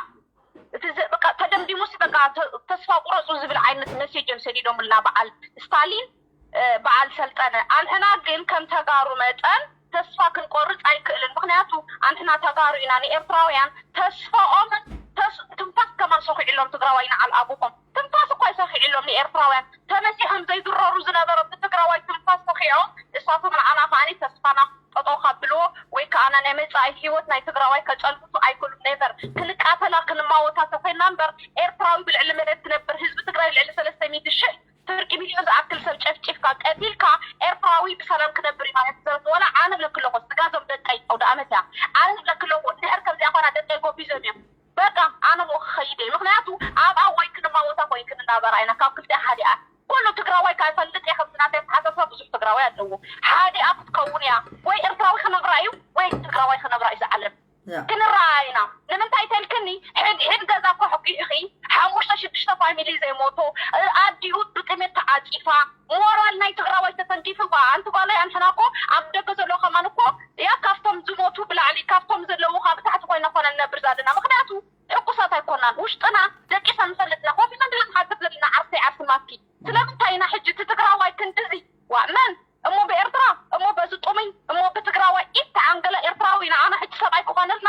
እቲ ዘ- በቃ ተደምዲሙሲ በቃ ተ- ተስፋ ቁረጹ ዝብል ዓይነት መሴጅ እዮም ሰዲዶምልና በዓል ስታሊን እ፣ በዓል ሰልጠነ ኣንሕና ግን ከም ተጋሩ መጠን ተስፋ ክንቆርጽ ኣይክእልን ምክንያቱ ኣንሕና ተጋሩ ኢና ንኤርትራውያን ተስፋኦምን ተስ- ትንፋስ ከማን ሰኺዕሎም ትግራዋይ ንዓል ኣቡኹም ትንፋስ እኳ ይሰኺዕሎም ንኤርትራውያን ተነሲሖም ዘይድረሩ ዝነበሮም ንትግራዋይ ትንፋስ ሰኺዖም እሳቶም ንዓና ከዓኒ ተስፋና ጠጠው ካብልዎ ወይ ከዓና ናይ መጻኢ ህይወት ናይ ትግራዋይ ከጨልምቱ ኣይክእሉን ነበር ክንቃተላ ክንማወታ ተኮይና እምበር ኤርትራዊ ብልዕሊ መሬት ትነብር ህዝቢ ትግራይ ልዕሊ ሰለስተ ሚእቲ ሽሕ ፍርቂ ሚልዮን ዝኣክል ሰብ ጨፍጭፍካ ቀቲልካ ኤርትራዊ ብሰላም ክነብር እዩ ማለት ዘበት ወላ ኣነ ብለክለኹ ስጋዞም ደቀይ ኣውደ ኣመት እያ ኣነ ብለክለኹ እንድሕር ከምዚኣ ኮና ደቀይ ጎቢዞም እዮም በቃ ኣነ ብኡ ክኸይድ እየ ምክንያቱ ኣብኣ ወይ ክንማወታ ወይ ክንናበራ ኢና ካብ ክልቲኣ ሓዲኣ ኩሉ ትግራዋይ ካብ ፈልጥ እየ ከምዚ ናተይ ኣተሓሳስባ ብዙሕ ትግራዋይ ኣለዎ ሓዲኣ ክትከውን እያ ወይ ኤርትራዊ ክነብራ እዩ ወይ ትግራዋይ ክነብራ እዩ ዝዓለም ክንረኣይና ንምንታይ ተልክኒ ሕድ ሕድ ገዛ እኮ ሕጊ ኢኺ ሓሙሽተ ሽዱሽተ ፋሚሊ ዘይሞቶ ኣዲኡ ብጥሜት ተዓፂፋ ሞራል ናይ ትግራዋይ ተተንኪፍዋ ኣንቲ ጓለይ ኣንሕና እኮ ኣብ ደገ ዘሎ ከማን እኮ ያ ካብቶም ዝሞቱ ብላዕሊ ካብቶም ዘለዉ ካብ ታሕቲ ኮይና ኮነ ንነብር ዘለና ምክንያቱ ሕጉሳት ኣይኮናን ውሽጥና ደቂሰ ንፈልጥና ኮፊና ድና ንሓድር ዘለና ዓርሰይ ዓርሲ ማኪ ስለምንታይ ኢና ሕጂ እቲ ትግራዋይ ክንድዚ ዋ መን እሞ ብኤርትራ እሞ በዚ ጥሙይ እሞ ብትግራዋይ ኢድ ተዓንገለ ኤርትራዊ ኢና ኣነ ሕጂ ሰብኣይ ክኾነልና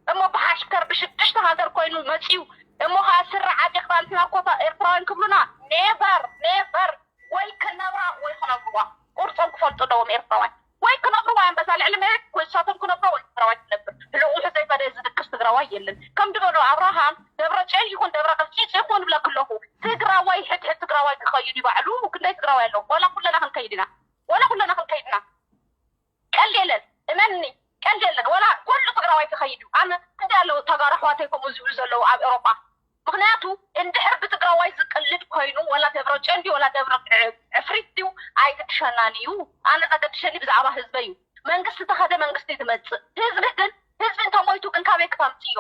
እሞ ብሓሽከር ብሽዱሽተ ሃገር ኮይኑ መፅዩ እሞ ከዓ ስረ ዓጢቕና እንትና ኮታ ኤርትራውያን ክብሉና ኔቨር ኔቨር ወይ ክነብራ ወይ ክነብርዋ ቁርፆም ክፈልጡ ኣለዎም ኤርትራውያን ወይ ክነብርዋ እዮም በዛ ልዕሊ መሬት ወይ እሳቶም ክነብሮ ወይ ትግራዋይ ክነብር ህልቑሑ ዘይፈደ ዝድቅስ ትግራዋይ የለን ከም ድበሎ ኣብርሃም ደብረ ጨን ይኹን ደብረ ቅርፂፅ ይኹን ብለክለኹ ትግራዋይ ሕድሕድ ትግራዋይ ክኸይድ ይባዕሉ ክንደይ ትግራዋይ ኣለዉ ወላ ኩለና ክንከይድ ኢና ወላ ኩለና ክንከይድ ኢና ቀልድ የለን እመኒ ቀልድ የለን ወላ ኩሉ ትግራዋይ ክኸይድ እዩ ኣነ ክንደይ ኣለዉ ተጋሩ ኣሕዋተይ ከምኡ ዝብሉ ዘለዉ ኣብ ኤሮጳ ምክንያቱ እንድሕር ብትግራዋይ ዝቅልድ ኮይኑ ወላ ደብረ ጨንዲ ወላ ደብረ ዕፍሪት ድዩ ኣይግድሸናን እዩ ኣነ ዘገድሸኒ ብዛዕባ ህዝበይ እዩ መንግስቲ ተኸደ መንግስቲ ዝመፅእ ህዝቢ ግን ህዝቢ እንተሞይቱ ግን ካበይ ክተምፅዮ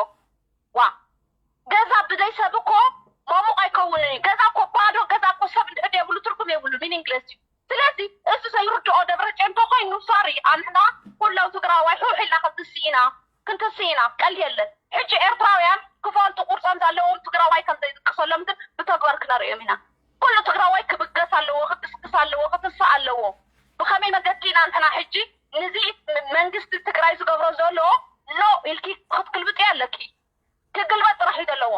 ዋ ገዛ ብዘይ ሰብ እኮ መሙቕ ኣይከውንን እዩ ገዛ እኮ ባዶ ገዛ እኮ ሰብ እንድሕር የብሉ ትርጉም የብሉ ሚኒንግለስ እዩ ስለዚ እዚ ዘይርድኦ ደብረፅዮን እንተኮይኑ ሶሪ ኣንሕና ኩለው ትግራዋይ ሕውሕ ኢልና ክንትስእ ኢና ክንትስእ ኢና ቀልድ የለን ሕጂ ኤርትራውያን ክፈልጡ ቁርፆም ዘለዎም ትግራዋይ ከም ዘይዝቅሰሎም ግን ብተግባር ክነርእዮም ኢና ኩሉ ትግራዋይ ክብገስ ኣለዎ ክግስግስ ኣለዎ ክትንሳእ ኣለዎ ብከመይ መገዲ ኢና ንሕና ሕጂ ንዚ መንግስቲ ትግራይ ዝገብሮ ዘሎ ኖ ኢልኪ ክትግልብጥዮ ኣለኪ ክግልበጥ ጥራሕ እዩ ዘለዎ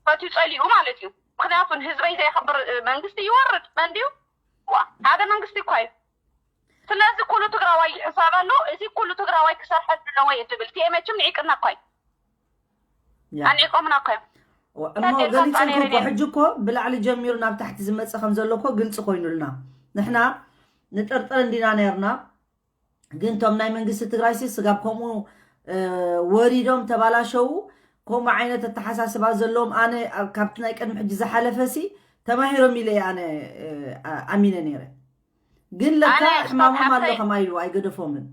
ፈትዩ ፀሊኡ ማለት እዩ ምክንያቱ ንህዝበይ ዘየኽብር መንግስቲ ይወርድ መን ድዩ ዋ ሓደ መንግስቲ እኳ እዩ ስለዚ ኩሉ ትግራዋይ ይሕሳብ ኣሎ እዚ ኩሉ ትግራዋይ ክሰርሐሉ ኣለዎ እየ ትብል ቲኤምኤችም ንዒቅና እኳ እዩ ኣንዒቆምና እኳ እዮም እሞ ገሊፀልኩ እኮ ሕጂ እኮ ብላዕሊ ጀሚሩ ናብ ታሕቲ ዝመፀ ከም ዘሎ እኮ ግልፂ ኮይኑልና ንሕና ንጥርጥር እንዲና ነርና ግን እቶም ናይ መንግስቲ ትግራይ ሲ ስጋብ ከምኡ ወሪዶም ተባላሸው ከምኡ ዓይነት ኣተሓሳስባ ዘለዎም ኣነ ካብቲ ናይ ቅድሚ ሕጂ ዝሓለፈ ሲ ተማሂሮም ኢለ ኣነ ኣሚነ ነይረ ግን ለካ ሕማሞም ኣሎ ከማይ ኢሉ ኣይገደፎምን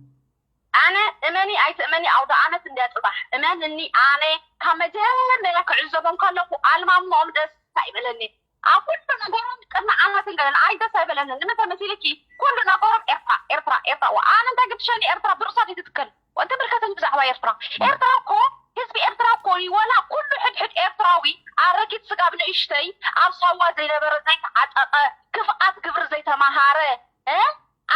ኣነ እመኒ ኣይትእመኒ ኣውደ ኣመት እንድያ ጽባሕ እመንኒ። ኣነ ካብ መጀመርያ ክዕዘቦም ከለኹ ኣልማሞኦም ደስ ኣይበለኒ። ኣብ ኩሉ ነገሮም ቅድሚ ዓመትን ገለን ኣይ ደስ ኣይበለንን። ንምንታይ መሲልኪ? ኩሉ ነገሮም ኤርትራ ኤርትራ ኤርትራ። ዋ ኣነ እንታይ ግድሸኒ? ኤርትራ ብርእሳ ትትክል ወንተ ብርከተኝ ብዛዕባ ኤርትራ። ኤርትራ እኮ ህዝቢ ኤርትራ እኮ እዩ። ወላ ኩሉ ሕድሕድ ኤርትራዊ ኣረጊት ስጋብ ንእሽተይ ኣብ ሳዋ ዘይነበረ ዘይተዓጠቐ ክፍኣት ግብሪ ዘይተማሃረ እ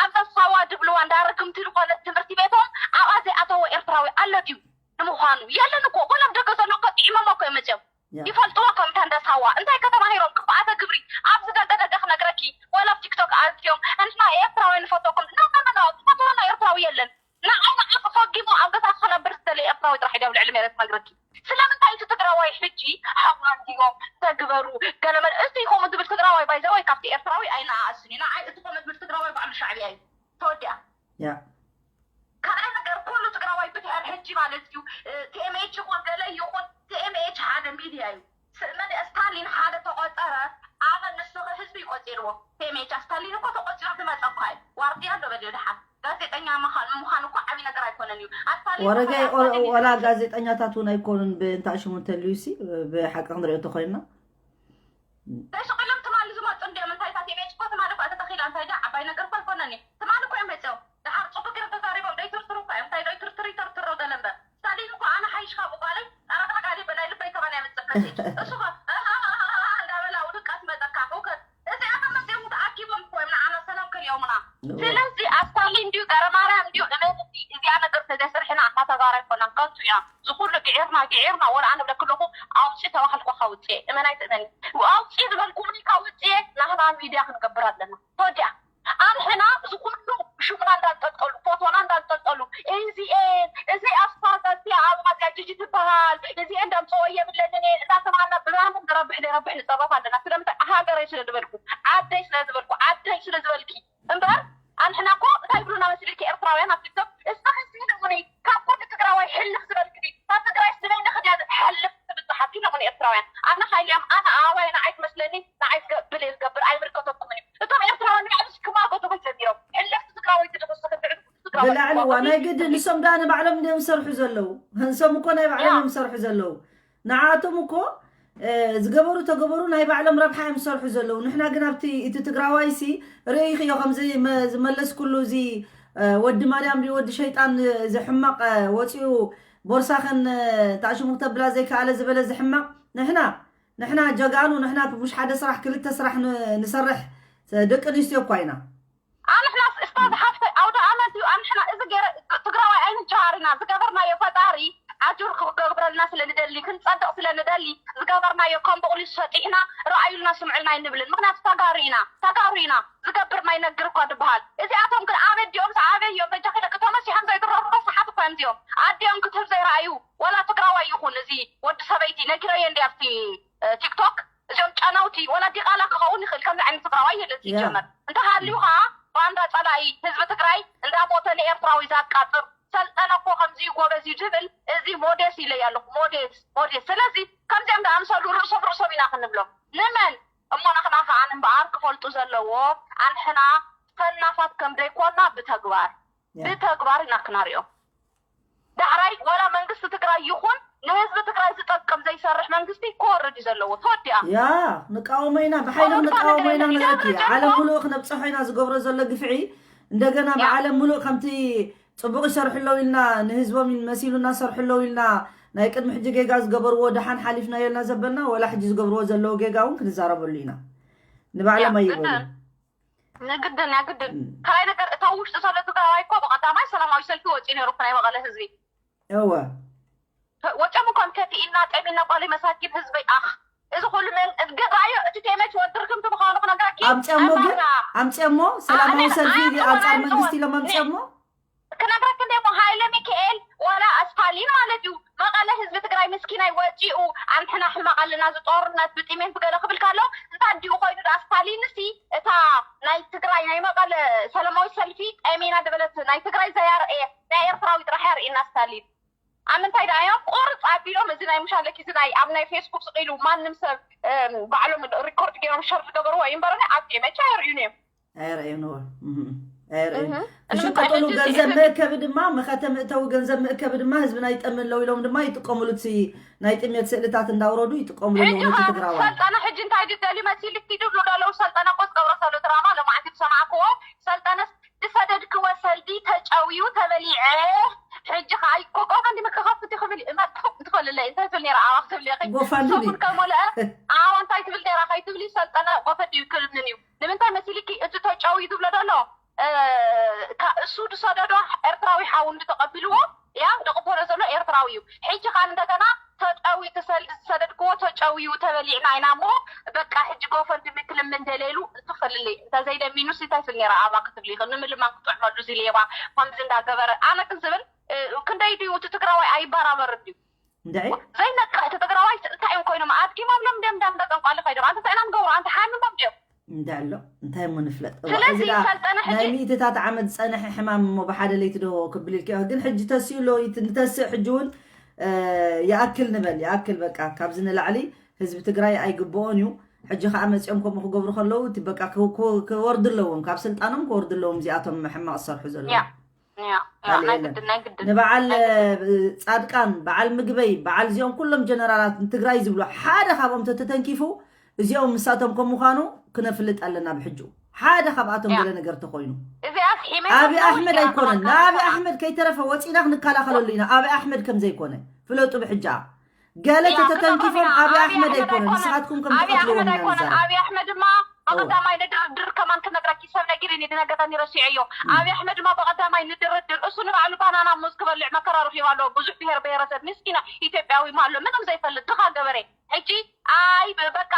ኣብዛ ሳዋ ድብልዋ እንዳ ርግምቲ ዝኾነት ትምህርቲ ቤቶም ኣብኣ ዘይኣተወ ኤርትራዊ ኣሎ ድዩ? ንምዃኑ የለን እኮ። ወላ ኣብ ደገ ዘሎ እኮ ጥዒሞም እኮ እዮም መፅኦም። ይፈልጥዎ እኮ ምታ እንዳ ሳዋ እንታይ ከተማሂሮም ክፍኣተ ግብሪ ኣብዚ ደገ ደገ ክነግረኪ ወላ ኣብ ቲክቶክ ኣትዮም እንትና ኤርትራውያን ንፈተኩም። ና ና ና ና ዝፈትወና ኤርትራዊ የለን። ንዓይ ንዓኺ ፈጊሙ ኣብ ገዛ ክነብር ዝደሊ ኤርትራዊ ጥራሕ እዩ ኣብ ልዕሊ መሬት ክነግረኪ። ስለምንታይ እቲ ትግራዋይ ሕጂ ሓውና እንዲዮም ተግበሩ ገለመለ እቲ ከምኡ ዝብል ትግራዋይ ባይዘወይ ካብቲ ኤርትራዊ ኣይነኣእስን እዩ። ንዓይ እቲ ከምኡ ዝብል ትግራዋይ ባዕሉ ሻዕብያ እዩ። ተወዲኣ። ያ ካልኣይ ነገር ኩሉ ትግራዋይ ብድሕር ሕጂ ማለት እዩ። ቲኤምኤች ይኹን ገለ ይኹን ቲኤምኤች ሓደ ሚድያ እዩ። ስእመን ስታሊን ሓደ ተቆፀረ ኣመን ንስኺ ህዝቢ ይቆፂርዎ። ቲኤምኤች ስታሊን እኮ ተቆፂሩ ዝመፀ እኳ እዩ። ዋርድያ ዶ በልዮ ድሓን ጋዜጠኛ ምዃን ምዃን እኮ ዓብዪ ነገር ኣይኮነን እዩ። ኣስታሊን ወረገ እኮ ወላ ጋዜጠኛታት እውን ኣይኮኑን ብእንታ ሽሙ እንተልዩ ሲ ብሓቂ ክንሪኦ እንተኮይንና ተሽቂሎም ትማሊ ዝመፁ እንዲኦም እንታይ ታት ቤት እኮ ትማሊ እኳ ተተኺላ እንታይ ዳ ዓባይ ነገር እኮ ኣይኮነን እዩ። ትማሊ እኮ እዮም መፅኦም ድሓር ፅቡቅ ገይሮም ተዛሪቦም ደይትርትሩ እኳ እዮም እንታይ ደይትርትር ይተርትሮ ገለ እምበር ስታሊን እኮ ኣነ ሓይሽ ካብ ጓለይ ኣራግዓ ጋዲ በላይ ልበይ ከማን ያመፅእ መፅእ እሱ እኮ እንዳበላ ውድቃት መፀካ ህውከት እዚኣቶም መፅኦም ተኣኪቦም እኮ እዮም ንዓና ሰላም ከልዮምና። ስለዚ ኣስታሊን ድዩ ገረማርያም ድዩ እመንሲ እዚኣ ነገር ተዘይስርሕና ኣናተጋራ ኣይኮናን ከንቱ እያ። ዝኩሉ ግዒርና ግዒርና ወላ ኣነ ብለክ ኣለኹ ኣውፂ ተባሃልኩ ካውፅየ እመን ኣይትእመኒ ኣውፂ ዝበልኩ እኒ ካውፅየ ናህና ሚድያ ክንገብር ኣለና ተወዲኣ ኣንሕና ዝኩሉ ሽሙና እንዳንጠልጠሉ ፎቶና እንዳንጠልጠሉ እዚኤን እዚ ኣስፋልት እዚኣ ኣበባ እዚኣ ጅጂ ትበሃል እዚኤን ደምፅኦ የብለንን እየ እንዳተባሃልና ብራምን ንረብሕ ንረብሕ ንፀረፍ ኣለና ስለምንታይ ሃገረይ ስለ ዝበልኩ ዓደይ ስለ ዝበልኩ ዓደይ ስለ ዝበልኪ እምበር ኣንሕና እኮ እንታይ ይብሉና መሲልኪ ኤርትራውያን ኣብ ቲክቶክ እስኺ ስኢንኹኒ ካብ ኩሉ ትግራዋይ ሕልፍ ዝበልኪ ካብ ትግራይ ስበይ ንኽድያ ሕልፍ ትብል ዝሓት ኢሎምኒ ኤርትራውያን ኣነ ሓይልዮም ኣነ ኣባይ ንዓይ ትመስለኒ ንዓይ ትገብር እየ ዝገብር ኣይምልከተኩምን እዩ እቶም ኤርትራውያን ንባዕሉ ክማጎቱ ጀሚሮም ሕልፍቲ ትግራወይቲ ድኹ ስኽንድዕዱ ትግራዋይ ብላዕሊ ዋ ናይ ግድን ንሶም ደኣ ንባዕሎም እዮም ዝሰርሑ ዘለዉ ንሶም እኮ ናይ ባዕሎም እዮም ዝሰርሑ ዘለዉ ንዓቶም እኮ ዝገበሩ ተገበሩ ናይ ባዕሎም ረብሓ እዮም ዝሰርሑ ዘለዉ ንሕና ግን ኣብቲ እቲ ትግራዋይ ሲ ርእይኽዮ ከም ዝመለስኩሉ እዚ ወዲ ማርያም ድዩ ወዲ ሸይጣን እዚ ሕማቕ ወፂኡ ቦርሳኽን ታሽሙ ክተብላ ዘይከኣለ ዝበለ እዚ ሕማቕ ንሕና ንሕና ጀጋኑ ንሕና ምሽ ሓደ ስራሕ ክልተ ስራሕ ንሰርሕ ደቂ ኣንስትዮ እኳ ኢና ኣንሕናስ እስታዝ ሓፍተይ ኣውደ ኣመት እዩ ኣንሕና እዚ ገይረ ትግራዋይ ኣይንጀሃር ኢና ዝገበርናዮ ፈጣሪ ኣጅር ክገብረልና ስለ ንደሊ ክንፀድቕ ስለ ንደሊ ዝገበርናዮ ከም ብቑሊ ሰጢሕና ረኣዩልና ስምዑልና ኣይንብልን ምክንያቱ ተጋሩ ኢና ተጋሩ ኢና ዝገብር ማይነግር እኳ ዝበሃል እዚኣቶም ግን ኣበይ ድኦም ዝኣበይ እዮም በጃኺ ደቂ ተመሲሖም ዘይድረሩ ረሳሓት እኳ እዮም እዚኦም ኣዲኦም ክትህብ ዘይረኣዩ ወላ ትግራዋይ ይኹን እዚ ወዲ ሰበይቲ ነጊረዮ እንዲ ኣብቲ ቲክቶክ እዚኦም ጨነውቲ ወላ ዲቓላ ክኸውን ይኽእል ከምዚ ዓይነት ትግራዋይ የለን ሲጀመር እንተሃልዩ ከዓ ባንዳ ፀላኢ ህዝቢ ትግራይ እንዳሞተ ንኤርትራዊ ዘቃፅር ሰልጠነ እኮ ከምዚ እዩ ጎበዝ እዩ ዝብል እዚ ሞዴስ ኢለይ ኣለኹ ሞዴስ ሞዴስ ስለዚ ከምዚኦም ዝኣምሰሉ ርእሶም ርእሶም ኢና ክንብሎም ንመን እሞ ንሕና ከዓ እምበኣር ክፈልጡ ዘለዎ ኣንሕና ፈናፋት ከም ዘይኮና ብተግባር ብተግባር ኢና ክነሪኦ ዳሕራይ ዋላ መንግስቲ ትግራይ ይኹን ንህዝቢ ትግራይ ዝጠቅም ዘይሰርሕ መንግስቲ ክወርድ እዩ ዘለዎ ተወዲኣ ያ ንቃወሞ ኢና ብሓይሊ ንቃወሞ ኢና ንብለኪ ዓለም ሙሉእ ክነብፀሖ ኢና ዝገብሮ ዘሎ ግፍዒ እንደገና ብዓለም ሙሉእ ከምቲ ፅቡቕ ይሰርሑ ኣለዉ ኢልና ንህዝቦም መሲሉና ሰርሑ ኣለዉ ኢልና ናይ ቅድሚ ሕጂ ጌጋ ዝገበርዎ ደሓን ሓሊፍናዮ ኢልና ዘበልና ወላ ሕጂ ዝገብርዎ ዘለዉ ጌጋ እውን ክንዛረበሉ ኢና ንባዕሎም ኣይበሉ ንግድን ያ ግድን ካልኣይ ነገር እታ ውሽጢ ዘሎ ትግራዋይ እኮ ብቐዳማይ ሰላማዊ ሰልፊ ወፂኡ ነይሩ እኮ ናይ መቐለ ህዝቢ እወ ወፂኦም እኮ ከፊእና ጠሚና ጓለይ መሳኪን ህዝበይ ኣኽ እዚ ኩሉ ራዮ እቲ ቴመች ወዲ ርግምቲ ምዃኑ ክነግረኪ ኣምፅኦሞ ግን ኣምፅኦሞ ሰላማዊ ሰልፊ ኣንፃር መንግስቲ ኢሎም ኣምፅኦሞ ክነግረክ እንደ ሃይለ ሚካኤል ዋላ ኣስፋሊን ማለት እዩ መቐለ ህዝቢ ትግራይ ምስኪናይ ወፂኡ ኣንሕና ሕማቕ ኣለና እዚ ጦርነት ብጢሜን ብገለ ክብል ካሎ እንታይ ድኡ ኮይኑ ዳ ስታሊንሲ እታ ናይ ትግራይ ናይ መቐለ ሰለማዊ ሰልፊ ጠሜና ደበለት ናይ ትግራይ ዘያርእየ ናይ ኤርትራዊ ጥራሕ ያርእየና ስታሊን ኣብ ምንታይ ደኣ እዮም ቁርፅ ኣቢሎም እዚ ናይ ሙሻለኪ እዚ ናይ ኣብ ናይ ፌስቡክ ስቕ ኢሉ ማንም ሰብ ባዕሎም ሪኮርድ ገይሮም ሸር ዝገበርዎ እዩ እምበረኒ ኣብ ቴመች ኣየርእዩን እዮም ኣይረእየንዎ ኣይርእን። እሺ፣ ቀጥሉ። ገንዘብ መእከቢ ድማ፣ መኸተ መእተዊ ገንዘብ መእከቢ ድማ ህዝብና ይጠሚ ኣለዉ ኢሎም ድማ ይጥቀምሉ። እቲ ናይ ጥሜት ስእልታት እንዳውረዱ ይጥቀምሉ ኣለዉ ነቲ ትግራዋይ። ሰልጠነ ሕጂ እንታይ ድደሊ መሲልኪ ድብሉ ኣለዉ። ሰልጠነ እኮ ዝገብሮ ዘሎ ድራማ ሎማዓንቲ ዝሰማዕክዎ፣ ሰልጠነ ዝሰደድክዎ ሰልዲ ተጨውዩ ተበሊዐ። ሕጂ ከኣ ይኮቆም እንዲ መከኸፍቲ ክብል እዩ። መጥፎ ትፈልለይ እንታይ ትብል ነይራ? ኣዋ ክትብል ኢኺ። ጎፋንድሚ። ሰሙን ከመልአ ኣዋ እንታይ ትብል ነይራ? ከይትብሊ ሰልጠነ ጎፈንድሚ ክልምን እዩ። ንምንታይ መሲልኪ? እቲ ተጨውዩ ትብሎ ዘሎ እሱ ዝሰደዶ ኤርትራዊ ሓው እንድተቐቢልዎ፣ ያ ዝቕበሎ ዘሎ ኤርትራዊ እዩ። ሕጂ ኸኣ እንደገና ተጨዊ ትሰል ዝሰደድክዎ ተጨውዩ ተበሊዕና ኢና እሞ በቃ ሕጂ ጎፈንድሚ ክልምን ደለይሉ። እንትፈልለይ እንተ ዘይለሚኑስ እንታይ ትብል ነይራ? ኣባ ክትብሊ ኢኺ። ንምልማን ክጥዕመሉ እዚ ሌባ ከምዚ እንዳገበረ ኣነ ግን ዝብል ክንደይ ድዩ እቲ ትግራዋይ ኣይበራበርን ድዩ? ዘይነቅሕ እቲ ትግራዋይ እንታይ እዮም ኮይኖም ኣድጊሞም ሎም ደም ደም ደጠንቋሊ ከይዶም ኣንተ እንታይ ኢና ንገብሮ ኣንተ ሓሚሞም ድዮም? እንዳ ኣሎ እንታይ እሞ ንፍለጥ። እዋ፣ ስለዚ እዚ ደኣ ሰልጠነ ሕጂ ናይ ሚእትታት ዓመት ዝጸንሐ ሕማም እሞ ብሓደ ለይቲ ዶ ክብል ኢልኪ ኢኺ። ግን ሕጂ ተሲኡ ኣሎ ይት-፣ ንተስእ ሕጂ እውን፣ እ፣ ይኣክል ንበል፣ ይኣክል በቃ። ካብዚ ንላዕሊ ህዝቢ ትግራይ ኣይግብኦን እዩ። ሕጂ ከኣ መጺኦም ከምኡ ክገብሩ ከለዉ፣ እቲ በቃ ክው-፣ ክው-፣ ክወርዱ ኣለዎም፣ ካብ ስልጣኖም ክወርዱ ኣለዎም እዚኣቶም ሕማቕ ዝሰርሑ ዘለዉ። ያ፣ ያ፣ ያ፣ ካልእ ናይ የለን። ግድን፣ ናይ ግድን፣ ንበዓል፣ ናይ ግድን። እ፣ ጻድቃን፣ በዓል ምግበይ፣ በዓል እዚኦም ኩሎም ጀነራላት ንትግራይ ዝብሉ ሓደ ካብኦም ተተተንኪፉ፣ እዚኦም ምሳቶም ከም ምዃኑ ክነፍልጥ ኣለና። ብሕጁ ሓደ ካብኣቶም ያ። ገለ ነገር ተኾይኑ፣ እዚኣስ ሒመ ኣቢ ክትነውሕ ኣሕመድ እያ ኣይኮነን። ተባካ ንኣቢ ተባካ። ኣሕመድ ከይተረፈ ወፂና ክንከላኸለሉ ኢና። ኣቢ ኣሕመድ ከም ዘይኮነ ፍለጡ። ብሕጃ ገለ ያ፣ ተተተንኪፎም ክነግረኩም ኢና። ኣቢ ኣቢ ኣሕመድ ኣሕመድ ኣይኮነን። ኣይኮነን። ንስኻትኩም ከም ኣቢ ትፈትልዎ ኣሕመድ ኢና ኣይኮነን። ንዛረብ። ኣቢ ኣሕመድ ድማ እወ። ብቐዳማይ ንድርድር ከማን ክነግረኪ ሰብ ነጊርኒ ድነገረኒ ረሲዐዮ። እም። ኣቢ ኣሕመድ ድማ ብቐዳማይ ንድርድር እሱ ንባዕሉ ባናና ሙዝ ክበልዕ መከራ ረኺቡ ኣሎ። ብዙሕ ብሄር ብሄረሰብ ምስኪና ኢትዮጵያዊ ማ ኣሎ ምንም ዘይፈልጥ ድኻ ገበሬ። ሕጂ ኣይ ብ-፣ በቃ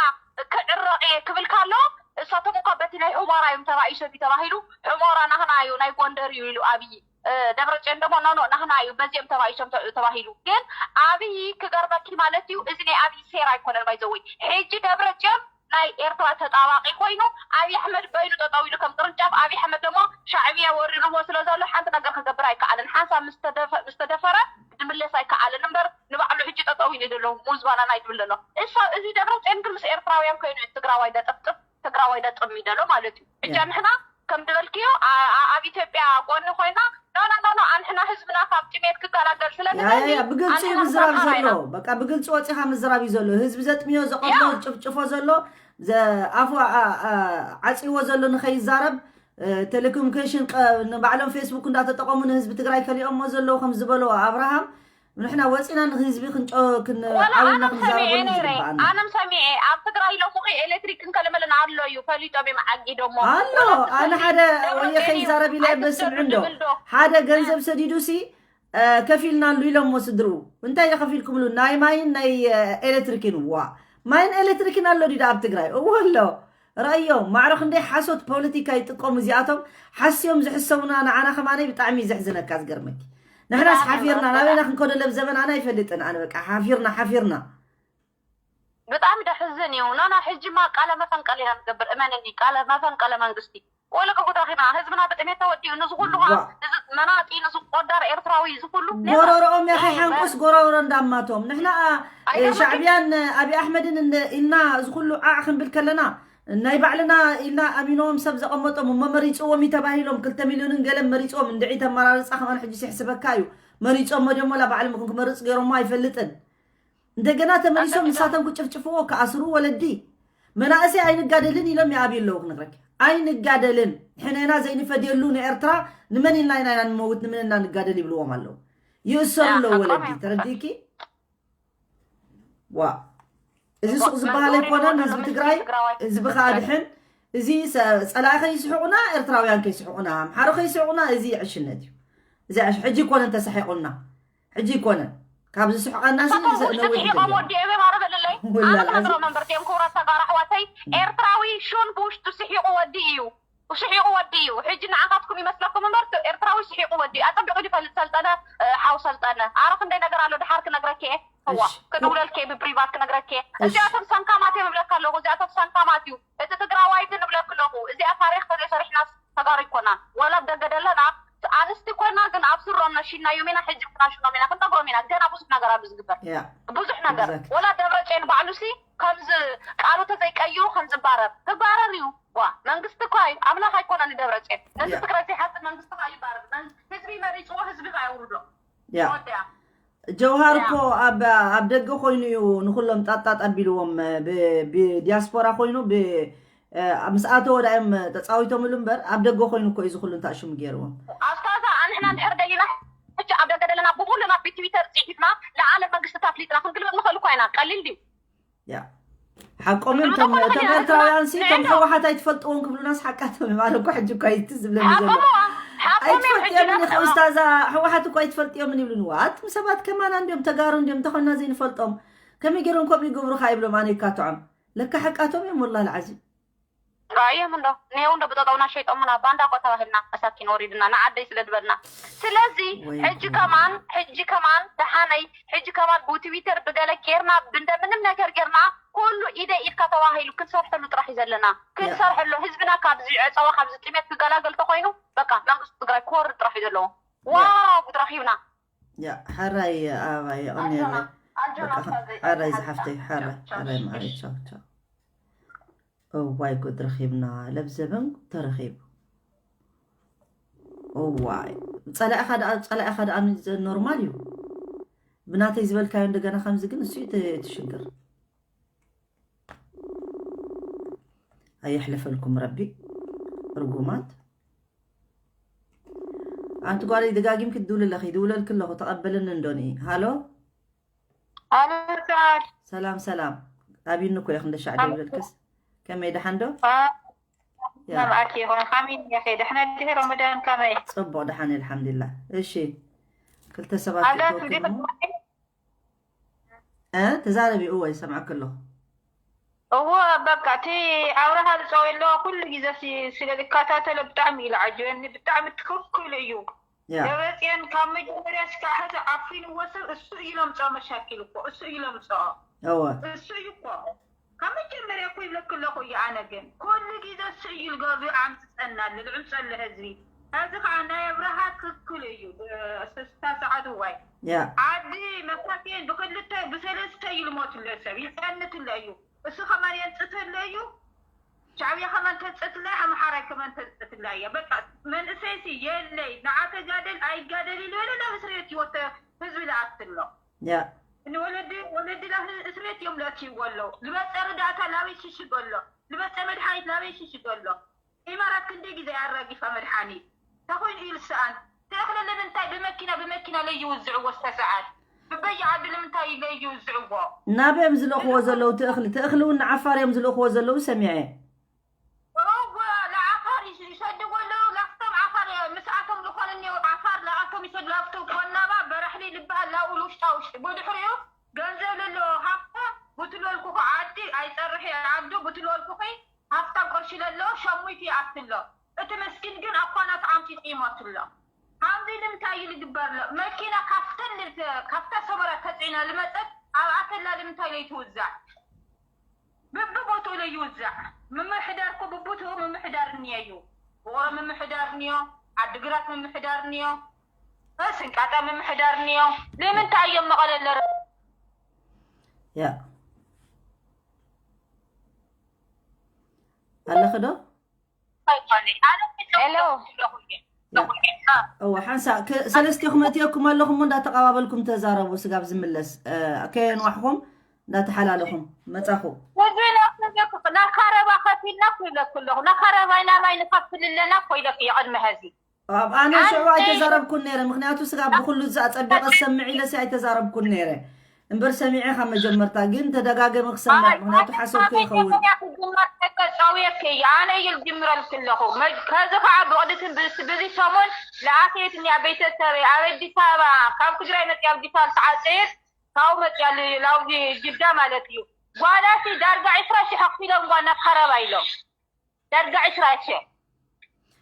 ክዕረቕ እየ ክብል ካሎ እሳቶም እኳ በቲ ናይ ሑመራ እዮም ተባኢሶም እዩ ተባሂሉ። ሑመራ ናህና እዩ ናይ ጎንደር እዩ ኢሉ ኣብይ። እ፣ ደብረጽዮን ደሞ ኖ ኖ ናህና እዩ በዚኦም ተባኢሶም ተ-፣ ተባሂሉ። ግን ኣብይ ክገርመኪ ማለት እዩ እዚ ናይ ኣብይ ሴራ ኣይኮነን ባይዘወይ። ሕጂ ደብረጽዮን ናይ ኤርትራ ተጣባቂ ኮይኑ ኣብይ ኣሕመድ በይኑ ጠጠው ኢሉ ከም ቅርንጫፍ ኣብይ ኣሕመድ ደሞ ሻዕብያ ወሪርዎ ስለ ዘሎ ሓንቲ ነገር ክገብር ኣይከኣልን። ሓንሳብ ምስ ተደፈ-፣ ምስ ተደፈረ ድምለስ ኣይከኣልን እምበር ንባዕሉ ሕጂ ጠጠው ኢሉ ዘሎ ሙዝ ባናና ይብል ዘሎ። እሳ-፣ እዚ ደብረጽዮን ግን ምስ ኤርትራውያን ኮይኑ እዩ ትግራዋይ ደጠፍጥፍ ትግራዋይ ደጥሚ ደሎ ማለት እዩ። ሕጂ ያ። ንሕና ከም ድበልክዮ ኣ-፣ ኣ-፣ ኣብ ኢትዮጵያ ጎኒ ኮይና ኖ ኖ ኖ ኖ ኣንሕና ህዝብና ካብ ጥሜት ክገላገል ስለ ያ፣ ያ፣ ንደሊ ያ፣ ብግልፂ እዩ ኣንሕና ምዝራብ ምሳኻ ዘሎ። ኢና። በቃ ብግልፂ ወፂኻ ምዝራብ እዩ ዘሎ። ህዝቢ ዘጥምዮ፣ ዘቐትሎ፣ ያ። ዝጭፍጭፎ ዘሎ፣ ዘ-፣ ኣፉ ኣ-፣ ኣ-፣ ዓፂዎ ዘሎ ንኸይዛረብ፣ እ፣ ቴሌኮሙኒኬሽን ቀ-፣ ንባዕሎም ፌስቡክ እንዳተጠቐሙ ንህዝቢ ትግራይ ከሊኦሞ ዘለዉ ከም ዝበሎ ኣብርሃም፣ ንሕና ወፂና ንህዝቢ ክንጨ-፣ ክን-፣ ወላ ዓውና ኣነም ክንዛረበሉ ሰሚዐ ነይረ፣ ዝግበኣና። ኣነም ሰሚዐ ኣብ ትግራይ ሎምኺ ኤሌክትሪክ እንከለመለን ኣሎ እዩ ፈሊጦም እዮም ዓጊዶሞ። ኣሎ፣ ወላ ኣነ ሓደ ደብረ ወየ ጽዮን እዩ ከይዛረብ ኢለ ኣይትስደዱ በስምዕ እንዶ። ዝብል ዶ? ሓደ ገንዘብ ሰዲዱ ሲ፣ እ፣ ከፊልናሉ ኢሎሞ ስድርኡ። እንታይ ኢለ ከፊልኩምሉ? ናይ ማይን ናይ፣ እ፣ ኤሌክትሪክን። ዋ፣ ማይን ኤሌክትሪክን ኣሎ ድዩ ደኣ ኣብ ትግራይ? እወ ኣሎ። ረእዮም፣ ማዕረ ክንደይ ሓሶት ፖለቲካ ይጥቀሙ እዚኣቶም። ሓስዮም ዝሕሰቡና ንዓና ከማነይ ብጣዕሚ እዩ ዘሕዝነካ፣ ዝገርመኪ። ንሕናስ ብጣዕሚ ሓፊርና፣ በቃ። ናበይና ክንከዶ ለብ ዘበን ኣነ ኣይፈልጥን፣ ኣነ በቃ ሓፊርና፣ ሓፊርና። ብጣዕሚ ደሕዝን እዩ። ኖ፣ ኖ፣ ሕጂማ ቃለ መፈንቀል ኢና ንገብር፣ እመንኒ፣ ቃለ መፈንቀለ መንግስቲ። ወለቀ ጉዳኺና፣ ህዝብና ብጥሜት ተወዲኡ፣ ንዚ ኩሉ ኸዓ፣ ዋ። ንዚ መናጢ፣ ንዚ ቆዳር ኤርትራዊ፣ እዚ ኩሉ ነበር። ጎረሮኦም ያኸ እ፣ ሓንቁስ በር- ጎረሮ እንዳማቶም። ንሕና፣ እ፣ ኣይገርመክን? ሻዕብያን፣ እ፣ ኣብይ ኣሕመድን እንደ ኢልና እዚ ኩሉ ዓዕ ክንብል ከለና፣ ናይ ባዕልና ኢልና ኣሚኖም ሰብ ዘቐመጦም እሞ መሪፅዎም እዩ ተባሂሎም፣ ክልተ ሚልዮንን ገለን መሪፅዎም፣ እንድዒ ተመራርፃ ከማን ሕጂ ሲሕስበካ እዩ። መሪፆም መድዮም ወላ ባዕሎም ይኹን ክመርፅ ገይሮሞ ኣይፈልጥን። እንደገና ተመሊሶም ኣጸቢቑ። ንሳቶም ክጭፍጭፍዎ፣ ክኣስሩ ወለዲ። መናእሰይ ኣይንጋደልን ኢሎም ይኣብዩ ኣለዉ ክነግረኪ። ኣይንጋደልን። ንሕና ኢና ዘይንፈድየሉ ንኤርትራ፣ ንመን ኢልና ኢና ኢና ንመውት፣ ንመን ኢና ንጋደል ይብልዎም ኣለዉ። ይእሰሩ ያ፣ ኣለዉ ሓቆም ወለዲ። እዮም። ተረዲእኪ? ዋ። እዚ እዋ፣ ሱቕ ዝበሃል መንዞሪ ኣይኮነን፣ ንወገን ህዝቢ መንግስቲ ትግራይ፣ ትግራዋይ። ህዝቢ ከኣ ድሕን። እዚ ሰ-፣ ጸላኢ ከይስሕቑና፣ ኤርትራውያን ከይስሕቑና፣ ኣምሓሩ ከይስሕቑና፣ እዚ ዕሽነት እዩ። እዚ ዕሽ-፣ ሕጂ ኣይኮነን ተሳሒቑና። ሕጂ ኣይኮነን። ካብ ዝስሕቐና ሲ ንሳቶም ዝ-፣ ውሽጢ ነዊሕ ስሒቖም ይገብር። ወዲ እበ ማረ በለለይ። ውላ ኣነ ልዓዚ። ዝነግሮም ነበር፣ እቲኦም ክቡራት ተጋሩ ኣሕዋተይ፣ እም። ኤርትራዊ ሹን ብውሽጡ ስሒቑ ወዲ እዩ። ስሒቑ ወዲ እዩ። ሕጂ ንዓኻትኩም ይመስለኩም እምበር፣ ት-፣ ኤርትራዊ ስሒቑ ወዲ እዩ። ኣጸቢቑ ድፈልጥ ሰልጠነ፣ እ፣ ሓው ሰልጠነ። ኣረ ክንደይ ነገር ኣሎ፣ ድሓር ክነግረኪ እየ። እዋ፣ እሺ። ክድውለልኪ እየ፣ ብፕሪቫት ክነግረኪ እየ። እሺ። እዚኣቶም ሰንካማት እዮም እብለካ ኣለኹ፣ እዚኣቶም ሰንካማት እዩ። እቲ ትግራዋይ ግን እብለኪ ኣለኹ፣ እዚኣ ታሪኽ ተዘይሰሪሕናስ ተጋሩ ኣይኮናን። ወላ ኣብ ደገ ደለና ኣንስቲ ኮይና ግን ኣብ ስሮም ነሺናዮም ኢና፣ ሕጂ ክናሽኖም ኢና፣ ክንነግሮም ኢና። ገና ብዙሕ ነገር ኣሎ ዝግበር። ያ። ብዙሕ ነገር። ኤግዛክት። ወላ ደብረጽዮን ባዕሉሲ ከምዚ ቃሉ ተዘይቀይሩ ከም ዝባረር ክባረር እዩ። ዋ መንግስቲ እኳ እዩ ኣምላኽ ኣይኮነን ደብረፅዮን። ነዚ ትግራይ ዘይሓስብ መንግስቲ ከዓ ይባረር። ህዝቢ መሪፅዎ ህዝቢ ከዓ የውርዶ። ያ ጀውሃር እኮ ኣብ ደገ ኮይኑ እዩ ንኩሎም ጣጣጥ ኣቢልዎም። ብዲያስፖራ ኮይኑ ምስ ኣተወ ዳዮም ተፃዊቶምሉ እምበር ኣብ ደገ ኮይኑ እኮ እዩ ዝኩሉ እንታይ ሽሙ ገይርዎም። ኣስታዛ ኣንሕና እንድሕር ደሊና ሕጂ ኣብ ደገ ደለና ብሙሉና ብትዊተር ፅሒፍና ለዓለ መንግስቲ ታፍሊጥና ክንግልበጥ ንኽእል እኳ ኢና። ቀሊል ድዩ? ያ ሓቆም እዮም። እቶም ኤርትራውያን ሲ ከም ሕወሓት ኣይትፈልጥዎም ክብሉናስ ሓቃቶም እዮም። ኣነ እኮ ሕጂ እኳ እዩ ትዝ ዝብለኒ ዘሎ። ኣይትፈልጥዮምን ኢኺ ኡስታዛ፣ ሕወሓት እኮ ኣይትፈልጥዮምን ይብሉኒ። ኣቱም ሰባት ከማና እንዲዮም ተጋሩ እንዲዮም እንተኾንና ዘይንፈልጦም ከመይ ገይሮም ከምኡ ይገብሩኻ ይብሎም ኣነ ይካትዖም። ለካ ሓቃቶም እዮም ወላሂ ልዓዚም። ራእዮም እንዶ እኒሄው እንዶ ብጠጠውና ሸይጦምና ባንዳ እኮ ተባሂልና መሳኪን ወሪድና ንዓደይ ስለ ዝበልና። ስለዚ ሕጂ ከማን ሕጂ ከማን ደሓነይ ሕጂ ከማን ብትዊተር ብገለ ጌርና ብንደ ምንም ነገር ጌርና ኩሉ ኢደ ኢድካ ተባሂሉ ክንሰርሐሉ ጥራሕ እዩ ዘለና። ክንሰርሐሉ ህዝብና ካብዚ ዕፀዋ ካብዚ ጥሜት ክገላገል ተኮይኑ በቃ መንግስቲ ትግራይ ክወርድ ጥራሕ እዩ ዘለዎ። ዋው ጉድ ረኺብና። ያ ሓራይ ኣባይ የቐንየለይ። ሓራይ ዝሓፍተይ ሓራይ ሓራይ ማዓረይ ቻው ቻው። እዋይ ጉድ ረኺብና ለብዘበን ተረኺቡ። እዋይ ጸላኢኻ ደኣ ጸላኢኻ ደኣ ኖርማል እዩ። ብናተይ ዝበልካዮ እንደገና ከምዚ ግን እሱ እዩ እቲ ሽግር። ኣየሕልፈልኩም ረቢ ርጉማት። ኣንቲ ጓለይ ደጋጊምኪ ትድውሊ ኣለኺ፣ ይድውለልኪ ኣለኹ ተቐበልኒ እንዶ ንኢ። ሃሎ ኣሎ ሰዓድ ሰላም ሰላም። ኣብይኒ እኮ ኢኺ እንደሻዕ ደውለልክስ። ከመይ ደሓን ዶ? ሰላም ኣኪ ይኹን። ከመይ ኢኺ? ደሕና ዲኺ? ረመዳን ከመይ? ጽቡቕ ደሓን እየ ኣልሓምዱሊላህ። እሺ ክልተ ሰባት ኣላት እንዴት ይተውክልኒ። እ ተዛረቢ እወ ይሰምዐኪ ኣለኹ። እወ በቃ እቲ ኣብርሃ ዝፀወየ ኣለዋ ኩሉ ግዜ ሲ- ስለ ዝከታተሎ ብጣዕሚ እዩ ዝዓጀበኒ። ብጣዕሚ ትኽክል እዩ። ያ ደብረፅዮን ካብ መጀመርያ እስካብ ሕዚ ዓፊንዎ ሰብ እሱ እዩ ለምፅኦ መሻኪል እኮ እሱ እዩ ለምፅኦ እወ እሱ እዩ እኮ ካብ መጀመርያ እኮ ይብለኪ ኣለኹ እዩ ኣነ ግን ኩሉ ግዜ እሱ እዩ ዝገብር ኣምፅፀና ኣሎ ዝዕምፀሎ ህዝቢ ሕዚ ከዓ ናይ ኣብርሃ ትኽክል እዩ ስስታ ሰዓት እዋይ ያ ዓዲ መሳኪን ብክልተ ብሰለስተ እዩ ልሞትሎ ሰብ ይፀንትሎ እዩ እሱ ከማን የንፅተሎ እዩ ሻዕብያ ከማን ተንፅትላ ኣምሓራይ ከማን ተንፅትላ እያ በቃ መንእሰይሲ የለይ ንዓ ተጋደል ኣይጋደል ኢሉ ወለ ናብ እስር ቤት ይወተ ህዝቢ ልኣትሎ ያ ንወለዲ ወለዲ ናብ እስር ቤት እዮም ለእትይዎ ኣለዉ ልበፀ ርዳእታ ናበይ ሽሽግ ኣሎ ልበፀ መድሓኒት ናበይ ሽሽግ ኣሎ ኢማራት ክንደይ ግዜ ኣራጊፋ መድሓኒት ተኮይኑ ኢሉ ሰኣን ተእኽሊ ንምንታይ ብመኪና ብመኪና ለይውዝዕዎ እስከ ሰዓት ብበይ ዓዲ ንምንታይ ለይውዝዕዎ ናበይ እዮም ዝልእኽዎ ዘለዉ እቲ እኽሊ እቲ እኽሊ እውን ንዓፋር እዮም ዝልእኽዎ ዘለዉ ሰሚዐ እወ ንዓፋር ይሰድዎ ኣለዉ ላፍቶም ዓፋር ምስኣቶም ዝኾነ እኒኦ ዓፋር ንኣቶም ይሰድ ላፍቶም ቆናባ በራሕሊ ልበሃል ናብኡ ልውሽጣ ውሽጢ ብድሕሪኡ ገንዘብ ለለዎ ሃፍታ ብትለልኩኺ ዓዲ ኣይፀርሕ እየ ዓዱ ብትለልኩኺ ሃፍታም ቅርሺ ለለዎ ሸሙይት ይኣትሎ እቲ መስኪን ግን ኣኳናት ዓምፂ ጥይሞትሎ ሃምዚ ንምንታይ እዩ ልግበር ሎ መኪና ካፍተን ካብታ ሰመራ ተፅዒና ልመፀት ኣብኣተላ ንምንታይ ለይትውዛዕ ብብቦትኡ ለይውዛዕ ምምሕዳር እኮ ብቦትኡ ምምሕዳር እኒየዩ ውቕሮ ምምሕዳር እኒዮ ዓድግራት ምምሕዳር እኒዮ ስንቃጣ ምምሕዳር እኒዮ ንምንታይ እዮም መቐለ ለረ ያ ኣለኺ ዶ ሄሎ እወ ሓንሳ ሰለስቲኹም እትየኩም ኣለኹም እንዳተቐባበልኩም ተዛረቡ ስጋብ ዝምለስ ከየንዋሕኹም እንዳተሓላለኹም መጻኹ ናካረባ ከፊልና ኮይለኩ ኣለኹ ናካረባ ኢናማይ ንኸፍል ኣለና ኮይለክ የቐድሚ ሀዚ ኣብ ኣነ ሽዑ ኣይተዛረብኩን ነይረ፣ ምኽንያቱ ስጋብ ብኹሉ እዚ ኣጸቢቐ ዝሰምዕ ኢለሲ ኣይተዛረብኩን ነይረ። እምበር ሰሚዐ ካብ መጀመርታ፣ ግን ተደጋገመ ክሰምዕ፣ ምኽንያቱ ሓሶት ከይኸውን። መጀመርያ ክጅመር ተቀ ጸውየከ እየ፣ ኣነ እየ ዝጅምረልኪ ኣለኹ። መ- ከዚ ከዓ ብቕድቲ ብስ- ብዚ ሰሙን ለኣኸየትኒ ኣብ ቤተሰበይ፣ ኣብ ኣዲስ ኣበባ፣ ካብ ትግራይ መፅያ ኣብ ኣዲስ ኣበባ ዝተዓፀየት፣ ካብኡ መፅያ ል- ላውዚ ጅዳ ማለት እዩ። ጓላሲ ዳርጋ ዒስራ ሺሕ ኣኽፊሎም ጓና ካረባ ኢሎም። ዳርጋ ዕስራ ሺሕ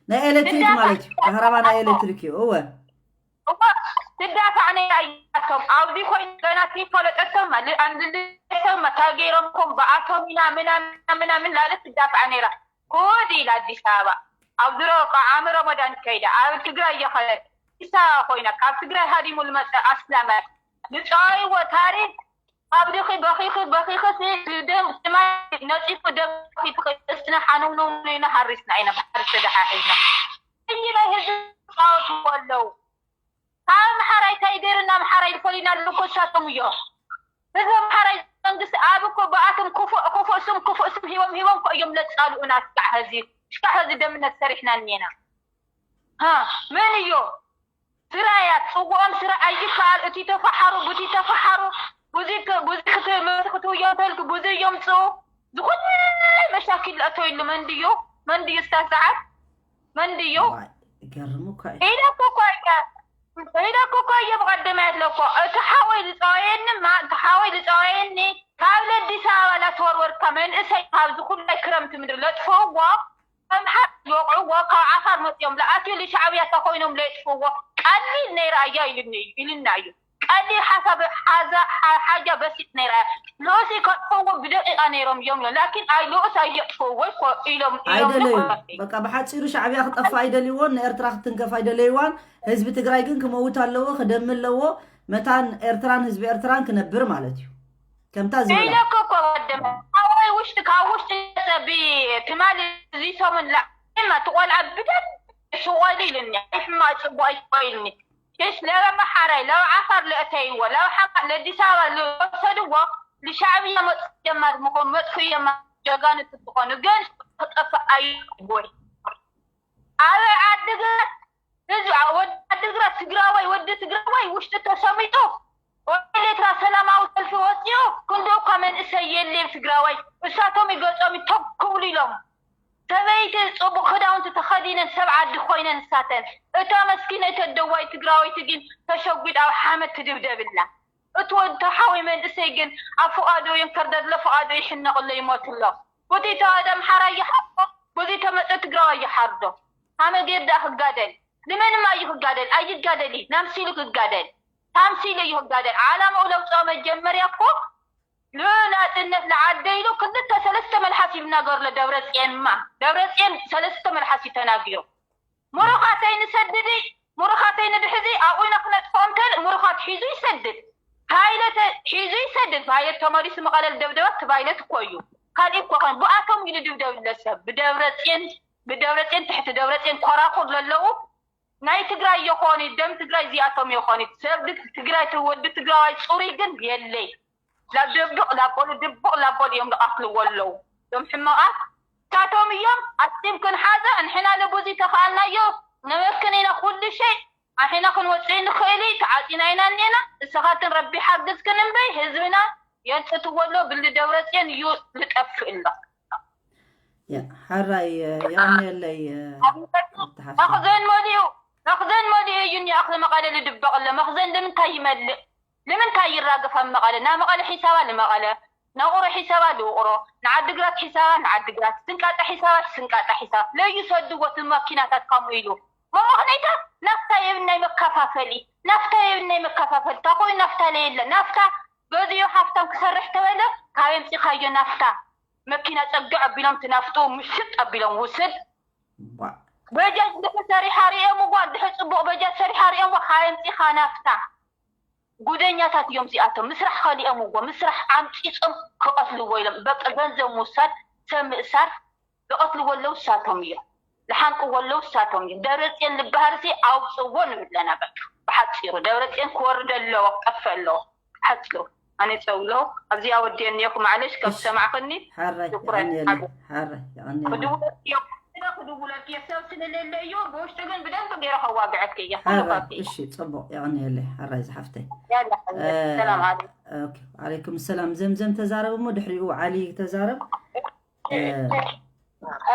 ናይ ኤሌክትሪክ ማለት እዩ። ካህረባ ናይ ኤሌክትሪክ እዩ። እወ እወ ትዳፋዕ ነይራ እያቶም ኣብዚ ኮይኑ ገና ትይፈለጠቶም ኣንድልሰብ መታገይሮምኩም ብኣቶም ኢና ምናምን ምናምን ላለ ትዳፋዕ ነይራ። ኮድ ኢላ ኣዲስ ኣበባ ኣብ ድሮ ኣምሮ መዳን ከይዳ ኣብ ትግራይ እየኸለ ኣዲስ ኣበባ ኮይና ካብ ትግራይ ሃዲሙ ልመፀ ኣስላማይ ዝፀዋይዎ ታሪክ ኣብዲኺ በኺኺ በኺኺ ሲ ደም ስማይ ነፂፉ ደም ፊትኺ እስነ ሓነውነው ኢና ሓሪስና ኢና ብሓሪ ተደሓሒዝና። እይ ናይ ህዝቢ ፃወቱ ኣለዉ። ካብ ኣምሓራይ እንታይ ገይርና ኣምሓራይ ዝፈልዩና ኣለዉ እኮ እሳቶም እዮም። ህዝቢ ኣምሓራይ መንግስቲ ኣብ እኮ ብኣቶም ክፉእ ክፉእ ስም ክፉእ ስም ሂቦም ሂቦም እኮ እዮም ለፃሉኡና እስካዕ ሀዚ እስካዕ ሀዚ ደምነት ሰሪሕና እኒና። መን እዮ ስራያት ጽውኦም ስራ ኣይከኣል እቲ ተፈሓሩ ቡቲ ተፈሓሩ ቡዚ ክትውዮ ተልክ ቡዚ እዮም ጽኡ ዝኹሉ መሻኪል ለእተው ኢሉ መንድዮ መንድዮ ስታሳዓት መንድዮ ይገርም እኮ እዩ። ኢለ እኮ እኮ እየ ኢለ እኮ እኮ እየ ብቐደማይ ኣለኮ እቲ ሓወይ ዝጸወየኒ ማ እቲ ሓወይ ዝጸወየኒ ካብ ለዲስ ኣበባ ላተወርወርካ መንእሰይ ካብዚ ኩላይ ክረምቲ ምድሪ ለጥፈውዎ ኣምሓር ይወቕዕዎ ካብ ዓፋር መፅኦም ለኣትዩ ልሻዕብያ ተኮይኖም ለይጥፍዎ ቀሊል ነይራ እያ ኢሉኒ እዩ ኢልና እዩ ቀሊል ሓሳብ ሓዛ ሓጃ በሲጥ ነይራ እያ ልኡሲ ከጥፍዎ ብደቂቃ ነይሮም እዮም ሎ ላኪን ኣይ ልኡስ ኣየጥፍዎ እኮ ኢሎም ኢሎም ኣይደለዩ በቃ ብሓፂሩ ሻዕብያ ክጠፋ ኣይደልይዎን ንኤርትራ ክትንከፍ ኣይደለይዋን ህዝቢ ትግራይ ግን ክመውት ኣለዎ ክደሚ ኣለዎ መታን ኤርትራን ህዝቢ ኤርትራን ክነብር ማለት እዩ ከምታ ዝብላ ኢለኮ እኮ ወደመ ሓወይ ውሽጢ ካብ ውሽጢ ጸቢ ትማሊ እዚ ሰሙን ላዕማ ትቆልዓ ብደም ሽቆል ኢልኒ ኣይሕማ ጽቡቅ ኣይቆይልኒ ሽሽ ለበ መሓራይ ለብ ዓፋር ለእተይዎ ለብ ሓማ ለዲስ ኣበባ ልወሰድዎ ልሻዕብያ መጥፉ የማር ምኾኑ መጥፉ የማር ጀጋኑ ትትኾኑ ግን ክጠፍእ ኣይቦይ ኣብ ዓድግራት ህዝቢ ወዲ ዓድግራት ትግራዋይ ወዲ ትግራዋይ ውሽጢ ተሰሚጡ ወዲ ኤርትራ ሰላማዊ ሰልፊ ወፂኡ ክንዶ እኳ መንእሰይ የለን ትግራዋይ እሳቶም ይገጾም ይተክብሉ ኢሎም ሰበይቲ ፅቡቅ ክዳውንቲ ተኸዲነን ሰብ ዓዲ ኮይነን እሳተን እታ መስኪነይ ተደዋይ ትግራወይቲ ግን ተሸጒጥ ኣብ ሓመድ ትድብደብላ እቲ ወዲ ተሓወይ መንእሰይ ግን ኣብ ፍቓዶ ይንከርደድሎ ፍቓዶ ይሕነቕሎ ይሞትሎ። በዚ ተዋህደ ኣምሓራ ይሓርዶ፣ በዚ ተመፀ ትግራዋይ ይሓርዶ። ሃመ ጌር ደኣ ክጋደል፣ ንመንም ኣዩ ክጋደል፣ ኣይጋደል እዩ፣ ናምሲሉ ክጋደል፣ ታምሲሉ እዩ ክጋደል። ዓላምኡ ለውፅኦ መጀመርያ እኮ ንናፅነት ንዓደ ኢሉ ክልተ ሰለስተ መልሓስ ይናገር ኣሎ ደብረፅየንማ። ደብረፅየን ሰለስተ መልሓስ እዩ ተናጊሩ። ሙሩኻተይ ንሰድድ ሙሩኻተይ ንድሕዚ ኣብኡ ኢና ክነጥፍኦም ከል ሙሩኻት ሒዙ ይሰድድ ሃይለ ተ- ሒዙ ይሰድድ ፓይለት ተመሊሱ መቐለ ልደብደባ እቲ ፓይለት እኮ እዩ ካልእ እኮ ኸን ብኣቶም እዩ ልድብደብ ለሰብ ብደብረፅን ብደብረፅን ትሕቲ ደብረፅን ኮራኹር ለለዉ ናይ ትግራይ የኾኑ ደም ትግራይ እዚኣቶም የኾኑ ሰብ ድ- ትግራይ ት- ወዲ ትግራዋይ ፅሩይ ግን የለይ ላብ ድብቕ ላቦሉ ድብቕ ላቦሉ እዮም ዝቐትልዎ ኣለዉ እዞም ሕመቓት እሳቶም እዮም ኣስጢም ክንሓዘ እንሕና ለቡዚ ተኸኣልናዮ ነበክን ኢና ኩሉ ሸይ ኣሒና ክንወፅእ ንኽእል እዩ ተዓፂና ኢና እኒና ንስኻትን ረቢ ሓግዝክን እምበይ ህዝብና የንፅትዎ ኣሎ ብሊ ደብረፅዮን እዩ ዝጠፍእ ኣሎ ሓራይ የቐንየለይ መኽዘን መሊኡ መኽዘን መሊኡ እዩ እኒ ኣኽሊ መቐለ ዝድበቕ ኣሎ መኽዘን ንምንታይ ይመልእ ንምንታይ ይራገፍ ኣብ መቐለ ናብ መቐለ ሒሳባ ንመቐለ ንውቕሮ ሒሳባ ንውቕሮ ንዓድግራት ሒሳባ ንዓድግራት ስንቃጣ ሒሳባ ስንቃጣ ሒሳባ ለይሰድዎ እቲ ማኪናታት ከምኡ ኢሉ መመኽነይታ ናፍታ የብናይ መከፋፈሊ ናፍታ የብናይ መከፋፈሊ ታኮይ ናፍታ ለየለ ናፍታ ገዚኡ ሃፍታም ክሰርሕ ተበለ ካብ የምፂኻዮ ናፍታ መኪና ፀግዕ ኣቢሎም ትናፍጡ ምሽጥ ኣቢሎም ውስድ በጃጅ ድሕሪ ሰሪሓ ሪኦም እዋ ድሕሪ ፅቡቕ በጃጅ ሰሪሓ ሪኦም እዋ ካብ የምፂኻ ናፍታ ጉደኛታት እዮም እዚኣቶም ምስራሕ ከሊኦም እዎ ምስራሕ ዓምፂፆም ክቐትልዎ ኢሎም በቂ ገንዘብ ምውሳድ ሰብ ምእሳር ዝቐትልዎ ኣለዉ እሳቶም እዮም ዝሓንቅዎ ኣለዉ እሳቶም እዮም ደብረፅዮን ዝበሃል ሲ ኣውፅዎ ንብል ኣለና በቃ ብሓፂሩ ደብረፅዮን ክወርድ ኣለዎ ክጠፍእ ኣለዎ ብሓፂሩ ኣነ ፀውሎ ኣብዚኣ ወዲአ እኒኦኩ ማዕለሽ ካብ ዝሰማዕክኒ ሓራይ የቐንየለይ ሓራይ የቐንየለይ ክድውለልኪ እዮም ክድውለልኪ እየ ሰብ ስለሌለ እዩ ብውሽጢ ግን ብደንብ ገይረ ከዋግዐኪ እየ ኩሉ ሓራይ ካብኪ እሺ ፅቡቅ የቐንየለይ ሓራይ ዝሓፍተይ ያላ ሰላም ዓለይኩም ኦኬ ዓለይኩም ሰላም ዘምዘም ተዛረብ እሞ ድሕሪኡ ዓሊ ተዛረብ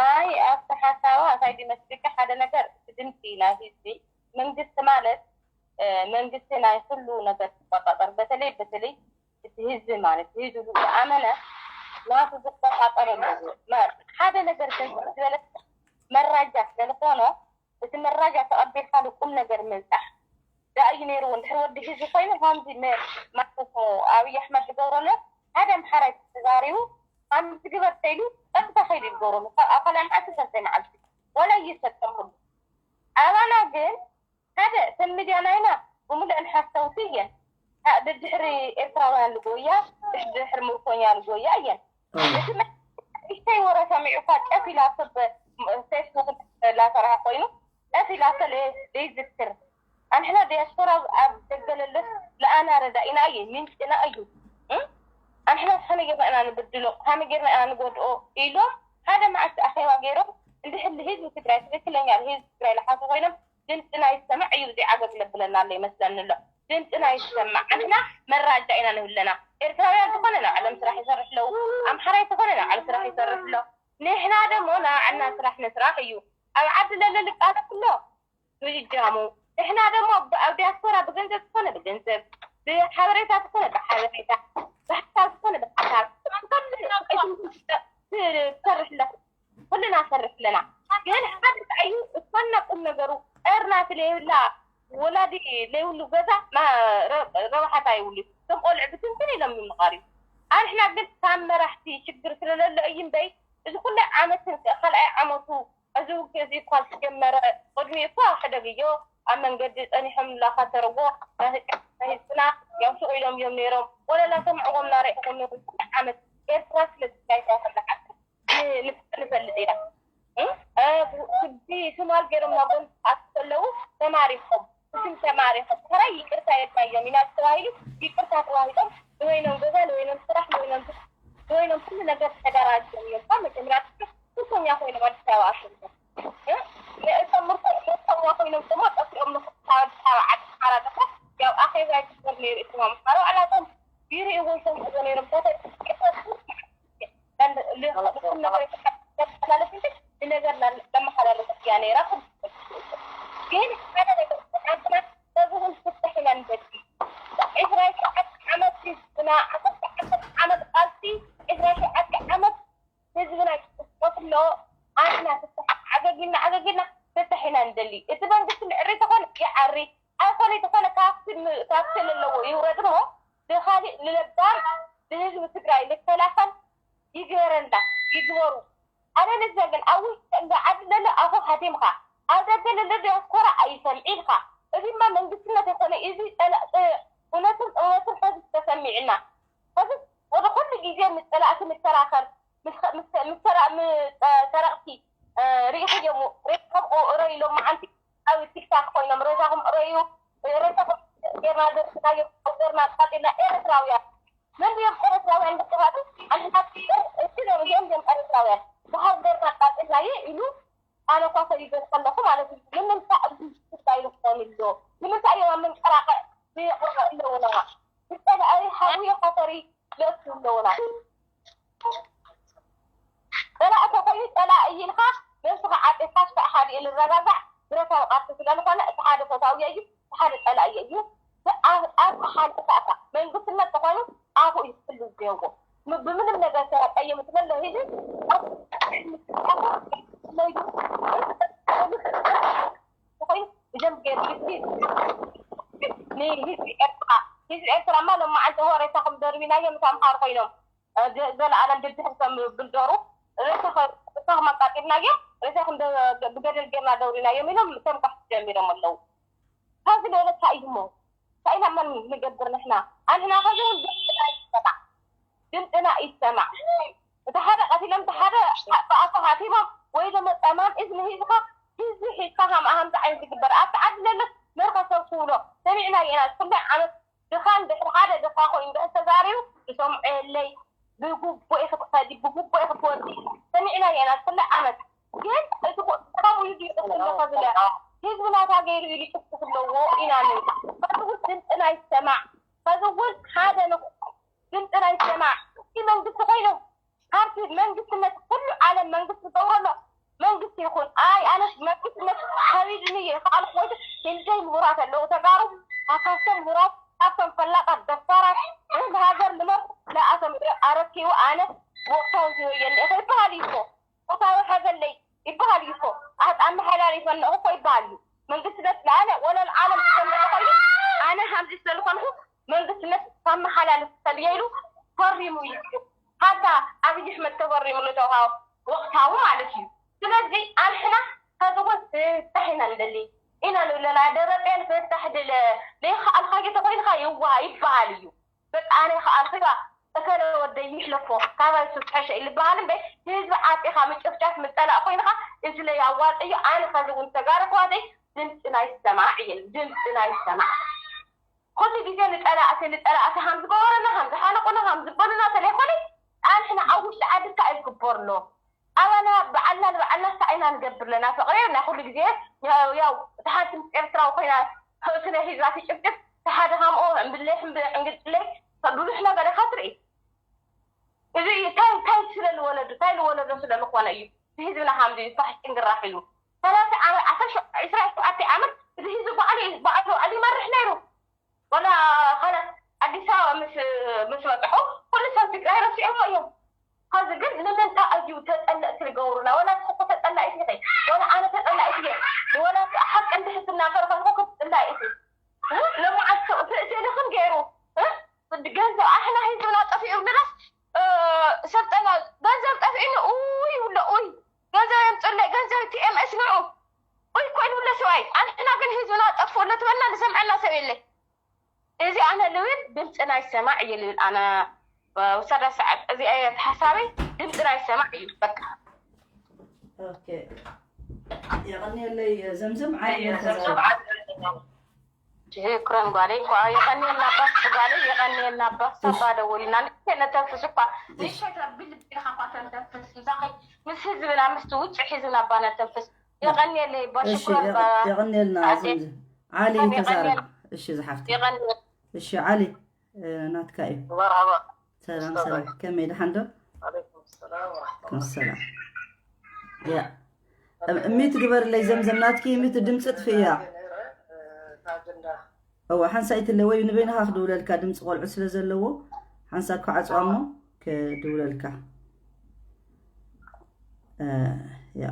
ኣይ ኣብቲ ሓሳባ እንታይ ድመስልካ ሓደ ነገር እቲ ድምፂ ናይ ህዝቢ መንግስቲ ማለት መንግስቲ ናይ ኩሉ ነገር ትቆፃፀር በተለይ በተለይ እቲ ህዝቢ ማለት ህዝቡ ዝኣመነ ናቱ ዝቆፃፀር ኣለዎ ሓደ ነገር ዝበለ መራጃ ስለዝኮነ እቲ መራጃ ተቐቢልካ ንቁም ነገር ምብፃሕ ደኣ እዩ ነይርዎ እንድሕር ወዲ ህዝቢ ኮይኑ ከምዚ ማለትሞ ኣብይ ኣሕመድ ዝገብረሎ ሓደ ኣምሓራይ ተዛሪቡ ከምዚ ግበር ተይሉ ቀጥታ ከይዱ ዝገብረሉ ካብ ኣካላይ መዓልቲ ሰልሰይ መዓልቲ ወላ እየሰጠምሉ ኣባና ግን ሓደ እተን ሚድያ ናይና ብምሉአን ሓሰውቲ እየን ድድሕሪ ኤርትራውያን ልጎያ ድድሕሪ ምርኮኛ ልጎያ እየን። እቲ መ- እሽተይ ወረ ሰሚዑ እኳ ጨፍ ኢላ ሰብ ፌስቡክ ላሰርሐ ኮይኑ ጨፍ ኢላ ሰለ ዘይዝክር ኣንሕና ዲያስፖራ ኣብ ደገ ለለስ ለኣና ረዳኢና እየ ምንጭና እዩ። እም? ኣንሕና ከመይ ጌርና ኢና ንብድሎ፣ ከመይ ጌርና ኢና ንጎድኦ ኢሎም ሓደ መዓልቲ ኣኼባ ገይሮም እንድሕር ንህዝቢ ትግራይ ትክክለኛ ንህዝቢ ትግራይ ለሓሱ ኮይኖም ድምፅና ይሰማዕ እዩ። እዚ ዓገብ ለብለና ኣሎ ይመስለኒ ኣሎ። ድምፅና ይሰማዕ። ኣንሕና መራጃ ኢና ንህብለና። ኤርትራውያን ዝኾነ ናብ ዓለም ስራሕ ይሰርሕ ኣለዉ። ኣምሓራይ ዝኾነ ናብ ዓለም ስራሕ ይሰርሕ ኣሎ። ንሕና ደሞ ናብ ዓድና ስራሕ ንስራሕ እዩ። ኣብ ዓዲ ለለ ልቃለስ ኣሎ ብእጃሙ። ንሕና ደሞ ብ- ኣብ ዲያስፖራ ብገንዘብ ዝኾነ ብገንዘብ፣ ብሓበሬታ ዝኾነ ብሓበሬታ፣ ብሓሳብ ዝኾነ ብሓሳብ፣ ትሰርሕ ኣለኹ። ኩልና ሰርሕ ኣለና። ግን ሓደ እዩ እኮና ቁም ነገሩ። ጠርናፊ ለይብላ ወላዲ ለይብሉ ገዛ ማ- ረ- ረብሓታ የብሉ። እቶም ቆልዑ ብትንትን ኢሎም ይምቓር እዩ። ኣንሕና ግን ካብ መራሕቲ ሽግር ስለለሎ እዩ እምበይ እዚ ኩሉ ዓመትን ካልኣይ ዓመቱ እዚ ውግእ እዚ እኳ ዝተጀመረ ቅድሚ እኳ ሕደግዮ ኣብ መንገዲ ጸኒሖም ላኻተርዎ ህዝብና ያው ሱቕ ኢሎም እዮም ነይሮም። ወለላ ሰምዕዎም ናረኢኹም ነይሩ። ኩሉ ዓመት ኤርትራ ስለ ትግራይ ሳይፈልዓት ንፈልጥ ኢና። እ? እ፣ ብ- ብ- ስማል ገይሮም ናብ ጎን ክኣቱ ከለዉ ተማሪኾም፣ ብስም ተማሪኾም፣ ሕራይ ይቅርታ ኢልናዮም ኢና ተባሂሉ፣ ይቅርታ ተዋሂጦም፣ ንበይኖም ገዛ፣ ንበይኖም ስራሕ፣ ንበይኖም ንበይኖም ኩሉ ነገር ተደራጅዮም እዮም። ካብ መጀመርያ ትሕት ኩልኮም እያ ኮይኖም ኣዲስ ኣበባ ኣትዮም። እ? ንእቶም ምርኮ- ምርኮኛ ኮይኖም ድማ ጠፊኦም ንክልተ ኣዲስ ኣበባ ዓዲ ሓራ ድማ ያው ኣኼባ ይግበር ነይሩ። እቶም ኣምሓራ ባዕላቶም ይርእይዎ ይሰምዕዎ ነይሮም። ቦታ ንነገር ለመሓላለፍ እያ ነይራ። ግን ሓደ ነገር ሓንትና በዚ እውን ፍትሕ ኢና ንደሊ። ዕስራ ሸውዓተ ዓመት ህዝብና ዓሰርተ ዓመት ቃልሲ ዕስራ ሸውዓተ ዓመት ህዝብና ይጭፍጨፍ ኣሎ። ኣንሕና ፍትሕ ዓገጊና ዓገጊና ፍትሕ ኢና ንደሊ። እቲ መንግስቲ ምዕሪ ተኾነ ይዓሪ ኣይኮነ ተኾነ ካብቲ ም- ካብቲ ዘለዎ ይውረድ እሞ ብኻሊእ ንለባም ብህዝቢ ትግራይ ንከላኸል ይግበረና ይግበሩ። ኣነ ንዘ ግን ኣብ ውሽጢ እንዳ ዓዲ ለለ ኣፉ ሃዲምካ ኣብ ደገ ለለ ዲያስፖራ ኣይሰምዒልካ። እዚማ መንግስትነት ኣይኮነ እዚ ጸላእ እውነትን እውነትን ሕዚ ተሰሚዕና ሕዚ ወደ ኩሉ ግዜ ምስ ጸላእቲ ንከራኸር ምስ ምስ ሰራእቲ ርኢኽዮም ሬሳኹም እረዩ ኢሎም መዓንቲ ኣብ ቲክታክ ኮይኖም ሬሳኹም እረዩ ሬሳኹም ጌርና ደርናዮ ጌርና ቃጢልና ኤርትራውያን መን ድዮም ኤርትራውያን ብትባሉ ኣንሕና እዚኦም እዮም እዮም ኤርትራውያን ብሃገርና ቃጢልናዮ ኢሉ ኣነ እኳ ፈሊገ ከለኹ ማለት እዩ ንምንታይ እዚ ጉዳይ ዝኾን ኣሎ ንምንታይ እዮም ኣብ መንቀራቐ ዝየቕርቡ ኣለውና ብፀላኢ ሓዊ ሓፈሪ ለቱ ኣለውና ፀላኢ ተኾይኑ ፀላኢ ኢልካ ነብስኻ ዓፂኻ ሽፋዕ ሓደ ልረጋጋዕ ብረታዊ ቃልሲ ስለዝኾነ እቲ ሓደ ፈታዊ እዩ እቲ ሓደ ፀላኢ እዩ ኣብ ሓደ ሰዓት መንግስትነት ተኾይኑ ኣፉ እዩ ክፍሉ ዝገይርዎ ብምንም ነገር ተቀየሙ ትበሎ ሂዚ ኮይኑ ብደንብ ገይሩ ህዝቢ ንህዝቢ ኤርትራ ህዝቢ ኤርትራ ማ ሎም መዓልቲ ሬሳኹም ደርቢናዮ ምስ ኣምሓር ኮይኖም ዘለኣለም ድድሕር ከም ብልደሩ ሬሳኹም ኣቃጢልናዮ ሬሳኹም ብገደል ጌርና ደውሪናዮም ኢሎም ከም ኳሕቲ ጀሚሮም ኣለዉ ካብ ዝበለ እንታይ እዩ እሞ እንታይ ኢና መን ንገብር ንሕና ኣንሕና ከዚ እውን ድምፅና ይሰማዕ ድምፅና ይሰማዕ እቲ ሓደ ቀቲሎም እቲ ሓደ ብኣፋ ሃቲሞም ወይ ደሞ ጠማም እዝኒ ሒዝካ ህዝቢ ሒዝካ ከም ኣሃምዚ ዓይነት ዝግበር ኣብቲ ዓዲ ለለስ መርከሰብ ክብሎ ሰሚዕናዮ ኢና ኩሉ ዓመት ድኻ እንድሕር ሓደ ድኻ ኮይኑ እንድሕር ተዛሪቡ ዝሰምዖ የለይ ብግቡእ ክትኸዲ ብግቡእ ክትወዲ ሰሚዕናዮ ኢና ኩሉ ዓመት ግን እቲ ከምኡ እዩ ዝይቅስ ኣለካ ዝለ ህዝቢ ናታ ገይሩ ኢሉ ይቅስስ ኣለዎ ኢና ንብል ከዚ እውን ድምፅና ይሰማዕ ከዚ እውን ሓደ ንኹ ድምፅና ይሰማዕ እቲ መንግስቲ ኮይኖም ፓርቲ መንግስትነት ኩሉ ዓለም መንግስቲ ዝገብሮ ኣሎ መንግስቲ ይኹን ኣይ ኣነስ መንግስትነት ከቢድኒ እየ ከኣልኩ ወይ ክንደይ ምሁራት ኣለዉ ተጋሩ ካብቶም ምሁራት ካብቶም ፈላጣት ደፋራት ንሃገር ንመር ለኣቶም ኣረኪቡ ኣነ ወቅታዊ ዝወየኒ ከይበሃል እዩ እኮ ወቅታዊ ሓዘለይ ይበሃል እዩ እኮ ኣመሓላሊፈ ኣለኹ እኮ ይበሃል እዩ መንግስትነት ለኣነ ወለል ዓለም ዝሰምዐ ኮይኑ ኣነ ሃምዚ ስለዝኾንኩ መንግስትነት ከመሓላልፍ ተልየ ኢሉ ፈሪሙ እዩ። ሃታ ኣብይ ኣሕመድ ተፈሪሙሉ ተውሃው ወቕታዊ ማለት እዩ። ስለዚ ኣንሕና ከዚ እውን ፍታሕ ኢና ንደሊ። ኢና ንብለና። ደረጴን ፈታሕ ድለ ዘይከኣልካዮ ተኮይንካ ይዋ ይበሃል እዩ። በቃ ኣነ ከኣልኩ እባ እከለ ወደይ ይሕለፎ ካባይ ስብሐ ሸ ይልበሃል እምበይ ንህዝቢ ዓጢኻ ምጭፍጫፍ ምጸላእ ኮይንካ እዚ ለይ ኣዋጽ እዩ። ኣነ ከዚ እውን ተጋሩ ኣሕዋተይ ድምፅና ይሰማዕ እየ ድምፅና ይሰማዕ። ኩሉ ግዜ ንፀላእቲ ንፀላእቲ ከም ዝገበሩና ከም ዝሓነቁና ከም ዝበሉና ተለይኮነ ኣንሕና ኣብ ውሽጢ ዓዲ እንታይ እዩ ዝግበር ኣሎ? ኣባና በዓልና ንበዓልና እንታይ ኢና ንገብር ኣለና? ፍቕሪ ናይ ኩሉ ግዜ ያው ያው እቲ ሓንቲ ምስ ኤርትራዊ ኮይና ርእስና ሒዝና ትጭፍጭፍ እቲ ሓደ ከምኡ እምብለይ ሕምብ ዕንግልጥለይ ብዙሕ ነገር ኢኻ ትርኢ። እዚ እንታይ እንታይ ስለ ዝወለዱ እንታይ ዝወለዶ ስለ ዝኾነ እዩ እቲ ህዝብና ከምዚ ፋሕ ጭንግራሕ ኢሉ ሰላሳ ዓመት ዓሰርተ ሸውዓተ ዓመት እዚ ህዝቢ ባዕሉ ባዕሉ ባዕሉ ይመርሕ ነይሩ። ወላ ኸላስ ኣዲስ ኣበባ ምስ ምስ በፅሑ ኩሉ ሰብ ትግራይ ረሲዖሞ እዮም። ኸዚ ግን ንምንታይ እዩ ተፀለእቲ ዝገብሩና? ወላ ንስኹ ተፀላኢት ኢኺ፣ ወላ ኣነ ተፀላኢት እየ፣ ወላ ሓቂ እንድሕር ትናገር ከለኹ ክትፅላኢ ኢኺ። እ? ለማዓት ስእሊ ክም ገይሩ እ? ገንዘብ ኣሕና ሂዝብና ጠፊኡ ንረስ ሰልጠና ገንዘብ ጠፊኡ ኡይ ይብሎ ኡይ ገንዘብ የምፅለይ ገንዘብ ቲ ኤም ኤስ ንዑ ኡይ ኮይኑለ ሰብኣይ ኣንሕና ግን ህዝብና ጠፍኡለ ትበልና ንሰምዐና ሰብ የለ። እዚ ኣነ ልብል ድምፅና ይሰማዕ እየ ልብል ኣነ ውሳዳ ሰዓት እዚ ኣየት ሓሳበይ ድምፅና ይሰማዕ እዩ በቃ። ኦኬ የቐንየለይ ዘምዘም ዓብየ ተዛረብ ሽክረን ጓለይ እንኳ የቐንየልና ኣባስ ጓለይ የቐንየልና ኣባስ ሳባ ደውልና ንእሽተይ ነተንፍስ እኳ ንእሽተይ ተብል ልብልካ እኳ ተንተንፍስ እዛ ምስ ህዝብና ምስቲ ውጭ ህዝብና እባ ነተንፍስ የቐንየለይ እባ ሽክረን እባ የቐንየልና ዘምዘም ዓሊ ተዛረብ እሺ ዝሓፍቲ የቐንየ እሺ ዓሊ ናትካ እዩ መርሓባ ሰላም ሰላም ከመይ ደሓን ዶ ዓለይኩም ሰላም ወራሕመቱላህ ሰላም ያ ሚት ግበርለይ ዘምዘም ናትኪ ሚት ድምፂ ጥፍእያ ነይረ እቲ ኣጀንዳ እዋ ሓንሳእ ይትለ ወይ ንበይንኻ ክድውለልካ ድምፂ ቆልዑ ስለ ዘለዎ ሓንሳእ ክዓፅዋ እሞ ክድውለልካ እ፣ ያ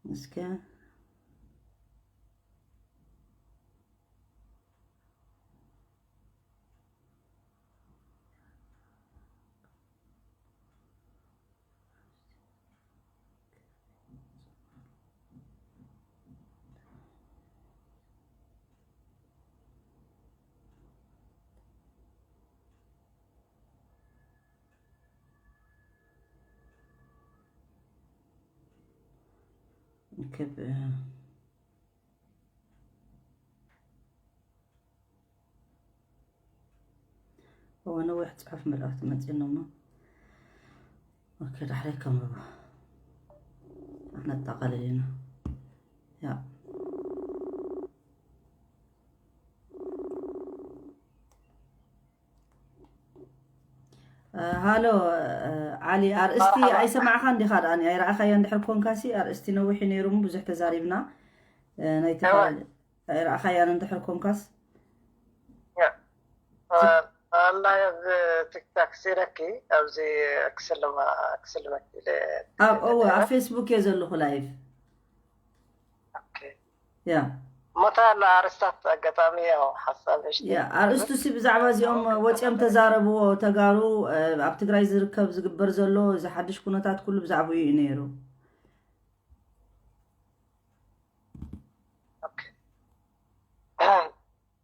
እስከ ክብ እወ ነዊሕ ፅሑፍ መልእኽቲ መፂእኖሞ ኦኬ ዳሕራይ ከምርቦ ነጠቓልል ኢና ያ ሃሎ ዓሊ ኣርእስቲ ኣይሰማዕኻን ዲኻ ደኣ ኣይረኣኻያ እንድሕር ኮንካሲ ኣርእስቲ ነዊሕ እዩ ነይሩ ብዙሕ ተዛሪብና ናይቲ ኣይረኣኻያን እንድሕር ኮንካስ ኣላ ኣብ ቲክታክ ሲረኪ ኣብዚ ክስልማ ክስልመኪ ኢለ ኣብ እወ ኣብ ፌስቡክ እየ ዘለኹ ላይቭ ኦኬ ያ ሞታ ኣላ ኣርስታት ኣጋጣሚ ያው ሓሳብ እሽቲ ያ ኣርእስቱ ሲ ብዛዕባ እዚኦም ወፂኦም ተዛረብዎ ተጋሩ ኣብ ትግራይ ዝርከብ ዝግበር ዘሎ እዚ ሓድሽ ኩነታት ኩሉ ብዛዕባኡ እዩ ነይሩ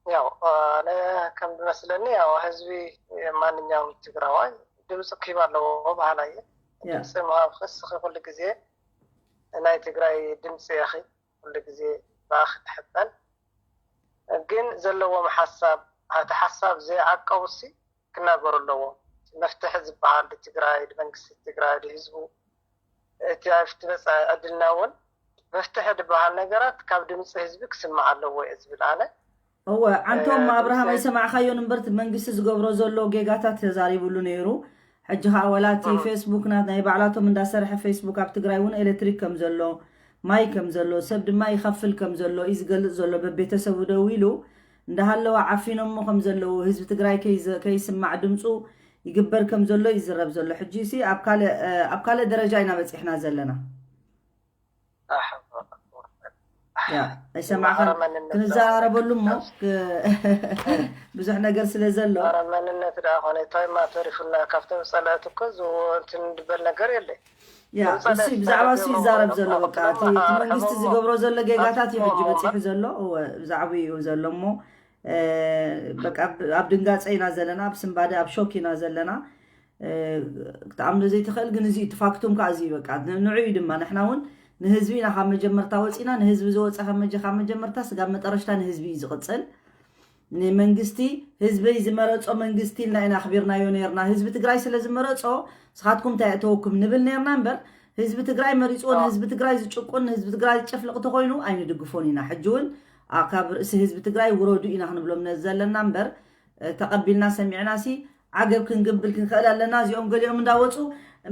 ያው ኣነ ከም ዝመስለኒ ያው ህዝቢ ማንኛውም ትግራዋይ ድምፂ ክህብ ኣለዎ በሃላይ እየ። ድምፂ ምሃብ ክስኺ ኩሉ ግዜ ናይ ትግራይ ድምፂ ኢኺ ኩሉ ግዜ ብኣኺ ትሕበን። ግን ዘለዎም ሓሳብ እቲ ሓሳብ ዘይዓቀቡሲ ክናገሩ ኣለዎም። መፍትሒ ዝበሃል ንትግራይ ንመንግስቲ ትግራይ ንህዝቡ እቲ ኣብቲ መፃኢ ዕድልና እውን መፍትሒ ዝበሃል ነገራት ካብ ድምፂ ህዝቢ ክስማዕ ኣለዎ እየ ዝብል ኣነ። እወ ዓንቶም ኣብርሃም ኣይሰማዕካዮን እምበር እቲ መንግስቲ ዝገብሮ ዘሎ ጌጋታት ተዛሪብሉ ነይሩ። ሕጂ ከዓ ወላ እቲ ፌስቡክ ናይ ባዕላቶም እንዳሰርሐ ፌስቡክ ኣብ ትግራይ እውን ኤሌክትሪክ ከም ዘሎ ማይ ከም ዘሎ ሰብ ድማ ይኸፍል ከም ዘሎ እዩ ዝገልፅ ዘሎ በቤተሰቡ ደው ኢሉ እንዳሃለወ ዓፊኖሞ ከም ዘለዉ ህዝቢ ትግራይ ከይስማዕ ድምፁ ይግበር ከም ዘሎ ይዝረብ ዘሎ ሕጂ ሲ ኣብ ካልእ ደረጃ ኢና በፂሕና ዘለና ያ ኣይሰማዕኻን። ክንዘራረበሉ እሞ ብዙሕ ነገር ስለ ዘሎ። መንነት ደኣ ኮነ እንታይ ማ ተሪፉና? ካብቶም ጸላእቲ እኮ ዝዎ እንትን ዝበል ነገር የለ። ያ እሱ ብዛዕባ እሱ ይዛረብ ዘሎ። በቃ እቲ መንግስቲ ዝገብሮ ዘሎ ጌጋታት እዩ ሕጂ በፂሑ ዘሎ። ብዛዕባ እዩ ዘሎ እሞ በቃ ኣብ ድንጋፀ ኢና ዘለና፣ ኣብ ስንባደ ኣብ ሾክ ኢና ዘለና። ክትኣምኖ ዘይትኽእል ግን እዚ እቲ ፋክቱም ከዓ እዚ በቃ ንዑ እዩ ድማ። ንሕና እውን ንህዝቢ ኢና ካብ መጀመርታ ወፂና፣ ንህዝቢ ዝወፀ ካብ መጀ ካብ መጀመርታ ስጋብ መጠረሽታ ንህዝቢ እዩ ዝቕፅል። ንመንግስቲ ህዝበይ ዝመረፆ መንግስቲ ኢልና ኢና ኣኽቢርናዮ ነርና። ህዝቢ ትግራይ ስለ ዝመረፆ ንስኻትኩም እንታይ ኣእተወኩም ንብል ነርና እምበር፣ ህዝቢ ትግራይ መሪፅዎ ንህዝቢ ትግራይ ዝጭቁን ንህዝቢ ትግራይ ዝጨፍልቕ ተኮይኑ ኣይንድግፎን ኢና። ሕጂ እውን ካብ ርእሲ ህዝቢ ትግራይ ውረዱ ኢና ክንብሎም ዘለና እምበር ተቐቢልና ሰሚዕና ሲ ዓገብ ክንግብል ክንክእል ኣለና። እዚኦም ገሊኦም እንዳወፁ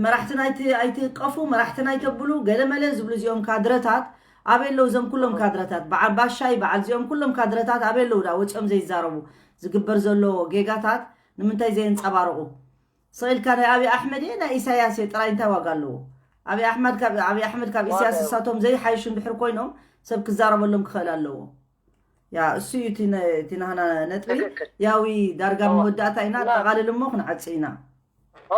መራሕትና ኣይትቀፉ፣ መራሕትና ኣይተብሉ፣ ገለመለ ዝብሉ እዚኦም ካድረታት ኣበይ ኣለዉ? እዞም ኩሎም ካድረታት በዓል ባሻይ በዓል እዚኦም ኩሎም ካድረታት ኣበይ ኣለዉ? ዳ ወፂኦም ዘይዛረቡ ዝግበር ዘሎ ጌጋታት ንምንታይ ዘየንፀባርቑ? ስቕ ኢልካ ናይ ኣብይ ኣሕመድ እየ ናይ ኢሳያስ እየ ጥራይ እንታይ ዋጋ ኣለዎ? ኣብይ ኣሕመድ ካብ ኣብይ ኣሕመድ ካብ ኢሳያስ እሳቶም ዘይሓይሹ እንድሕር ኮይኖም ሰብ ክዛረበሎም ክኽእል ኣለዎ። ያ እሱ እዩ እቲ ነ- እቲ ናህና ነጥቢ። ትክክል። ያዊ ዳርጋ እዋ። መወዳእታ ኢና እና- ጠቓልል እሞ ክንዓጽ ኢና።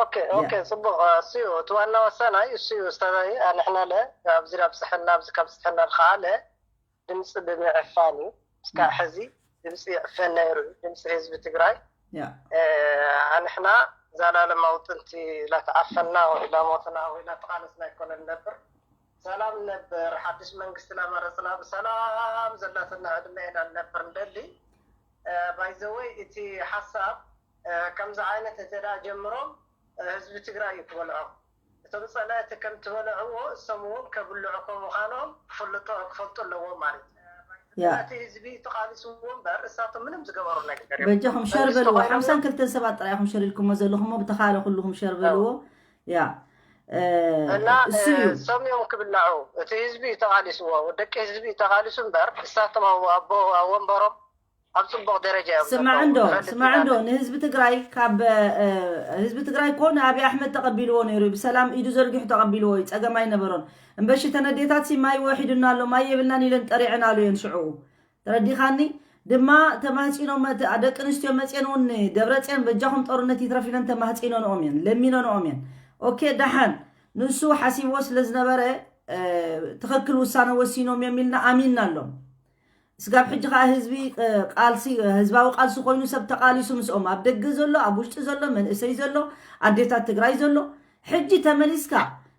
ኦኬ ኦኬ፣ ጽቡቕ። እሱ እዩ እቲ ዋና ወሳናይ፣ እሱ እዩ ኡስታዛይ። ንሕና ለ ኣብዚ ዳብፅሐና ኣብዚ ካብ ፅሐና ከኣለ ድምፂ ብምዕፋን እዩ። እስካብ ሕዚ ድምፂ ይዕፈን ነይሩ እዩ፣ ድምፂ ህዝቢ ትግራይ። ያ ኣንሕና ዘላለማዊ ጥንቲ ላተዓፈና ወይ ላሞትና ወይ ላተቃለስና ኣይኮነን ነብር። ሰላም ነበር፣ ሓድሽ መንግስቲ ላመረፅና ብሰላም ዘላትና ዕድመ ኢና ነበር እንደሊ። ባይዘወይ እቲ ሓሳብ ከምዚ ዓይነት እንተ ደኣ ጀምሮም ህዝቢ ትግራይ እዩ ክበልዖ። እቶም ጸላእቲ ከም ትበልዕዎ እሶም እውን ከብልዑ ከም ምዃኖም ክፈልጡ ክፈልጡ ኣለዎም ማለት እዩ። ያ እቲ ህዝቢ ተቓሊስዎ እምበር እሳቶም ምንም ዝገበሩ ነገር የብሎም። በጃኹም ሸር መንግስቲ በልዎ። ኮይኖም ሓምሳን ክልተን ሰባት ጥራይ ኢኹም ሸር ኢልኩሞ ዘለኹም ብተኻለ ኩልኹም ሸር በልዎ። ያ እ፣ እና እሱ እዩ። እሶም እዮም ክብልዑ። እቲ ህዝቢ እዩ ተቓሊስዎ፣ ደቂ ህዝቢ እዩ ተቓሊሱ እምበር እሳቶም ኣብ ኣብ- ኣብ ወንበሮም ኣብ ጽቡቕ ደረጃ እዮም ስማዕ ዘለዉ። እንዶ ንፈልጥ ስማዕ ኢና እንዶ ዘለና። ንህዝቢ ትግራይ ካብ እ፣ ህዝቢ ትግራይ እኮ ንኣብይ ኣሕመድ ተቐቢልዎ ነይሩ እዩ። ብሰላም ኢዱ ዘርጊሑ ተቐቢልዎ እዩ። ጸገም ኣይነበሮን። እምበሺ ተነዴታት ሲ ማይ ወሒዱና ኣሎ ማይ የብልናን ኢለን ጠሪዐናሉ እየን ሽዑ። ተረዲኻኒ? ድማ ተማህፂኖም እቲ ደቂ ኣንስትዮ መፅየን እውን ደብረፅዮን በጃኹም ጦርነት ይትረፍ ኢለን ተማህፂኖንኦም እየን ለሚኖንኦም እየን። ኦኬ ደሓን ንሱ ሓሲብዎ ስለ ዝነበረ እ፣ ትኽክል ውሳነ ወሲኖም እዮም ኢልና ኣሚንና ኣሎም። ስጋብ ሕጂ ከዓ ህዝቢ እ፣ ቃልሲ ህዝባዊ ቃልሲ ኮይኑ ሰብ ተቃሊሱ ምስኦም ኣብ ደገ ዘሎ ኣብ ውሽጢ ዘሎ መንእሰይ ዘሎ ኣዴታት ትግራይ ዘሎ ሕጂ ተመሊስካ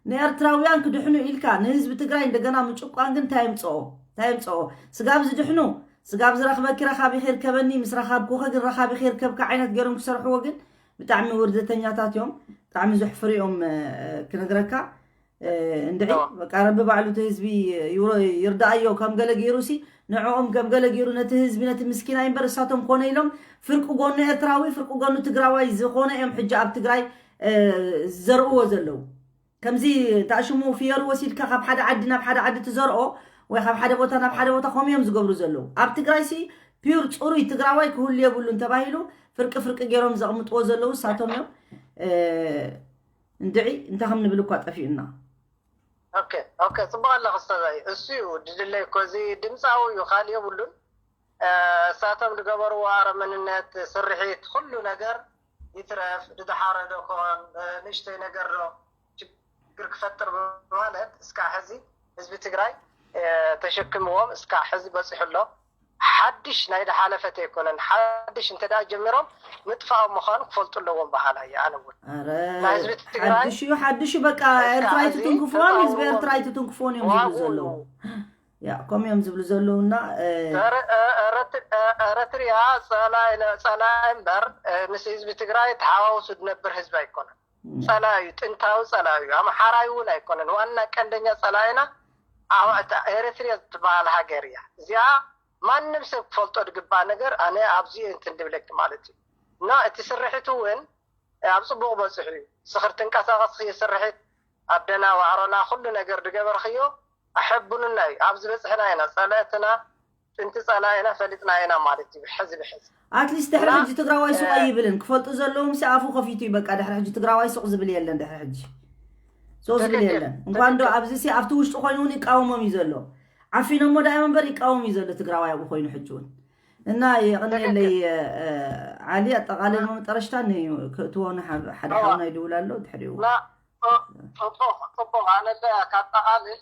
ንኤርትራውያን ክድሕኑ ኢልካ ንህዝቢ ትግራይ እንደገና ምጭቋን ግን እንታይ የምፅኦ? እንታይ የምፅኦ? ስጋብ ዝድሕኑ ስጋብ ዝረኽበኪ ረኻቢ ከይርከበኒ ምስ ረኻብኩኸ ግን ረኻቢ ከይርከብካ ዓይነት ገይሮም ክሰርሕዎ ግን ብጣዕሚ ውርደተኛታት እዮም። ብጣዕሚ ዘሕፍሩ እዮም። እ፣ ክነግረካ እ፣ እንድዒ እዎ። በቃ ረቢ ባዕሉ እቲ ህዝቢ ይውረ- ይርዳኣዮ። ከም ገለ ገይሩ ሲ ንዕኦም ከም ገለ ገይሩ ነቲ ህዝቢ ነቲ ምስኪናይ እምበር እሳቶም ኮነ ኢሎም ፍርቂ ጎኑ ኤርትራዊ ፍርቂ ጎኑ ትግራዋይ ዝኾነ እዮም ሕጂ ኣብ ትግራይ እ፣ ዘርእዎ ዘለዉ። ከምዚ ታሽሙ ፍየሩ ወሲድካ ካብ ሓደ ዓዲ ናብ ሓደ ዓዲ ትዘርኦ ወይ ካብ ሓደ ቦታ ናብ ሓደ ቦታ ከምኡ እዮም ዝገብሩ ዘለዉ። ኣብ ትግራይ ሲ ፒውር ፅሩይ ትግራዋይ ክህሉ የብሉን ተባሂሉ ፍርቂ ፍርቂ ገይሮም ዘቕምጥዎ ዘለዉ እሳቶም እዮም። እ፣ እንድዒ እንታይ ከም ንብል እኳ ጠፊኡና። ኦኬ ኦኬ፣ ጽቡቅ ኣለኽ ኡስታዛይ። እሱ እዩ ድድለይ እኮ፣ እዚ ድምፃዊ እዩ፣ ካልእ የብሉን። እ፣ እሳቶም ዝገበርዎ ኣረመንነት ስርሒት ኩሉ ነገር ይትረፍ፣ ዝደሓረ ዶ ኮን እ፣ ንእሽተይ ነገር ዶ ችግር ክፈጥር ብማለት እስካዕ ሕዚ ህዝቢ ትግራይ እ፣ ተሸክምዎም እስካዕ ሕዚ በፂሑ ኣሎ። ሓድሽ ናይ ዝሓለፈ ተይኮነን፣ ሓድሽ እንተ ደኣ ጀሚሮም ምጥፋኦም ምዃኑ ክፈልጡ ኣለዎም በሃላይ እየ ኣነ እውን። ኣረ ናይ ህዝቢ ትግራይ ሓድሽ እዩ ሓድሽ እዩ በቃ እስካዕ ኤርትራ ሕዚ ኣይትትንክፎን ህዝቢ ተቃውሞ ኤርትራ ኣይትትንክፎን እዮም ዝብሉ ዋው ዘለዉ። ያ ከምኡ እዮም ዝብሉ ዘለዉ እና እ፣ ረ- እ- እረት- እ- ኤረትርያ ጸላይ ነ- ጸላይ እምበር እ፣ ምስ ህዝቢ ትግራይ ተሓዋውሱ ዝነብር ህዝቢ ኣይኮነን። እ፣ ጸላዩ ጥንታዊ ጸላዩ ኣምሓራይ እውን ኣይኮነን። ዋና ቀንደኛ ጸላይና ኣዋ- እታ ኤረትርያ ትበሃል ሃገር እያ። እዚኣ ማንም ሰብ ክፈልጦ ዝግባእ ነገር ኣነ ኣብዚ እንትን ድብለኪ ማለት እዩ። እና እቲ ስርሒት እውን ኣብ ጽቡቕ በጺሑ እዩ። ስኽር ትንቀሳቐስ ስርሒት ኣደና ዋዕሮና ኩሉ ነገር ዝገበርክዮ ኣሐብኑና እዩ። ኣብ ዝበፅሕና ኢና ፀላእትና ጥንቲ ፀላኢና ፈሊጥና ኢና ማለት እዩ። ሕዚ ብሕዚ ኣትሊስት ድሕሪ እና ሕጂ ትግራዋይ ሱቕ እ፣ ኣይብልን ክፈልጡ ዘለዎም ሲ ኣፉ ከፊቱ እዩ በቃ ድሕሪ ሕጂ ትግራዋይ ሱቕ ዝብል የለን ድሕሪ ሕጂ ሱቕ ዝብል ትክክል የለን እንኳን ዶ ትክክል ኣብዚ ሲ ኣብቲ ውሽጢ ኮይኑ እውን ይቃወሞም እዩ ዘሎ ዓፊኖሞ ዳእሞ እምበር ይቃወም እዩ ዘሎ ትግራዋይ ኣብኡ ኮይኑ ሕጂ እውን። እና የቐንየለይ ዓሊ፣ ኣጠቓለል መጠረሽታ ክእትዎ ሓደ ሓውና ይድውል ኣሎ ድሕሪኡ። ፅቡቅ ፅቡቅ ኣነ ካጠቓልል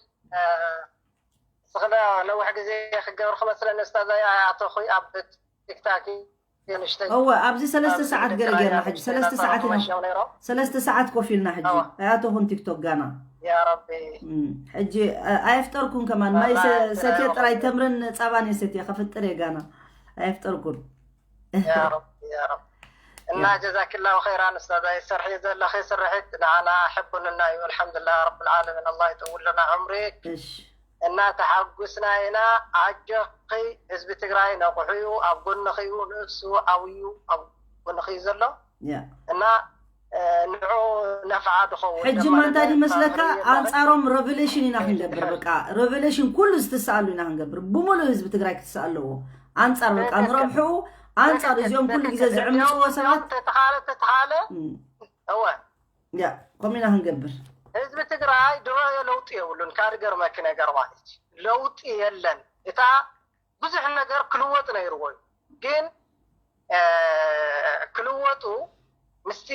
ስለ ነዊሕ ግዜ ክገብር ክመስለኒ ስታዛይ ኣያተኹ ኣብ ቲክታክ እወ ኣብዚ ሰለስተ ሰዓት ገለ ጌርና ሕጂ ሰለስተ ሰዓት ኢና ሰለስተ ሰዓት ኮፍ ኢልና ሕጂ ኣያተኹን ቲክቶክ ጋና ያ ረቢ ሕጂ ኣየፍጠርኩን ከማን ማይ ሰትየ ጥራይ ተምርን ፃባን እየ ሰትየ ከፍጥር እየ ጋና ኣየፍጠርኩን ያ ረቢ ያ ረቢ እና ጀዛኪላሁ ኸይራን ስታዛይ ሰርሒ ዘለኺ ስርሒት ንዓና ሕቡንና እዩ። ኣልሐምዱሊላህ ረብል ዓለሚን ኣላህ ይጠውለና ዑምሪክ። እሺ እና ተሓጉስና ኢና። ኣጆኺ ህዝቢ ትግራይ ነቑሑ እዩ፣ ኣብ ጎንኺ እዩ፣ ንእሱ ኣብዩ ኣብ ጎንኺ እዩ ዘሎ ያ እና ንዑ ነፍዓ ድኸውን ሕጂ ማ እንታይ ይመስለካ? ኣንፃሮም ሬቨሌሽን ኢና ክንገብር። በቃ ሬቨሌሽን ኩሉ ዝትስኣሉ ኢና ክንገብር። ብሙሉእ ህዝቢ ትግራይ ክትስኣ ኣለዎ። ኣንፃር በቃ ንረብሕኡ ኣንፃር እዚኦም ኩሉ ግዜ ዝዕምፅዎ ሰባት ተተኻለ ተተኻለ እወ ያ ከምኡ ኢና ክንገብር። ህዝቢ ትግራይ ድሮ ለውጢ የብሉን። ካብ ዝገርመኪ ነገር ማለት ለውጢ የለን። እታ ብዙሕ ነገር ክልወጥ ነይርዎ እዩ ግን ክልወጡ ምስቲ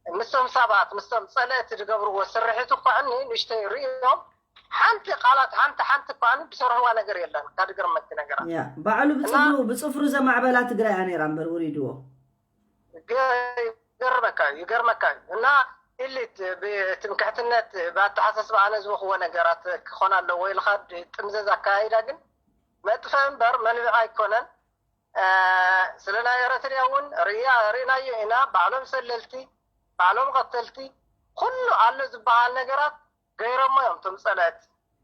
ምስቶም ሰባት ምስቶም ፀለእቲ ዝገብርዎ ስርሒት እኳ እኒ ንእሽተይ ርእዮም ሓንቲ ቃላት ሓንቲ ሓንቲ እኳ ዝሰርሕዋ ነገር የለን። ካብ ዝገርመኪ ነገራት ያ ባዕሉ ብፅፍሩ ብፅፍሩ ዘማዕበላ ትግራይ እያ ነይራ እምበር ውሪድዎ ይገርመካ እዩ ይገርመካ እዩ እና ኢሊት ብትምክሕትነት ብኣተሓሳስባ ኣነ ዝበክዎ ነገራት ክኾን ኣለዎ ኢልካ ጥምዘዝ ኣካይዳ ግን መጥፈ እምበር መንብዒ ኣይኮነን። ስለ ናይ ኤረትርያ እውን ርእያ ርእናዮ ኢና። ባዕሎም ሰለልቲ፣ ባዕሎም ቀተልቲ፣ ኩሉ ኣሎ ዝበሃል ነገራት ገይሮሞ እዮም እቶም ጸለእቲ።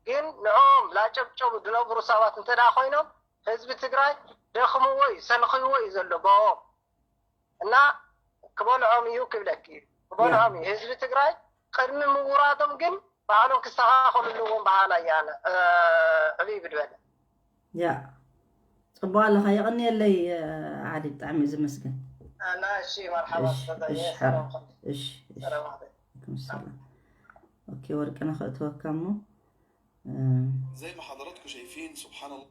ግን ንዕኦም ላጨብጨቡ ዝነብሩ ሰባት እንተ ደኣ ኮይኖም ህዝቢ ትግራይ ደኽምዎ እዩ፣ ሰንኽይዎ እዩ ዘሎ ብኦም እና ክበልዖም እዩ ክብለኪ እዩ። ክበልዖም እዩ። ህዝቢ ትግራይ ቅድሚ ምውራዶም ግን ባዕሎም ክስተኻኸሉ ኣለዎም በሃላይ እየ ኣነ። ዕብይ ብድበለ ያ ፅቡቅ ኣለካ የቀንየለይ ዓዲ ብጣዕሚ እዩ ዝመስገን እና እሺ መርሓባ እሺ እሺ ሰላም ዓለይኩም ሰላም ኦኬ ወርቅነ ከእትወካ እሞ زي ما حضراتكم شايفين سبحان الله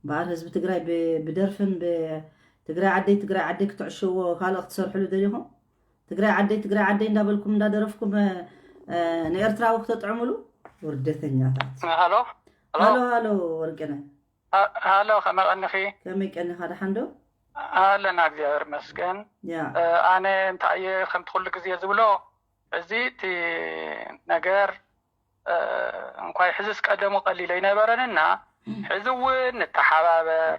በዓል ህዝቢ ትግራይ ብደርፍን ትግራይ ዓደይ ትግራይ ዓደይ ክትዕሽዎ ካልእ ክትሰርሕሉ ደሊኹም ትግራይ ዓደይ ትግራይ ዓደይ እንዳበልኩም እንዳደረፍኩም ንኤርትራዊ ክተጥዕሙሉ ውርደተኛታት ሃሎ ሃሎ ሃሎ ወርቅነ ሃሎ ከመይ ቀኒኺ ከመይ ቀኒኻ ደሓን ዶ ኣለና እግዚኣብሔር መስገን ያ ኣነ እንታይ እየ ከምቲ ኩሉ ግዜ ዝብሎ እዚ እቲ ነገር እንኳይ ሕዝስ ቀደሙ ቀሊል ኣይነበረን እና ሕዚ እውን ንተሓባበር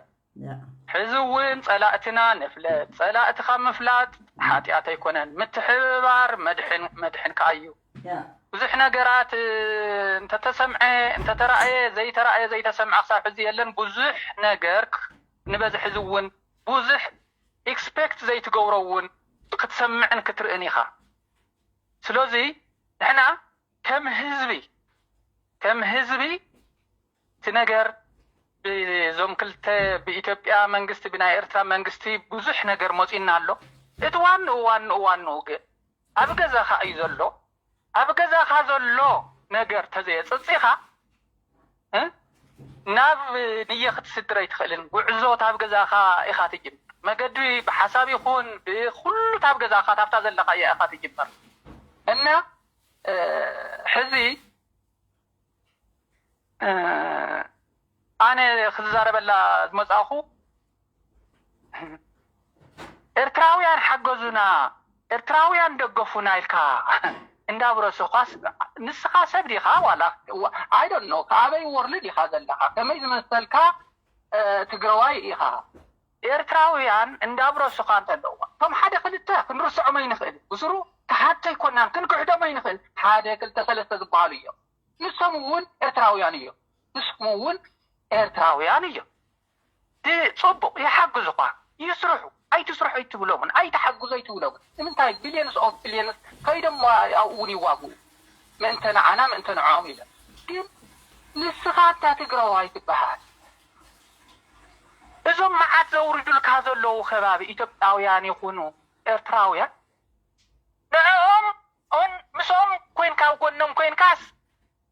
ሕዚ እውን ፀላእትና ንፍለጥ። ፀላእቲ ካብ ምፍላጥ ሓጢኣት ኣይኮነን። ምትሕብባር መድሕን መድሕን ከዓ እዩ። ብዙሕ ነገራት እንተተሰምዐ እንተተራእየ ዘይተራእየ ዘይተሰምዐ ክሳብ ሕዚ የለን። ብዙሕ ነገር ንበዝሕ ሕዚ እውን ብዙሕ expect ዘይትገብሮ እውን ክትሰምዕን ክትርእን ኢኻ። ስለዚ ንሕና ከም ህዝቢ ከም ህዝቢ እቲ ነገር ብዞም ክልተ ብኢትዮጵያ መንግስቲ ብናይ ኤርትራ መንግስቲ ብዙሕ ነገር መፂና ኣሎ። እቲ ዋንኡ ዋንኡ ዋንኡ ግን ኣብ ገዛኻ እዩ ዘሎ። ኣብ ገዛኻ ዘሎ ነገር ተዘየፅፂኻ ናብ ንየ ክትስድር ኣይትኽእልን። ጉዕዞ ታብ ገዛኻ ኢኻ ትጅምር። መገዲ ብሓሳብ ይኹን ብኩሉ ታብ ገዛኻ ታብታ ዘለኻ እያ ኢኻ ትጅምር እና ሕዚ ኣነ ክዝዛረበላ ዝመፃእኹ ኤርትራውያን ሓገዙና ኤርትራውያን ደገፉና ኢልካ እንዳብረስኳስ ንስኻ ሰብ ዲኻ ዋላ I don't know ከኣበይ ወርልድ ኢኻ ዘለኻ ከመይ ዝመሰልካ ትግራዋይ ኢኻ ኤርትራውያን እንዳብረሱኻ እንተለዋ እቶም ሓደ ክልተ ክንርስዖም ኣይንኽእል ብስሩ ክሓቶ ኣይኮናን ክንክሕዶም ኣይንኽእል ሓደ ክልተ ሰለስተ ዝበሃሉ እዮም ንሶም እውን ኤርትራውያን እዮም ንስኹም እውን ኤርትራውያን እዮም ፅቡቅ ይሓግዙኻ ይስርሑ ኣይትስርሑ ኣይትብሎምን ኣይትሓግዙ ኣይትብሎምን ንምንታይ billions of billions ከይዶም ኣብኡ እውን ይዋግኡ ምእንተ ንዓና ምእንተ ንዕኦም ኢለ ግን ንስኻ እታ ትግራዋይ ትበሃል እዞም መዓት ዘውርዱልካ ዘለዉ ከባቢ ኢትዮጵያውያን ይኹኑ ኤርትራውያን ንዕኦም ኦን ምስኦም ካብ ጎኖም ኮይንካስ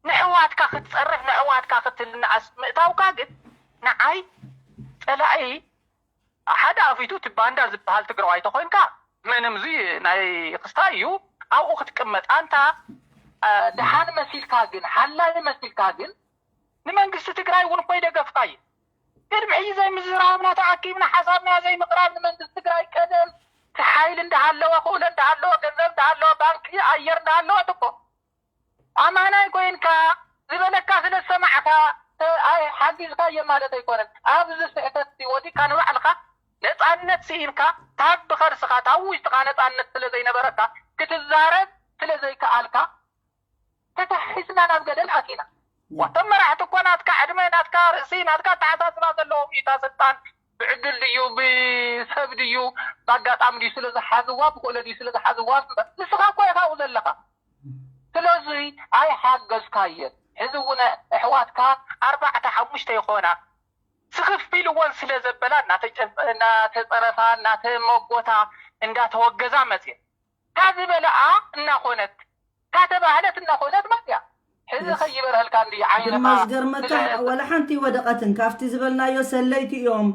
ንሕዋትካ ክትጸርፍ ንሕዋትካ ክትንኣስ ምእታውካ ግን ንዓይ ጸላኢ ሓደ ኣፊቱ እቲ ባንዳ ዝበሃል ትግራዋይ ተኮይንካ ምንም እዚ ናይ ክስታ እዩ ኣብኡ ክትቅመጥ ኣንታ ደሓን መሲልካ ግን ሓላይ መሲልካ ግን ንመንግስቲ ትግራይ እውን እኮ ይደገፍካ እዩ። ቅድሚ ሕጂ ዘይምዝራብና ተኣኪብና ሓሳብና ዘይምቕራብ ንመንግስቲ ትግራይ ቀደም እቲ ሓይሊ እንዳሃለወ ክእሎ እንዳሃለወ ገንዘብ እንዳሃለወ ባንኪ ኣየር እንዳሃለወ እኮ ኣማናይ ኮይንካ ዝበለካ ስለ ዝሰማዕካ ኣይ ሓጊዝካዮ ማለት ኣይኮነን። ኣብዚ ስሕተት ወዲቅካ ንባዕልካ ነፃነት ስኢንካ ታብ ብኸርስኻ ታብ ውሽጥኻ ነፃነት ስለ ዘይነበረካ ክትዛረብ ስለ ዘይከኣልካ ተታሒዝና ናብ ገደል ኣቲና። ዋ እቶም መራሕቲ እኮ ናትካ ዕድመ ናትካ ርእሲ ናትካ ኣተሓሳስባ ዘለዎም እዩ። እታ ስልጣን ብዕድል ድዩ ብሰብ ድዩ ብኣጋጣሚ ድዩ ስለ ዝሓዝዋ ብክእሎ ድዩ ስለ ዝሓዝዋ እምበር ንስኻ እኮ ኢኻ ኣብኡ ዘለኻ። ስለዚ ኣይሓገዝካየን። ሕዚ እውን ኣሕዋትካ ኣርባዕተ ሓሙሽተ ይኾና ስኽፍ ኢልወን ስለ ዘበላ እናተጨ- እናተፀረፋ እናተመጎታ እንዳተወገዛ መፅየን። ካብ ዝበለኣ እናኾነት ካብ ተባህለት እናኾነት መፅያ። ሕዚ ከይበርሀልካ እንዲ ዓይንኻ ድማ ዝገርመካ ወላ ሓንቲ ወደቐትን ካብቲ ዝበልናዮ ሰለይቲ እዮም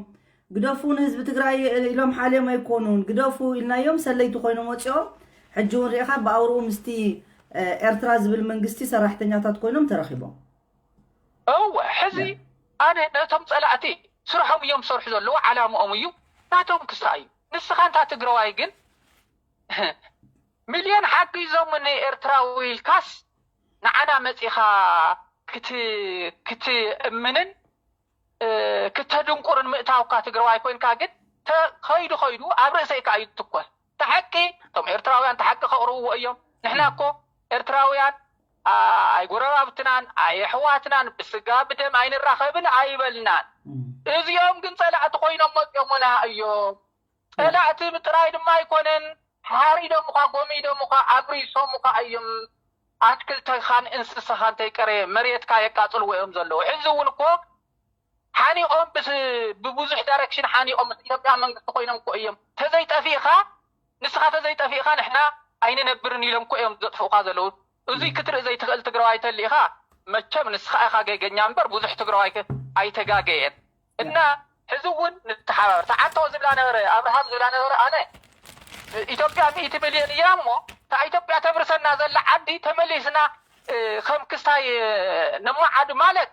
ግደፉ ንህዝቢ ትግራይ ኢሎም ሓልዮም ኣይኮኑን ግደፉ ኢልናዮም ሰለይቲ ኮይኖም ወፂኦም ሕጂ እውን ርኢኻ ብኣውርኡ ምስቲ ኤርትራ ዝብል መንግስቲ ሰራሕተኛታት ኮይኖም ተረኺቦም እወ ሕዚ ኣነ ነቶም ፀላእቲ ስርሖም እዮም ዝሰርሑ ዘለዉ ዓላምኦም እዩ ናቶም ክስታ እዩ ንስኻ እንታ ትግራዋይ ግን ሚልዮን ሓጊዞም ንኤርትራዊ ኢልካስ ንዓና መፂኻ ክትእምንን ክተድንቁርን ምእታውካ ትግራዋይ ኮይንካ ግን ከይዱ ከይዱ ኣብ ርእሰይካ እዩ ትኮር ተሓቂ እቶም ኤርትራውያን ተሓቂ ከቕርብዎ እዮም ንሕና እኮ ኤርትራውያን ኣይጎረባብትናን ኣየሕዋትናን ብስጋ ብደም ኣይንራኸብን ኣይበልናን እዚኦም ግን ፀላእቲ ኮይኖም መፅኦምና እዮም ፀላእቲ ጥራይ ድማ ኣይኮነን ሓሪዶምኻ ጎሚዶምኻ ኣብሪሶምኻ እዮም ኣትክልትኻን እንስሳኻ እንተይቀረየ መሬትካ የቃፅልዎ እዮም ዘለዉ ሕዚ እውን እኮ ሓኒቆም ብብዙሕ ዳይረክሽን ሓኒቆም ምስ ኢትዮጵያ መንግስቲ ኮይኖም እኮ እዮም ተዘይጠፊእኻ ንስኻ ተዘይጠፊእኻ ንሕና ኣይንነብርን ኢሎም እኮ እዮም ዘጥፍኡኻ ዘለዉ እዙይ ክትርኢ ዘይትኽእል ትግራዋይ ተሊእኻ መቸም ንስኻ ኢኻ ገገኛ እምበር ብዙሕ ትግራዋይ ኣይተጋገየን እና ሕዚ እውን ንተሓባበር ተዓንቶ ዝብላ ነበረ ኣብርሃም ዝብላ ነበረ ኣነ ኢትዮጵያ ሚእቲ ሚልዮን እያ እሞ እታ ኢትዮጵያ ተብርሰና ዘላ ዓዲ ተመሊስና ከም ክስታይ ነማዓዱ ማለት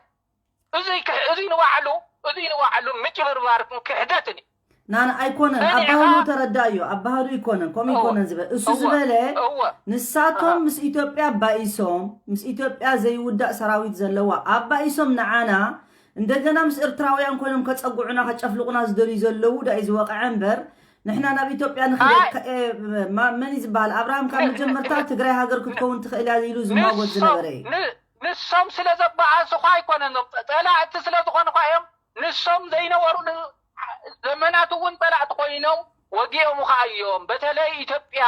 እዙይ እዙይ ንባዕሉ እዙይ ንባዕሉ ምጭብርባር ክሕደትን እዩ ናን ኣይኮነን ኣባህሉ ተረዳእዮ ኣባህሉ ይኮነን ከምኡ ይኮነን ዝበ እሱ ዝበለ ንሳቶም ምስ ኢትዮጵያ ኣባኢሶም ምስ ኢትዮጵያ ዘይውዳእ ሰራዊት ዘለዋ ኣባኢሶም ንዓና እንደገና ምስ ኤርትራውያን ኮይኖም ከፀጉዑና ከጨፍልቁና ዝደልዩ ዘለዉ ዳይ ዝወቅዐ እምበር ንሕና ናብ ኢትዮጵያ ንክመን ዝበሃል ኣብርሃም ካብ መጀመርታ ትግራይ ሃገር ክትከውን ትኽእል እያ ኢሉ ዝማጎት ዝነበረ እዩ ንሶም ስለ ዘበኣሱኻ ኣይኮነን ጸላእቲ ስለ ዝኾኑኻ እዮም ንሶም ዘይነበሩሉ ዘመናት እውን ጸላእቲ ኮይኖም ወጊኦምኻ እዮም በተለይ ኢትዮጵያ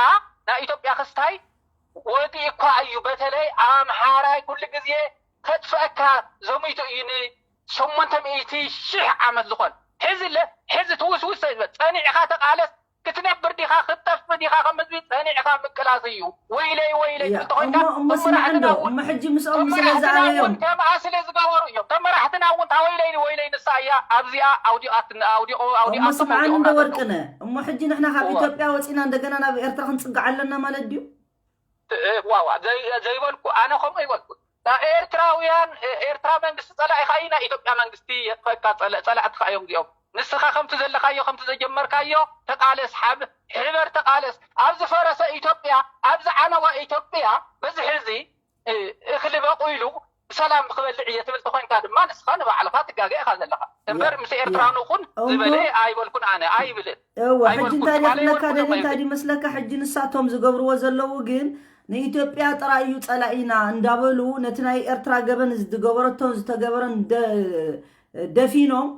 ናይ ኢትዮጵያ ክስታይ ወጊእኳ እዩ በተለይ ኣምሓራይ ኩሉ ግዜ ከጥፈእካ ዘሚቱ እዩ ን ሸሞንተ ሚእቲ ሽሕ ዓመት ዝኾን ሕዚ ለ ሕዚ ትውስውስ ተይትበል ጸኒዕኻ ተቃለስ ክትነብር ዲኻ ክትጠፍእ ዲኻ ከም ህዝቢ ጸኒዕኻ ምቅላስ እዩ ወይለይ ወይለይ ትብል ተኾይንካ እሞ እሞ ስማዕ እንዶ እሞ ሕጂ ምስኦም ስለ ዝኣበዮም ከምኣ ስለ ዝገበሩ እዮም ተመራሕትና እውን እታ ወይለይ ወይለይ ንሳ እያ ኣብዚኣ ኣውዲኣት ኣውዲቆ እሞ ኣውዲኣቶም ስምዓኒ ኣውዲቆም እንዶ ኣለዉ ወርቅነ እሞ ሕጂ ንሕና ካብ ኢትዮጵያ ወፂና እንደገና ናብ ኤርትራ ክንፅጋዕ ኣለና ማለት ድዩ ዋዋ ዘይ- ዘይበልኩ ኣነ ከምኡ ይበልኩ ታ ኤርትራውያን ኤርትራ መንግስቲ ጸላኢኻ እዩ ናይ ኢትዮጵያ መንግስቲ የጥፈካ ጸለ- ጸላእትኻ እዮም እዚኦም ንስኻ ከምቲ ዘለኻዮ ከምቲ ዘጀመርካዮ ተቃለስ ሓብ- ሕበር ተቃለስ ኣብ ዝፈረሰ ኢትዮጵያ ኣብ ዝዓነዋ ኢትዮጵያ በዚ ሕዚ እ- እኽሊ በቑሉ ብሰላም ክበልዕ እየ ትብል ተኾይንካ ድማ ንስኻ ንባዕልኻ ትጋገ ኢኻ ዘለኻ እምበር ምስ ኤርትራ ንኹን ዝበለ ኣይበልኩን ኣነ ኣይብልን እወ ሕጂ እንታይ ድያ ክብለካ ደሊ እንታይ ድዩ መስለካ ሕጂ ንሳቶም ዝገብርዎ ዘለዉ ግን ንኢትዮጵያ ጥራይ እዩ ጸላኢና እንዳበሉ ነቲ ናይ ኤርትራ ገበን ዝገበረቶን ዝተገበረን ደ- ደፊኖም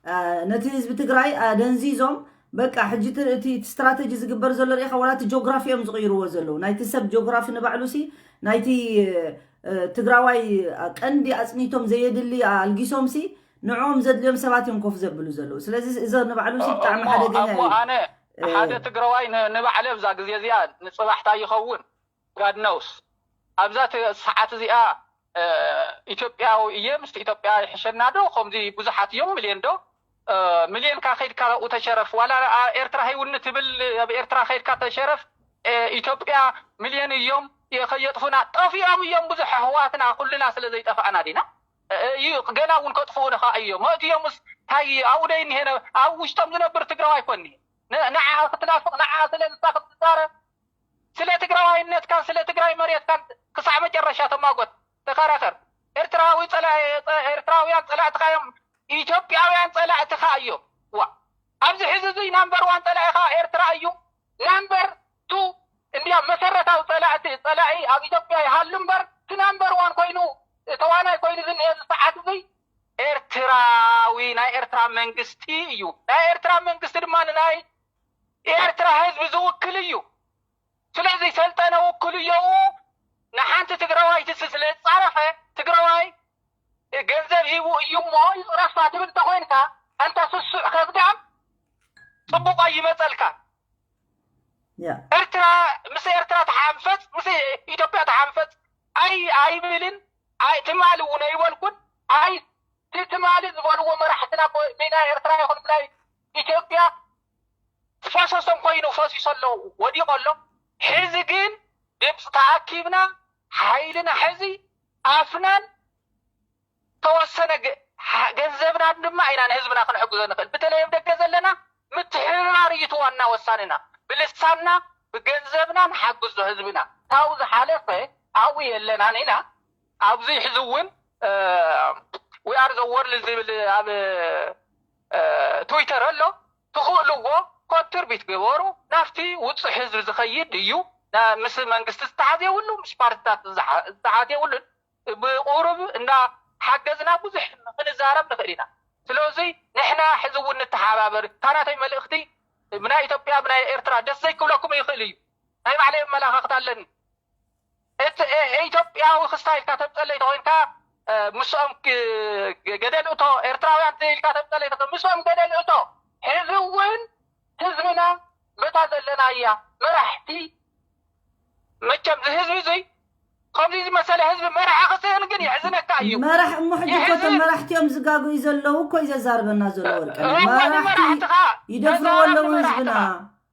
አ፣ ነቲ ህዝቢ ትግራይ ኣደንዚዞም በቃ ሕጂ እቲ- እቲ እቲ ስትራተጂ ዝግበር ዘሎ ርኢኻ ዋላ እቲ ጆግራፊ እዮም ዝቕይርዎ ዘለዉ ናይቲ ሰብ ጆግራፊ ንባዕሉ ሲ ናይቲ እ፣ ትግራዋይ ቀንዲ ኣፅኒቶም ዘየድሊ ኣልጊሶም ሲ ንዕኦም ዘድልዮም ሰባት እዮም ኮፍ ዘብሉ ዘለዉ ስለዚ እዚ ንባዕሉ ሲ ብጣዕሚ ሓደገኛ እዩ ኣነ ሓደ ትግራዋይ ንባዕለ ብዛ ግዜ እዚኣ ንፅባሕታ ይኸውን ጋድነውስ ኣብዛ ተ- ሰዓት እዚኣ እ፣ ኢትዮጵያዊ እየ፣ ምስ ኢትዮጵያ ይሕሸና ዶ? ከምዚ ብዙሓት እዮም፣ ሚልዮን ዶ? እ፣ ሚልዮንካ ከይድካ ኣብኡ ተሸረፍ። ዋላ ኣ- ኤርትራ ሂውኒ ትብል፣ ኣብ ኤርትራ ከይድካ ተሸረፍ። እ፣ ኢትዮጵያ ሚልዮን እዮም፣ የ- ከየጥፉና። ጠፊኦም እዮም ብዙሕ ኣሕዋትና፣ ኩልና ስለ ዘይጠፋእና ዲና? እ፣ እዩ፣ ገና እውን ከጥፍኡንኻ እዮም። መእትዮምስ ታይ ኣብኡ ደይ እኒሄ ነ-፣ ኣብ ውሽጦም ዝነብር ትግራዋይ ኮኒ። ን- ንዓ ክትናፍቕ፣ ንዓ ስለ ንሳ ክትዛረብ፣ ስለ ትግራዋይነትካን ስለ ትግራይ መሬትካን ክሳዕ መጨረሻ ተማጎት፣ ተኸራኸር። ኤርትራዊ ጸላኢ፣ ጸ- ኤርትራውያን ጸላእትኻ እዮም፣ ኢትዮጵያውያን ጸላእትኻ እዮም። ዋ፣ ኣብዚ ሕዚ እዙይ ናምበር ዋን ጸላኢኻ ኤርትራ እዩ። ናምበር ቱ እንዲያ መሰረታዊ ጸላእቲ፣ ጸላኢ ኣብ ኢትዮጵያ ይሃሉ እምበር፣ እቲ ናምበር ዋን ኮይኑ፣ ተዋናይ ኮይኑ ዝንሄ እዚ ሰዓት እዙይ ኤርትራዊ፣ ናይ ኤርትራ መንግስቲ እዩ። ናይ ኤርትራ መንግስቲ ድማ ንናይ ኤርትራ ህዝቢ ዝውክል እዩ። ስለዚ ሰልጠነ ውክል እዮኡ ንሓንቲ ትግራዋይቲ ስለ ዝጻረፈ፣ ትግራዋይ ገንዘብ ሂቡ እዩ እሞ ይጽረፋ ትብል እንተኾይንካ፣ ኣንታ ስሱዕ ከብዳም፣ ጽቡቕ ኣይመጸልካ። ያ ኤርትራ፣ ምስ ኤርትራ ተሓንፈጽ፣ ምስ ኢትዮጵያ ተሓንፈጽ ኣይ ኣይብልን። ኣይ ትማሊ እውን ኣይበልኩን። ኣይ ቲ- ትማሊ ዝበልዎ መራሕትና ኮ- ናይ ኤርትራ ይኹን ናይ ኢትዮጵያ ፈሰሶም ኮይኑ ፈሲሶ ኣለዉ፣ ወዲቑ ኣሎ። ሕዚ ግን ድምፂ ተኣኪብና፣ ሓይልና ሕዚ ኣፍናን ተወሰነ ገ- ሓ- ገንዘብናን ድማ ኢና ንህዝብና ክንሕግዞ ንኽእል። በተለይ ኣብ ደገ ዘለና ምትሕብባር እዩ እቲ ዋና ወሳንና። ብልሳንና ብገንዘብና ንሓግዞ ህዝብና። ካብኡ ዝሓለፈ ኣብኡ የለናን ኢና። ኣብዚ ሕዚ እውን We are the world ዝብል ኣብ ትዊተር ኣሎ። ትኽእልዎ ኮንትርቢት ግበሩ። ናብቲ ውፁዕ ህዝቢ ዝኸይድ እዩ። ና- ምስ መንግስቲ ዝተሓዝ የብሉ፣ ምስ ፓርቲታት ዝሓ- ዝተሓዝ የብሉን። ብቁሩብ እንዳ ሓገዝና ብዙሕ ክንዛረብ ንኽእል ኢና። ስለዚ ንሕና ሕዚ እውን ንተሓባበር። እታ ናተይ መልእኽቲ ብናይ ኢትዮጵያ ብናይ ኤርትራ ደስ ዘይክብለኩም ይኽእል እዩ። ናይ ባዕለይ ኣመላኻኽታ ኣለኒ። እቲ ኤ- ኢትዮጵያዊ ክስታይ ኢልካ ተምፀለይ ተኮይንካ እ፣ ምስኦም ክ- ገ- ገደል እቶ፣ ኤርትራውያን ኢልካ ተምፀለይ ተኮ ምስኦም ገደል እቶ። ሕዚ እውን ህዝብና በታ ዘለናያ መራሕቲ መቸም እዚ ህዝቢ እዙይ ከምዚ ዝመሰለ ህዝቢ መራሒ ክስእን ግን የሕዝነካ እዩ። መራሕ እሞ ሕጂ እኮ እቶም የሕዝን። መራሕቲኦም ዝጋጉ እዩ ዘለዉ እኮ እዩ ዘዛርበና ዘሎ ወርቅነ። እወ፣ መራሕቲ ንመራሕትኻ ይደፍርዎ ተዛረብ ኣለዉ ንመራሕትኻ። ህዝብና።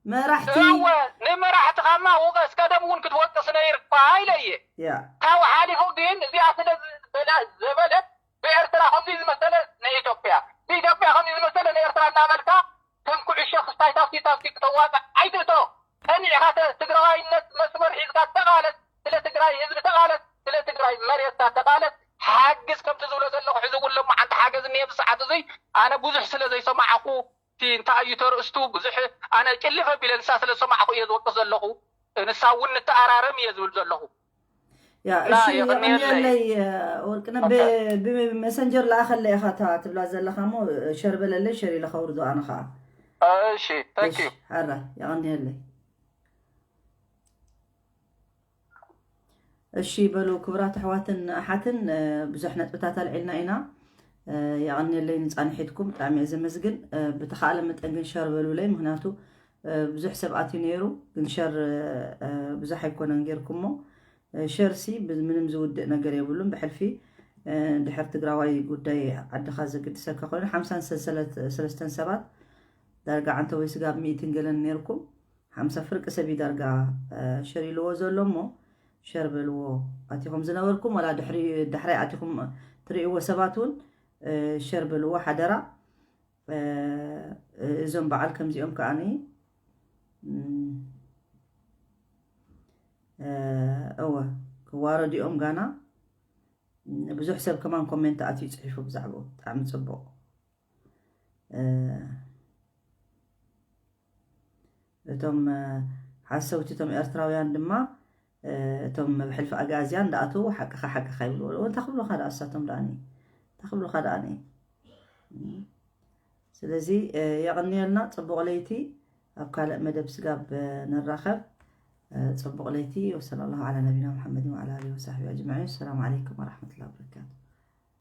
መራሕቲ እወ፣ ንመራሕትኻማ ውቀስ፣ ቀደም እውን ክትወቅስ ነይርካ ኢለ እየ። ያ ካብ ሓሊፉ ግን እዚኣ ስለ ዝበለ- ዘበለት ብኤርትራ ከምዚ ዝመሰለ ንኢትዮጵያ፣ ንኢትዮጵያ ከምዚ ዝመሰለ ንኤርትራ እናበልካ ከም ኩዕሾ ክስታይ ታፍቲ ታፍቲ ክተዋፅእ ኣይትእቶ። ቀኒዕካ ተ- ትግራዋይነት መስመር ሒዝካ ተቓለስ፣ ስለ ትግራይ ህዝቢ ተቓለስ፣ ስለ ትግራይ መሬትካ ተቓለስ። ሓግዝ ከምቲ ዝብሎ ዘለኹ ሕዚ እውን ሎማዓንቲ ሓገዝ እኒሀ ብሰዓት እዙይ ኣነ ብዙሕ ስለ ዘይሰማዕኹ እቲ እንታይ እዩ ተርእስቱ ብዙሕ ኣነ ጭልፍ ኣቢለ ንሳ ስለ ዝሰማዕኹ እየ ዝወቅስ ዘለኹ። ንሳ እውን ንተኣራረም እየ ዝብል ዘለኹ። ያ ላ እሺ የቐንየለይ። የቐንየለይ። ወርቅነ ብመሰንጀር ለኣኸለ ኢኻ እታ ትብላ ዘለኻ እሞ ሸር በለለይ፣ ሸር ኢለ ከውርዶ ኣነ ኸዓ። እሺ፣ thank እሺ you። ሓራ የቐንየለይ። እሺ በሉ ክቡራት ኣሕዋትን ኣሓትን፣ እ፣ ብዙሕ ነጥብታት ኣልዒልና ኢና። እ፣ የቐንየለይ ንፃንሒትኩም፣ ብጣዕሚ እየ ዘመስግን። እ፣ ብተኻእለ መጠን ግን ሸር በሉለይ፣ ምክንያቱ እ፣ ብዙሕ ሰብ ኣትዩ ነይሩ፣ ግን ሸር እ፣ ብዙሕ ኣይኮነን ጌርኩሞ። እ፣ ሸር ሲ ብ- ምንም ዝውድእ ነገር የብሉን። ብሕልፊ እ፣ ድሕር ትግራዋይ ጉዳይ ዓድኻ ዘገድሰካ ኮይኑ ሓምሳን ሰለስተን ሰባት ዳርጋ ዓንተወይ ስጋብ ሚእትን ገለን ነይርኩም። ሓምሳ ፍርቂ ሰብ እዩ ዳርጋ እ፣ ሸር ኢልዎ ዘሎ እሞ ሸር በልዎ። ኣቲኹም ዝነበርኩም ዋላ ድሕሪ ዳሕራይ ኣቲኹም ትርእይዎ ሰባት እውን እ፣ ሸር በልዎ ሓደራ። እ፣ እዞም በዓል ከምዚኦም ከዓኒ እም፣ እ፣ እወ ክዋረዱ እዮም ጋና። እም፣ ብዙሕ ሰብ ከማን ኮሜንት ኣትዩ ፅሒፉ ብዛዕባኡ። ብጣዕሚ ፅቡቕ። እ፣ እቶም እ፣ ሓሰውቲ እቶም ኤርትራውያን ድማ እ፣ እቶም ብሕልፊ ኣግኣዝያን እንዳኣተዉ ሓቅኻ ሓቅኻ ይብልዎ ኣለዉ። እንታይ ክብሉኻ ደኣ እሳቶም ደኣኒ እንታይ ክብሉኻ ደኣኒ እም፣ ስለዚ እ፣ የቐንየልና። ፅቡቕ ለይቲ። ኣብ ካልእ መደብ ስጋብ እ፣ ንራኸብ። እ፣ ፅቡቕ ለይቲ። ወሰለ ላሁ ዓላ ነቢና ሙሓመድን ወዓላ ኣሊሂ ወሳሕቢ ኣጅማዒን። ሰላም ዓለይኩም ወራሕመቱላሂ ወበረካቱ።